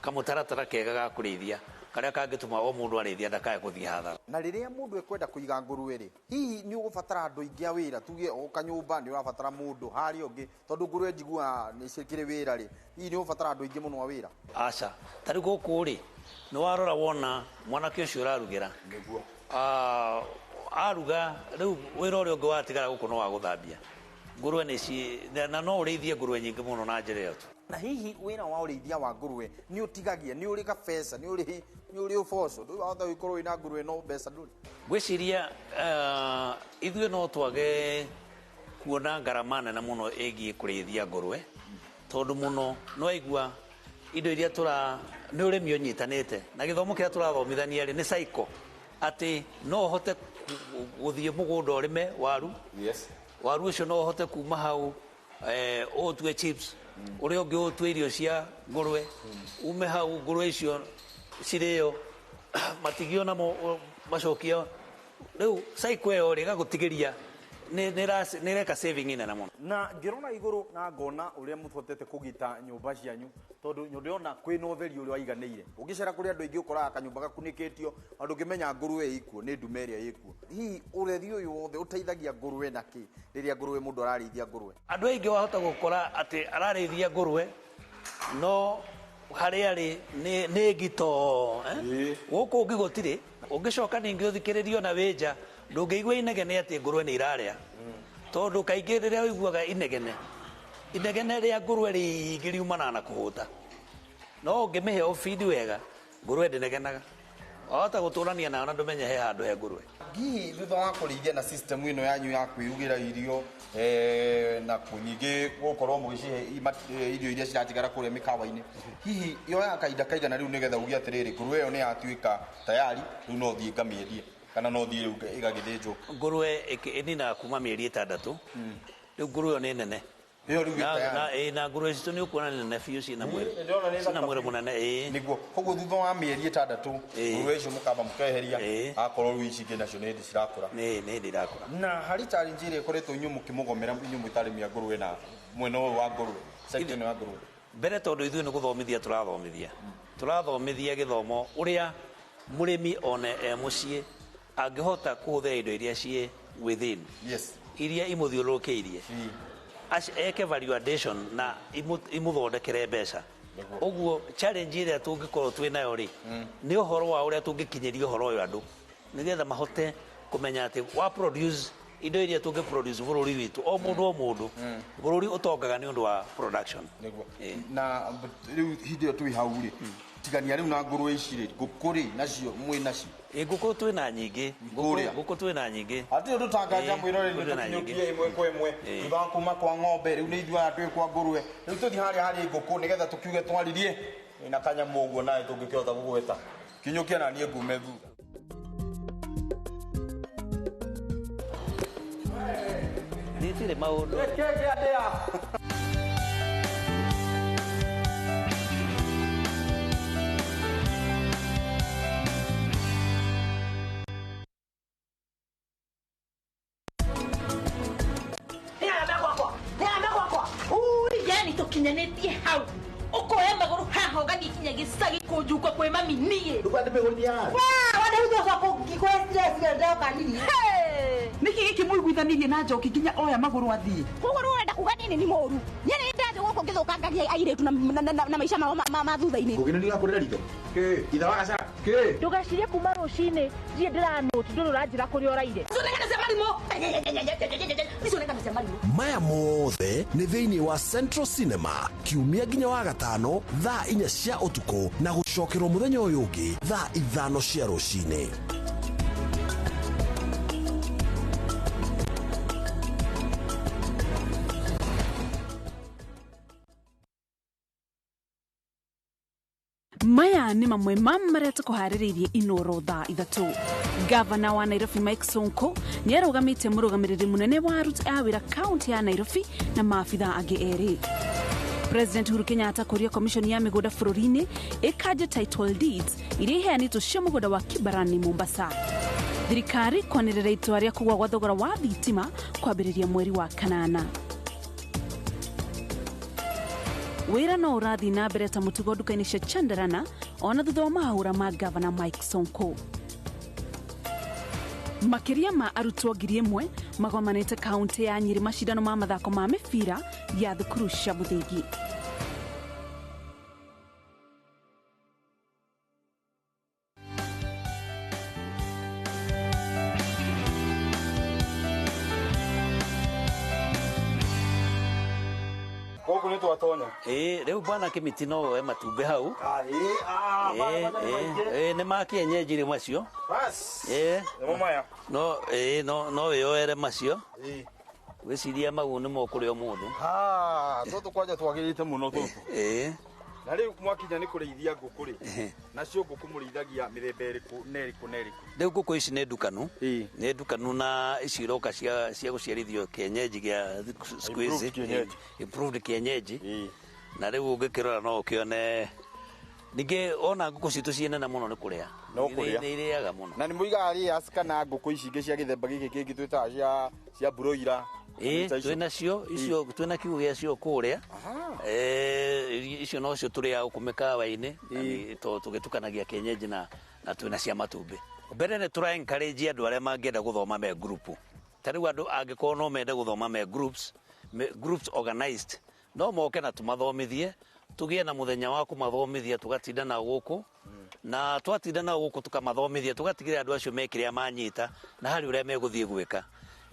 kamũtaratara kega ga kũrĩithia karĩa kangĩtũma o mũndũ arĩithia ndakae gũthiĩ hathara. Na rĩrĩa mũndũ ekwenda kũiga ngũrũwe rĩ, hihi nĩ ũgũbatara andũ aingĩ a wĩra? Tuge o kanyũmba nĩ ũrabatara mũndũ harĩa ũngĩ, tondũ ngũrũwe njiguaga nĩ cikĩrĩ wĩra rĩ, hihi nĩ ũgũbatara andũ aingĩ mũno a wĩra? Aca, ta rĩu gũkũ rĩ, nĩ warora wona mwanake ũcio ũrarugĩra. Nĩguo. Aruga rĩu wĩra ũrĩa ũngĩ watigara gũkũ no wa gũthambia ngũrũwe nĩ na no ũrĩithie ngũrũwe nyingĩ mũno na njĩra ĩyo tu. Na hihi wĩra wa ũrĩithia wa ngũrũwe nĩ ũtigagia, nĩ ũrĩ kabeca, nĩ ũrĩ ũboco? Ndũrĩ gũkorwo wĩna ngũrũwe no mbeca ndũrĩ. Ngwĩciria ithuĩ no twage kuona ngarama nene mũno ĩgiĩ kũrĩithia ngũrũwe, tondũ mũno no aigua indo iria tũra nĩ ũrĩmi ũnyitanĩte na gĩthomo kĩrĩa tũrathomithania rĩ nĩ cycle, atĩ no ũhote gũthiĩ mũgũnda ũrĩme waru. Yes. Waru ũcio no ũhote kuma hau ũtue chips, ũrĩa ũngĩ ũtue irio cia ngũrũwe, ume hau ngũrũwe icio cirĩo matigio namo macokio. Rĩu cycle ĩyo rĩ ĩgagũtigĩria nĩ ĩreka saving nene mũno. Na ngĩrora igũrũ na ngona ũrĩa mũhotete kũgita nyũmba cianyu, tondũ ndĩrona kwĩna ũtheri ũrĩa waiganĩire. Ũngĩcera kũrĩ andũ aingĩ ũkoraga kanyũmba gakunĩkĩtio, andũ ũngĩmenya ngũrũwe ĩkuo nĩ ndume ĩrĩa ĩkuo. Hihi ũreri ũyũ wothe ũteithagia ngũrũwe na kĩ rĩrĩa ngũrũwe mũndũ ararĩithia ngũrũwe? Andũ aingĩ wahota gũkora atĩ ararĩithia ngũrũwe no harĩa arĩ nĩ ngito, gũkũ ũngĩ gũtirĩ. Ũngĩcoka ningĩ ũthikĩrĩrio na wĩ nja ndũngĩigua inegene atĩ ngũrũwe nĩ irarĩa, tondũ kaingĩ rĩrĩa ũiguaga inegene, inegene rĩa ngũrũwe rĩingĩ riumanaga na kũhũta. No ũngĩmĩhe ũbidi wega, ngũrũwe ndĩnegenaga, wahota gũtũrania nayo na ndũmenye he handũ he ngũrũwe. Hihi thutha wa kũrĩithia na system ĩno yanyu ya kwĩrugĩra irio na ningĩ gũkorwo mũgĩcihe irio iria ciratigara kũrĩa mĩkawa-inĩ, hihi yoyaga kahinda kaigana rĩu nĩgetha uge atĩrĩrĩ ngũrũwe ĩyo nĩ yatuĩka tayari, rĩu no thiĩ ngamĩendie kana no thiĩ rĩu ĩgagĩthĩnjwo? Ngũrũwe ĩninaga kuma mĩeri 6. Rĩu ngũrũwe ĩyo nĩ nene. Ĩyo rĩu ĩ tayari. Na ngũrũwe citũ nĩ ũkuona nĩ nene biũ, ciĩna mwĩrĩ. Ciĩna mwĩrĩ mũnene, ĩĩ. Nĩguo. Koguo thutha wa mĩeri 6 ngũrũwe icio mũkamba mũkeheria, akorwo rĩu ici ingĩ nacio nĩ hĩndĩ cirakũra. Nĩ hĩndĩ irakũra. Na harĩ challenge ĩrĩa ĩkoretwo inyuĩ mũkĩmũgomera inyuĩ mwĩ ta arĩmi a ngũrũwe na mwena ũyũ wa ngũrũwe, sector ĩno ya ngũrũwe? Mbere tondũ ithuĩ nĩ gũthomithia tũrathomithia. Tũrathomithia gĩthomo ũrĩa mũrĩmi one e mũciĩ angĩhota kũhũthĩra indo iria ciĩ within. Yes. Iria imũthiũrũrũkĩirie. Eke value addition na imũthondekere mbeca. Ũguo challenge ĩrĩa tũngĩkorwo twĩ nayo rĩ, nĩ ũhoro wa ũrĩa tũngĩkinyĩria ũhoro ũyũ andũ nĩgetha mahote kũmenya atĩ wa produce indo iria tũngĩ produce bũrũri witũ, o mũndũ o mũndũ, bũrũri ũtongaga nĩ ũndũ wa production. Nĩguo. Na rĩu hĩndĩ ĩyo twĩ hau rĩ, tigania rĩu na ngũrũwe ici rĩ, ngũkũ rĩ nacio mwĩ nacio? Ngũkũ twĩ na nyingĩ. Ngũkũ twĩ na nyingĩ. Hatirĩ ũndũ tanganja mwĩroreri tũkinyũkie ĩmwe kwa ĩmwe. Thutha wa kuma kwa ng'ombe rĩu nĩ ithuĩ aya twĩ kwa ngũrũwe. Rĩu tũthiĩ harĩa harĩ ngũkũ nĩgetha tũkiuge twaririe na kanyamũ ũguo nawe tũngĩkĩhota gũgweta. Kinyũkia na niĩ ngume thutha. Nĩtirĩ maũndũ. Kinyanĩtie hau ũkoya magũrũ haha ũgathiĩ kinya gĩcagi kũnjukwo kwĩ mami niĩ nĩkĩ gĩkĩ mũiguithanirie na njoki nginya oya magũrũ athiĩ? Koguo rĩu ũrenda kuga niĩ nĩ mũũru? Niĩ nĩ ndathiĩ gũkũ ngĩthũkangagia airĩtu na maica mao ma thutha-inĩ. Ngũgĩ nĩ ndĩrakũrĩra ritho. Ithe wa Gacara. Ndũgecirie kuma rũcinĩ ndirĩ ndĩranũti ndũrĩ ũranjĩra kũrĩa ũraire. Maya mothe nĩ thĩinĩ wa Central Cinema kiumia nginya wa gatano thaa 4 cia ũtukũ na gũcokerwo mũthenya ũyũ ũngĩ thaa 5 cia rũcinĩ. Maya nĩ mamwe ma marĩa tũkũharĩrĩirie Inoro thaa 3. Gavana wa Nairobi Mike Sonko nĩ arũgamĩtie mũrũgamĩrĩri mũnene wa aruti a wĩra kaunti ya Nairobi na maabitha angĩ erĩ. President Uhuru Kenyatta kũria commission ya mĩgũnda bũrũri-inĩ ĩkanje title deeds iria iheanĩtwo cia mũgũnda wa Kibarani Mombasa. Thirikari kwanĩrĩra itua rĩa kũgũa gwa thogora wa thitima kwambĩrĩria mweri wa kanana. Wĩra no ũrathiĩ na mbere ta mũtugo nduka-inĩ cia Chandarana ona thutha wa mahahũra ma Gavana Mike Sonko. Makĩria ma arutwo 1,000 magomanĩte kaunti ya Nyĩrĩ macindano ma mathako ma mĩbira ya thukuru cia mũthingi. Gũkũ nĩ twatonya. Ĩĩ, rĩu bwana Kĩmiti no woe matumbĩ hau. Ĩĩ, nĩ ma kienyeji rĩ macio. Ĩĩ. Nĩmo maya. No, ĩĩ, no wĩyoere macio. Gwĩciria mau nĩmo ũkũrĩa ũmũthĩ. Tũtũ kwanja twagĩrĩte mũno tũtũ. Ĩĩ. Na rĩu mwakinya nĩ kũrĩithia ngũkũ rĩ, nacio ngũkũ mũrĩithagia mĩthemba ĩrĩkũ na ĩrĩkũ na ĩrĩkũ? Rĩu ngũkũ ici nĩ ndukanu. Nĩ ndukanu na ici iroka cia gũciarithio kienyeji gĩa siku hizi. Improved kienyeji. Na rĩu ũngĩkĩrora no ũkĩone ningĩ ona ngũkũ citũ ciĩ nene mũno nĩ kũrĩa. No kũrĩa. Nĩ irĩaga mũno. Na nĩ mũigaga layers kana ngũkũ ici ingĩ cia gĩthemba gĩkĩ kĩngĩ twĩtaga cia broiler? Ĩĩ, twĩnacio icio, twĩna kiugũ gĩacio kũrĩa. Icio nocio tũrĩaga gũkũ mĩkawa-inĩ, tũgĩtukanagia kienyeji na twĩna cia matumbĩ. Mbere nĩ tũra encourage andũ arĩa mangĩenda gũthoma me group. Ta rĩu andũ angĩkorwo no mende gũthoma me groups, groups organized, no moke na tũmathomithie, tũgĩe na mũthenya wa kũmathomithia tũgatinda nao gũkũ. Na twatinda nao gũkũ tũkamathomithia, tũgatigĩrĩra andũ acio me kĩrĩa manyita na harĩ ũrĩa megũthiĩ gwĩka.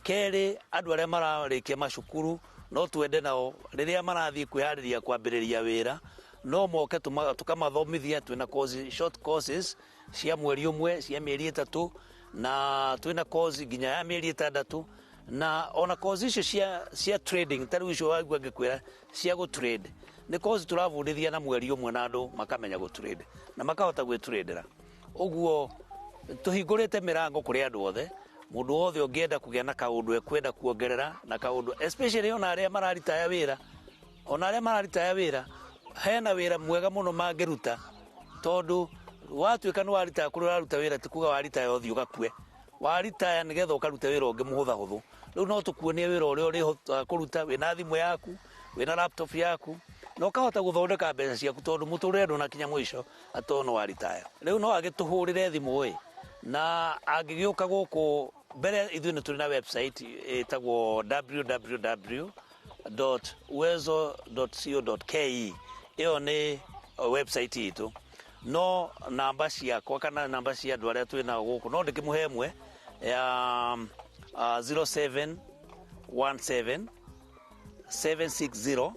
Kerĩ, andũ arĩa mararĩkia macukuru no twende nao rĩrĩa marathiĩ kwĩharĩria kwambĩrĩria wĩra no moke tũkamathomithia. Twĩna courses, short courses cia mweri ũmwe, cia mĩeri 3, na twĩna course nginya ya mĩeri 6, na ona course icio cia trading ta rĩu icio waigua ngĩkwĩra cia gũ trade nĩ course tũrabundithia na mweri ũmwe na andũ makamenya gũ trade na makahota gwĩtradera. Ũguo tũhingũrĩte mĩrango kũrĩ andũ othe. Mũndũ wothe ũngĩenda kũgĩa na kaũndũ ekwenda kuongerera na kaũndũ, especially ona arĩa mararitaya wĩra, ona arĩa mararitaya wĩra hena wĩra mwega mũno mangĩruta, tondũ watuĩka nĩ waritaya kũrĩa ũraruta wĩra ti kuga waritaya ũthiĩ ũgakue. Waritaya nĩgetha ũkaruta wĩra ũngĩ mũhũthahũthũ. Rĩu no tũkuonie wĩra ũrĩa ũrĩhotaga kũruta wĩna thimũ yaku, wĩna laptop yaku, na ũkahota gũthondeka mbeca ciaku, tondũ mũtũrĩre ndũnakinya mũico atĩ no waritaya. Rĩu no agĩtũhũrĩre thimũ ĩ, na angĩgĩũka gũkũ mbere ithuĩ nĩ tũrĩ na website ĩtagwo www.uwezo.co.ke. Ĩyo nĩ website itũ. No namba ciakwa kana namba cia andũ arĩa twĩ nao gũkũ no ndĩkĩmũhe ĩmwe ya 0717 760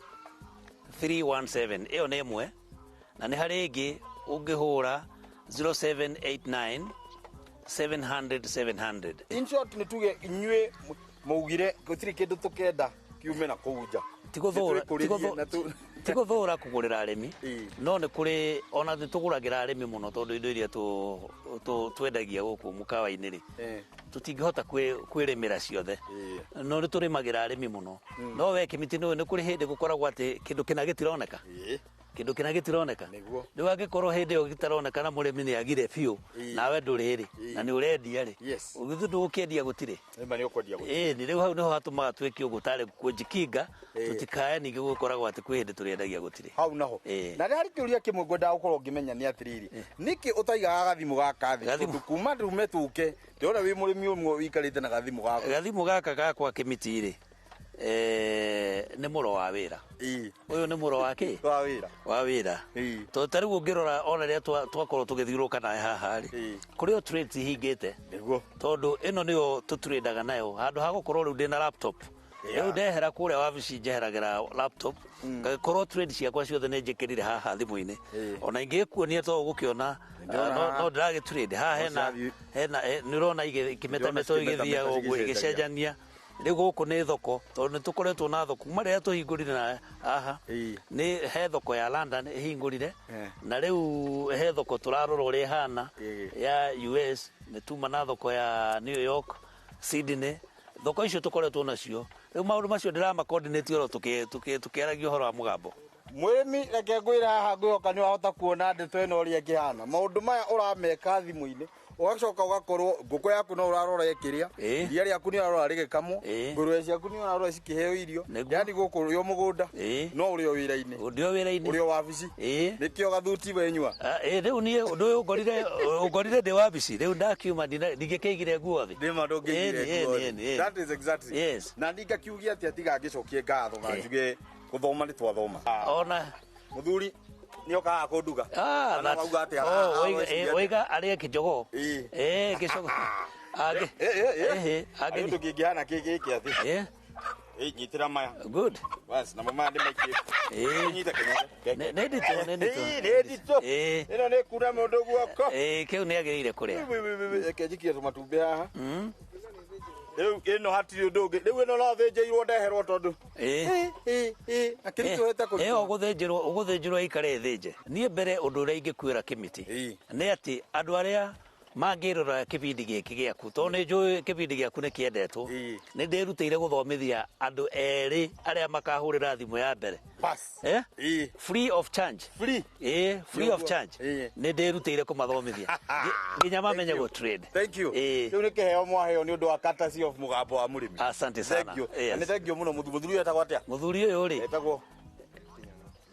317. Ĩyo nĩ ĩmwe, na nĩ harĩ ĩngĩ ũngĩhũra 0789 700 700. In short nĩ tuge inyuĩ maugire gũtirĩ kĩndũ tũkenda kiume na kũu nja. Ti gũthũra kũgũrĩra arĩmi, no nĩ kũrĩ ona nĩ tũgũragĩra arĩmi mũno, tondũ indo iria twendagia gũkũ mũkawa-inĩ rĩ, tũtingĩhota kwĩrĩmĩra ciothe, no nĩ tũrĩmagĩra arĩmi mũno. No we Kĩmiti nĩ kũrĩ hĩndĩ gũkoragwo atĩ kĩndũ kĩna gĩtironeka. Kĩndũ kĩna gĩtironeka. Rĩu angĩkorwo hĩndĩ ĩyo gĩtaroneka na mũrĩmi nĩ agire biũ, nawe ndũrĩ rĩ, na nĩ ũrendia rĩ, ũgĩthiĩ ndũgũkĩendia gũtirĩ. Ĩĩ, rĩu hau nĩho hatũmaga twĩke ũguo tarĩ kũjikinga, tũtikae ningĩ gũkoragwo atĩ kwĩ hĩndĩ tũrĩendagia gũtirĩ. Hau naho. Na harĩ kĩũria kĩmwe ngwendaga gũkorwo ngĩmenya nĩ atĩrĩrĩ, nĩkĩ ũtaigaga gathimũ gaka thĩ? Tondũ kuma ndume tũke, ndĩrona wĩ mũrĩmi ũmwe ũikarĩte na gathimũ gaka. Gathimũ gaka gakwa Kĩmiti rĩ, nĩ mũro wa wĩra. Ũyũ nĩ mũro wa kĩ? Wa wĩra. Wa wĩra. Tondũ ta rĩu ũngĩrora ona rĩrĩa twakorwo tũgĩthiũrũrũka nawe haha rĩ, kũrĩ o trades ihingĩte. Tondũ ĩno nĩyo tũtradaga nayo. Handũ ha gũkorwo rĩu ndĩna laptop, Rĩu ndehera kũrĩa wabici njeheragĩra laptop, ngagĩkorwo trade ciakwa ciothe nĩ njĩkĩrire haha thimũ-inĩ. Ona ingĩkuonia to ũgũkĩona, no ndĩragĩ trade haha hena hena nĩ ũrona ikĩmetameta igĩthiaga ũguo igĩcenjania. Rĩu gũkũ nĩ thoko, tondũ nĩ tũkoretwo na thoko kuma rĩrĩa tũhingũrire na haha. Nĩ he thoko ya London ĩhingũrire, na rĩu he thoko tũrarora ũrĩa ĩhana ya US, nĩ tuma na thoko ya New York, Sydney, thoko icio tũkoretwo nacio. Rĩu maũndũ macio ndĩrama coordinate oro tũkĩaragia ũhoro wa mũgambo. Mwĩrĩmi, reke ngwĩre haha, ngwĩhoka nĩ wahota kuona ndeto ĩno ũrĩa ĩkĩhana. Maũndũ maya ũrameka thimũ-inĩ, ũgacoka ũgakorwo ngũkũ yaku no ũrarora ĩkĩrĩa, iria rĩaku nĩ ũrarora rĩgĩkamwo, ngũrwe ciaku nĩ ũrarora cikĩheo irio. Yani gũkũ ũrĩ o mũgũnda, no ũrĩ o wĩra-inĩ, ũrĩ o wĩra-inĩ, ũrĩ o wabici. Nĩkĩo gathuti wenyua. Rĩu niĩ ũndũ ũyũ ũngorire ndĩ wabici, rĩu ndakiuma ndingĩkĩigire nguo thĩ. Nĩma ndũngĩigire nguo thĩ. That is exactly. Na ndingakiugia atĩa tiga ngĩcokie ngatho na njuge gũthoma nĩ twathoma. Ona mũthuri nĩ okaga kũnduga. Auga atĩa? Oiga arĩe kĩjogoo. Kĩjogoo. Angĩ. Angĩ ũndũ kĩngĩhana kĩ gĩkĩ atĩ. Nyitĩra maya. Good. Bas, namo maya ndĩmaikie. Nyita kĩnyatha. Nĩ nditũ, nĩ nditũ. Nĩ nditũ. Ĩno nĩ kuna mũndũ guoko. Kĩu nĩ agĩrĩire kũrĩa. Reke njikie tũmatumbĩ haha. Rĩu ĩno hatirĩ ũndũ ũngĩ. Rĩu ĩno no thĩnjĩirwo ndeherwo tondũ. Akĩritũhĩte kũrutwo. Ĩyo ũgũthĩnjĩrwo ĩikare ĩthĩnje. Niĩ mbere ũndũ ũrĩa ingĩkwĩra Kĩmĩtĩ nĩ atĩ andũ arĩa mangĩrora kĩbindi gĩkĩ gĩaku, tondũ nĩ njũĩ kĩbindi gĩaku nĩ kĩendetwo, nĩ ndĩrutĩire gũthomithia andũ erĩ arĩa makahũrĩra thimũ ya mbere. Free of charge. Free. Free of charge. Nĩ ndĩrutĩire kũmathomithia nginya mamenye gũ trade. Thank you. Rĩu nĩ kĩheo mwaheo nĩ ũndũ wa courtesy of mũgambo wa mũrĩmi. Asante sana. Thank you. Na nĩ thank you mũno. Mũthuri ũyũ etagwo atĩa? Mũthuri ũyũ rĩ? Etagwo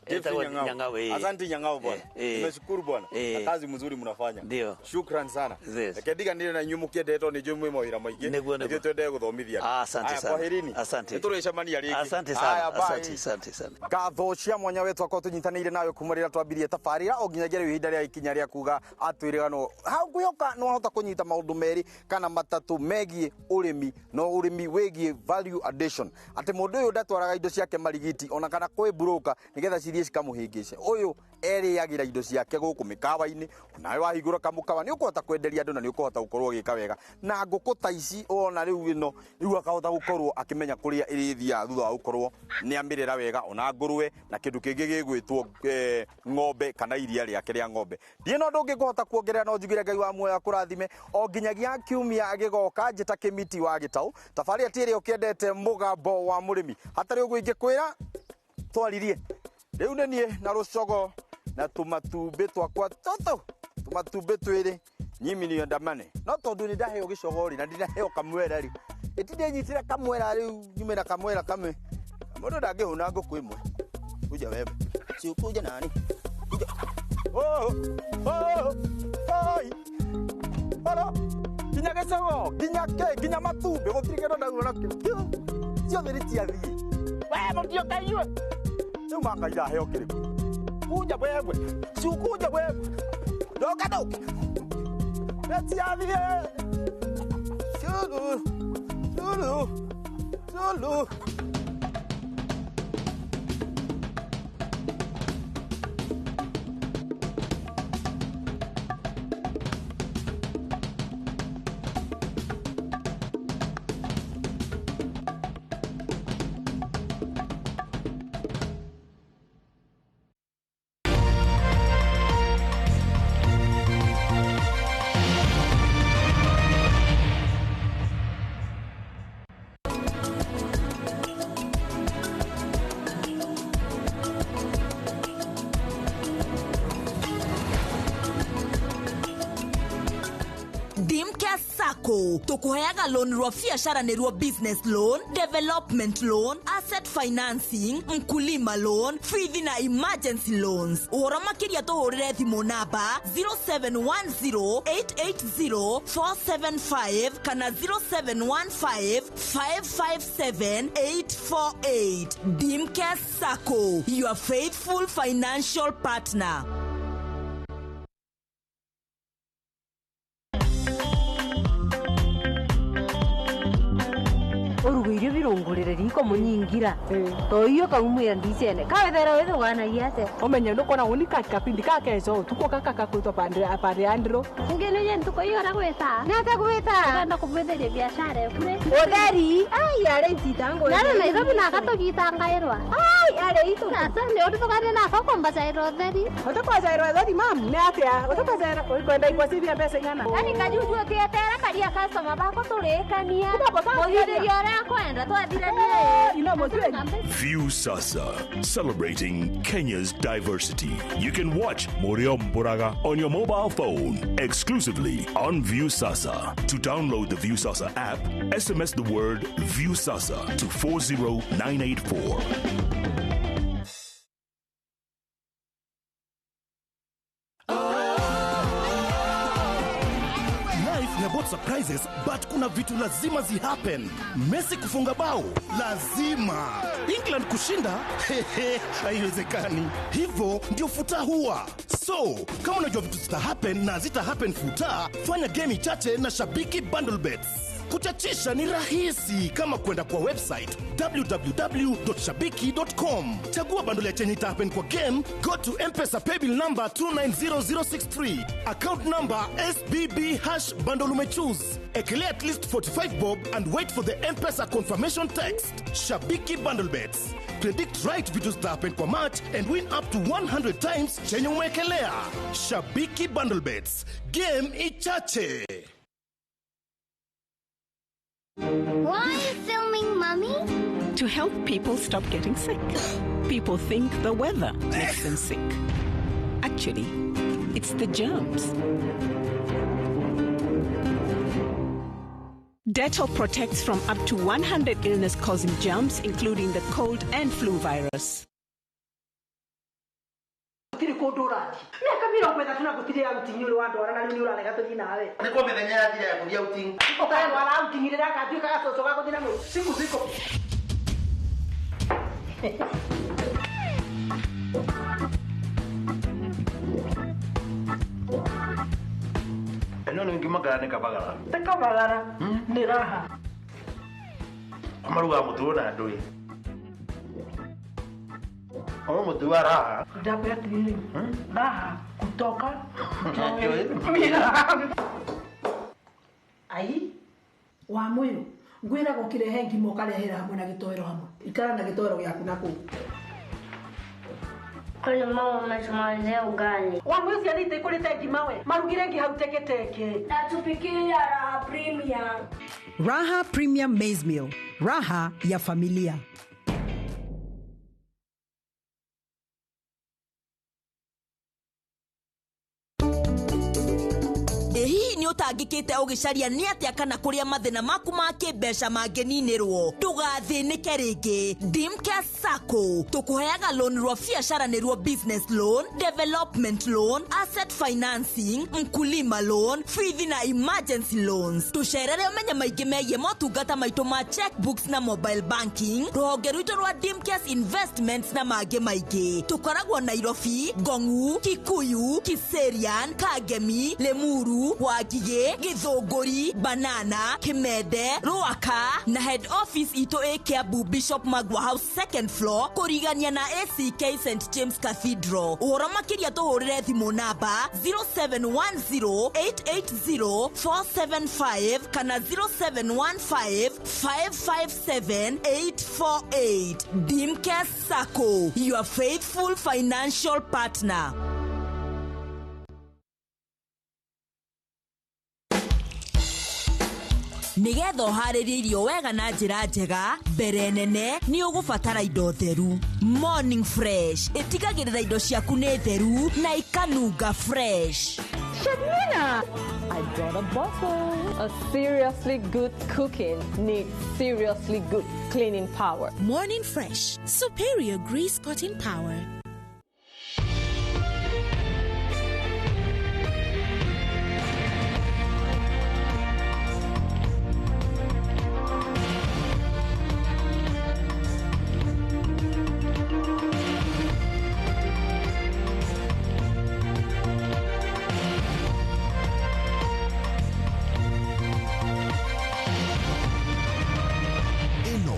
Nyang'au. Asante Nyang'au bwana. Nimeshukuru bwana. Na kazi mzuri mnafanya. Ndio. Shukran sana. Reke ndiganire na inyuĩ mũkĩendetwo nĩ njũĩ mwĩ mawĩra maingĩ. Nĩguo. Ithuĩ twendee gũthomithia. Asante sana. Kwaherini. Asante. Nĩtũrĩcemania rĩngĩ. Asante sana. Asante, asante sana. Ngatho cia mwanya we twakorwo tũnyitanĩire nawe kuma rĩrĩa twambirie tabarĩra o nginyagia rĩu ihinda rĩa ikinya rĩa kuga atwĩrĩganwo hau. Ngwĩhoka nĩ wahota kũnyita maũndũ merĩ kana matatũ megiĩ ũrĩmi, na ũrĩmi wĩgiĩ value addition, atĩ mũndũ ũyũ ndatwaraga indo ciake marigiti ona kana kwĩ broker nĩgetha cithiĩ cikamũhĩngĩce. Ũyũ erĩagĩra indo ciake gũkũ mĩkawa-inĩ. Onawe wahingũra kamũkawa nĩ ũkũhota kwenderia andũ na nĩ ũkũhota gũkorwo ũgĩka wega na ngũkũ ta ici. Ona rĩu ĩno rĩu akahota gũkorwo akĩmenya kũrĩa ĩrĩthiaga thutha wa gũkorwo nĩ amĩrera wega, ona ngũrwe na kĩndũ kĩngĩ gĩgwĩtwo ng'ombe kana iria rĩake rĩa ng'ombe. Ndiĩ na ũndũ ũngĩ ngũhota kuongerera, no njugire Ngai wa muoyo akũrathime o nginyagia kiumia gĩgoka. Njĩta Kĩmiti wa Gĩtaũ, tabarĩra ti ĩrĩa ũkĩendete, mũgambo wa mũrĩmi. Hatarĩ ũguo ingĩkwĩra twaririe rĩu nĩ niĩ na rũcogo na tũmatumbĩ twakwa tũtũ, tũmatumbĩ twĩrĩ nyimi nĩ ndamane, no tondũ nĩ ndaheo gĩcogo rĩ na ndinaheo kamwera rĩ, ĩtindĩnyitire kamwera rĩu nyume na kamwera kamwe. Mũndũ ndangĩhũna ngũkũ ĩmwe. Kuja wewe, si ukuja nani? Kuja. Oh, oh, oi. Halo. Nginya gĩcogo, nginya kĩ, nginya matumbĩ, gũtirĩ kĩndũ ndauma nakĩo. Ciothe nĩ ciathiĩ. We mũtioka inyuĩ. Rĩu manga iraheo kĩrĩkũ? Kuja wewe, si ukuja wewe. Ndoka ndoka. Nĩ ciathiĩ. Sulu, sulu, sulu. Sacco tukuheaga loan rwa biacara nĩruo business loan, development loan, asset financing, mkulima loan, fithi na emergency loans. Ũhoro makĩria tũhũrĩre thimũ namba 0710880475 kana 0715557848. Dimcare Sacco, your faithful financial partner. Ũruga irio birũ. Nirungurire riko munyingira to iyo kaumwira ndicene kawethera withuganagia atia Umenye ndukuona uni kapindi kakeco utuku gaka gakwitwo pande andro. Ngene ye ntuko iyo aragwita ni atia gwita enda kumwitheria biashara ekure Utheri ai are ntitango. Naro Nairobi nakatũgitangairwa. Ai are itu. Sasa nĩ ũndũ tũgane nako kombacairwo ũtheri. Utukwacairwo theri mam nĩ atia utukwacairwo ukwenda ikwa cibia mbeca igana. Yani kajuju ũtieterera karia customer bako tũrĩkania mũthithĩria ũrĩa kwenda twathirania. View Sasa, celebrating Kenya's diversity. You can watch Moriom Buraga on your mobile phone exclusively on View Sasa. To download the View Sasa app, SMS the word View Sasa to 40984. Life ni about surprises, but kuna vitu lazima zihappen. Messi kufunga bao lazima, England kushinda hehe, haiwezekani. Hivyo ndio futa huwa. So kama unajua vitu zita happen na zita happen futa, fanya game chache na Shabiki Bundle Bets. Kuchachisha ni rahisi kama kwenda kwa website www.shabiki.com. Chagua bundle ya chenye itahappen kwa game, go to M-Pesa paybill number 290063, account number SBB hash bundle umechoose. Ekelea at least 45 bob and wait for the M-Pesa confirmation text. Shabiki Bundle Bets. Predict right vitu zitahappen kwa match and win up to 100 times chenye umeekelea. Shabiki Bundle Bets. Game ichache. Why are you filming, Mummy? To help people stop getting sick. People think the weather makes them sick. Actually, it's the germs. Dettol protects from up to 100 illness-causing germs, including the cold and flu virus. Gũtirĩ kũndũ ũrathiĩ mĩaka 30 na gũtirĩ outing ũrĩ wandwara na rĩu nĩ ũrarega tũthiĩ nawe. Nĩ kwa mĩthenya yathira ya kũthiĩ outing. Ũkandwara outing rĩrĩa ngatuĩka gacũcũ ga gũthiĩ na mũico. Siku ziko. Ĩno nĩ ngima kana nĩ kabagara? Ti kabagara, nĩ raha. Marugaga mũtu na ndũĩ. Ono mũtu wa raha. Ndakwĩra atĩrĩrĩ, raha kutoka Mira. Ai, wa mwĩrũ ngwĩraga ũkĩrehe ngima ũkarehera hamwe na gĩtoero hamwe. Ikara na gĩtoero gĩaku na kũu. Kwani mama umetumalizia ugali? Wa mwĩrũ ciana itikũrĩte ngima we marugire ngi hau teketeke. Natupikia Raha Premium. Raha Premium Maize Meal, raha ya familia. Hihi nĩ ũtangĩkĩte ũgĩcaria nĩ atĩa kana kũrĩa mathĩna maku ma kĩmbeca mangĩninĩrwo? Ndũgathĩnĩke rĩngĩ. Dimcare Sacco tũkũheaga loan rwa biacara nĩruo business loan, development loan, asset financing, mkulima loan, fithi na emergency loans. Tũcerere ũmenye maingĩ megiĩ motungata maitũ ma checkbooks na mobile banking, rũhonge rwitũ rwa Dimcare Investments na mangĩ maingĩ. Tũkoragwo Nairobi, Ngong'u, Kikuyu, Kiserian, Kangemi, Limuru, Wangigĩ, Gĩthũngũri, Banana, Kimende, Ruaka na head office itũ ĩ Kiambu Bishop Magwa House second floor kũrigania na ACK St James Cathedral. Ũhoro makĩria tũhũrĩre thimũ namba 0710880475 kana 0715557848. Dimcare Sacco, your faithful financial partner. Nĩgetha ũharĩrie irio wega na njĩra njega, mbere nene nĩ ũgũbatara indo theru. Morning Fresh ĩtigagĩrĩra indo ciaku nĩ theru na ikanunga fresh. Shadmina! I brought a bottle. A seriously good cooking needs seriously good cleaning power. Morning Fresh, superior grease cutting power. Ĩno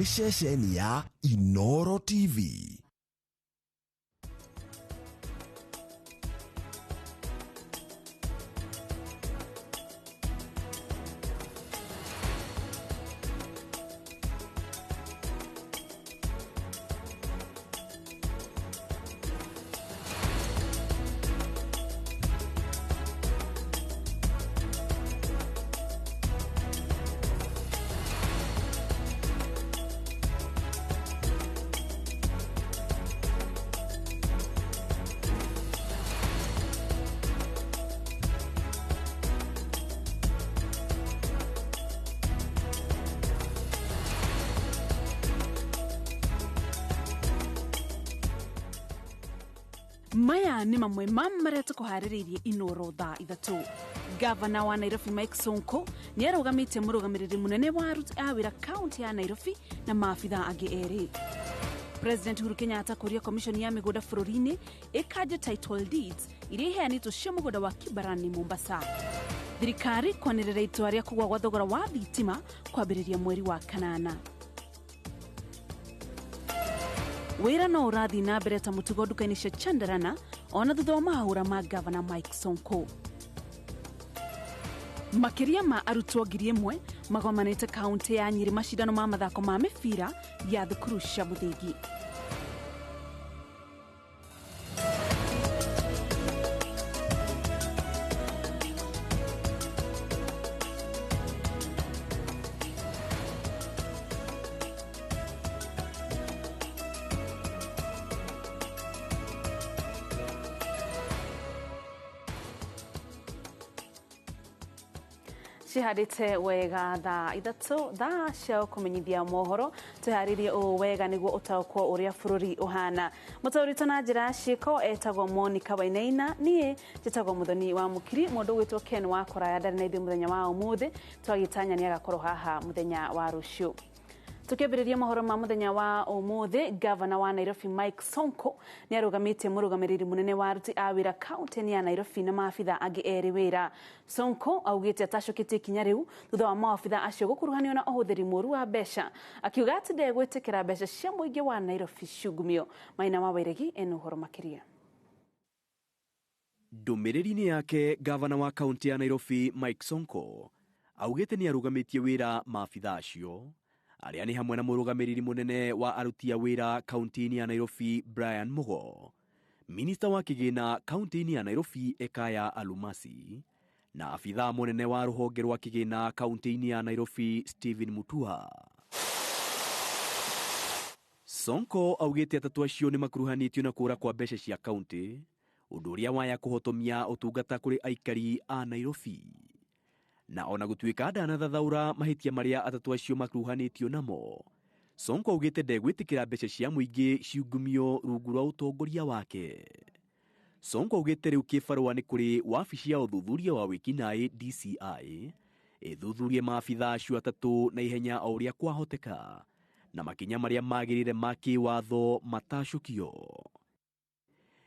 Nĩ ceceni ya Inoro TV. Maya nĩ mamwe ma marĩa tũkũharĩrĩirie Inoro thaa 3. Gavana wa Nairobi Mike Sonko nĩ arũgamĩtie mũrũgamĩrĩri mũnene wa aruti a wĩra kaunti ya Nairobi na maabitha angĩ erĩ. President Uhuru Kenyatta kũria commission ya mĩgũnda bũrũri-inĩ ĩkanje title deeds iria iheanĩtwo cia mũgũnda wa Kibarani Mombasa. Thirikari kwanĩrĩra itua rĩa kũgũa gwa thogora wa thitima kwambĩrĩria mweri wa kanana. Wĩra no ũrathiĩ na mbere ta mũtugo nduka-inĩ cia Chandarana ona thutha wa mahũra ma Gavana Mike Sonko. Makĩria ma arutwo 1,000 magomanĩte kaunti ya Nyĩrĩ macindano ma mathako ma mĩbira ya thukuru cia mũthingi. Cihandĩte wega thaa 3 thaa cia kũmenyithia mohoro tũharĩrie ũũ wega nĩguo ũtaũkwo ũrĩa bũrũri ũhana. Mũtaũritũ na njĩra ciĩko etagwo Monica Wainaina, niĩ njĩtagwo Mũthoni wa Mũkiri. Mũndũ ũgwĩtwo Ken wa Kũraya ndarĩ na ithuĩ mũthenya wa ũmũthĩ, twagĩtanya nĩ agakorwo haha mũthenya wa rũciũ. Tukiambĩrĩria mohoro ma mũthenya wa ũmũthĩ, Gavana wa Nairobi Mike Sonko nĩ arũgamĩtie mũrũgamĩrĩri mũnene wa aruti a wĩra kaunti-inĩ ya Nairobi na maabitha angĩ erĩ wĩra. Sonko augĩte atacũkĩtie ikinya rĩu thutha wa maabitha acio gũkuruhanio na ũhũthĩri mũũru wa mbeca, akiuga atĩ ndegwĩtĩkĩra mbeca cia mũingĩ wa Nairobi ciungumio. Maina wa Wairegi ena ũhoro makĩria. Ndũmĩrĩri-inĩ yake, Gavana wa kaunti ya Nairobi Mike Sonko augĩte nĩ arũgamĩtie wĩra maabitha acio arĩa nĩ hamwe na mũrũgamĩrĩri mũnene wa aruti a wĩra kaunti-inĩ ya Nairobi Brian Mugo, minista wa kĩgĩna kaunti-inĩ ya Nairobi Ekaya Alumasi, na abithaa mũnene wa rũhonge rwa kĩgĩna kaunti-inĩ ya Nairobi Stephen Mutua. Sonko augĩte atatũ acio nĩ makuruhanĩtio na kũra kwa mbeca cia kaunti, ũndũ ũrĩa waya kũhotomia ũtungata kũrĩ aikari a Nairobi. Na ona gũtuĩka ndanathathaũra mahĩtia marĩa atatũ acio makuruhanĩtio namo, Sonko augĩte ndegwĩtĩkĩra mbeca cia mũingĩ ciungumio rungu rwa ũtongoria wake. Sonko augĩte rĩu kĩbarũa nĩ kũrĩ wabici ya ũthuthuria wa wĩkinaĩ DCI ĩthuthurie maabitha acio atatũ na ihenya o ũrĩa kwahoteka na makinya marĩa magĩrĩire ma kĩwatho matacũkio.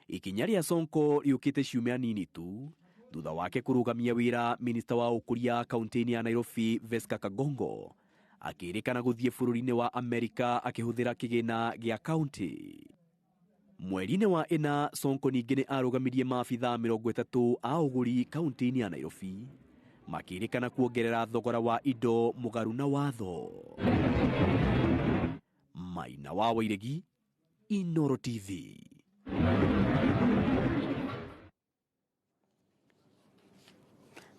Ikinya rĩa Sonko rĩũkĩte ciumia nini tu thutha wake kũrũgamia wĩra minista wa ũkũria kaunti-inĩ ya Nairobi Veska Kagongo akĩrĩkana gũthiĩ bũrũri-inĩ wa Amerika akĩhũthĩra kĩgĩna gĩa kaunti. Mweri-inĩ wa 4 Sonko ningĩ nĩ arũgamirie maabitha 30 a ũgũri kaunti-inĩ ya Nairobi makĩrĩkana kuongerera thogora wa indo mũgarũ na watho. Maina wa Wairegi, Inoro TV.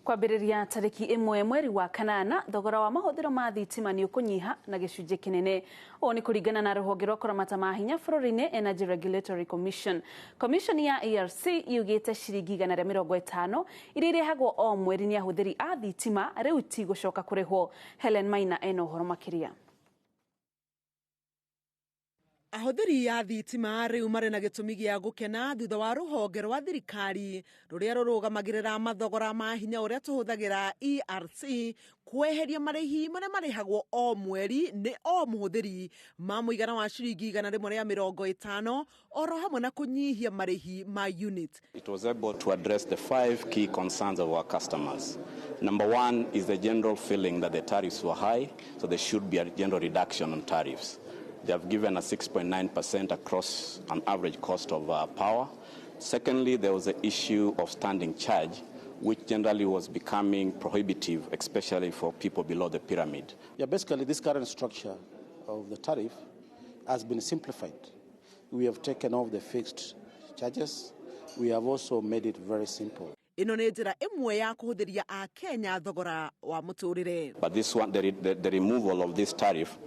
Kwambĩrĩria tarĩki 1 mweri wa kanana, thogora wa mahũthĩro ma thitima nĩ ũkũnyiha na gĩcunjĩ kĩnene. Ũũ nĩ kũringana na rũhonge rwa kũramata mahinya bũrũri-inĩ Energy Regulatory Commission. Commission ya ERC yugĩte ciringi 150 iria irĩhagwo o mweri nĩ ahũthĩri a thitima rĩu ti gũcoka kũrĩhwo. Helen Maina ena ũhoro makĩria. Ahũthĩri a thitima rĩu marĩ na gĩtũmi gĩa gũkena thutha wa rũhonge rwa thirikari rũrĩa rũrũgamagĩrĩra mathogora ma hinya ũrĩa tũhũthagĩra ERC kweheria marĩhi marĩa marĩhagwo o mweri nĩ o mũhũthĩri ma mũigana wa ciringi 150 oro hamwe na kũnyihia marĩhi ma unit. It was able to address the 5 key concerns of our customers. Number 1 is the general feeling that the tariffs were high, so there should be a general reduction on tariffs. They have given a 6.9% across an average cost of power. Secondly, there was the issue of standing charge, which generally was becoming prohibitive, especially for people below the pyramid. Yeah, basically this current structure of the tariff has been simplified. We have taken off the fixed charges. We have also made it very simple. Ĩno nĩ njĩra ĩmwe ya kũhũthĩria Akenya thogora wa mũtũrĩre. But this one, the removal of this tariff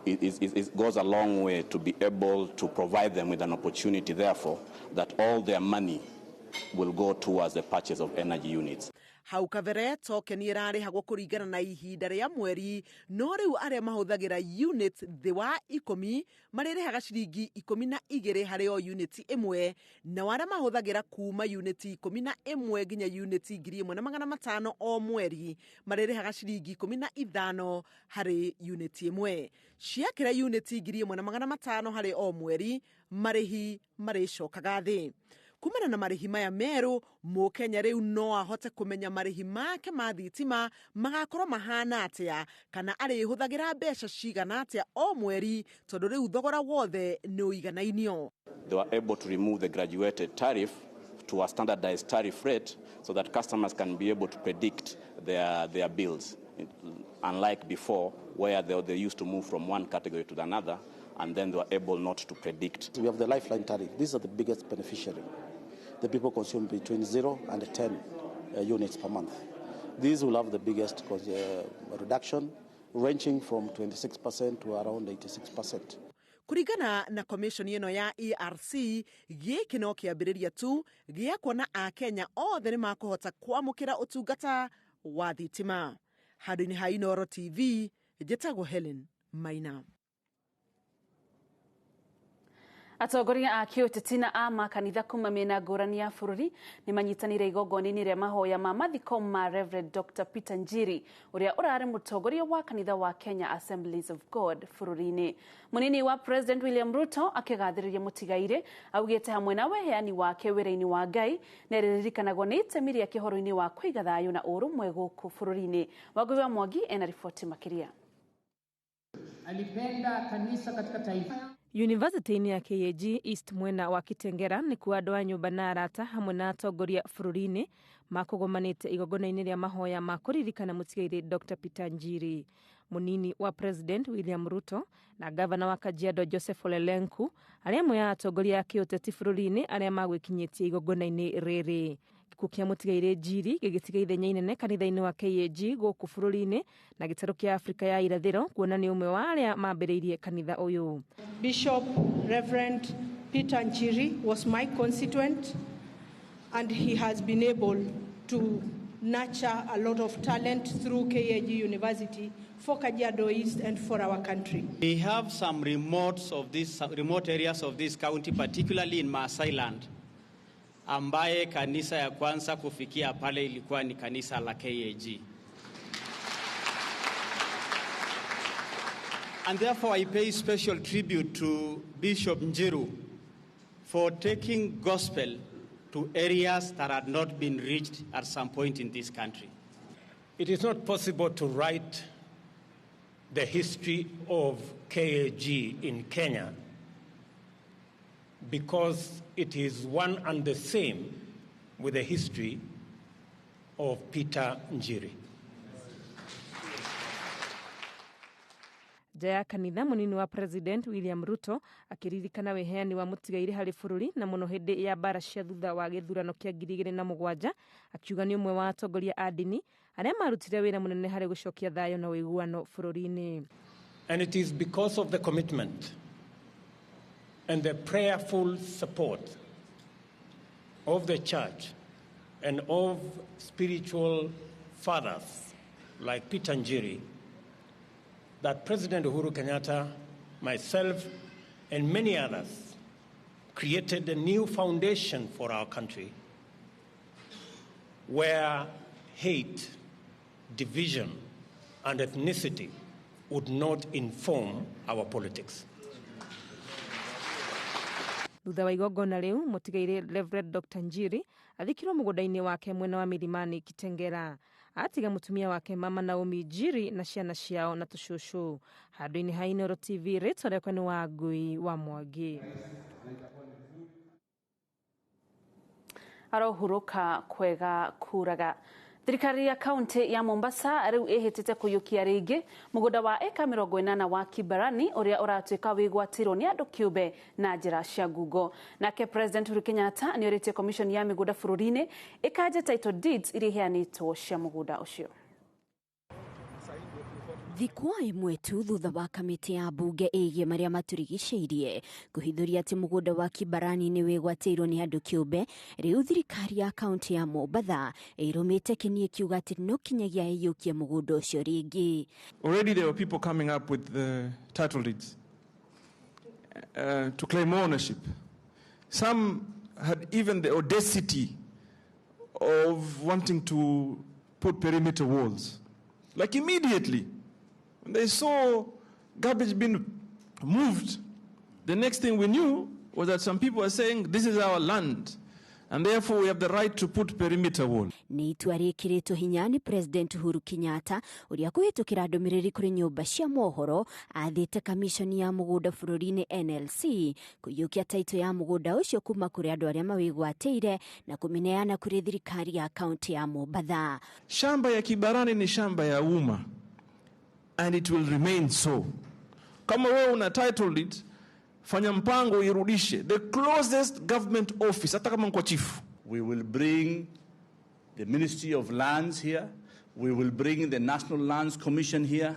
it goes a long way to be able to provide them with an opportunity, therefore, that all their money will go towards the purchase of energy units. Hau kabere tokeni ĩrarĩhagwo kũringana na ihinda rĩa mweri, no rĩu arĩa mahũthagĩra unit thĩ wa 10 marĩrĩhaga ciringi 12 harĩ o unit ĩmwe, nao arĩa mahũthagĩra kuma unit 11 nginya unit 1500 o mweri marĩrĩhaga ciringi 15 harĩ unit ĩmwe. Ciakĩra unit 1500 harĩ o mweri, marĩhi marĩcokaga thĩ. Kumana na marĩhi maya merũ, Mũkenya rĩu no ahote kũmenya marĩhi make ma thitima magakorwo mahana atĩa kana arĩhũthagĩra mbeca cigana atĩa o mweri, tondũ rĩu thogora wothe nĩ ũiganainio. They were able to remove the graduated tariff to a standardized tariff rate so that customers can be able to predict their bills, unlike before where they used to move from one category to another and then they were able not to predict. We have the lifeline tariff. These are the biggest beneficiary. The people consume between 0 and 10 units per month. These will have the biggest reduction, ranging from 26% to around 86%. Kũringana na commission ĩno ya ERC, gĩkĩ no kĩambĩrĩria tu gĩa kuona Akenya othe nĩ makũhota kwamũkĩra ũtungata wa thitima. Handũ-inĩ ha Inooro TV, njĩtagwo Helen Maina. Atongoria a kĩũteti na a makanitha kuma mĩena ngũrani ya bũrũri nĩ manyitanĩire igongona-inĩ rĩa mahoya ma mathiko ma Reverend Dr. Peter Njiri ũrĩa ũrarĩ mũtongoria wa kanitha wa Kenya Assemblies of God bũrũri-inĩ. Mũnini wa President William Ruto akĩgathĩrĩria mũtigairĩ augĩte hamwe na weheani wake wĩra-inĩ wa Ngai nĩ arĩririkanagwo nĩ itemi rĩake ũhoro-inĩ wa kũiga thayũ na ũrũmwe gũkũ bũrũri-inĩ. Wangũi wa Mwangi ena riboti makĩria. Alipenda kanisa katika taifa. University-inĩ ya KAG East mwena wa Kitengera nĩkuo andũ a nyũmba na arata hamwe na atongoria bũrũri-inĩ makũgomanĩte igongona-inĩ rĩa mahoya ma kũririkana mũtigairĩ Dr. Peter Njiri. Mũnini wa President William Ruto na gavana wa Kajiado Joseph Ole Lenku arĩa amwe a atongoria a kĩũteti bũrũri-inĩ arĩa magwĩkinyĩtie igongona-inĩ rĩrĩ. Gĩkuũ kĩa mũtigairĩ Njiri gĩgĩtiga ithenya inene kanitha-inĩ wa KAG gũkũ bũrũri-inĩ na gĩtarũ kĩa Afrika ya irathĩro kuona nĩ ũmwe wa arĩa mambĩrĩirie kanitha ũyũ. Bishop Reverend Peter Njiri was my constituent and he has been able to nurture a lot of talent through KAG University for Kajiado East and for our country. We have some remote areas of this county, particularly in Maasai land, ambaye kanisa ya kwanza kufikia pale ilikuwa ni kanisa la KAG. And therefore I pay special tribute to Bishop Njiru for taking gospel to areas that had not been reached at some point in this country. It is not possible to write the history of KAG in Kenya because it is one and the same with the history of Peter Njiri. Nja ya kanitha mũnini wa President William Ruto akĩririkana wĩheani wa mũtigairĩ harĩ bũrũri na mũno hĩndĩ ya mbara cia thutha wa gĩthurano kĩa 2007 akiuga nĩ ũmwe wa atongoria a ndini arĩa marutire wĩra mũnene harĩ gũcokia thayũ na ũiguano bũrũri-inĩ. And it is because of the commitment and the prayerful support of the church and of spiritual fathers like Peter Njiri that President Uhuru Kenyatta, myself, and many others created a new foundation for our country where hate, division, and ethnicity would not inform our politics. Thutha wa igongona riu mutigaire Reverend Dr Njiri athikirwo mugunda-ini wake mwena wa Milimani Kitengera. Atiga mutumia wake Mama Naomi Njiri na ciana ciao na tucucu. Handu-ini ha Inooro TV, ritwa riakwa ni Wangui wa Mwangi. Arohuruka kwega kuraga. Thirikari ya kaunti ya Mombasa riu ihitite kuyukia ringi mugunda wa eka 80 wa Kibarani uria uratuika wigwatirwo ni andu kiumbe na njira cia ngungo. Nake President Uhuru Kenyatta ni oritie commission ya migunda bururi-ini ikanje title deeds iria iheanitwo cia mugunda ucio. Thikũ ĩmwe tu thutha wa kamĩtĩ ya mbunge ĩgiĩ marĩa matũrigicĩirie kũhithũria atĩ mũgũnda wa Kibarani nĩ wĩgwatĩirwo nĩ andũ kĩũmbe, rĩu thirikari ya kaunti ya Mombatha ĩrũmĩte kĩnie kiuga atĩ no kinyagia ĩiyũkie mũgũnda ũcio rĩngĩ. Already there were people coming up with the title deeds to claim ownership. Some had even the audacity of wanting to put perimeter walls. Like immediately, when they saw garbage being moved, the next thing we knew was that some people were saying, this is our land, and therefore we have the right to put perimeter wall. Nĩ itua rĩkĩrĩtwo hinya nĩ President Uhuru Kenyatta ũrĩa kũhĩtũkĩra ndũmĩrĩri kũrĩ nyũmba cia mohoro athĩte kamishoni ya mũgũnda bũrũri-inĩ NLC kũiyũkia taito ya mũgũnda ũcio kuma kũrĩ andũ arĩa mawĩgwatĩire na kũmĩneana kũrĩ thirikari ya kaunti ya Mombatha. Shamba ya Kibarani ni shamba ya umma, and it will remain so. Kama wewe una title deed, fanya mpango irudishe the closest government office, hata kama kwa chief. We will bring the Ministry of Lands here. We will bring the National Lands Commission here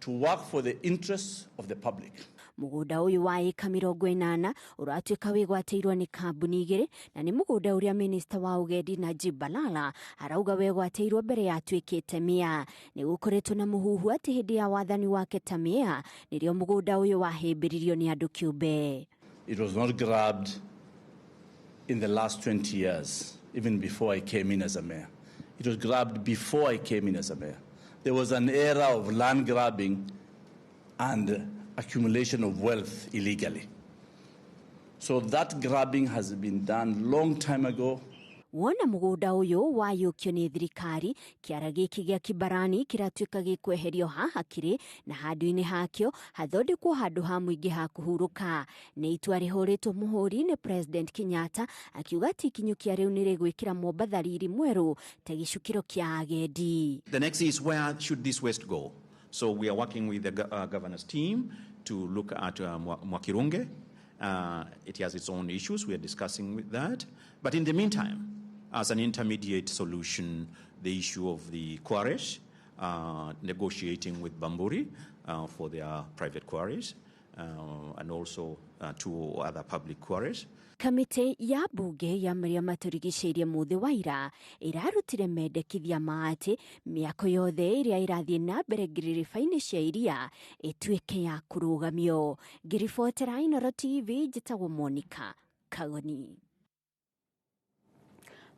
to work for the interests of the public. Mũgũnda ũyũ wa ĩka 80 ũratuĩka wĩgwatĩirwo nĩ kambuni igĩrĩ na nĩ mũgũnda ũrĩa minista wa ũgendi Najib Balala arauga wegwatĩirwo mbere ya atuĩkĩte mĩa. Nĩ gũkoretwo na mũhuhu atĩ hĩndĩ ya wathani wake ta mĩa nĩrĩo mũgũnda ũyũ wahĩmbĩririo nĩ andũ kĩũmbe. It was not grabbed in the last 20 years, even before I came in as a mayor. It was grabbed before I came in as a mayor. There was an era of land grabbing and accumulation of wealth illegally. So that grabbing has been done long time ago. Wona mũgũnda ũyũ wayũkio nĩ thirikari, kĩara gĩkĩ gĩa Kibarani kĩratuĩka gĩkweherio haha kĩrĩ na handũ-inĩ hakĩo hathondekwo handũ ha mũingĩ ha kũhurũka. Nĩ itua rĩhũrĩtwo mũhũri nĩ President Kenyatta akiuga atĩ ikinyũkia rĩu nĩ rĩgwĩkĩra Mombatha riri mwerũ ta gĩcukĩro kĩa agendi. The next is where should this waste go? So we are working with the governor's team to look at Mwakirunge. It has its own issues. We are discussing with that. But in the meantime, as an intermediate solution, the issue of the quarries, negotiating with Bamburi for their private quarries, and also two other public quarries. Kamĩtĩ ya mbunge ya marĩa matũrigicĩirie mũthĩ wa ira ĩrarutire mendekithia ma atĩ mĩako yothe ĩrĩa ĩrathiĩ na mbere ngiririba-inĩ cia iria ĩtuĩke ya kũrũgamio. Ngĩribotera Inooro TV, njĩtagwo Monica Kagoni.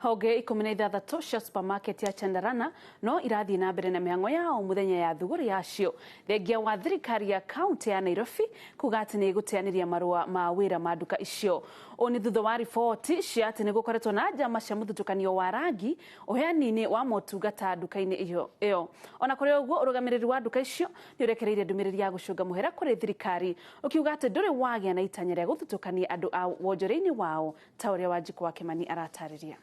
Honge 16 cia supermarket ya Chandarana no irathiĩ na mbere na mĩhang'o yao mũthenya ya thuguri yacio. Thengia wa thirikari ya kaunti ya Nairobi kuga atĩ nĩ ĩgũteanĩria marũa ma wĩra ma nduka icio. Ũũ nĩ thutha wa riboti cia atĩ nĩ gũkoretwo na njama cia mũthutũkanio wa rangi ũheani-inĩ wa motungata nduka-inĩ ĩyo. Ona kũrĩ ũguo, ũrũgamĩrĩri wa nduka icio nĩ ũrekereirie ndũmĩrĩri ya gũcũnga mũhera kũrĩ thirikari ũkiuga atĩ ndũrĩ wagĩa na itanya rĩa gũthutũkania andũ a wonjoria-inĩ wao ta ũrĩa Wanjikũ wa Kĩmani aratarĩria.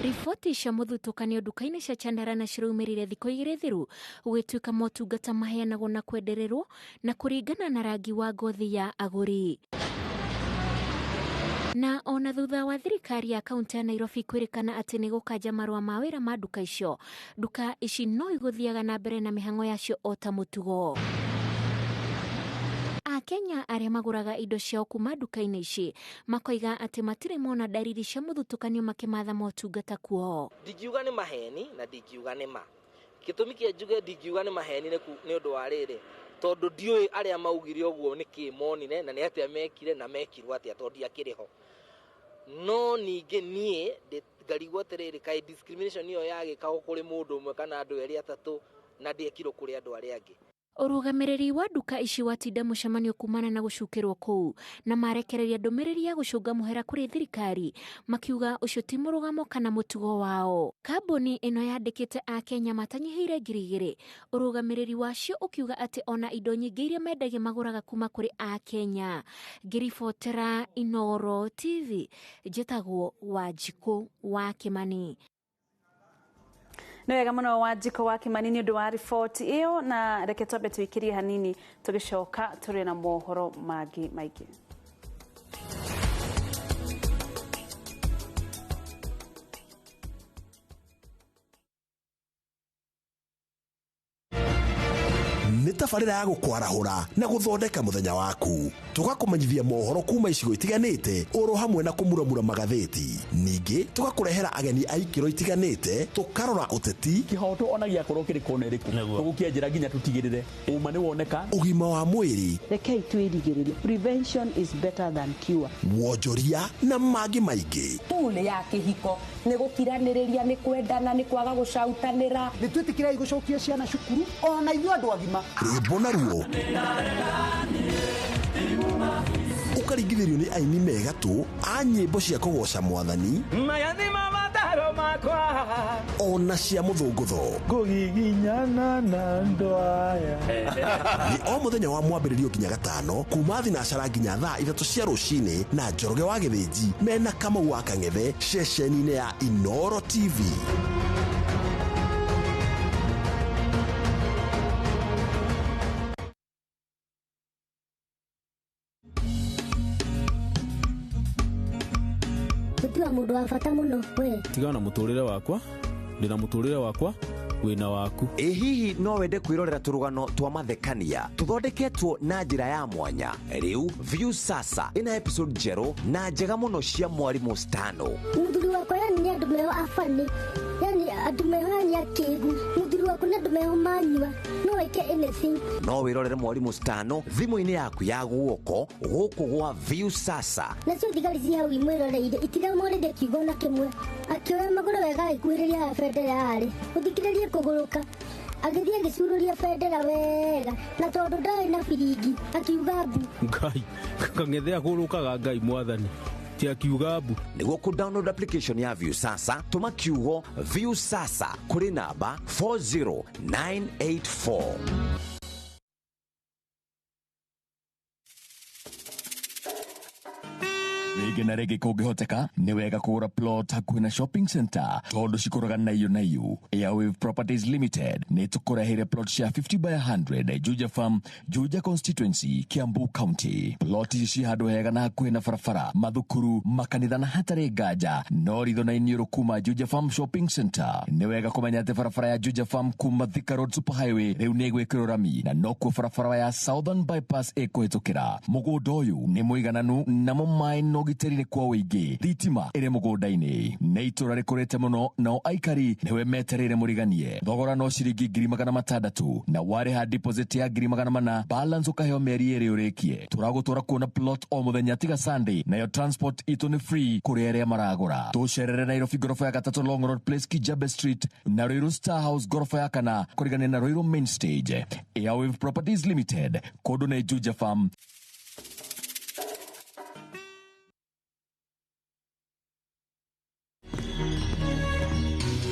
Riboti cia mũthutũkanio nduka-inĩ cia Chandarana ciraumĩrire thikũ igĩrĩ thiru gũgĩtuĩka motungata maheanagwo na kwendererwo na kũringana na rangi wa ngothi ya agũri. Na ona thutha wa thirikari ya kaunti ya Nairobi kwĩrĩkana atĩ nĩ gũkanja marũa ma wĩra ma nduka icio, nduka ici no igũthiaga na mbere na mĩhang'o yacio o ta mũtugo. Akenya arĩa magũraga indo ciao kuma nduka-inĩ ici makoiga atĩ matirĩ mona ndariri cia mũthutũkanio makĩmatha motungata kuo. Ndingiuga nĩ maheni na ndingiuga nĩ ma. Gĩtũmi kĩa njuge ndingiuga nĩ maheni nĩ ũndũ wa rĩrĩ, Tondu ndiũĩ arĩa maugire ũguo nĩkĩ monire na nĩ atĩa mekire na mekirwo atĩa tondũ ndiakĩrĩ ho. No ningĩ niĩ ngarigwo atĩrĩrĩ, kaĩ discrimination ĩyo yagĩkagwo kũrĩ mũndũ ũmwe kana andũ erĩ atatũ na ndĩekirwo kũrĩ andũ arĩa angĩ. Ũrũgamĩrĩri wa nduka ici watinda mũcemanio kumana na gũcukĩrwo kũu na marekereria ndũmĩrĩri ya gũcũnga mũhera kũrĩ thirikari makiuga ũcio ti mũrũgamo kana mũtugo wao. Kambuni ĩno yandĩkĩte akenya matanyihĩire 2,000. Ũrũgamĩrĩri wacio ũkiuga atĩ ona indo nyingĩ iria mendagia magũraga kuma kũrĩ akenya. Ngĩribotera Inooro TV, njĩtagwo Wanjikũ wa Kĩmani. Nĩ wega mũno Wanjikũ wa Kĩmani nĩ ũndũ wa riboti ĩyo, na reke twambe tũikĩrie hanini tũgĩcoka tũrĩ na mohoro mangĩ maingĩ. Nĩ tabarĩra ya gũkwarahũra na gũthondeka mũthenya waku, tũgakũmenyithia mohoro kuma icigo itiganĩte oro hamwe na kũmuramura magathĩti. Ningĩ tũgakũrehera ageni a ikĩro itiganĩte, tũkarora ũteti, kĩhoto ona gĩakorwo kĩrĩ kona ĩrĩkũ, tũgũkĩanjĩra nginya tũtigĩrĩre ũma nĩ woneka, ũgima wa mwĩrĩ, rekei twĩrigĩrĩrie, prevention is better than cure, wonjoria na mangĩ maingĩ. Tool ya kĩhiko nĩ gũkiranĩrĩria, nĩ kwendana, nĩ kwaga gũcautanĩra. Nĩ twĩtĩkĩrai gũcokia ciana cukuru ona ithuĩ andũ agima. Rwĩmbo naruo ũkaringithĩrio nĩ aini megatũ a nyĩmbo cia kũgoca mwathani ona cia mũthũngũtho. Ngũgiginyana na andũ aya. Nĩ o mũthenya wa mwambĩrĩrio nginya gatano kuma thinacara nginya thaa 3 cia rũcinĩ na Njoroge wa Gĩthĩnji mena Kamau wa Kang'ethe ceceni-inĩ ya Inooro TV. Gũtiga mũndũ wa bata mũno we. Tigana na mũtũrĩre wakwa, ndĩna mũtũrĩre wakwa, wĩna waku. Ĩ hihi no wende kwĩrorera tũrũgano twa mathekania tũthondeketwo na njĩra ya mwanya? Rĩu View Sasa ĩna episode njerũ na njega mũno cia Mwarimũ Stano. Mũthuri wakwa yani nĩ andũ meho abani, yani andũ meho yani akĩgu. Mũthuri wakwa nĩ andũ meho manyua, no eke anything. No wĩrorere Mwarimũ Stano thimũ-inĩ yaku ya guoko gũkũ gwa View Sasa. Nacio thigari ci hau imwĩroreire itiramũrĩria kiugo na kĩmwe. Akĩoya magũrũ wega agĩkuhĩrĩria harĩa bendera yarĩ, gũthikĩrĩria kũgũrũka. Agĩthiĩ agĩcururia bendera wega, na tondũ ndarĩ na biringi akiuga mbu. Ngai Kang'ethe agũrũkaga Ngai mwathani ti akiuga mbu. Nĩguo kũ download application ya View Sasa, tũma kiugo View Sasa kũrĩ namba 40984. Rĩngĩ na rĩngĩ kũngĩhoteka nĩ wega kũgũra plot hakuhĩ na shopping center tondũ cikũraga naiyo naiyo. Airwave Properties Limited nĩ tũkũreheire plot cia 50 by 100 Juja Farm, Juja Constituency, Kiambu County. Plot ici ci handũ hega na hakuhĩ na barabara, mathukuru, makanitha na hatarĩ nganja no ritho na iniũrũ kuma Juja Farm Shopping Center. Nĩ wega kũmenya atĩ barabara ya Juja Farm kuma Thika Road Superhighway rĩu nĩ ĩgwĩkĩrwo rami na nokuo barabara ya Southern Bypass ĩkũhĩtũkĩra. Mũgũnda ũyũ nĩ mũigananu namo maĩ no ũgitĩri nĩ kwa ũingĩ. Thitima ĩrĩ mũgũnda-inĩ. Nĩ itũra rĩkũrĩte mũno nao aikari nĩwe metereire mũriganie. Thogora no ciringi 600,000 na warĩha deposit ya 400,000, balance ũkaheo mĩeri ĩrĩ ũrĩkie. Tũragũtwara kuona plot o mũthenya tiga Sunday, nayo transport itũ nĩ free kũrĩ arĩa maragũra. Tũcerere Nairobi ngoroba ya 3 Long Road Place, Kijabe Street na Ruiru Star House ngoroba ya 4 kũrigania na Ruiru Main Stage. Airwave Properties Limited, kũndũ nĩ Juja Farm.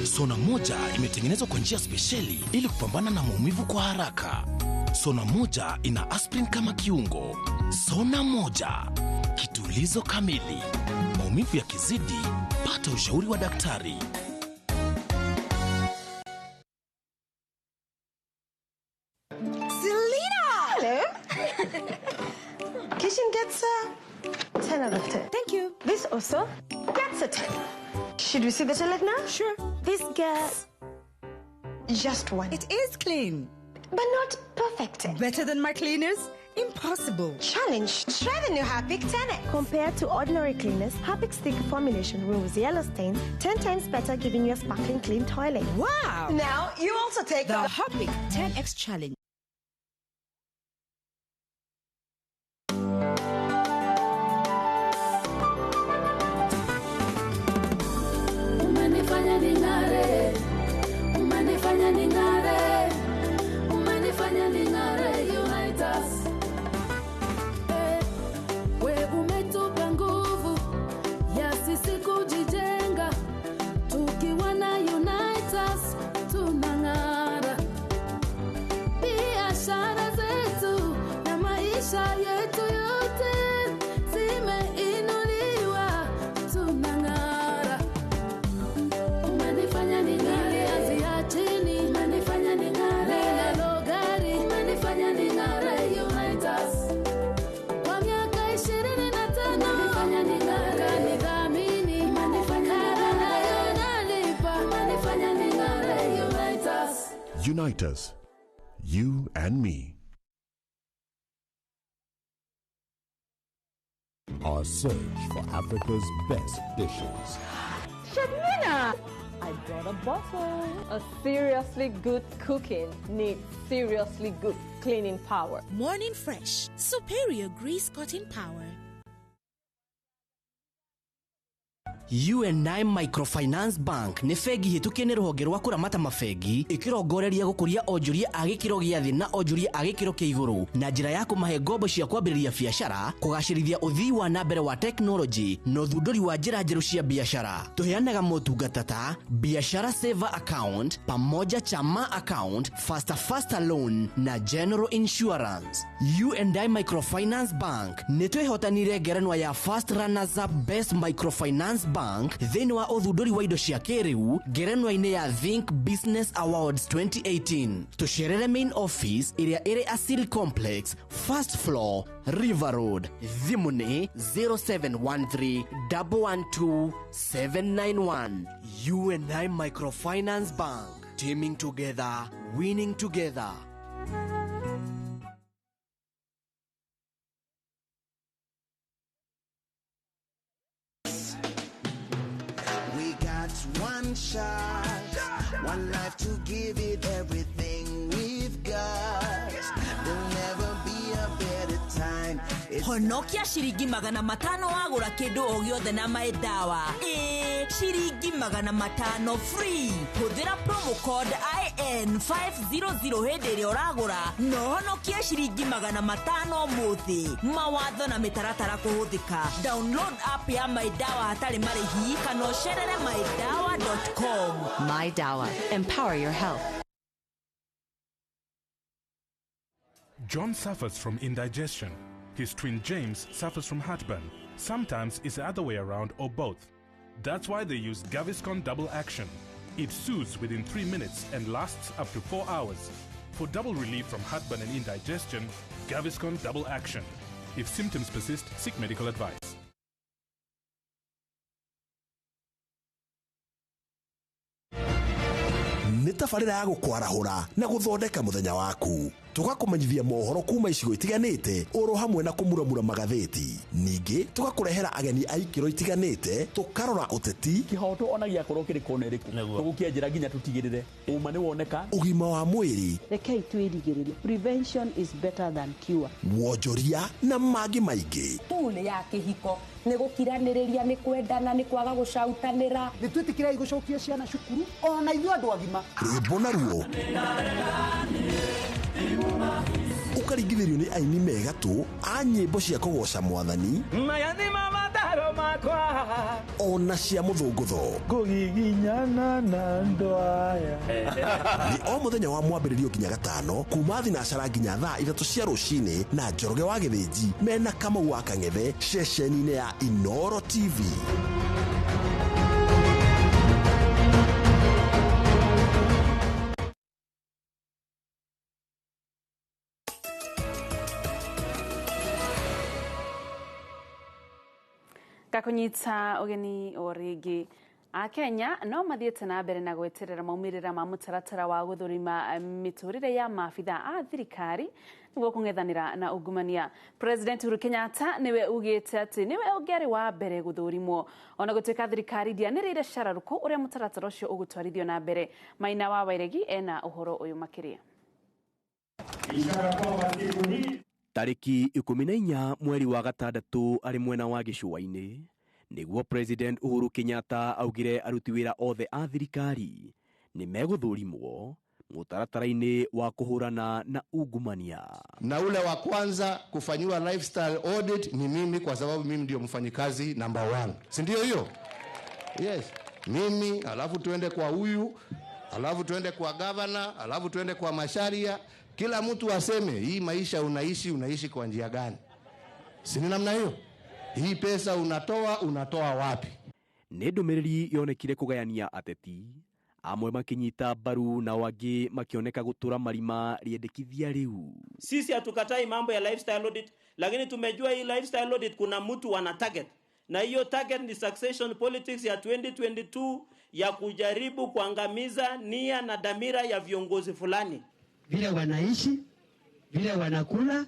Sona moja imetengenezwa kwa njia spesheli ili kupambana na maumivu kwa haraka. Sona moja ina aspirin kama kiungo. Sona moja, kitulizo kamili. Maumivu yakizidi, pata ushauri wa daktari. Selena! Hello. Kitchen gets a 10 out of 10. Thank you. This also gets a 10. Should we see the toilet now? Sure. This gets just one. It is clean. But not perfect. Better than my cleaners? Impossible. Challenge. Try the new Harpic 10X. Compared to ordinary cleaners, Harpic's thick formulation removes yellow stains 10 times better, giving you a sparkling clean toilet. Wow. Now you also take the Harpic 10X challenge. Unite us, you and me. Our search for Africa's best dishes. Shadmina! I brought a bottle. A seriously good cooking needs seriously good cleaning power. Morning Fresh, superior grease cutting power. UNI Microfinance Bank nĩ bengi hĩtũkie nĩ rũhonge rwa kũramata mabengi ĩkĩrongoreria gũkũria onjoria a gĩkĩro gĩa thĩ na onjoria a gĩkĩro kĩa igũrũ na njĩra ya kũmahe ngombo cia kwambĩrĩria biacara, kũgacĩrithia ũthii wa na mbere wa tekinoronjĩ na ũthundũri wa njĩra njerũ cia biacara. Tũheanaga motungata ta biashara saver account, pamoja chama account, faster faster loan na general insurance. UNI Microfinance Bank nĩ twĩhotanire ngerenwa ya First Runners Up Best Microfinance Bank thĩinĩ wa ũthundũri wa indo cia kĩrĩu ngerenwa-inĩ ya Think Business Awards 2018. Tũcerere main office ĩrĩa ĩrĩ Asili Complex, first floor, River Road. Thimũ nĩ 0713 112 791. UNI Microfinance Bank, teaming together, winning together. We got one shot, one life to give it everything we've got. There'll never be a better time. It's Honokia ciringi 500 wagũra kĩndũ o gĩothe na MyDawa. Ĩĩ, ciringi 500 free. Hũthĩra promo code IN500 hĩndĩ ĩrĩa ũragũra na ũhonokie ciringi 500 ũmũthĩ. Mawatho na mĩtaratara kũhũthĩka. Download app ya MyDawa hatarĩ marĩhi kana ũcerere mydawa.com. MyDawa. Empower your health. John suffers from indigestion. His twin James suffers from heartburn. Sometimes it's the other way around or both. That's why they use Gaviscon Double Action. It soothes within 3 minutes and lasts up to 4 hours. For double relief from heartburn and indigestion, Gaviscon Double Action. If symptoms persist, seek medical advice. Nĩ tabarĩra ya gũkwarahũra na gũthondeka mũthenya waku. Tũgakũmenyithia mohoro kuma icigo itiganĩte oro hamwe na kũmuramura magathĩti. Ningĩ tũgakũrehera ageni a ikĩro itiganĩte, tũkarora ũteti, kĩhoto ona gĩakorwo kĩrĩ kona ĩrĩkũ, tũgũkĩanjĩra nginya tũtigĩrĩre ũma nĩ woneka, ũgima wa mwĩrĩ, Rekei twĩrigĩrĩrie. Prevention is better than cure. Wonjoria na mangĩ maingĩ. Tool ya kĩhiko nĩ gũkiranĩrĩria, nĩ kwendana, nĩ kwaga gũcautanĩra. Nĩ twĩtĩkĩrai gũcokia ciana cukuru ona ithuĩ andũ agima. Rwĩmbo naruo ũkaringithĩrio nĩ aini megatũ a nyĩmbo cia kũgoca mwathani maya nĩ mamataro makwa ona cia mũthũngũtho. Ngũgiginyana na andũ aya. Nĩ o mũthenya wa mwambĩrĩrio nginya gatano kuma thinacara nginya thaa 3 cia rũcinĩ na Njoroge wa Gĩthĩnji mena Kamau wa Kang'ethe ceceni-inĩ ya Inoro TV. Gakunyita ũgeni o rĩngĩ. Akenya no mathiĩte na mbere na gweterera maumĩrĩra ma mũtaratara wa gũthũrima mĩtũrĩre ya maabitha a thirikari nĩguo kũng'ethanĩra na ungumania. President Uhuru Kenyatta nĩwe ugĩte atĩ nĩwe ũngĩarĩ wa mbere gũthũrimwo ona gũtuĩka thirikari ndĩanĩrĩire cararũkũ ũrĩa mũtaratara ũcio ũgũtwarithio na mbere. Maina wa Wairegi ena ũhoro ũyũ makĩria. Tarĩki 14 mweri wa gatandatũ arĩ mwena wa gĩcũa-inĩ nĩguo President Uhuru Kenyatta augire aruti wĩra othe a thirikari nĩ megũthũrimwo mũtaratara-inĩ wa kũhũrana na ungumania. Na ule wa kwanza kufanyiwa lifestyle audit ni mimi, kwa sababu mimi ndio mfanyikazi number 1, si ndio hiyo? Yes, mimi, alafu tuende kwa huyu, alafu tuende kwa governor, alafu tuende kwa Macharia. Kila mtu aseme hii maisha unaishi, unaishi kwa njia gani? Si ni namna hiyo? Hii pesa unatoa, unatoa wapi? Nĩ ndũmĩrĩri yonekire kũgayania ateti amwe makinyita mbaru na wangĩ makioneka gũtũra marima rĩendekithia rĩu. Sisi hatukatai mambo ya lifestyle audit, lakini tumejua hii lifestyle audit kuna mtu wana target. Na hiyo target ni succession politics ya 2022 ya kujaribu kuangamiza nia na dhamira ya viongozi fulani. Vile wanaishi, vile wanakula,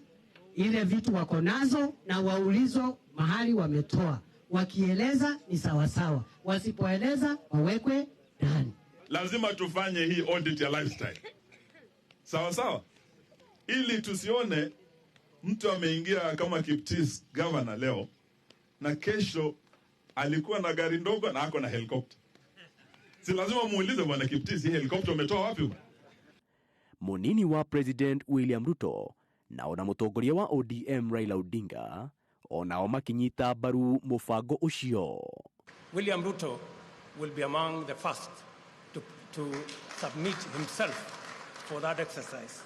ile vitu wako nazo na waulizo mahali wametoa. Wakieleza ni sawasawa, wasipoeleza wawekwe ndani. Lazima tufanye hii audit ya lifestyle sawa sawa, ili tusione mtu ameingia kama Kiptis governor leo na kesho alikuwa na gari ndogo na ako na helicopter. Si lazima muulize bwana Kiptis, hii helicopter umetoa wapi bwana? Munini wa President William Ruto na ona mutongoria wa ODM Raila Odinga onao makinyita mbaru mubango ucio. William Ruto will be among the first to submit himself for that exercise.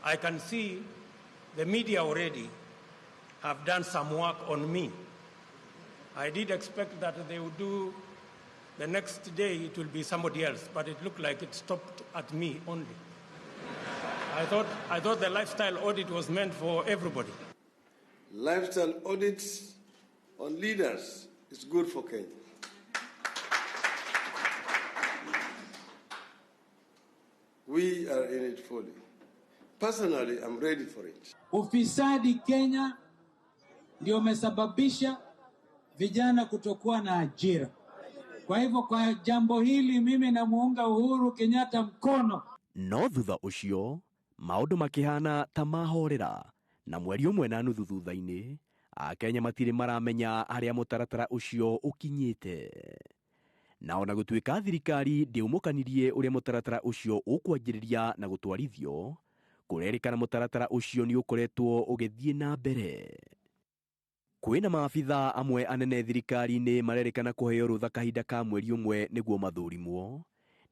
I can see the media already have done some work on me. I did expect that they would do the next day it will be somebody else, but it looked like it stopped at me only. I thought the lifestyle audit was meant for everybody. Lifestyle audits on leaders is good for Kenya. We are in it fully. Personally, I'm ready for it. Ufisadi Kenya ndio umesababisha vijana kutokuwa na ajira. Kwa hivyo kwa jambo hili mimi namuunga Uhuru Kenyatta mkono. No thutha ucio maundu makihana ta mahorera na mweri ũmwe na nuthu thutha-inĩ Akenya matirĩ maramenya harĩa mũtaratara ũcio ũkinyĩte. Na ona gũtuĩka thirikari ndĩũmũkanirie ũrĩa mũtaratara ũcio ũkwanjĩrĩria na gũtwarithio, kũrerĩkana mũtaratara ũcio nĩ ũkoretwo ũgĩthiĩ na mbere. Kwĩna maabitha amwe anene thirikari-inĩ marerĩkana kũheo rũtha kahinda ka mweri ũmwe nĩguo mathurimwo.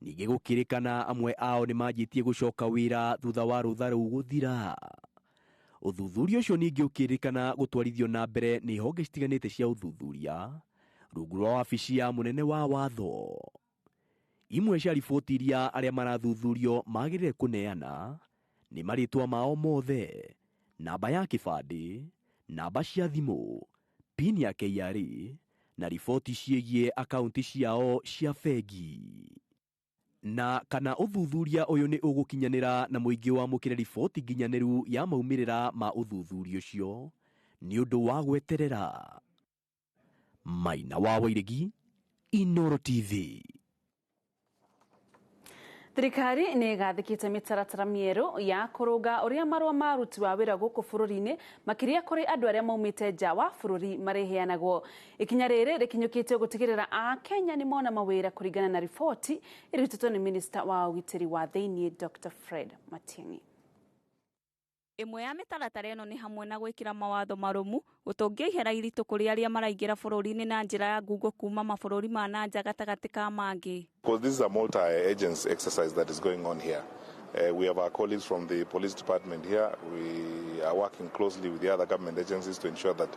Ningĩ gũkĩrĩkana amwe ao nĩ manjĩtie gũcoka wĩra thutha wa rũtha rũu gũthira. Ũthuthuria ũcio ningĩ ũkĩrĩkana gũtwarithio na mbere nĩ honge citiganĩte cia ũthuthuria rungu rwa wabici ya mũnene wa watho. Imwe cia riboti iria arĩa marathuthurio magĩrĩire kũneana nĩ marĩtwa mao mothe, namba ya kĩbandĩ, namba cia thimũ, PIN ya KRA na riboti ciĩgiĩ akaunti ciao cia bengi. Na kana ũthuthuria ũyũ nĩ ũgũkinyanĩra na mũingĩ wamũkĩre riboti nginyanĩru ya maumĩrĩra ma ũthuthuria ũcio nĩ ũndũ wa gweterera. Maina wa Wairegi, Inooro TV. Thirikari nĩ ĩgathĩkĩte mĩtaratara mĩerũ ya kũrũnga ũrĩa marũa ma aruti wa wĩra gũkũ bũrũri-inĩ makĩria kũrĩ andũ arĩa maumĩte nja wa bũrũri marĩheanagwo. Ikinya rĩrĩ rĩkinyũkĩtio gũtigĩrĩra Akenya nĩ mona mawĩra kũringana na riboti ĩrutĩtwo nĩ Minista wa ũgitĩri wa thĩinĩ Dr. Fred Matiang'i. Ĩmwe ya mĩtaratara ĩno nĩ hamwe na gwĩkĩra mawatho marũmu, gũtũngia ihera iritũ kũrĩ arĩa maraingĩra bũrũri-inĩ na njĩra ya ngungo kuma mabũrũri ma na nja gatagatĩ ka mangĩ. Because this is a multi-agency exercise that is going on here. We have our colleagues from the police department here. We are working closely with the other government agencies to ensure that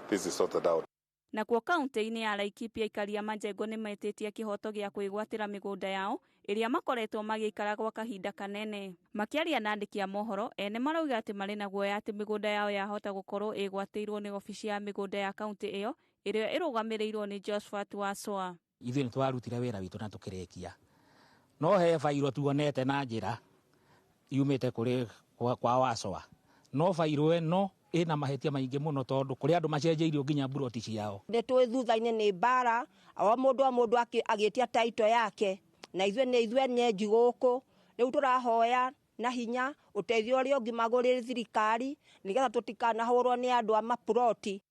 this is sorted out. Nakuo kaunti-inĩ ya Laikipia aikari a Majengo nĩ metĩtie kĩhoto gĩa kwĩgwatĩra mĩgũnda yao ĩrĩa makoretwo magĩikara gwa kahinda kanene. Makĩaria na andĩki a mohoro, ene marauga atĩ marĩ na guoya atĩ mĩgũnda yao yahota gũkorwo ĩgwatĩirwo nĩ obici ya mĩgũnda ya kaunti ĩyo ĩrĩa ĩrũgamĩrĩirwo nĩ Josphat Waswa. Ithuĩ nĩ twarutire wĩra witũ na tũkĩrĩkia, no he bairũ tuonete na njĩra yumĩte kũrĩ kwa Waswa, no bairũ ĩno ina mahetia maingi muno tondu kuri andu macenjeirio nginya mburoti ciao. Nĩ tũĩ thutha-inĩ nĩ mbara o mũndũ agĩtia title yake na ithuĩ nĩ ithuĩ enyeji gũkũ. Rĩu tũrahoya na hinya ũteithio ũrĩa ũngĩ magũrĩre thirikari nĩgetha tũtikanahũrwo nĩ andũ a maploti.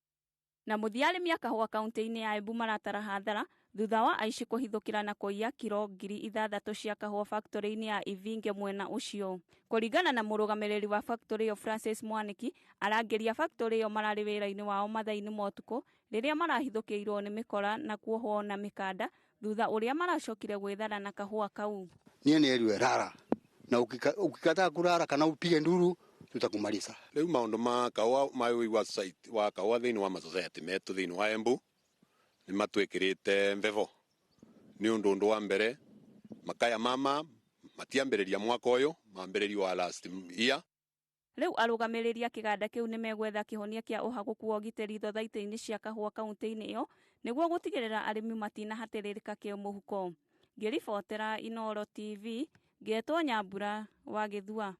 Na mũthia arĩmi a kahũa kaunti-inĩ ya Embu maratara hathara thutha wa aici kũhithũkĩra na kũiya kiro 6,000 cia kahũa factory-inĩ ya Ivinge mwena ũcio. Kũringana na mũrũgamĩrĩri wa factory ĩyo Francis Mwaniki, arangĩri a factory ĩyo mararĩ wĩra-inĩ wao mathaa-inĩ ma ũtukũ rĩrĩa marahithũkĩirwo nĩ mĩkora na kuohwo na mĩkanda thutha ũrĩa maracokire gwĩthara na kahũa kau. Niĩ nĩerue rara na ukikataa kurara kana upige nduru tutakumaliza. Rĩu maũndũ ma kahũa ma wa society wa kahũa thĩinĩ wa masociety metũ thĩinĩ wa Embu nĩ matwĩkĩrĩte mbevo nĩ ũndũ wa mbere makaya mama matiambĩrĩria mwaka ũyũ mambĩrĩrio wa last year. Rĩu arũgamĩrĩri a kĩganda kĩu nĩmegwetha kĩhonia kĩa ũhagũku wa ũgitĩri thothaitĩ-inĩ cia kahũa kaunti-inĩ ĩyo nĩguo gũtigĩrĩra arĩmi matinahatĩrĩrĩka kĩmũhuko. Ngĩribotera Inooro TV, ngetwo Nyambura wa Gĩthua.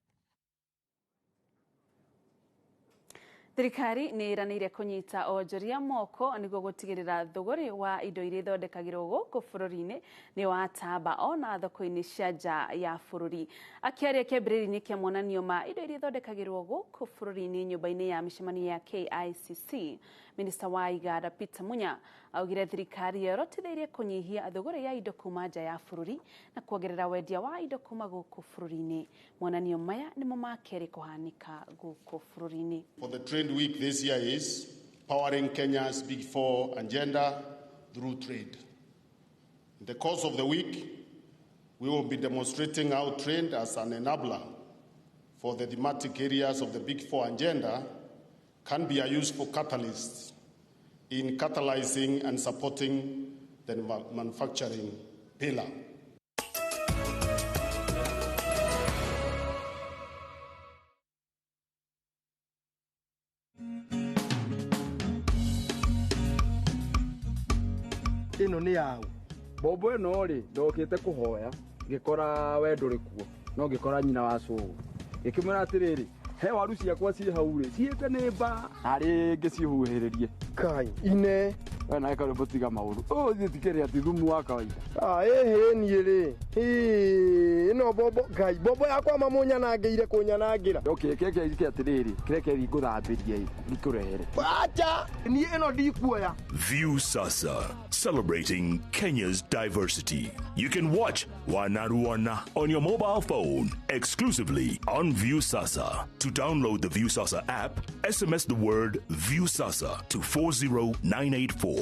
Thirikari nĩ ĩranĩire kũnyita onjoria moko nĩguo gũtigĩrĩra thũgũrĩ wa indo iria ithondekagĩrwo gũkũ bũrũri-inĩ nĩ watamba ona thoko-inĩ cia nja ya bũrũri. Akĩaria kĩambĩrĩria-inĩ kĩa monanio ma indo iria ithondekagĩrwo gũkũ bũrũri-inĩ nyũmba-inĩ ya mĩcemanio ya KICC, Minista wa iganda Peter Munya augire thirikari yorotithĩirie kũnyihia thũgũrĩ ya indo kuma nja ya bũrũri na kuongerera wendia wa indo kuma gũkũ bũrũri-inĩ. Monanio maya nĩmo ma kerĩ kũhanĩka gũkũ bũrũri-inĩ. For the Trade Week this year is Powering Kenya's Big Four Agenda Through Trade. In the course of the week, we will be demonstrating how trade as an enabler for the thematic areas of the Big Four agenda can be a useful catalyst in catalyzing and supporting the manufacturing pillar. Ĩno nĩ yaũ? Mbombo ĩno rĩ, ndokĩte kũhoya, ngĩkora we ndũrĩ kuo, no ngĩkora nyina wa cũgũ. Ngĩkĩmwĩra atĩrĩrĩ, he waru ciakwa ciĩ hau rĩ, ciĩte nĩ mbaa, na rĩngĩ cihuhĩrĩrie. Kai, ine. We nawe karwĩmbo tiga maũru. Ũyũ ithuĩ tikĩrĩ atĩ thumu wa kawaida. Ah, ĩhĩ niĩ rĩ. Ĩ, ĩno mbombo, Ngai, mbombo yakwa mamũnyanangĩire kũnyanangĩra. Okay, keke njĩke atĩrĩrĩ, kĩreke ngũthambĩrie ĩ, ngĩkũrehere. Acha, niĩ ĩno ndikuoya. View Sasa, celebrating Kenya's diversity. You can watch Wanaruana on your mobile phone exclusively on View Sasa. To download the View Sasa app, SMS the word View Sasa to 40984.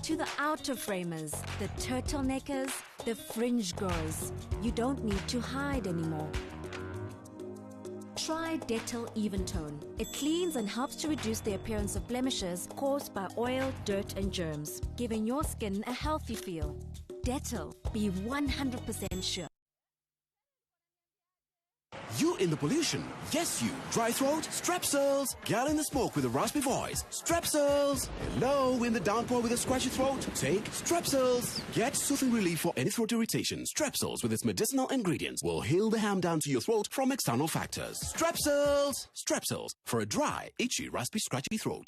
To the outer framers, the turtleneckers, the fringe goers, you don't need to hide anymore. Try Dettol Eventone. It cleans and helps to reduce the appearance of blemishes caused by oil, dirt, and germs, giving your skin a healthy feel. Dettol, be 100% sure. You in the pollution. Yes, you. Dry throat? Strepsils. Girl in the smoke with a raspy voice. Strepsils. Hello, in the downpour with a scratchy throat? Take Strepsils. Get soothing relief for any throat irritation. Strepsils, with its medicinal ingredients, will heal the ham down to your throat from external factors. Strepsils. Strepsils. For a dry, itchy, raspy, scratchy throat.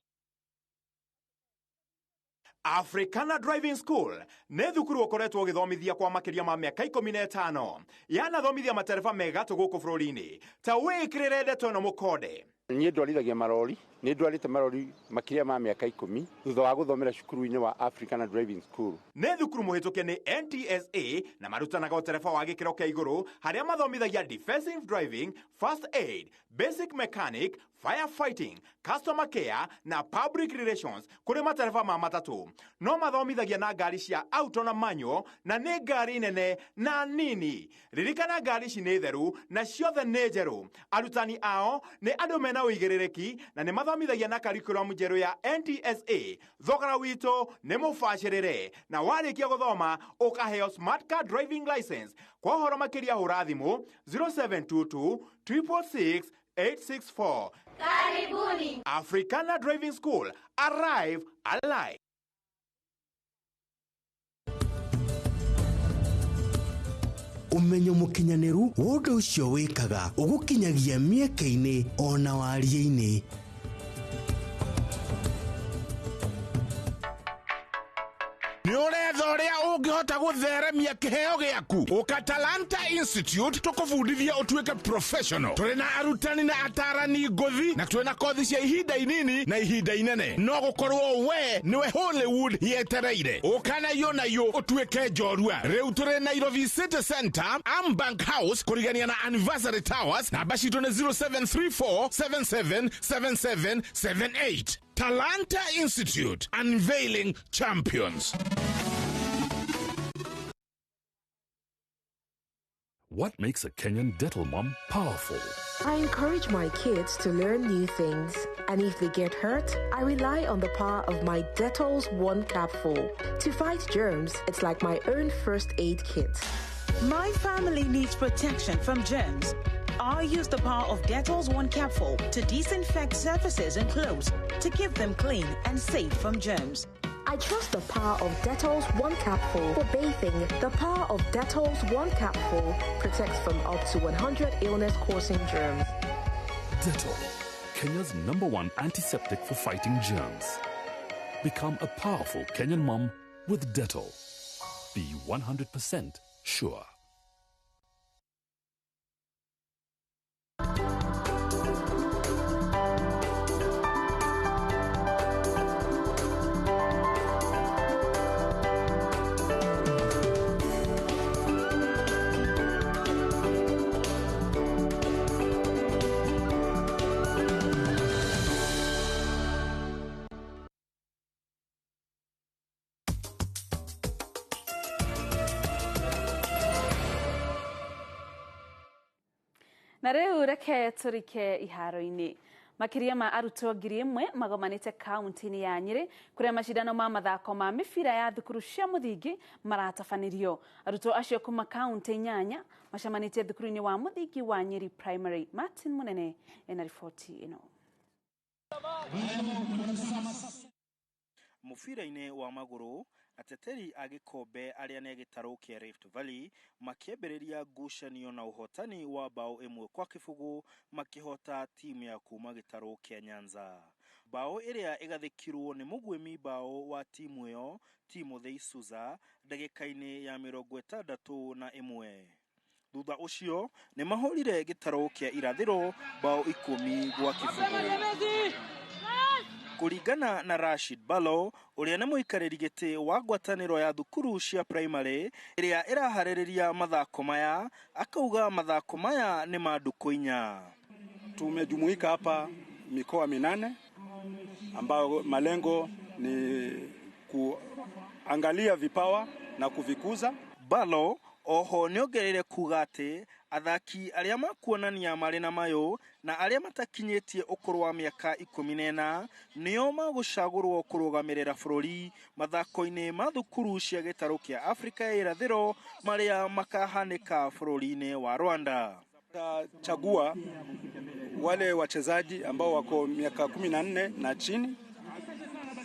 Africana Driving School nĩ thukuru ũkoretwo ũgĩthomithia kwa makĩria ma mĩaka 15 yanathomithia matereba megatũ gũkũ bũrũri-inĩ ta wĩkĩrĩre ndeto ĩno mũkonde. Niĩ ndwarithagia marori, nĩ ndwarĩte marori makĩria ma mĩaka 10 thutha wa gũthomera cukuru-inĩ wa Africana Driving School. Nĩ thukuru mũhĩtũke nĩ NTSA na marutanaga ũtereba wa gĩkĩro kĩa igũrũ harĩa mathomithagia defensive driving, first aid, basic mechanic, firefighting, customer care na public relations kũrĩ matereba ma matatũ. No mathomithagia na ngari cia auto na manual na nĩ ngari nene na nini. Ririkana ngari ici nĩ theru na ciothe nĩ njerũ. Arutani ao nĩ andũ mena ũigĩrĩrĩki na nĩ mathomithagia na curriculum njerũ ya NTSA. Thogora witũ nĩ mũbacĩrĩre na warĩkia gũthoma ũkaheo smart car driving license. Kwa ũhoro makĩria hũra thimũ 0722 666 864. Karibuni. Africana Driving School. Arrive alive. Umenyo mũkinyanĩru wa ũndũ ũcio wĩkaga ũgũkinyagia mĩeke-inĩ ona warie-inĩ. Nĩ ũretha ũrĩa ũngĩhota gũtheremia kĩheo gĩaku. Ũka Talanta Institute tũkũbundithie ũtuĩke professional. Tũrĩ na arutani na atarani ngũthi na twĩna kothi cia ihinda inini na ihinda inene. No gũkorwo we nĩwe Hollywood yetereire. Ũka na yũ na yũ ũtuĩke njorua. Rĩu tũrĩ Nairobi City Center, Ambank House, kũrigania na Anniversary Towers. Namba citũ nĩ 0734777778. Talanta Institute, unveiling champions. What makes a Kenyan dental mom powerful? I encourage my kids to learn new things, and if they get hurt, I rely on the power of my Dettol's One Capful. To fight germs, it's like my own first aid kit. My family needs protection from germs. I use the power of Dettol's One Capful to disinfect surfaces and clothes to keep them clean and safe from germs. I trust the power of Dettol's One Capful for bathing. The power of Dettol's One Capful protects from up to 100 illness-causing germs. Dettol, Kenya's number one antiseptic for fighting germs. Become a powerful Kenyan mom with Dettol. Be 100% sure. Na rĩu reke tũrike iharo-inĩ. Makĩria ma arutwo 1,000 magomanĩte kaunti-inĩ ya Nyĩrĩ kũrĩa macindano ma mathako ma mĩbira ya thukuru cia mũthingi maratabanĩrio. Arutwo acio kuma kaunti 8 macemanĩtie thukuru-inĩ wa mũthingi wa Nyĩrĩ Primary. Martin Munene ena riboti ĩno. Mũbira-inĩ wa magũrũ, ateteri a gĩkombe arĩa nĩ gĩtarũ kĩa Rift Valley makĩambĩrĩria ngucanio na ũhotani wa bao 1-0 makĩhota timu ya kuma gĩtarũ kĩa Nyanza. Bao ĩrĩa ĩgathĩkirwo nĩ mũguĩmi bao wa timu ĩyo Timothy Suza ndagĩka-inĩ ya 61. Thutha ũcio nĩ mahũrire gĩtarũ kĩa Irathĩro bao 10-0. Kũringana na Rashid Balo ũrĩa nĩ mũikarĩri gĩtĩ wa ngwatanĩro ya thukuru cia primary ĩrĩa ĩraharĩrĩria mathako maya, akauga mathako maya nĩ ma ndukũ 4. Tumejumuika hapa mikoa 8 ambayo malengo ni kuangalia vipawa na kuvikuza. Balo oho nĩongereire kuga atĩ athaki arĩa makuonania marĩ na mayũ na arĩa matakinyĩtie ũkũrũ wa mĩaka 14 nĩo magũcagũrwo kũrũgamĩrĩra bũrũri mathako-inĩ ma thukuru cia gĩtarũ kĩa Afrika ya Irathĩro marĩa makahanĩka bũrũri-inĩ wa Rwanda. Chagua wale wachezaji ambao wako miaka 14 na chini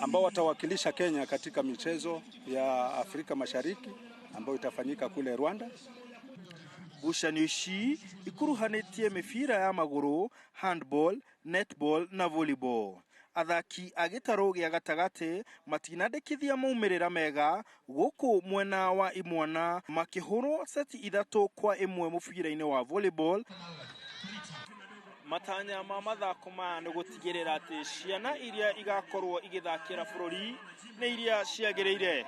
ambao watawakilisha Kenya katika michezo ya Afrika Mashariki ambayo itafanyika kule Rwanda. Ngucanio ici ikuruhanĩtie mĩbira ya magũrũ, handball, netball na volleyball. Athaki a gĩtarũ gĩa gatagatĩ matinandĩkithia maumĩrĩra mega gũkũ mwena wa imwana makĩhũrwo seti 3-1 mũbira-inĩ wa volleyball. Matanya ma mathako maya nĩ gũtigĩrĩra atĩ ciana iria igakorwo igĩthakĩra bũrũri nĩ iria ciagĩrĩire.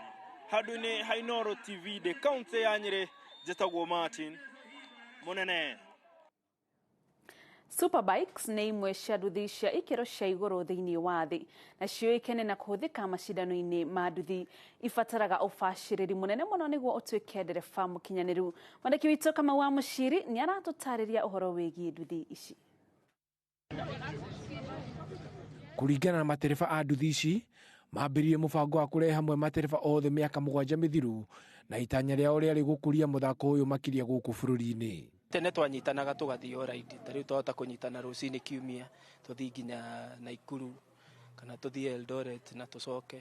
Handũ-inĩ ha Inooro TV ndĩ kaunti ya Nyĩrĩ, njĩtagwo Martin Munene. Superbikes nĩ imwe cia nduthi cia ikĩro cia igũrũ thĩinĩ wa thĩ na ciũĩkaine na kũhũthĩka macindano-inĩ ma nduthi. Ibataraga ũbacĩrĩri mũnene mũno nĩguo ũtuĩke ndereba mũkinyanĩru. Mwandĩki witũ Kamau wa Mũciri nĩ aratũtarĩria ũhoro wĩgiĩ nduthi ici. Kũringana na matereba a nduthi ici, mambĩrĩirie mũbango wa kũrehe hamwe matereba othe mĩaka 7 mĩthiru na itanya rĩao rĩarĩ gũkũria mũthako ũyũ makĩria gũkũ bũrũri-inĩ. Tene twanyitanaga tũgathiĩ o raidi, ta rĩu twahota kũnyitana rũcinĩ kiumia tũthiĩ nginya Naikuru kana tũthiĩ Eldoret na tũcoke,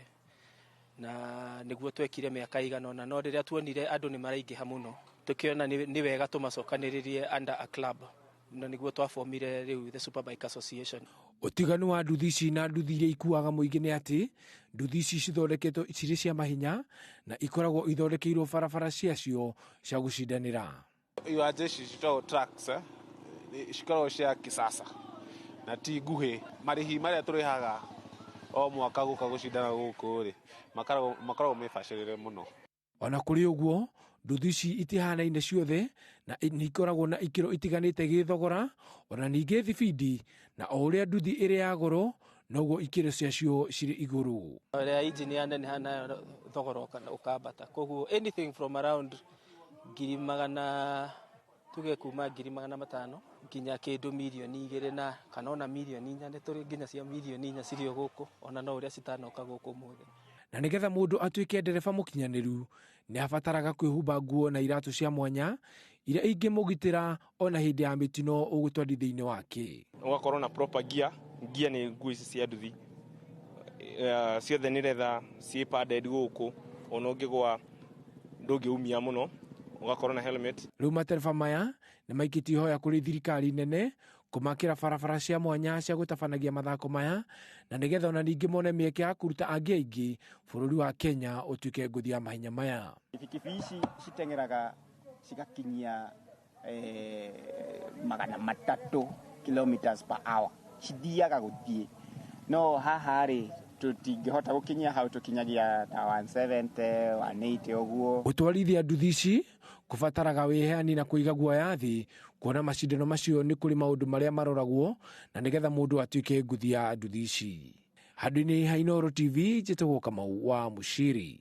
na nĩguo twekire mĩaka igana ũna. No rĩrĩa tuonire andũ nĩ maraingĩha mũno, tũkĩona nĩ wega tũmacokanĩrĩrie under a club, na nĩguo twabomire rĩu the Superbike Association. Ũtiganu wa nduthi ici na nduthi iria ikuaga mũingĩ nĩ atĩ nduthi ici cithondeketwo cirĩ cia mahinya na ikoragwo ithondekeirwo barabara ciacio cia gũcindanĩra. Iwanja ici citagwo tracks, cikoragwo cia kisasa na ti nguhĩ. Marĩhi marĩa tũrĩhaga o mwaka gũka gũcindana gũkũ rĩ, makoragwo mebacĩrĩre mũno. Ona kũrĩ ũguo, nduthi ici itihanaine ciothe na nĩ ikoragwo na ikĩro itiganĩte gĩthogora ona ningĩ thibindi, na o ũrĩa nduthi ĩrĩ ya goro noguo ikĩro ciacio cirĩ igũrũ. Ũrĩa injini yaneneha nayo thogora ũkambata, koguo anything from around 100,000 tuge kuma 500,000 nginya kĩndũ 2 million na kana ona 4 million. Nĩ tũrĩ nginya cia 4 million cirĩ o gũkũ, ona no ũrĩa citanoka gũkũ ũmũthĩ. Na nĩgetha mũndũ atuĩke ndereba mũkinyanĩru nĩ abataraga kwĩhumba nguo na iratũ cia mwanya iria ingĩmũgitĩra ona hĩndĩ ya mĩtino ũgũtwarithia-inĩ wake. Ũgakorwo na proper gear. Gear nĩ nguo ici cia nduthi ciothe nĩ leather, ciĩ padded gũkũ, ona ũngĩgwa ndũngĩumia mũno. Ũgakorwo na helmet. Rĩu matereba maya nĩ maikĩtie ihoya kũrĩ thirikari nene kũmakĩra barabara cia mwanya cia gũtabanagia mathako maya, na nĩgetha ona ningĩ mone mĩeke ya kũruta angĩ aingĩ bũrũri wa Kenya ũtuĩke ngũthi ya mahenya maya. Ibikibi ici citeng'eraga cigakinyia 300 kilometers per hour, cithiaga gũthiĩ, no haha rĩ tũtingĩhota gũkinyia hau, tũkinyagia ta 170 180 ũguo. Gũtwarithia nduthi ici kũbataraga wĩheani na kũiga guoya thĩ, kuona macindano macio nĩ kũrĩ maũndũ marĩa maroragwo na nĩgetha mũndũ atuĩke ngũthi ya nduthi ici. Handũ-inĩ ha Inooro TV, njĩtagwo Kamau wa Mũciri.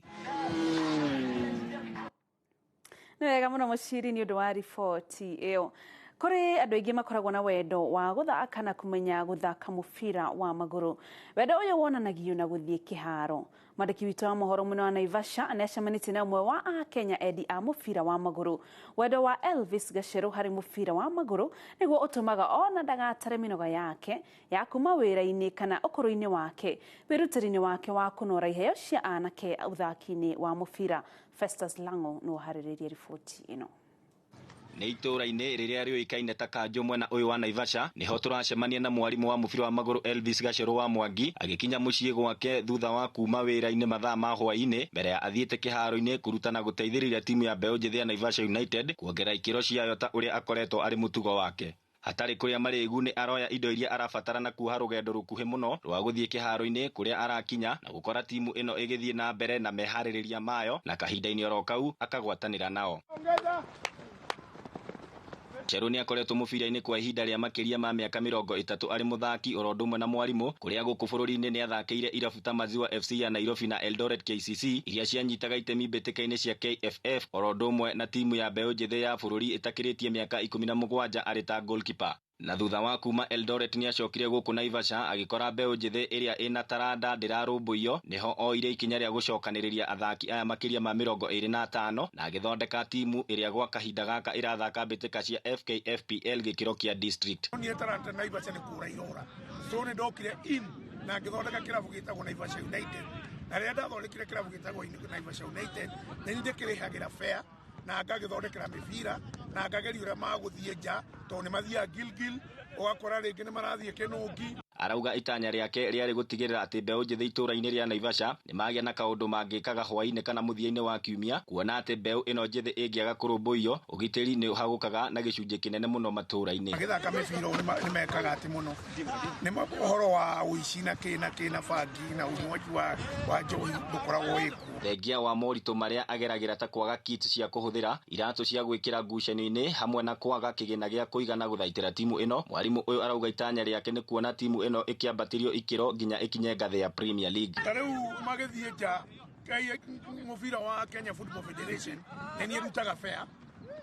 Nĩ wega mũno Mũciri nĩ ũndũ wa riboti ĩyo. Kũrĩ andũ aingĩ makoragwo na wendo wa gũthaka na kũmenya gũthaka mũbira wa magũrũ. Wendo ũyũ wonanagio na gũthiĩ kĩharo. Mwandĩki witũ wa mohoro mwena wa Naivasha nĩacemanĩtie na ũmwe wa Akenya endi a mũbira wa magũrũ. Wendo wa Elvis Gacheru harĩ mũbira wa magũrũ nĩguo ũtũmaga ona ndagatare mĩnoga yake ya kuma wĩra-inĩ kana ũkũrũ-inĩ wake, wĩrutĩri-inĩ wake wa kũnora iheo cia anake ũthaki-inĩ wa mũbira. Festus Lango nĩwe ũharĩrĩirie riboti ĩno. Nĩ itũũra-inĩ rĩrĩa rĩũĩkaine ta Kanjũ mwena ũyũ wa Naivasha nĩho tũracemania na mwarimũ wa mũbira wa magũrũ Elvis Gacheru wa Mwangi agĩkinya mũciĩ gwake thutha wa kuma wĩra-inĩ mathaa ma hwaĩ-inĩ mbere ya athiĩte kĩharo-inĩ kũruta na gũteithĩrĩria timu ya mbeũ njĩthĩ ya Naivasha United kuongerera ikĩro ciayo ta ũrĩa akoretwo arĩ mũtugo wake. Hatarĩ kũrĩa marĩgu nĩ aroya indo iria arabatara na kuoha rũgendo rũkuhĩ mũno rwa gũthiĩ kĩharo-inĩ kũrĩa arakinya na gũkora timu ĩno ĩgĩthiĩ na mbere na meharĩrĩria mayo, na kahinda-inĩ oro kau akagwatanĩra nao. Gacheru nĩ akoretwo mũbira-inĩ kwa ihinda rĩa makĩria ma mĩaka 30 arĩ mũthaki oro ũndũ ũmwe na mwarimũ, kũrĩa gũkũ bũrũri-inĩ nĩ athakĩire irabu ta Maziwa FC ya Nairobi na Eldoret KCC iria cianyitaga itemi mbĩtĩka-inĩ cia KFF oro ũndũ ũmwe na timu ya mbeũ njĩthĩ ya bũrũri ĩtakĩrĩtie mĩaka 17 arĩ ta goalkeeper. Na thutha wa kuma Eldoret nĩ acokire gũkũ Naivasha agĩkora mbeũ njĩthĩ ĩrĩa ĩna taranda ndĩrarũmbũiyo, nĩho oire ikinya rĩa gũcokanĩrĩria athaki aya makĩria ma 25 na agĩthondeka timu ĩrĩa gwa kahinda gaka ĩrathaka mbĩtĩka cia FKFPL gĩkĩro kĩa district. Niĩ taranda Naivasha nĩ kũra irora, so nĩ ndokire in na ngĩthondeka kĩrabu gĩtagwo Naivasha United, na rĩrĩa ndathondekire kĩrabu gĩtagwo Naivasha United nĩ ndĩkĩrĩhagĩra fair na ngagĩthondekera mĩbira na ngageria ũrĩa magũthiĩ nja tondũ nĩ mathiaga Gilgil, ũgakora rĩngĩ nĩ marathiĩ Kĩnũngi. Arauga itanya rĩake rĩarĩ gũtigĩrĩra atĩ mbeũ njĩthĩ itũũra-inĩ rĩa Naivasha nĩ magĩa na kaũndũ mangĩkaga hwaĩ-inĩ kana mũthia-inĩ wa kiumia, kuona atĩ mbeũ ĩno njĩthĩ ĩngĩaga kũrũmbũiyo ũgitĩri nĩ ũhagũkaga na gĩcunjĩ kĩnene mũno matũũra-inĩ. Magĩthaka mĩbira nĩ mekaga atĩ mũno nĩ ũhoro wa ũici na kĩ na kĩ na bangi na ũnyuaji wa njohi ndũkoragwo wĩkuo. Thengia wa moritũ marĩa ageragĩra ta kwaga kit cia kũhũthĩra, iratũ cia gwĩkĩra ngucanio-inĩ hamwe na kwaga kĩgĩna gĩa kũigana gũthaitĩra timu ĩno, mwarimũ ũyũ arauga itanya rĩake nĩ kuona timu ĩno ĩkĩambatĩrio ikĩro nginya ĩkinye ngathĩ ya Premier League. Ta rĩu magĩthiĩ nja mũbira wa Kenya Football Federation nĩ niĩ rutaga fair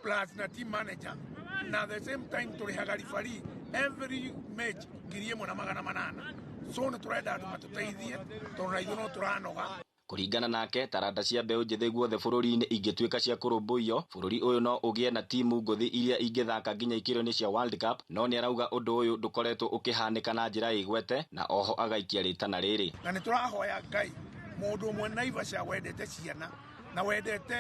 plus na team manager, na the same time tũrĩhaga referee every match 1800, so nĩ tũrenda andũ matũteithie tondũ na ithuĩ no tũranoga. Kũringana nake, taranda cia mbeũ njĩthĩ guothe bũrũri-inĩ ingĩtuĩka cia kũrũmbũiyo, bũrũri ũyũ no ũgĩe na timu ngũthi iria ingĩthaka nginya ikĩro-inĩ cia World Cup, no nĩ arauga ũndũ ũyũ ndũkoretwo ũkĩhanĩka na njĩra ĩgwete, na oho agaikia rĩtana rĩrĩ. Na nĩ tũrahoya Ngai mũndũ ũmwe Naivasha wendete ciana na wendete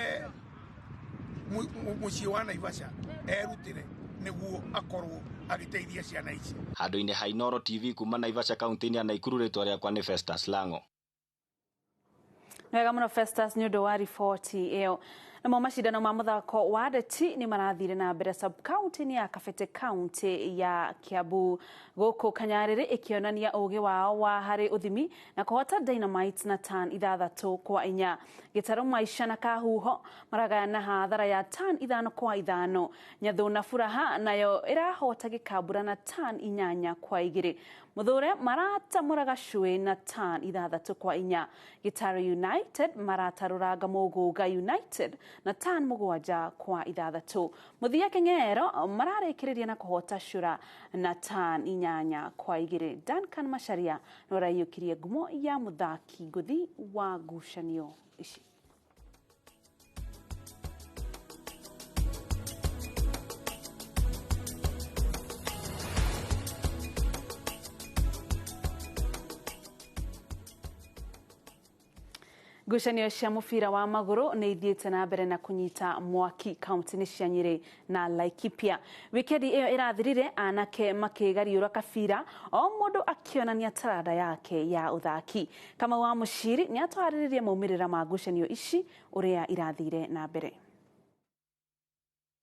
mũciĩ wa Naivasha erutĩre nĩguo akorwo agĩteithia ciana ici. Handũ-inĩ ha Inooro TV kuma Naivasha kaunti-inĩ ya Naikuru, rĩtwa rĩakwa nĩ Festus Lango. Wega mũno Festus nĩ ũndũ wa riboti ĩyo. Namo macindano ma mũthako wa ndeti nĩ marathire na mbere sub county-inĩ ya Kabete county ya Kiambu, gũkũ Kanyarĩrĩ ĩkĩonania ũgĩ wao wa harĩ ũthimi na kũhota Dynamite na tan 6-4. Gĩtarũ Maisha na Kahuho maragayana hathara ya tan 5-5. Nyathũ na Furaha nayo ĩrahota Gĩkambura na tan 8-2. Muthure maratamũraga Chui na tan 6-4. Gĩtarũ United maratarũranga Mũgũnga United na tan 7-6. Muthia Keng'ero mararĩkĩrĩria na kũhota Cura na tan 8-2. Duncan Macharia nĩ araiyũkirie ngumo ya mũthaki ngũthi wa ngucanio ici. Ngucanio cia mũbira wa magũrũ nĩ ithiĩte na mbere na kũnyita mwaki kaunti-inĩ cia Nyĩrĩ na Laikipia. Wikendi ĩyo ĩrathirire anake makĩgariũra kabira o mũndũ akĩonania taranda yake ya ũthaki. Kamau wa Mũciri nĩ atwarĩrĩria maumĩrĩra ma ngucanio ici ũrĩa irathire na mbere.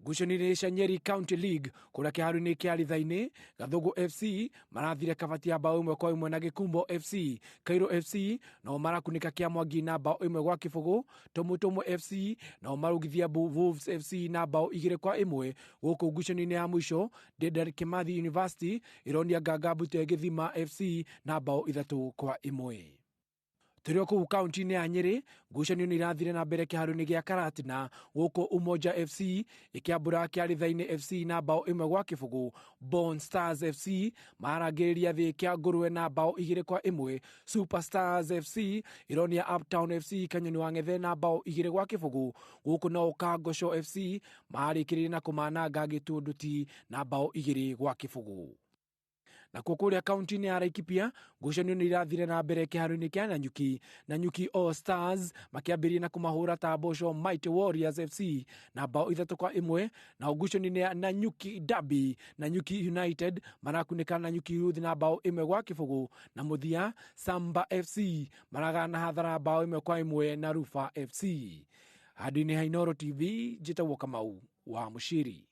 Ngucanio cia Nyeri County League kũrĩa kĩharo-inĩ kĩa Rithainĩ, Gathugu FC marathire kabati ya bao 1-1 na Gĩkumbo FC. Cairo FC nao marakunĩka kĩa Mwangi na bao 1-0. Tomutomo FC nao marugithia Wolves FC na bao 2-1. Gũkũ ngucanio-inĩ ya mũico, Dedan Kimathi University ĩronia Nganga Mbute Gĩthima FC na bao 3-1. Tũrĩ o kũu kaunti-inĩ ya Nyĩrĩ, ngucanio nĩ irathire na mbere kĩharo-inĩ gĩa Karatina, gũkũ Umoja FC ĩkĩambũra kĩa Rithainĩ FC na bao 1-0. Bon Stars FC marangĩrĩria thĩ kĩa Ngũrwe na bao 2-1. Super Stars FC ĩronia Uptown FC Kanyoni wa Ng'ethe na bao 2-0. Gũkũ nao Kangoco FC marĩkĩrĩria na kũmananga Gĩtũnduti na bao 2-0. Nakuo kũrĩa kaunti-inĩ ya Laikipia, ngucanio nĩ irathire na mbere kĩharo-inĩ kĩa Nanyuki. Nanyuki All Stars makĩambĩrĩria na kũmahũra Tambosho Mighty Warriors FC na bao 3-1. Na ngucanio-inĩ ya Nanyuki Derby, Nanyuki United marakunĩka Nanyuki Youth na bao 1-0. Na mũthia Samba FC maragana hathara bao 1-1 na Rufa FC. Handũ-inĩ ha Inooro TV, njĩtagwo Kamau wa Mũciri.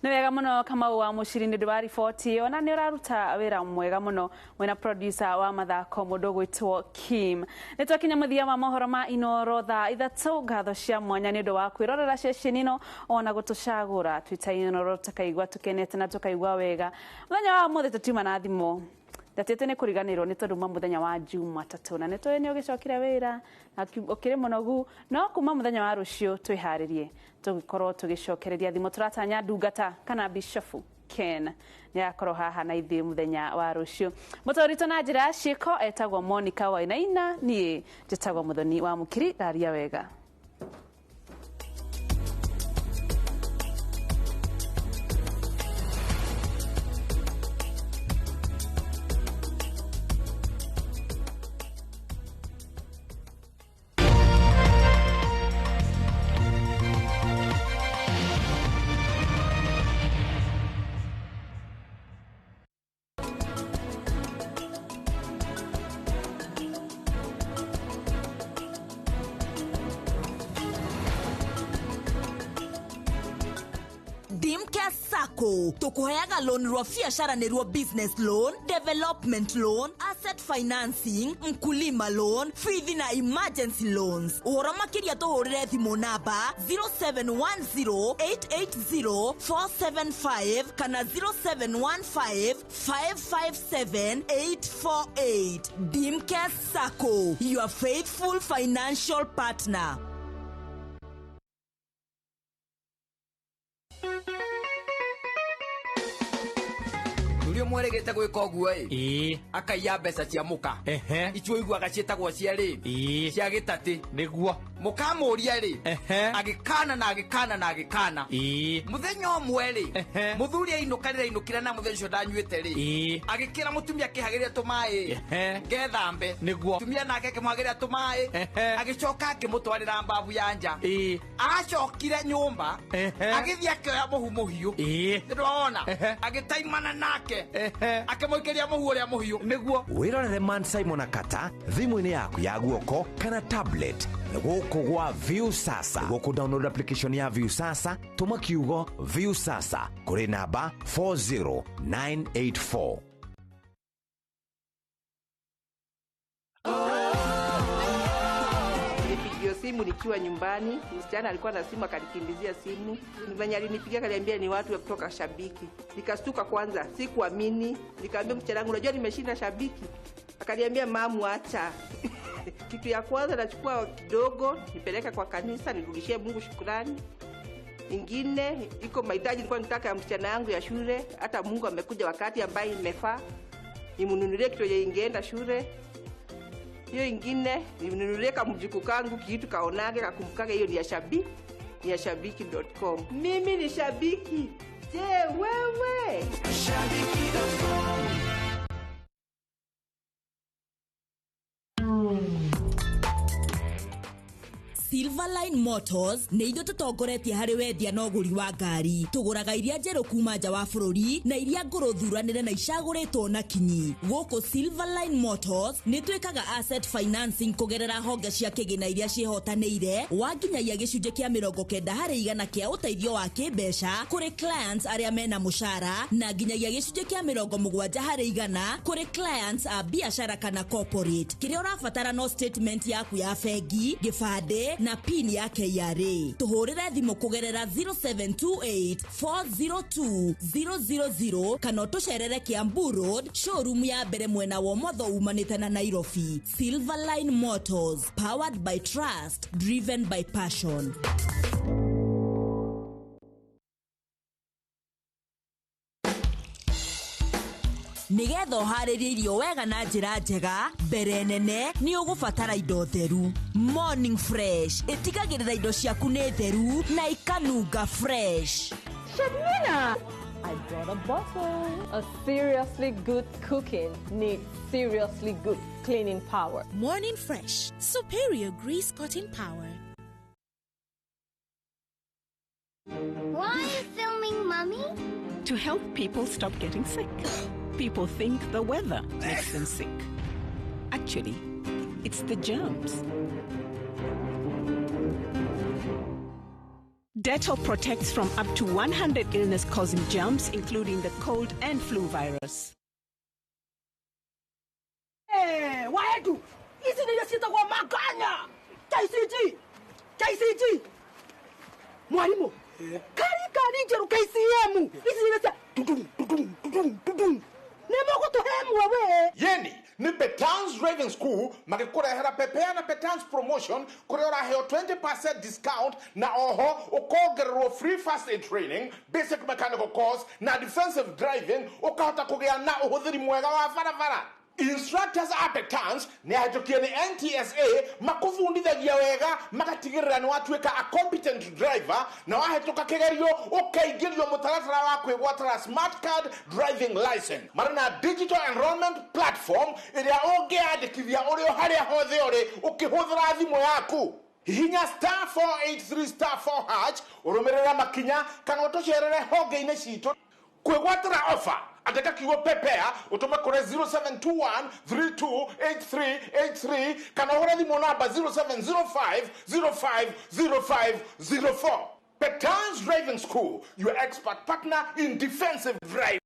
Nĩ wega mũno Kamau wa Mũciri nĩ ũndũ wa riboti ĩyo, na nĩ ũraruta wĩra mwega mũno mwena producer wa mathako mũndũ ũgwĩtwo Kim. Nĩ twakinya mũthia wa mohoro ma Inooro thaa 3. Ngatho cia mwanya nĩ ũndũ wa kwĩrorera ceceni ĩno ona gũtũcagũra twĩta Inooro tũkaigua tũkenete na tũkaigua wega. Mũthenya wa ũmũthĩ tũtiuma na thimũ. Ndatĩte nĩ kũriganĩrwo nĩ tondũ ma mũthenya wa Jumatatũ na nĩ tũĩ nĩ ũgĩcokire wĩra na ũkĩrĩ mũnogu, no kuma mũthenya wa rũciũ twĩharĩrie tũgĩkorwo tũgĩcokereria thimũ. Tũratanya ndungata kana Bishofu Ken nĩ agakorwo haha na ithuĩ mũthenya wa rũciũ. Mũtũritũ na njĩra ya ciĩko etagwo Monica Wainaina, niĩ njĩtagwo Mũthoni wa Mũkiri. Raria wega. Tukuheaga loan rwa biashara nĩ ruo business loan, development loan, asset financing, mkulima loan, fithi na emergency loans. Ũhoro makĩria tũhũrĩre thimũ namba 0710880475 kana 0715557848. Dimcare Sacco, your faithful financial partner. Mweregete gwika ũguo ĩ akaiya mbeca cia mũka icio iguaga ciĩtagwo cia rĩ cia gĩtatĩ nĩguo mũkamũria rĩ agĩkana na agĩkana na agĩkana mũthenya ũmwe rĩ mũthuri ainũka rĩrĩa ainũkire na mũthenya ũcio ndanyuĩte rĩ agĩkĩra mũtumia akĩhagĩria tũmaĩ ngethambe nĩguo mũtumia nake akĩmũhagĩria tũmaĩ agĩcoka akĩmũtwarĩra mbabu ya nja acokire nyũmba agĩthiĩ akĩoya mũhu mũhiũ nĩndĩrona agĩtaimana nake akĩmũikĩria mũhu ũrĩa mũhiũ nĩguo wĩrorere Man Simon Akata thimũ-inĩ yaku ya guoko kana tablet gũkũ gwa Viusasa. Gũkũ download application ya Viusasa, tũma kiugo Viusasa kũrĩ namba 40984. Nilipigiwa simu nikiwa nyumbani, msichana alikuwa na simu akanikimbizia simu. Mwenye alinipigia akaniambia ni watu kutoka Shabiki. Nikastuka kwanza, sikuamini. Nikamwambia msichana wangu, unajua nimeshinda Shabiki. Akaniambia mamu acha. Kitu ya kwanza nachukua kidogo nipeleka kwa kanisa nirudishie Mungu shukrani. Ingine iko mahitaji nilikuwa nitaka ya msichana yangu ya shule, hata Mungu amekuja wakati ambaye imefaa nimnunulie kitu yenye ingeenda shule. Hiyo ingine nimnunulie kamjukuu kangu kitu kaonage kakumbukage, hiyo ni ya shabiki, ni ya shabiki.com. Mimi ni shabiki. Je, wewe? Shabiki.com. Silverline Motors nĩ ithuĩ tũtongoretie harĩ wendia na ũgũri wa ngari. Tũgũraga iria njerũ kuma nja wa bũrũri na iria ngũrũ thuranĩre na icagũrĩtwo na kinyi. Gũkũ Silverline Motors nĩ twĩkaga asset financing kũgerera honge cia kĩgĩna iria ciĩhotanĩire wa nginyagia gĩcunjĩ kĩa 90% kĩa ũteithio wa kĩmbeca kũrĩ clients arĩa mena mũcara na nginyagia gĩcunjĩ kĩa 70% kũrĩ clients a biashara kana corporate. Kĩrĩa ũrabatara no statement yaku ya bengi, gĩbandĩ na PIN ya KRA. Tuhurire thimu kugerera 0728 402 000 kana tucerere Kiambu Road showroom ya mbere mwena wa motho umanite na Nairobi. Silverline Motors, powered by trust, driven by passion. Nigetha ũharĩrie irio wega na njĩra njega, mbere nene nĩ ũgũbatara indo theru. Morning Fresh ĩtigagĩrĩra indo ciaku nĩ theru na ikanunga fresh. Shabnina! I brought a bottle. A seriously good cooking needs seriously good cleaning power. Morning Fresh, superior grease cutting power. Why are you filming, Mummy? To help people stop getting sick. People think the weather makes them sick. Actually, it's the germs. Dettol protects from up to 100 illness-causing germs, including the cold and flu virus. Hey, waedu! Hizi ni yesita kwa maganya! KCG! KCG! Mwalimu! Kari njeru KCM! Hizi ni yesita... Tudum, tudum, tudum, tudum! Yeni ni Petans Driving School magikurehera pepea na Petans promotion kuria uraheo 20% discount na oho ukongererwo free first aid training, basic mechanical course na defensive driving, ukahota kugia na uhuthiri mwega wa barabara. Instructors a Petans ni ahĩtũkie ni NTSA makũbundithagia wega magatigĩrĩra nĩ watuĩka a competent driver na wahĩtũka kĩgerio ũkaingĩrio mũtaratara wa kwĩgwatĩra smart card driving license. Marĩ na digital enrollment platform ĩrĩa ũngĩandĩkithia ũrĩ o harĩa hothe ũrĩ ũkĩhũthĩra thimũ yaku. Hihinya *483*4# ũrũmĩrĩre makinya kana ũtũcerere honge-inĩ citũ. Kwĩgwatĩra offer andĩka kiugo pepea utume kure 0721 328383 kana ũhũre thimũ namba 0705 050504. Petans Driving School, your expert partner in defensive driving.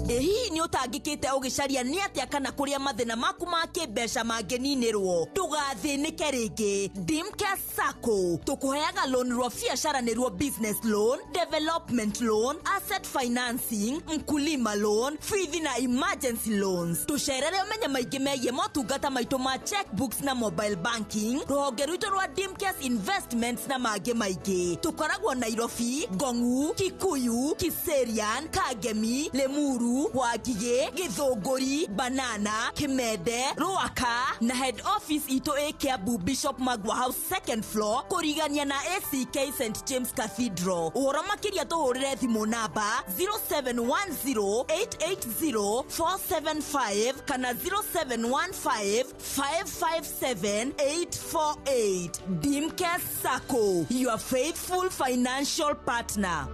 Hihi nĩ ũtangĩkĩte ũgĩcaria nĩ atĩa kana kũrĩa mathĩna maku ma kĩmbeca mangĩninĩrwo? Ndũgathĩnĩke rĩngĩ. Dimcare Sacco tũkũheaga loan rwa biacara nĩruo business loan, development loan, asset financing, mkulima loan, fithi na emergency loans. Tũcerere ũmenye maingĩ megiĩ motungata maitũ ma checkbooks na mobile banking, rũhonge rwitũ rwa Dimcare Investments na mangĩ maingĩ. Tũkoragwo Nairobi, Ngong'u, Kikuyu, Kiserian, Kangemi, Limuru, Wangigĩ, Gĩthũngũri, Banana, Kimende, Ruaka na head office itũ ĩ Kiambu Bishop Magwa House second floor kũrigania na ACK St James Cathedral. Ũhoro makĩria tũhũrĩre thimũ namba 0710880475 kana 0715557848. Dimcare Sacco, your faithful financial partner.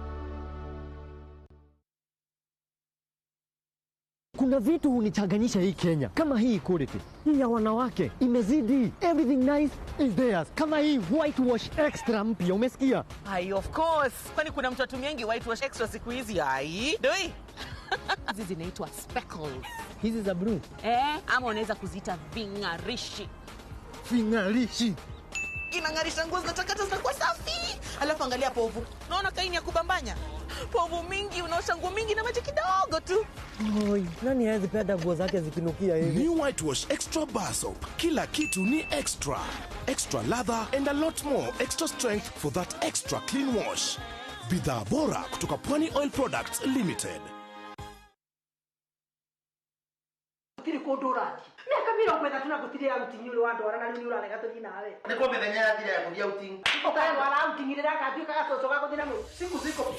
Kuna vitu hunichanganyisha hii Kenya, kama hii equality hii ya wanawake imezidi. Everything nice is theirs, kama hii whitewash extra mpya, umesikia? Ai, of course. Kwani kuna mtu atumiangi whitewash extra siku hizi? Ai, doi. Hizi zinaitwa speckles. Hizi za blue. Ama unaweza kuziita ving'arishi. Ving'arishi. Inang'arisha nguo, zinatakata, zinakuwa safi. Alafu angalia povu. Unaona kaini ya kubambanya? Povu mingi, unaosha nguo mingi na maji kidogo tu. Oi, nani hawezi penda nguo zake zikinukia hivi? New Whitewash Extra Bar Soap. Kila kitu ni extra. Extra lather and a lot more extra strength for that extra clean wash. Bidhaa bora kutoka Pwani Oil Products Limited. Gũtirĩ kũndũ ũrathiĩ. Mĩaka 30 na gũtirĩ outing ũrĩ wandwara na rĩu nĩ ũrarega tũthiĩ nawe. Nĩ kwa mĩthenya yathira ya gũthiĩ outing. Ũkandwara outing rĩrĩa ngatuĩka gacũcũ ga gũthiĩ na mũciĩ. Siku ziko.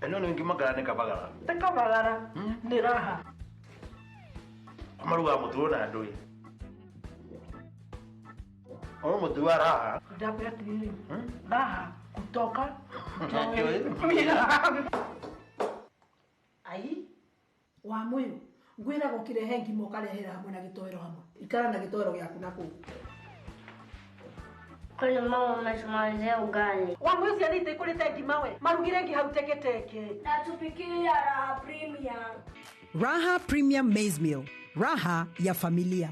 Ĩno nĩ ngima kana nĩ kabagara? Ti kabagara, nĩ raha. Marugaga mũtu na ndũĩ. Oh, mũtu wa raha. Ndakwĩra atĩrĩrĩ, raha kutoka ai wa mũyũ ngwĩraga ũkĩrehe ngima ũkarehera hamwe na gĩtoero hamwe. Ikara na gĩtoero gĩaku na kũu. Kwani mama umetumalizia ugali? Wa mũyũ ciana itikũrĩte ngima we. Marugire ngi hau teketeke. Na tupikie Raha Premium. Raha Premium Maize Meal. Raha ya familia.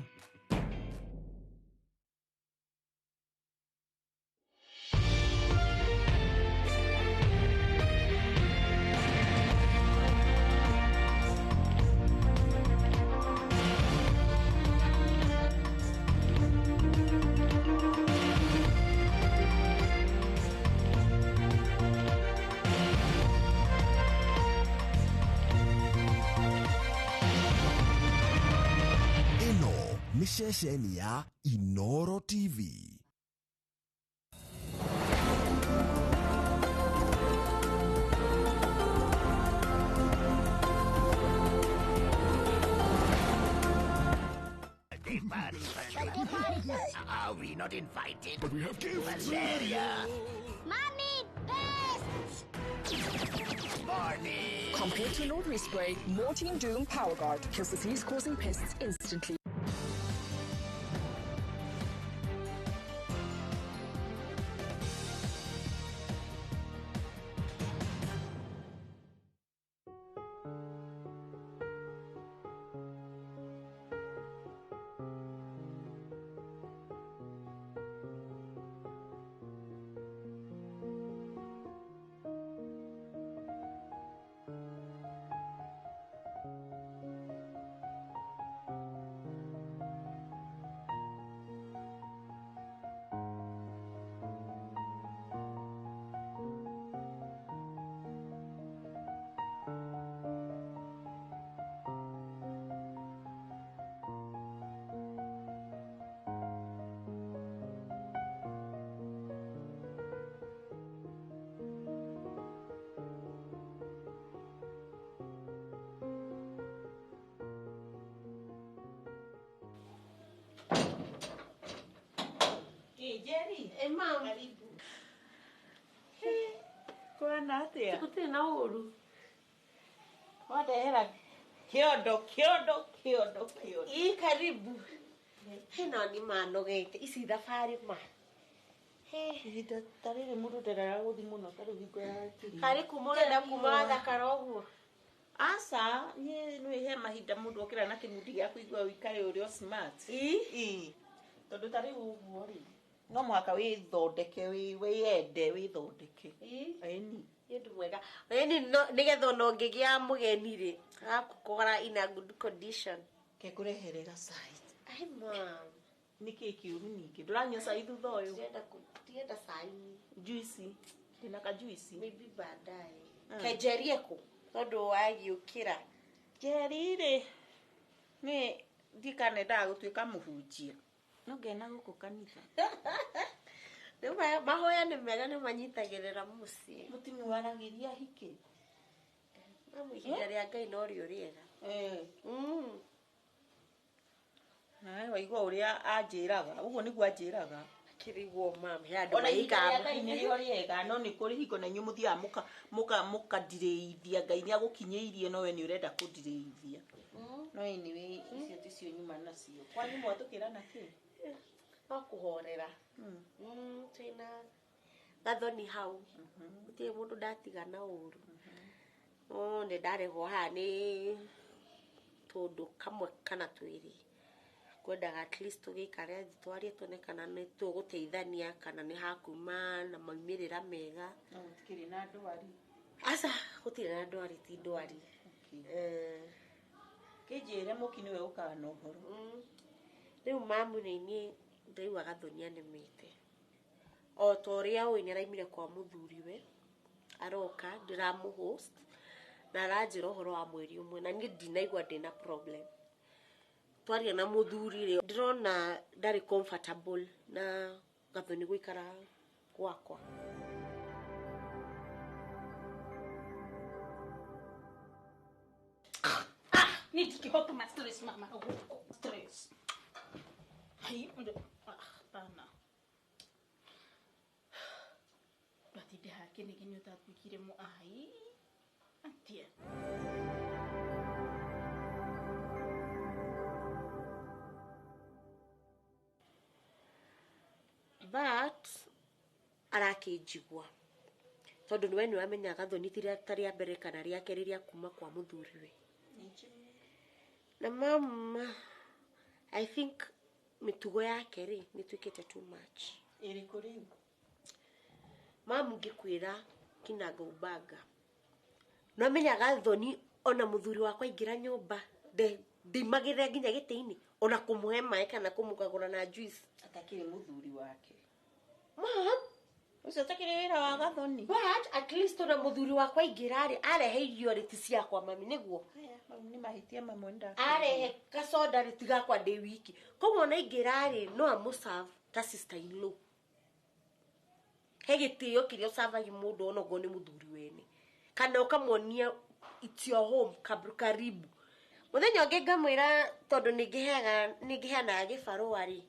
Ceceni ya Inoro TV. Are we not invited? But we have gifts. Malaria. Mommy, pests! Morning. Compared to an ordinary spray, Mortein Doom Power Guard kills disease-causing pests instantly. Jerry, mama. Karibu. Kwana atia? Gũtirĩ na ũru. Wandehera kĩondo kĩondo kĩondo kĩondo. Ii karibu. Hena nĩ manogete ici thabarĩ ma. Ihinda ta rĩrĩ mũndũ ndendaga gũthiĩ mũno ta rĩu hingo ya kĩrĩa. Harĩ kuma ũrenda kuma thakara ũguo. Aca, niĩ nĩ he mahinda mũndũ okĩra na kĩmundi gĩa kũigua ũikare ũrĩ o smart. Ii. Tondũ ta rĩu ũguo rĩ, no mũhaka wĩthondeke, wĩyende, wĩthondeke. Ĩni. Nĩ ũndũ mwega. Ĩni nĩgetha ona ũngĩgĩa mũgeni rĩ, agakũkora in a good condition. Ke ngũrehere gacai. Ai mom. Nĩkĩ kĩũru ningĩ? Ndũranyua cai thutha ũyũ? Ndirenda cai. Juici. Ndĩna kajuici. Maybe baadaye. Kenjerie kũ? Tondũ wagĩũkĩra. Njeri rĩ, nĩ ndikanendaga gũtuĩka mũhunjia. No ngena gũkũ kanitha. Rĩu mahoya nĩ mega nĩ manyitagĩrĩra mũciĩ. Mũtinyuanagĩria hikĩ? Mamu ihinda rĩa Ngai no rĩo rĩega. Nawe waigua ũrĩa anjĩraga, ũguo nĩguo anjĩraga. Akĩrigwo mam, he andũ Ona ihinda rĩa mahikaga. Ngai nĩrĩo rĩega, no nĩ kũrĩ hingo na inyuĩ mũthiaga mũkandirĩithia. Ngai nĩ agũkinyĩirie no we nĩ ũrenda kũndirĩithia. No anyway, icio ticio nyuma nacio. Kwanyu mwatũkĩra na kĩ? No kũhorera. Twĩna gathoni hau. Gũtirĩ mũndũ ndatiga na ũru. Nĩ ndarehwo haha nĩ tũndũ kamwe kana twĩrĩ. Ngwendaga at least tũgĩikare thĩ twarie tuone kana nĩ tũgũteithania kana nĩ hakuma na maumĩrĩra mega. No gũtikĩrĩ na ndwari? Aca, gũtirĩ na ndwari, ti ndwari. Kĩnjĩre mũki nĩwe ũkaga na ũhoro. Rĩu mamu nĩ niĩ ndaigua Gathoni anemete. O ta ũrĩa ũĩ nĩaraimire kwa mũthuriwe, aroka ndĩramũ-host na aranjĩra ũhoro wa mweri ũmwe na niĩ ndinaigua ndĩna problem. Twaria na mũthuri rĩ, ndĩrona ndarĩ comfortable na Gathoni gũikara gwakwa. Niĩ ndingĩhota ma stress mama gũkũ stress. Hai, ah, bana. Ndatinde hake nĩkĩ nĩ ũtatuĩkire mũ ai atia. But arakĩnjigua tondũ nĩwe nĩ wamenya Gathoni ti ta rĩa mbere kana rĩa kerĩ rĩa kuma kwa mũthuriwe. Na mama, I think mĩtugo yake rĩ nĩ ĩtuĩkĩte too much. Ĩrĩkũ rĩu? Mamu ngĩkwĩra kinaga ubaga. Nĩwamenya Gathoni ona mũthuri wakwa aingĩra nyũmba ndimagĩrĩra nginya gĩtĩ-inĩ ona kũmũhe maĩ kana kũmũgagũra na juice. Atakĩrĩ mũthuri wake. Mam, ũcio ũtakĩrĩ wĩra wa Gathoni. But at least ona mũthuri wakwa aingĩra rĩ arehe irio rĩ ti ciakwa mami nĩguo. Haya, mau nĩ mahĩtia mamwe nda. Arehe kacoda rĩ ti gakwa ndĩ wiki. Koguo ona aingĩra rĩ no amũ-serve ta sister in law. He gĩtĩo kĩrĩa ũcavagia mũndũ ona okorwo nĩ mũthuri wene. Kana ũkamuonia it's your home, karibu. Mũthenya ũngĩ ngamwĩra tondũ nĩngĩheanaga gĩbarũa rĩ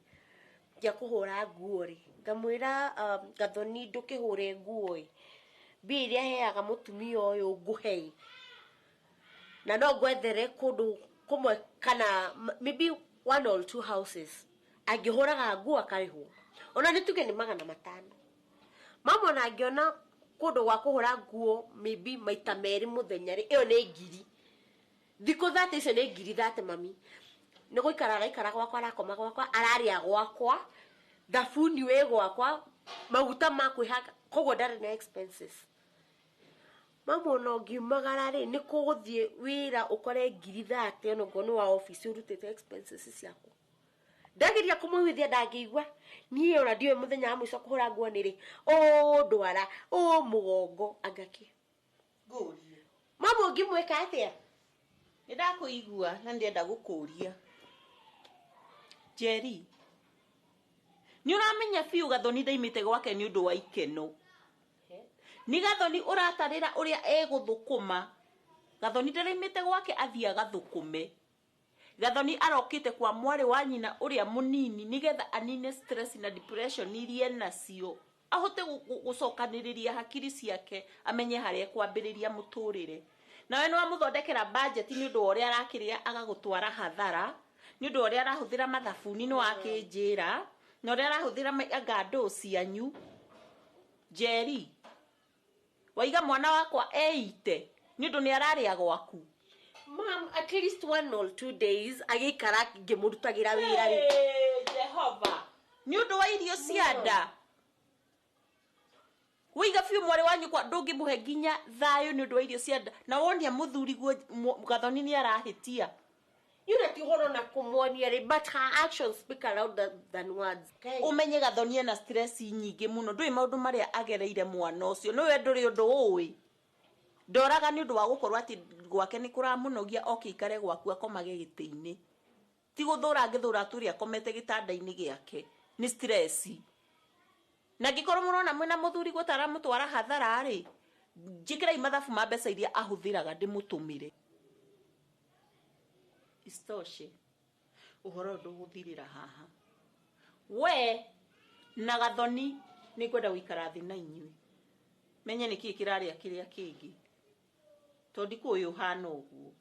gĩa kũhũra nguo rĩ, ngamwĩra Gathoni ndũkĩhũre nguo ĩ, mbia iria heaga mũtumia ũyũ ngũhe ĩ, na no ngwethere kũndũ kũmwe kana maybe one or two houses angĩhũraga nguo akarĩhwo, ona nĩ tuge nĩ 500. Mama ona angĩona kũndũ gwa kũhũra nguo maybe maita merĩ mũthenya rĩ, ĩyo nĩ 1000. Thikũ 30 icio nĩ 30,000 mami. Nĩ gũikara araikara gwakwa, arakoma gwakwa, ararĩa gwakwa, thabuni wĩ gwakwa, maguta ma kwĩhaka, koguo ndarĩ na expenses. Mama ona ũngiumagara rĩ, nĩ kũgũthiĩ wĩra ũkore 30,000 ona okorwo nĩ wa office ũrutĩte expenses ciaku. Ndageria kũmũiguithia ndangĩigua. Niĩ ona ndiũĩ mũthenya wa mũico kũhũra nguo nĩ rĩ, ũ ndwara, ũ mũgongo, anga kĩ. Ngũrie. Mama ũngĩmwĩka atĩa? Nĩ ndakũigua na ndĩrenda gũkũria. Njeri, nĩ ũramenya biũ Gathoni ndaimĩte gwake nĩ ũndũ wa ikeno. Nĩ Gathoni ũratarĩra ũrĩa egũthũkũma. Gathoni ndaraimĩte gwake athiĩ agathũkũme. Gathoni arokĩte kwa mwarĩ wa nyina ũrĩa mũnini nĩgetha anine stress na depression iria enacio, ahote gũcokanĩrĩria hakiri ciake, amenye harĩa ekwambĩrĩria mũtũrĩre. Nawe nĩ wamũthondekera budget nĩ ũndũ wa ũrĩa arakĩrĩa agagũtwara hathara, nĩ ũndũ wa ũrĩa arahũthĩra mathabuni nĩ wakĩnjĩra, na ũrĩa arahũthĩra anga ndũũ cianyu. Njeri, waiga mwana wakwa eite nĩ ũndũ nĩ ararĩa gwaku. Mom, at least 1 or 2 days agĩikara ngĩmũrutagĩra wĩra rĩ. Jehova, nĩ ũndũ wa irio cia nda. Waiga biũ mwarĩ wa nyũkwa ndũngĩmũhe nginya thayũ nĩ ũndũ wa irio cia nda, na wonia mũthuri guo Gathoni nĩ arahĩtia. You ti ũhoro na kũmuonia rĩ, but her actions speak louder than words. Ũmenye Gathoni ena stress nyingĩ mũno, ndũĩ maũndũ marĩa agereire mwana ũcio, nĩwe ndũrĩ ũndũ ũĩ. Ndoraga nĩ ũndũ wa gũkorwo atĩ gwake nĩ kũramũnogia oke ikare gwaku akomage gĩtĩ-inĩ. Ti gũthũra angĩthũra tu ũrĩa akomete gĩtanda-inĩ gĩake, nĩ stress. Na angĩkorwo mũrona mwĩna mũthuri gũtaramũtwara hathara rĩ, njĩkĩrai mathabu ma mbeca iria ahũthĩraga ndĩmũtũmĩre. Isitoshe, ũhoro ũyũ ndũgũthirĩra haha. We na Gathoni nĩ ngwenda gũikara thĩ na inyuĩ. Menye nĩkĩĩ kĩrarĩa kĩrĩa kĩngĩ. Tondũ ndikũĩ ũhana ũguo.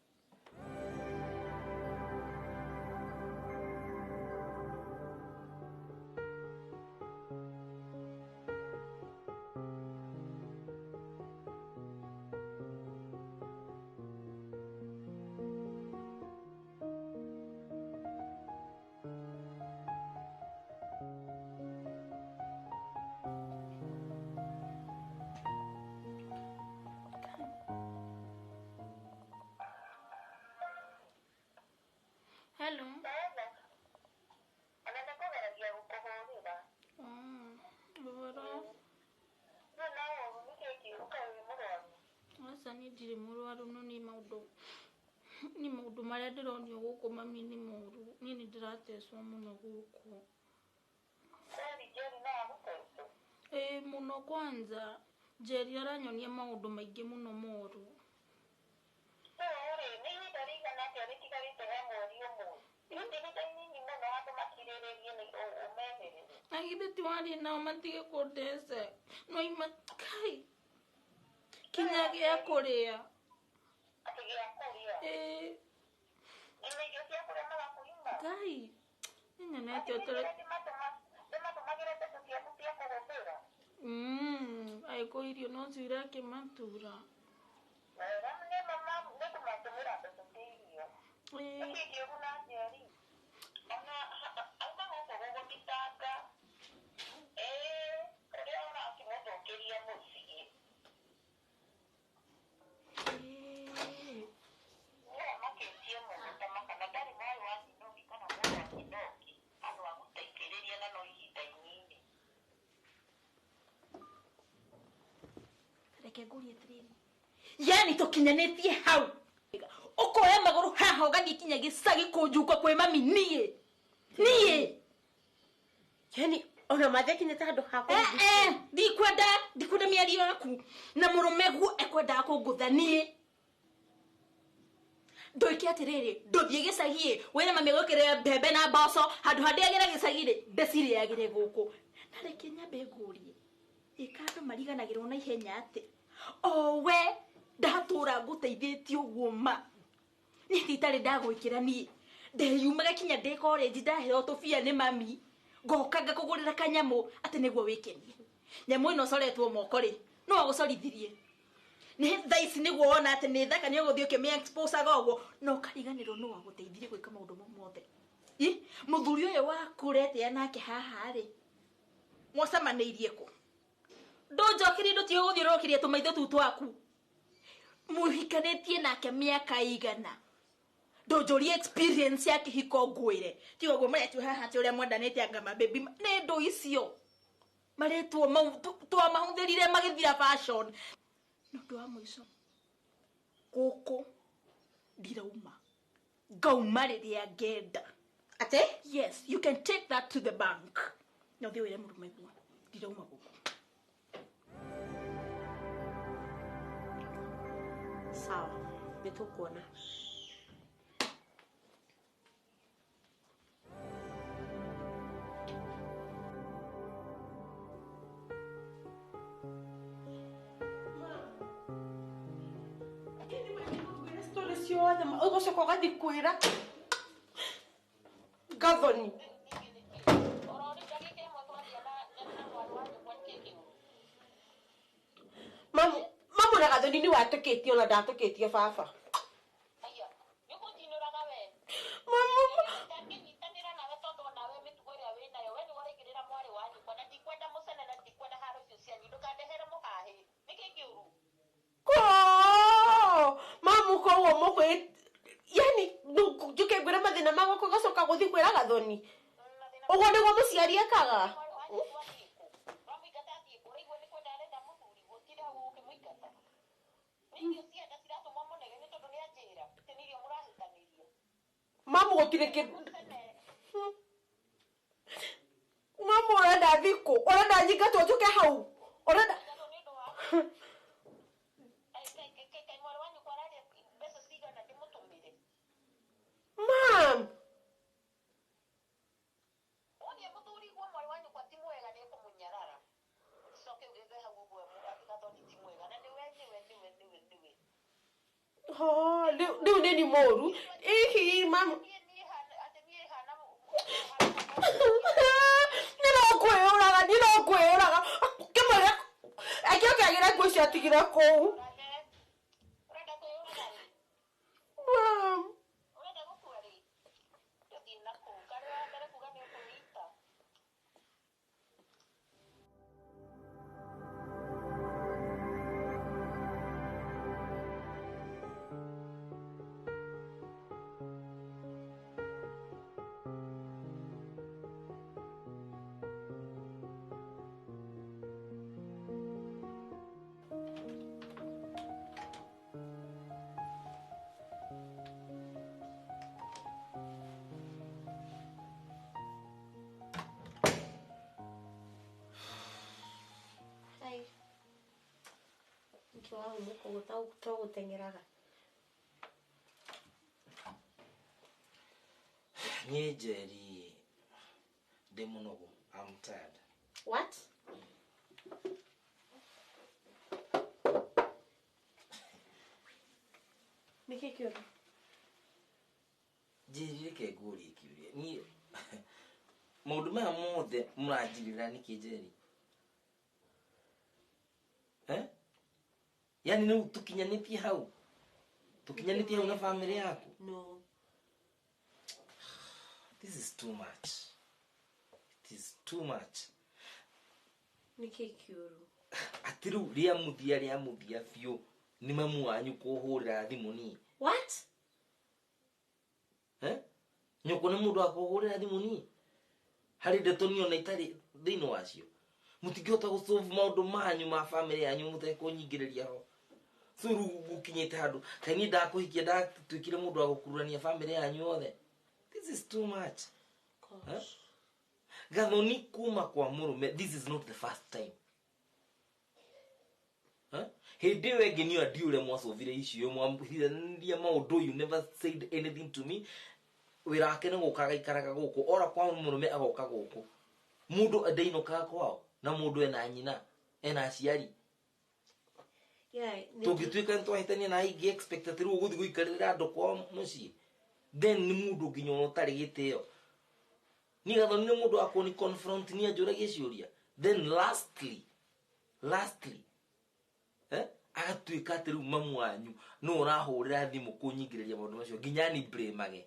Aca niĩ ndirĩ mũrwaru no nĩ maũndũ marĩa ndĩronio gũkũ mami nĩ moru. Niĩ nĩ ndĩratecwo mũno gũkũ. Ĩĩ mũno kwanza Njeri aranyonia maũndũ maingĩ mũno moru. Na githĩ ti warie nao matige kũndeca no ima kai kinya gĩa kũrĩa. Ĩĩ Ngai nĩnyonete ũtũre angĩkorwo irio no cio irakĩmatura. Reke ngũrie atĩrĩrĩ, yani tũkinyanĩtie hau ũkoya magũrũ haha ũgathiĩ kinya gĩcagi kũnjukwo kwĩ mami niĩ niĩ yani ona mathe kinyĩte handũ hakwa ndikwenda ndikwenda mĩario yaku na mũrũme guo ekwendaga kũngũtha niĩ ndũike atĩrĩrĩ ndũthiĩ gĩcagi wĩre mami gwĩkĩrĩra mbembe na mboco handũ handĩagĩre gĩcagi rĩ ndĩcirĩagĩre gũkũ na reke nyambe ngũrie ĩka andũ mariganagĩrwo na ihenya atĩ owe ndatũra ngũteithĩtie ũguo ma niĩ nditarĩ ndagwĩkĩra niĩ ndeyumaga kinya ndĩ college ndaheo tũbia nĩ mami ngoka ngakũgũrĩra kanyamũ atĩ nĩguo wĩkenie nyamũ ĩno ũcoretwo moko rĩ no agũcorithirie nĩ thaa ici nĩguo wona atĩ nĩ thaka nĩ ũgũthiĩ ũkĩmĩ-exposaga ũguo na ũkariganĩrwo nũ wagũteithirie gwĩka maũndũ mau mothe. Mũthuri ũyũ waku ũretĩa nake haha rĩ mwacemanĩirie kũ? Ndũnjokerie ndũtige gũthiũrũrũkĩria tũmaitho tũu twaku. Mũhikanĩtie nake mĩaka igana ndũnjũrie experience ya kĩhiko ngwĩre tiga ũguo maretwo haha atĩ ũrĩa mwendanĩte anga mabebi nĩ ndũ icio marĩtwo mau twamahũthĩrire magĩthira fashion. Na ũndũ wa mũico gũkũ ndirauma ngauma rĩrĩa ngenda. Ate? Yes, you can take that to the bank. Na ũthiĩ wĩre mũrũme guo ndirauma gũkũ. Sawa, nĩtũkuona. Ciothe ũgũcoka ũgathiĩ kwĩra Gathoni. Mamu na Gathoni nĩ watũkĩtie ona ndatũkĩtie baba. Yani njuke ngwĩre mathĩna magwakwa ũgacoka gũthiĩ kwĩra Gathoni ũguo nĩguo mũciari ekaga. Mamu gũtirĩ kĩndũ mamu ũrenda thikũ ũrenda nyingatwo njuke hau ũrenda Mam! Oh, rĩu nĩ ni mũru ihi mamu nĩ no kwĩyũraga nĩ no kwĩyũraga kĩmwĩre akĩoke agĩre nguo icio atigire kũu. Mam! Ũcio wahũmũka ũguo to gũteng'eraga. Niĩ Njeri ndĩ mũnogu. I'm tired. What? Nĩkĩ kĩũru? Njeri reke ngũrie kĩũria. Niĩ maũndũ maya mothe mũranjigĩrĩra nĩkĩ Njeri? Eh? Yaani rĩu tũkinyanĩtie hau? Tũkinyanĩtie hau na bamĩrĩ yaku? No. This is too much. It is too much. Nĩkĩ kĩũru? Atĩ rĩu rĩa mũthia biũ nĩ mamu wanyu kũhũrĩra thimũ niĩ. What? Eh? Nyũkwa nĩ mũndũ wa kũhũrĩra thimũ niĩ? Harĩ ndeto niĩ ona itarĩ thĩinĩ wacio. Mũtingĩhota gũsolve maũndũ manyu ma bamĩrĩ yanyu mũtekũnyingĩrĩria ho. So rĩu gũkinyĩte handũ kaĩ niĩ ndakũhikia ndatuĩkire mũndũ wa gũkururania bamĩrĩ yanyu yothe. This is too much. Huh? Gathoni kuma kwa mũrũme, this is not the first time. Huh? Hĩndĩ ĩyo ĩngĩ niĩ ndiũĩ ũrĩa mwacovire icio mwahithanirie maũndũ, you never said anything to me. Wĩra wake nĩ gũka agaikaraga gũkũ, ora kwa mũrũme agoka gũkũ. Mũndũ ndainũkaga kwao na mũndũ ena nyina, ena aciari. Yeah, tũngĩtuĩka nĩ twahĩtania na ingĩ expect atĩ rĩu ũgũthiĩ gũikarĩra andũ kwao mũciĩ. Then nĩ mũndũ nginya ona ũtarĩ gĩtĩo. Niĩ Gathoni nĩ mũndũ wa kũni confront niĩ anjũragie ciũria. Then lastly agatuĩka atĩ rĩu mamu wanyu nĩ ũrahũrĩra thimũ kũnyingĩrĩria maũndũ macio nginya ni blame-age.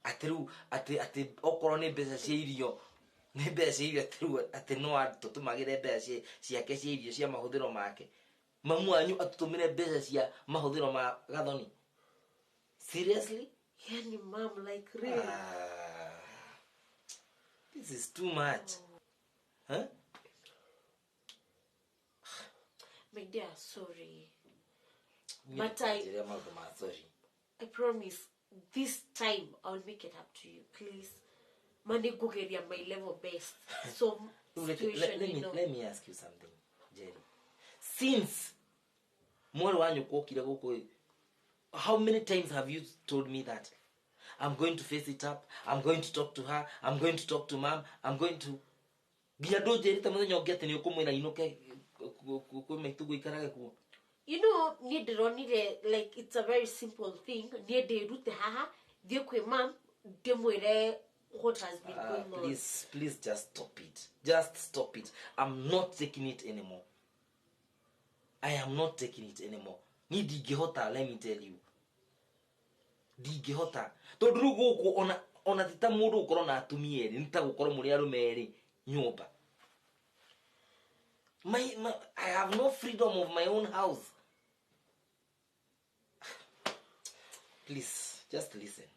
Atĩ rĩu atĩ okorwo nĩ mbeca cia irio, nĩ mbeca cia irio atĩ rĩu atĩ no atũtũmagĩre mbeca ciake cia irio cia mahũthĩro make. Mamu wanyu atũtũmĩre mbeca cia mahũthĩro ma Gathoni. Seriously? Yani mom, like really? This is too much. Huh? My dear, sorry. But I promise this time I'll make it up to you, please. Mani gugeria my level best. So let me ask you something, Jerry. Since mwarĩ wanyu kwokire gũkũ, how many times have you told me that I'm going to face it up, I'm going to talk to her, I'm going to talk to mom, I'm going to nginya ndũnjĩrĩte mũthenya ũngĩ atĩ nĩ ũkũmwĩra inũke kwĩ maitũ gũikarage kuo. You know, niĩ ndĩronire like it's a very simple thing. Niĩ ndĩrute haha, thiĩ kwĩ mom, ndĩmwĩre what has been going on. Please just stop it. Just stop it. I'm not taking it anymore. I am not taking it anymore. Ni ndingĩhota, let me tell you. Ndingĩhota. Tondũ rĩu gũkũ ona ti ta mũndũ gũkorwo na atumia erĩ, nĩ ta gũkorwo mũrĩ arũme erĩ nyũmba. I have no freedom of my own house. Please, just listen.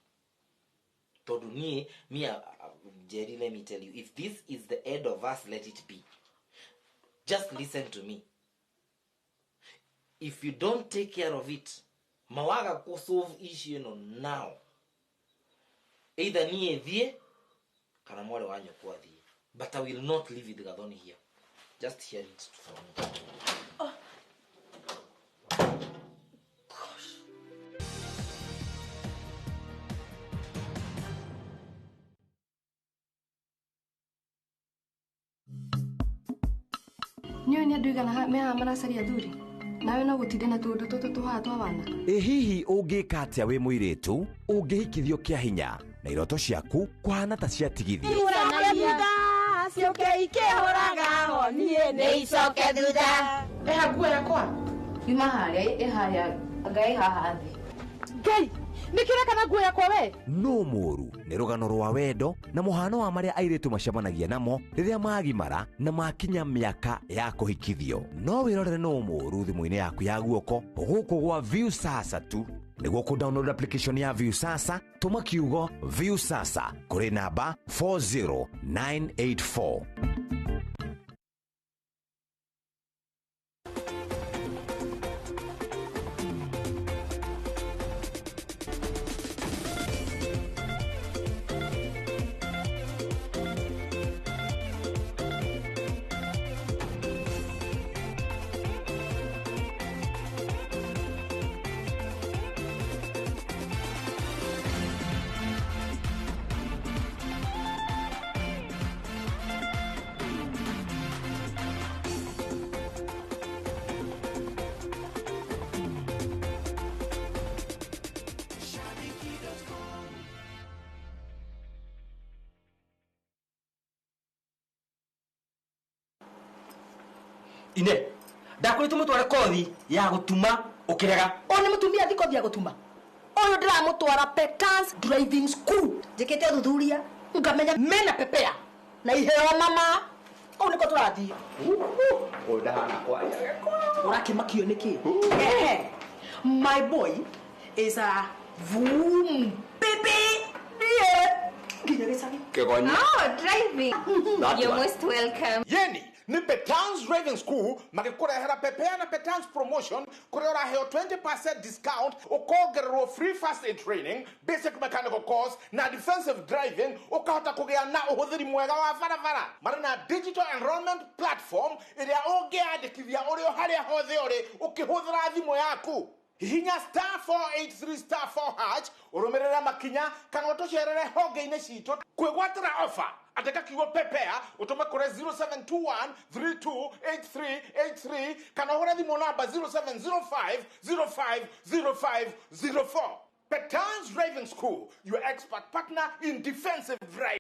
Tondũ niĩ, Jerry, let me tell you, if this is the end of us, let it be. Just listen to me. If you don't take care of it, mawaga kũ solve issue ĩno now. Either niĩ thiĩ kana mwarĩ wa nyũkwa athiĩ. But I will not leave with Gathoni here. Just hear it from me. Oh. Gosh. Nĩũĩ nĩ andũ aigana mehaha maracaria athuri? Nawe no gũtinde na tũũndũ tũtũ tũhaha twa wana. Ĩ hihi ũngĩka atĩa wĩ mũirĩtu ũngĩhikithio kĩa hinya na iroto ciaku kũhana ta ciatigithio? Ciũke ikĩhũraga honiĩ nĩ icoke thutha. Ĩha nguo yakwa. Yuma harĩa ĩ harĩa anga ĩ haha thĩ. Ngai, nĩkĩ ũreka na nguo yakwa we? No mũũru nĩ rũgano rwa wendo na mũhano wa marĩa airĩtu macemanagia namo rĩrĩa magimara na makinya mĩaka ya kũhikithio. No wĩrorere no mũũru thimũ-inĩ yaku ya guoko gũkũ gwa Viusasa tu. Nĩguo kũ download application ya Viusasa, tũma kiugo Viusasa kũrĩ namba 40984. Ine ndakwĩrĩte mũtware kothi ya gũtuma ũkĩrega. Ũyũ nĩ mũtumia thi kothi ya gũtuma. Ũyũ ndĩramũtwara Petans Driving School. Njĩkĩte ũthuthuria ngamenya mena pepea na iheo mama. Kũu nĩkuo tũrathiĩ. Ũyũ ndahana kwaria. Ũrakĩmakio nĩkĩ? Ehe. My boy is a vroom baby. Niĩ nginya gĩcagi. Kĩgonyi. Oh, driving. That You're one. most welcome. Yeni ni Petans Driving School magĩkũrehera pepea na Petans promotion kũrĩa ũraheo 20% discount ũkongererwo free first aid training, basic mechanical course na defensive driving, ũkahota kũgĩa na ũhũthĩri mwega wa barabara. Marĩ na digital enrollment platform ĩrĩa ũngĩandĩkithia ũrĩ o harĩa hothe ũrĩ ũkĩhũthĩra thimũ yaku. Hihinya star 483 star 4 hash ũrũmĩrĩre makinya kana ũtũcerere honge-inĩ citũ kwĩgwatĩra offer. Andĩka kiugo pepea ũtũme kũrĩ 0721 328383 kana ũhũre thimũ namba 0705 050504. Petans Driving School, your expert partner in defensive driving.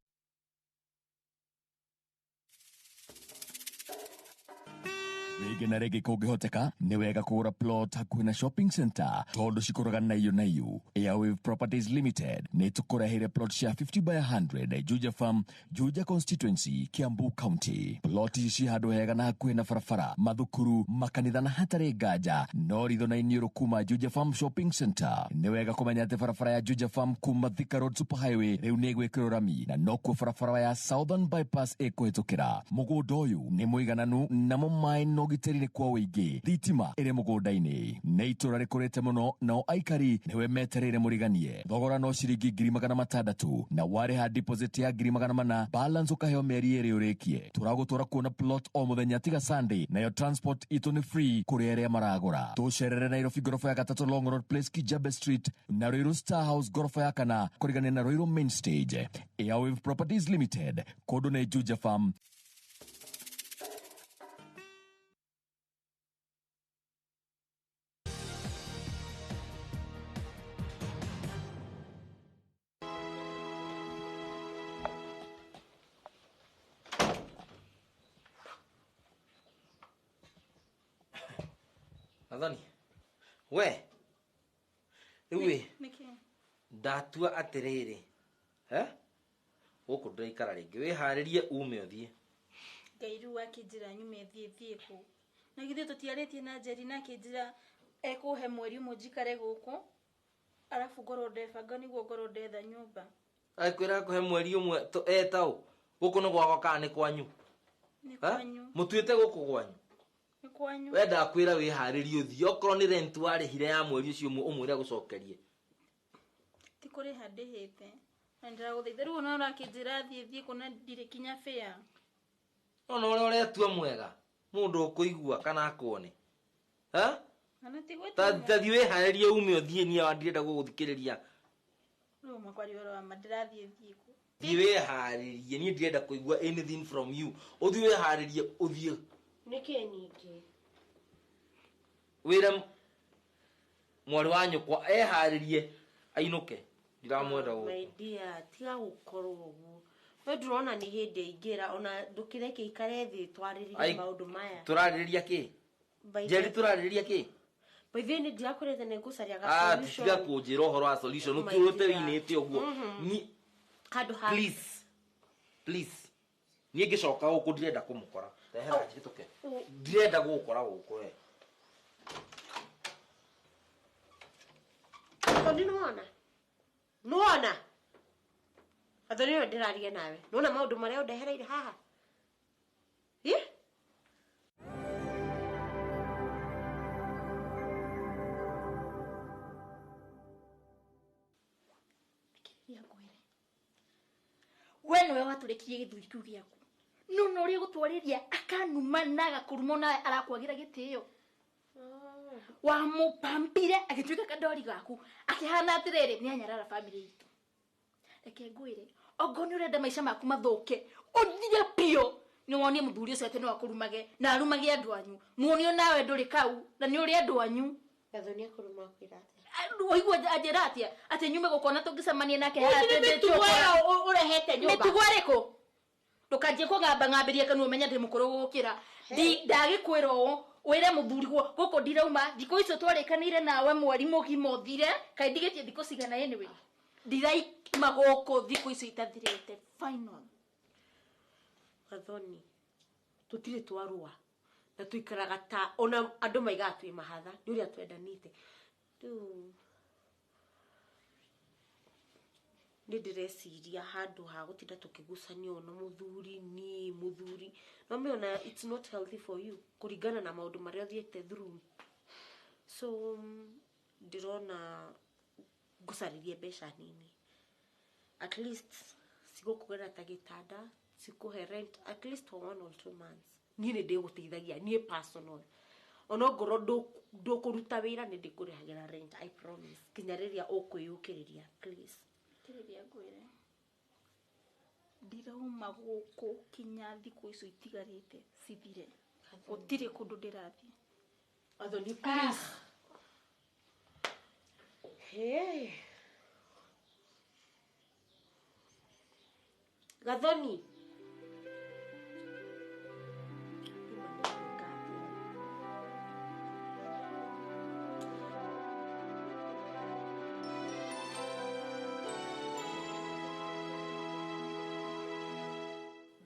Rĩngĩ na rĩngĩ kũngĩhoteka nĩ wega kũgũra plot hakuhĩ na shopping center tondũ cikũraga na iũ. Airwave Properties Limited nĩ tũkũreheire plot cia 50 by 100 Juja Farm, Juja Constituency, Kiambu County. Plot ici ci handũ hega na hakuhĩ na barabara, mathukuru, makanitha na hatarĩ nganja no ritho na iniũrũ kuma Juja Farm Shopping Center. Nĩ wega kũmenya atĩ barabara ya Juja Farm kuma Thika Road Superhighway rĩu nĩ ĩgwĩkĩrwo rami na nokuo barabara ya Southern Bypass ĩkũhĩtũkĩra. Mũgũnda ũyũ nĩ mũigananu namo maĩ no ũgitĩri nĩ kwa ũingĩ. Thitima ĩrĩ mũgũnda-inĩ. Nĩ itũra rĩkũrĩte mũno nao aikari nĩwe metereire mũriganie. Thogora no ciringi 600,000 na warĩha deposit ya 400,000 balance ũkaheo mĩeri 2 ũrĩkie. Tũragũtwara kuona plot o mũthenya tiga Sunday nayo transport itũ nĩ free kũrĩ arĩa maragũra. Tũcerere Nairobi ngoroba ya gatatũ Long Road Place Kijabe Street na Ruiru Star House ngoroba ya kana kũrigania na Ruiru Main Stage. Airwave Properties Limited kũndũ nĩ Juja Farm. Nadhani we rĩu ndatua atĩrĩrĩ gũkũ ndĩraikara rĩngĩ wĩharĩrie ume ũthiĩ. Ngai rĩu akĩnjĩra nyume thiĩ kũ na githĩ tũtiarĩtie na Njeri na akĩnjĩra ekũhe mweri ũmwe njikare gũkũ arabu ngorwo ndebanga nĩguo ngorwo ndetha nyũmba. Akwĩra akũhe mweri ũmwe etaũ gũkũ nĩ gwakwa kana nĩ kwanyu? Nĩ kwanyu. Mũtuĩte gũkũ gwanyu? Nĩ kwanyu. We ndakwĩra wĩharĩrie ũthiĩ okorwo nĩ rent warĩhire ya mweri ũcio ũmwe ũmwĩre agũcokerie. Ti kũrĩha ndĩhĩte na ndĩragũthaitha rĩu ona ũrakĩnjĩra thiĩ kũ na ndirĩ kinya fare. Ona ũrĩa ũretua mwega mũndũ ũkũigua kana akuone. Ta thiĩ wĩharĩrie ume ũthiĩ niĩ ndirenda gũgũthikĩrĩria. Rĩu makwaria ũhoro wa ma ndĩrathiĩ thiĩ kũ. Thiĩ wĩharĩrie niĩ ndirenda kũigua anything from you. Ũthiĩ wĩharĩrie ũthiĩ. Nĩkĩ ningĩ? Wĩre mwarĩ wa nyũkwa eharĩrie ainũke ndiramwenda gũkũ. My dear, tiga gũkorwo ũguo. We ndũrona nĩ hĩndĩ aingĩra ona ndũkĩreke ikare thĩ twarĩrĩrie maũndũ maya. Tũrarĩrĩria kĩ? Njeri tũrarĩrĩria kĩ? By the way nĩ ndirakwĩrĩte nĩ ngũcaria ga solution. Tiga kũnjĩra ũhoro wa solution ũtũrĩte wĩinĩte ũguo. Handũ ha Please. Please. Niĩ ngĩcoka gũkũ ndirenda kũmũkora. Rehera njĩtũke. Ndirenda gũgũkora gũkũ we. Tondũ nĩwona? Nĩwona? Athoni ũyũ ndĩraria nawe. Nĩwona maũndũ marĩa ũndehereire haha? Ĩ? We nĩwe watũrekirie gĩthuri kĩu gĩaku. No no ũrĩa gũtwarĩria akanuma na agakuruma nawe arakwagĩra gĩtĩo. Wamũpampire agĩtuĩka kandori gaku akĩhana atĩrĩrĩ nĩ anyarara family itũ. Reke ngwĩre okorwo nĩ ũrenda maica maku mathũke ũthire biũ nĩ wonie mũthuri ũcio atĩ no akũrumage na arumage andũ anyu. Muonio nawe ndũrĩ kau na nĩ ũrĩ andũ anyu. Gathoni akũruma akwĩra atĩa? Waigua anjĩra atĩa atĩ nyume gũkona tũngĩcemania nake haha mĩtugo ĩyo ũrehete nyũmba. Mĩtugo ĩrĩkũ? Ndukanjie kũgamba ng'ambĩria kanua ũmenye ndĩ mũkũrũ gũgũkĩra. Ndagĩkwĩra ũũ wĩre mũthuri gũkũ ndirauma thikũ icio twarĩkanĩire nawe mweri mũgima ũthire kaĩ ndigĩtie thikũ cigana anyway. Ndirauma gũkũ thikũ icio itathirĩte final. Gathoni tũtirĩ twarũa na tũikaraga ta ona andũ maigaga twĩ mahatha nĩ ũrĩa twendanĩte. Rĩu nĩ ndĩreciria handũ ha gũtinda tũkĩgucanio na mũthuri ni mũthuri no mĩona it's not healthy for you kũringana na maũndũ marĩa ũthiĩte through. So ndĩrona ngũcarĩrie mbeca nini at least cigũkũgera ta gĩtanda cikũhe rent at least for 1 or 2 months. Niĩ nĩ ndĩgũteithagia niĩ personal ona ngorwo ndũkũruta wĩra nĩ ndĩkũrĩhagĩra rent I promise kinya rĩrĩa ũkwĩyũkĩrĩria please. Kĩrĩria ngwĩre ndirauma gũkũ kinya thikũ icio itigarĩte cithire gũtirĩ kũndũ ndĩrathiĩ. Athoni please. Hey. Gathoni.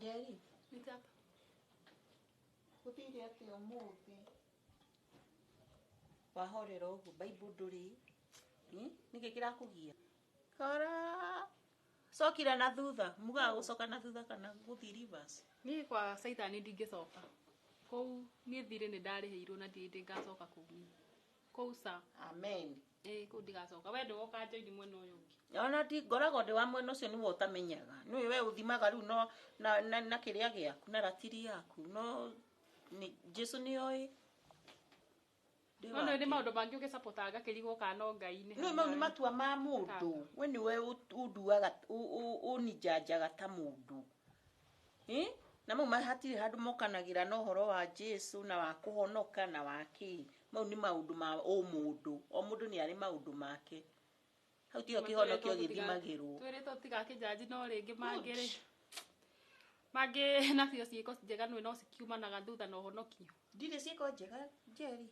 Jerry, gũthire atĩa ũmũthĩ? Wahorera ũguo Bible ndũrĩ? Nĩkĩ kĩrakũgia? Kora cokira na thutha, mugaga gũcoka na thutha kana gũthiĩ reverse? Niĩ kwa Caitani ndingĩcoka. Kũu niĩ thirĩ nĩ ndarĩhĩirwo na ndirĩ ngacoka kũu. Kũu ca. Amen. Ĩĩ kũu ndigacoka. We ndũgoka njoini mwena ũyũ ũngĩ. Ona ti ngoragwo ndĩ wa mwena ũcio nĩwe ũtamenyaga. Nĩwe we ũthimaga rĩu no na kĩrĩa gĩaku na ratiri yaku no nĩ Jesu nĩoĩ. No nĩ maũndũ mangĩ ũgĩcapotaga ngakĩrigwo kana no Ngai nĩ. No mau nĩ matua ma mũndũ. We nĩwe ũnduaga ũnijanjaga ta mũndũ. Na mau hatirĩ handũ mokanagĩra na ũhoro wa Jesu na wa kũhonoka na wa kĩ. Mau nĩ maũndũ ma ũmũndũ. O mũndũ nĩ arĩ maũndũ make. Hau tiho kĩhonokio gĩthimagĩrwo. Twĩrĩtwo tũtigakĩnjanji no rĩngĩ mangĩ rĩ. Mangĩ nacio ciĩko njega nĩ no cikiumanaga thutha na ũhonokio. Ndirĩ ciĩko njega Jerry.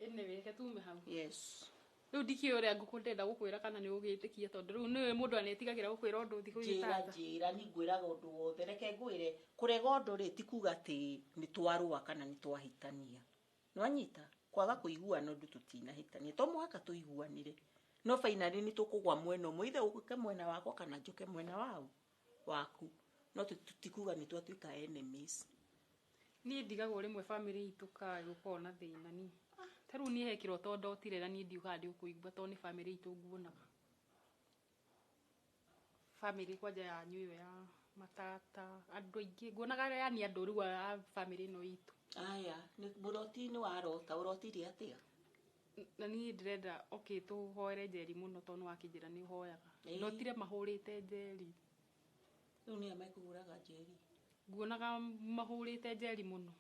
Anyway, reke tume hau. Yes. Rĩu ndikĩũĩ ũrĩa ngũkũ ndĩrenda gũkwĩra kana nĩ ũgĩtĩkia tondũ rĩu nĩũĩ mũndũ anĩtigagĩra gũkwĩra ũndũ thikũ ici tata. Njĩra niĩ ngwĩraga ũndũ wothe reke ngwĩre kũrega ũndũ rĩ ti kuga atĩ nĩ twarũa kana nĩ twahĩtania. Nĩwanyita? Kwaga kũiguana ũndũ tũtinahĩtania. To mũhaka tũiguanĩre. No finally nĩ tũkũgwa mwena ũmwe either ũke mwena wakwa kana njũke mwena wau waku. No ti kuga nĩ twatuĩka enemies. Niĩ ndigagwo rĩmwe family itũ kaĩ gũkorwo na thĩna niĩ. Ta rĩu niĩ he kĩroto ndotire na niĩ ndiugaga ndĩũkũigua tondũ nĩ family itũ nguonaga. Family kwanja yanyu ĩyo ya matata andũ aingĩ nguonaga yani andũ rĩu a family ĩno itũ. Aya, nĩ mũroti nĩ warota, ũrotire atĩa? Na niĩ ndĩrenda okay tũhoere Njeri mũno tondũ nĩwakĩnjĩra nĩ ũhoyaga. Ndotire mahũrĩte Njeri. Rĩu nĩa mekũhũraga Njeri? Nguonaga mahũrĩte Njeri mũno.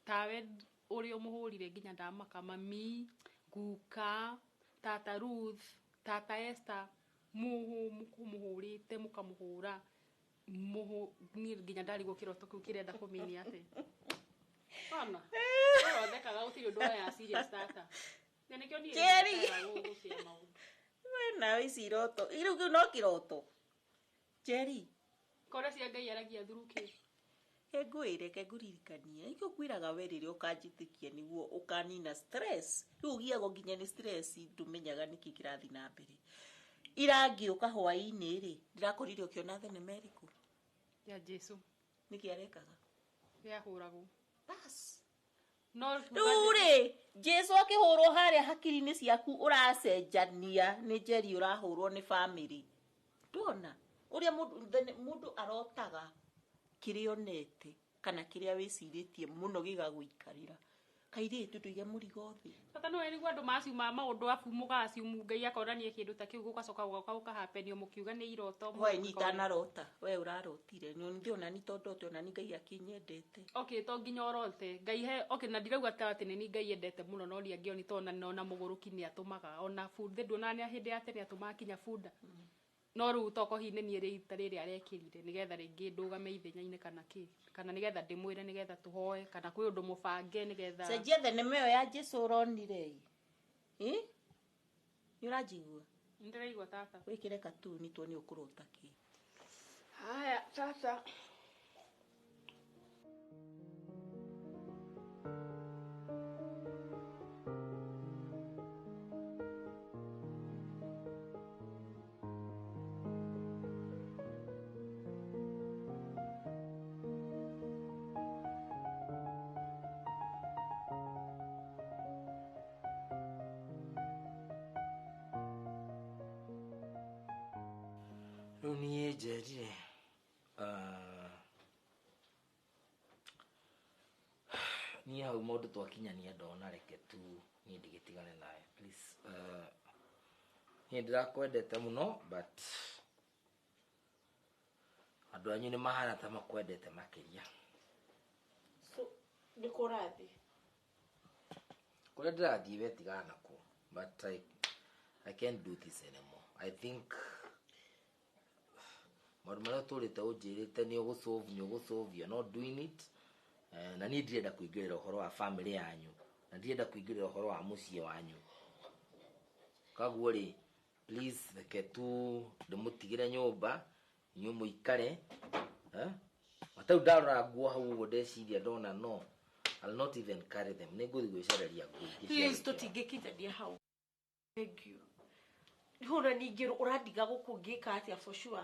Tawe ũrĩa ũmũhũrire nginya ndamaka mami, guka, tata Ruth, tata Esther, mũhũrĩte mũkamũhũra. Niĩ nginya ndarigwo kĩroto kĩu kĩrenda kũmini atĩa. Ona. Ũrothekaga gũtirĩ ũndũ woya serious tata. Na nĩkĩo niĩ nyendaga gũgũcĩa maũndũ. We nawe ici iroto. Rĩu kĩu no kĩroto. Njeri. Kore cia Ngai aragia thurukĩ. Ke ngũririkanie. Nĩkĩo ngwĩraga we rĩrĩa ũkanjĩtĩkia nĩguo ũkanina stress. Rĩu ũgiagwo nginya nĩ stress ndũmenyaga nĩkĩ kĩrathiĩ na mbere. Ira ngĩũka hwaĩ-inĩ rĩ, ndĩrakorire ũkĩona thenema ĩrĩkũ? Ya Jesu. Nĩkĩ arekaga? Yahũragwo. Bas. No rĩu rĩ, Jesu akĩhũrwo harĩa hakiri-inĩ ciaku ũracenjania nĩ Njeri ũrahũrwo nĩ family. Ndona ũrĩa mũndũ arotaga kĩrĩa onete kana kĩrĩa wĩcirĩtie mũno gĩgagũikarĩra. Kairĩtu ndũige mũrigo thĩ. Tata no nĩguo andũ maciuma maũndũ abu mũgaciumu Ngai akonania kĩndũ ta kĩu gũgacoka gũgoka gũkahapenio mũkiuga nĩ iroto. We niĩ itanarota, we ũrarotire. Nĩ ona ni tondũ ndote ona ni Ngai akĩnyendete. Okay, to nginya ũrote. Ngai he okay na ndirauga ta atĩ nĩ Ngai endete mũno no ria angĩoni to ona mũgũrũki nĩ atũmaga ona bunda nduona nĩ hĩndĩ ya tene atũmaga kinya bunda. No rĩu toko hihi nĩ niĩ rĩita rĩrĩ arekĩrire nĩgetha rĩngĩ ndũgame ithenya-inĩ kana kĩ, kana nĩgetha ndĩmwĩre nĩgetha tũhoe, kana kwĩ ũndũ mũbange nĩgetha Cenjia thenema ĩyo ya Jesu ũronire ĩ. Nĩ ũranjigua? Nĩndĩraigua tata. Wĩkĩre katuni tuone ũkũrota kĩ. Haya tata. Rĩu niĩ njerire niĩ hau maũndũ twakinyania ndona reke tu niĩ ndigĩtigane nawe please. Niĩ ndĩrakwendete mũno but andũ anyu nĩ mahana ta makwendete makĩria. So nĩ kũ ũrathiĩ? Kũrĩa ndĩrathiĩ we tigana nakuo, but I can't do this anymore. I think maũndũ marĩa ũtũrĩte ũnjĩrĩte nĩ ũgũsolve, nĩ ũgũsolve, you're not doing it. Na niĩ ndirenda kũingĩrĩra ũhoro wa family yanyu, na ndirenda kũingĩrĩra ũhoro wa mũciĩ wanyu. Koguo rĩ, please reke tu ndĩmũtigĩre nyũmba inyuĩ mũikare. Matau ndarora nguo hau ũguo ndeciria ndona no I'll not even carry them. Nĩ ngũthiĩ gwĩcareria nguo ingĩ cia Please gwĩkĩra. tũtingĩkitania hau. Thank you. Hũra ningĩ ũrandiga gũkũ ngĩka atĩa for sure.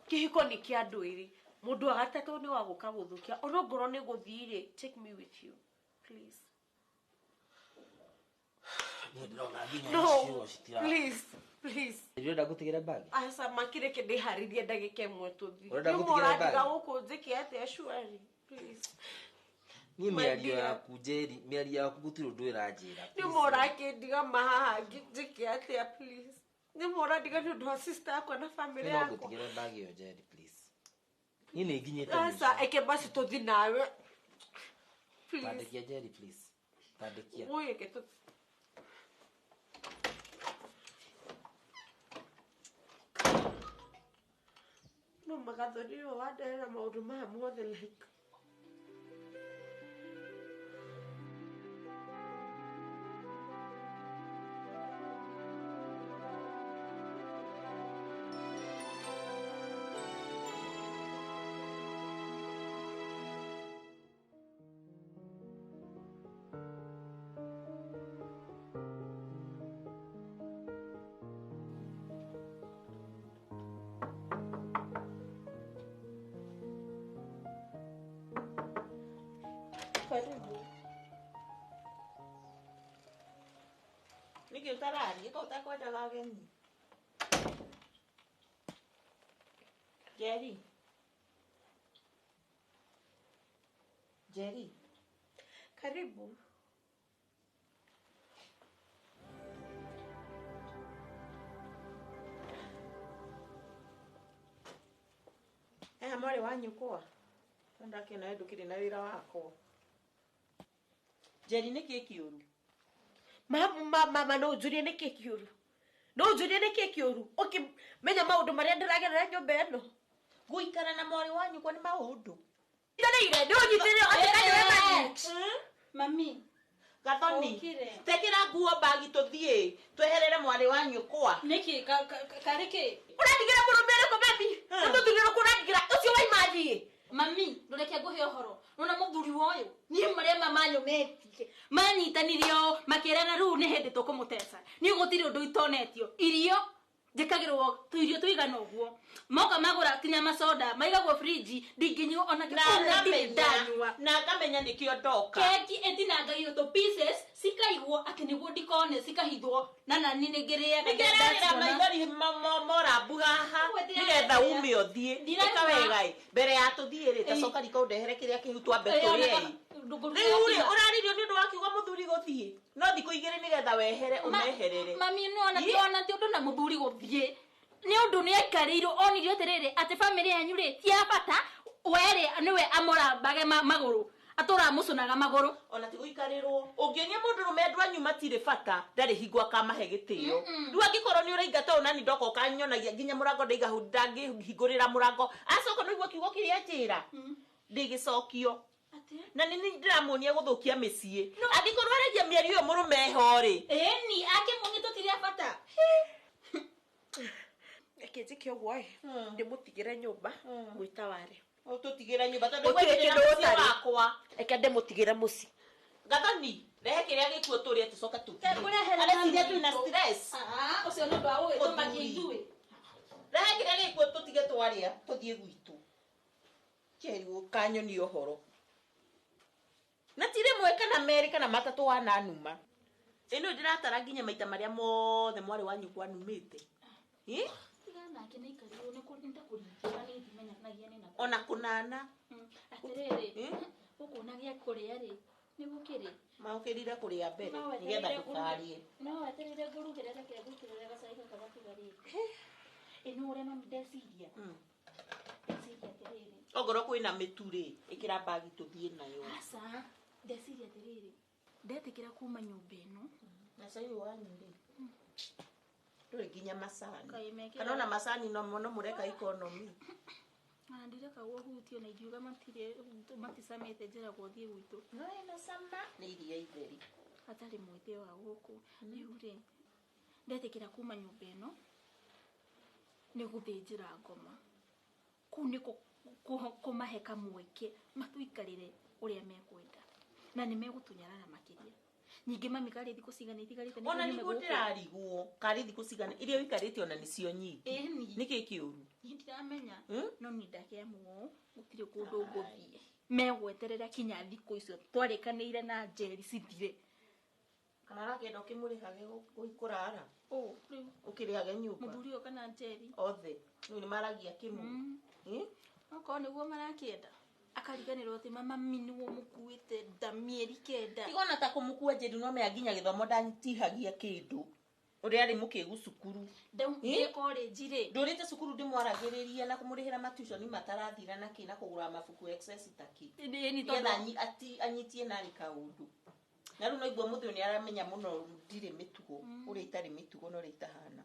Kĩhiko nĩ kĩa andũ erĩ. Mũndũ wa gatatũ nĩ wa gũka gũthũkia. Ona ngorwo nĩ gũthiĩ rĩ, take me with you please. Niĩ ndĩrona nginya No, ciugo citira. please, please. Ndĩrenda ngũtigĩre bag? Aca makĩreke ndĩharĩrie ndagĩka ĩmwe tũthiĩ. Ũrenda Nĩ ngũtigĩre mũrandiga bag? gũkũ njĩke atĩa surely, please. Niĩ My mĩario dear. yaku Njeri, mĩario yaku gũtirĩ ũndũ ĩranjĩra. Nĩ mũrakĩndiga mahaha njĩke atĩa please. Nĩ mũrandiga nĩ ũndũ wa sister yakwa na family No yakwa. ngũtigĩre bag ĩyo Njeri please. Niĩ nĩ nginyĩte Aca mũico. eke basi tũthiĩ nawe. Please. Tandĩkia Njeri please. Tandĩkia. Woi eke tũthiĩ. No magathoni nĩwe wanderera maũndũ maya mothe like. Karibu. Nĩkĩ ũtararia ko ũtakwendaga ageni? Njeri. Njeri. Karibu. Eha mwarĩ wa nyũkwa. Ndakĩona we ndũkĩrĩ na wĩra wakwa. Njeri nĩkĩ kĩũru? Mama no ũnjũrie nĩkĩ kĩũru? No ũnjũrie nĩkĩ kĩũru? Ũkĩmenya maũndũ marĩa ndĩragerera nyũmba ĩno. Gũikara na mwarĩ wa nyũkwa nĩ maũndũ. Nyitanĩire, nĩ ũnyitĩrĩire atĩ nĩwe mami. Mami. Gathoni. Ũkire. Tekĩra nguo bagi tũthiĩ tweherere mwarĩ wa nyũkwa. Nĩkĩ karĩ kĩ? Ũrandigĩra mũrũme ũrĩkũ mami? Nĩ mũthuri ũrĩkũ ũrandigĩra? Ũcio waima thiĩ. Mami, ndũreke ngũhe ũhoro. Nona mũthuri ũyũ, niĩ marĩa mamanyũmĩtie. Manyitanire o, makĩrana rĩu nĩ hĩndĩ tũkũmũteca. Niĩ gũtirĩ ũndũ itonetio. Irio njĩkagĩrwo tũirio tũigana ũguo. Moka magũra kinya macoda, maigagwo fridge, ndingĩnyua ona Na kĩ ndirĩ ngamenya, ndanyua. na ngamenya nĩkĩo ndoka. Keki ĩtinangagio tũ pieces, cikaigwo atĩ nĩguo ndikone cikahithwo na nani nĩ ngĩrĩaga. Nĩkĩrarĩra maithori morambu haha nĩgetha ume ũthiĩ. Ĩka wega ĩ. Mbere ya tũthiĩ rĩ, ta coka riko ũndehere kĩrĩa kĩhu twambe tũrĩe ĩ. Rĩu rĩ, ũraririo nĩ ũndũ wa kiugo mũthuri gũthiĩ. No thikũ igĩrĩ nĩgetha wehere ũmeherere. Mami nĩ ona ti ona ti ũndũ na mũthuri gũthiĩ. Nĩ ũndũ nĩ aikarĩirwo onirio atĩrĩrĩ atĩ bamĩrĩ yanyu rĩ ti ya bata, we rĩ nĩwe amũrambage magũrũ. Atũraga mũcũnaga magũrũ. Ona ti gũikarĩrwo. Ũngĩonia mũndũrũme andũ anyu matirĩ bata, ndarĩ hingo akamahe gĩtĩo. Rĩu angĩkorwo nĩ ũraingata ũũ nani ndoka ũkanyonagia nginya mũrango ndaiga hau ndangĩhingũrĩra mũrango. Acoka nĩguo kiugo kĩrĩa anjĩra. Ndĩgĩcokio. Na nĩ niĩ ndĩramuonia gũthũkia mĩciĩ. Angĩkorwo aragia mĩario ĩyo mũrũme eho rĩ. Ĩni, akĩmuonia tũtirĩ a bata. Reke njĩke ũguo ĩ, ndĩmũtigĩre nyũmba mwĩtaware. Ũtũtigĩre nyũmba tondũ Gũtirĩ gwetherera kĩndũ mũciĩ ũtarĩ. wakwa. Reke ndĩmũtigĩre mũciĩ. Gathoni, rehe kĩrĩa gĩkuo tũrĩe tũcoke tũthiĩ. Kũrehere Areciria twĩna stress. Ah, ũcio nĩ ũndũ wa gũgĩtũmakia ithuĩ. Rehe kĩrĩa gĩkuo tũtige twarĩa tũthiĩ gwitũ. Njeri ũkanyonia ũhoro. Na ti rĩmwe kana merĩ kana matatũ wananuma. Ĩno ndĩratara nginya maita marĩa mothe mwarĩ wa nyũkwa anumĩte. Ĩ? Tigana nake nĩaikarirwo nĩtakũringĩra niĩ ndimenyanagia nĩ nako. Ona kũnana. Atĩrĩrĩ, ũkuona gĩa kũrĩa rĩ, nĩ gũkĩrĩ. Maũkĩrire kũrĩa mbere nĩgetha ndũkarĩe. No weterere ngũrugĩre reke ngũitĩrĩre gacai gaka gatigarĩte. Ĩ nĩ ũrĩa mami ndeciria. Ndeciria atĩrĩrĩ. Ongorwo kwĩna mĩtu rĩ, ĩkĩra mbagi tũthiĩ nayo. Aca, ndeciria atĩrĩrĩ. Ndetĩkĩra kuma nyũmba ĩno. Na cai ũyũ wanyu rĩ, ndũrĩ nginya macani. Kaĩ mekĩra- Kana ona macani no no mũreka economy. Ona ndirekagwo hutio na ingiuga matirĩ maticamĩte njĩragwo thiĩ gwitũ. No ĩna cama nĩ iria itheri. Hatarĩ mwĩtĩo wa gũkũ. Rĩu rĩ, ndetĩkĩra kuma nyũmba ĩno nĩ gũthĩnjĩra ngoma. Kũu nĩkuo kũmahe kamweke matũikarĩre ũrĩa mekwenda. Na nĩ megũtũnyarara makĩria. Ningĩ mami karĩ thikũ cigana itigarĩte nĩguo Ona nyume nĩguo gũkũ? ndĩrarigwo karĩ thikũ cigana iria ũikarĩte ona nĩcio nyingĩ. Ĩni. Nĩkĩ kĩũru? Niĩ ndiramenya. No niĩ ndakĩamua ũũ, gũtirĩ kũndũ ngũthiĩ. Megweterera kinya thikũ icio twarĩkanĩire na Njeri cithire. Kana arakĩenda ũkĩmũrĩhage kũrara? Ũ, rĩu. Ũkĩrĩhage nyũmba? Mũthuri ũyũ kana Njeri? Othe. Rĩu nĩ maragia kĩmwe. Okorwo nĩguo marakĩenda. Akariganĩrwo atĩ mama mami nĩwe ũmũkuĩte nda mĩeri 9. Tiga ona ta kũmũkua Njeri no menya nginya gĩthomo ndatihagia kĩndũ. Ũrĩa arĩ mũkĩgu cukuru. Ndĩ college rĩ. Ndũrĩte cukuru ndĩmwaragĩrĩria na kũmũrĩhĩra matuition matarathira na kĩ na kũgũra mabuku excess ta kĩ. Ĩni tondũ- Nĩgetha anyitie narĩ kaũndũ. Na rĩu noigua mũthĩ ũyũ nĩaramenya mũno ndirĩ mĩtugo, ũrĩa itarĩ mĩtugo na ũrĩa itahana.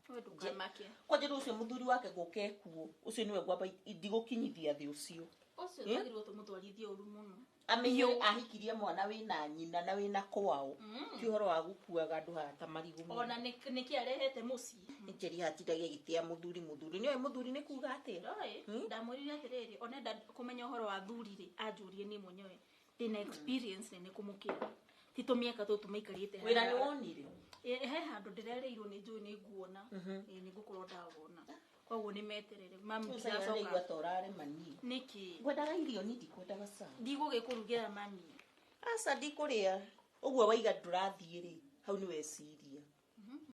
We ndũkamake. Kwanja rĩu ũcio mũthuri wake gũka ekuo, ũcio nĩwe ngwamba ndigũkinyithia thĩ ũcio. Ũcio twagĩrĩirwo tũmũtwarithie ũru mũno. Amenye ahikirie mwana wĩna nyina na wĩna kwao. Ti ũhoro wa gũkuaga andũ haha ta marigũ. Ona nĩkĩ arehete mũciĩ. Njeri hatindagia agĩtĩa mũthuri mũthuri. Nĩoĩ mũthuri nĩ kuga atĩa? Ndoĩ, ndamwĩrire atĩrĩrĩ, ona enda kũmenya ũhoro wa athuri rĩ, anjũrie niĩ mwenyewe. Ndĩna experience nene kũmũkĩra. Ti tũmĩaka tũtũ maikarĩte haha. Wĩra nĩ wonire? Ĩ, he handũ ndĩrerĩirwo nĩ njũĩ nĩ nguona. Ĩ, nĩ ngũkorwo ndawona. Koguo nĩ meterere. Mami Rĩu cai ndiracoka. ndaigua ta ũrarĩma niĩ. Nĩkĩ? Ngwendaga irio niĩ ndikwendaga cai. Ndigũgĩkũrugĩra mami. Aca ndikũrĩa. Ũguo waiga ndũrathiĩ rĩ, hau nĩ weciria.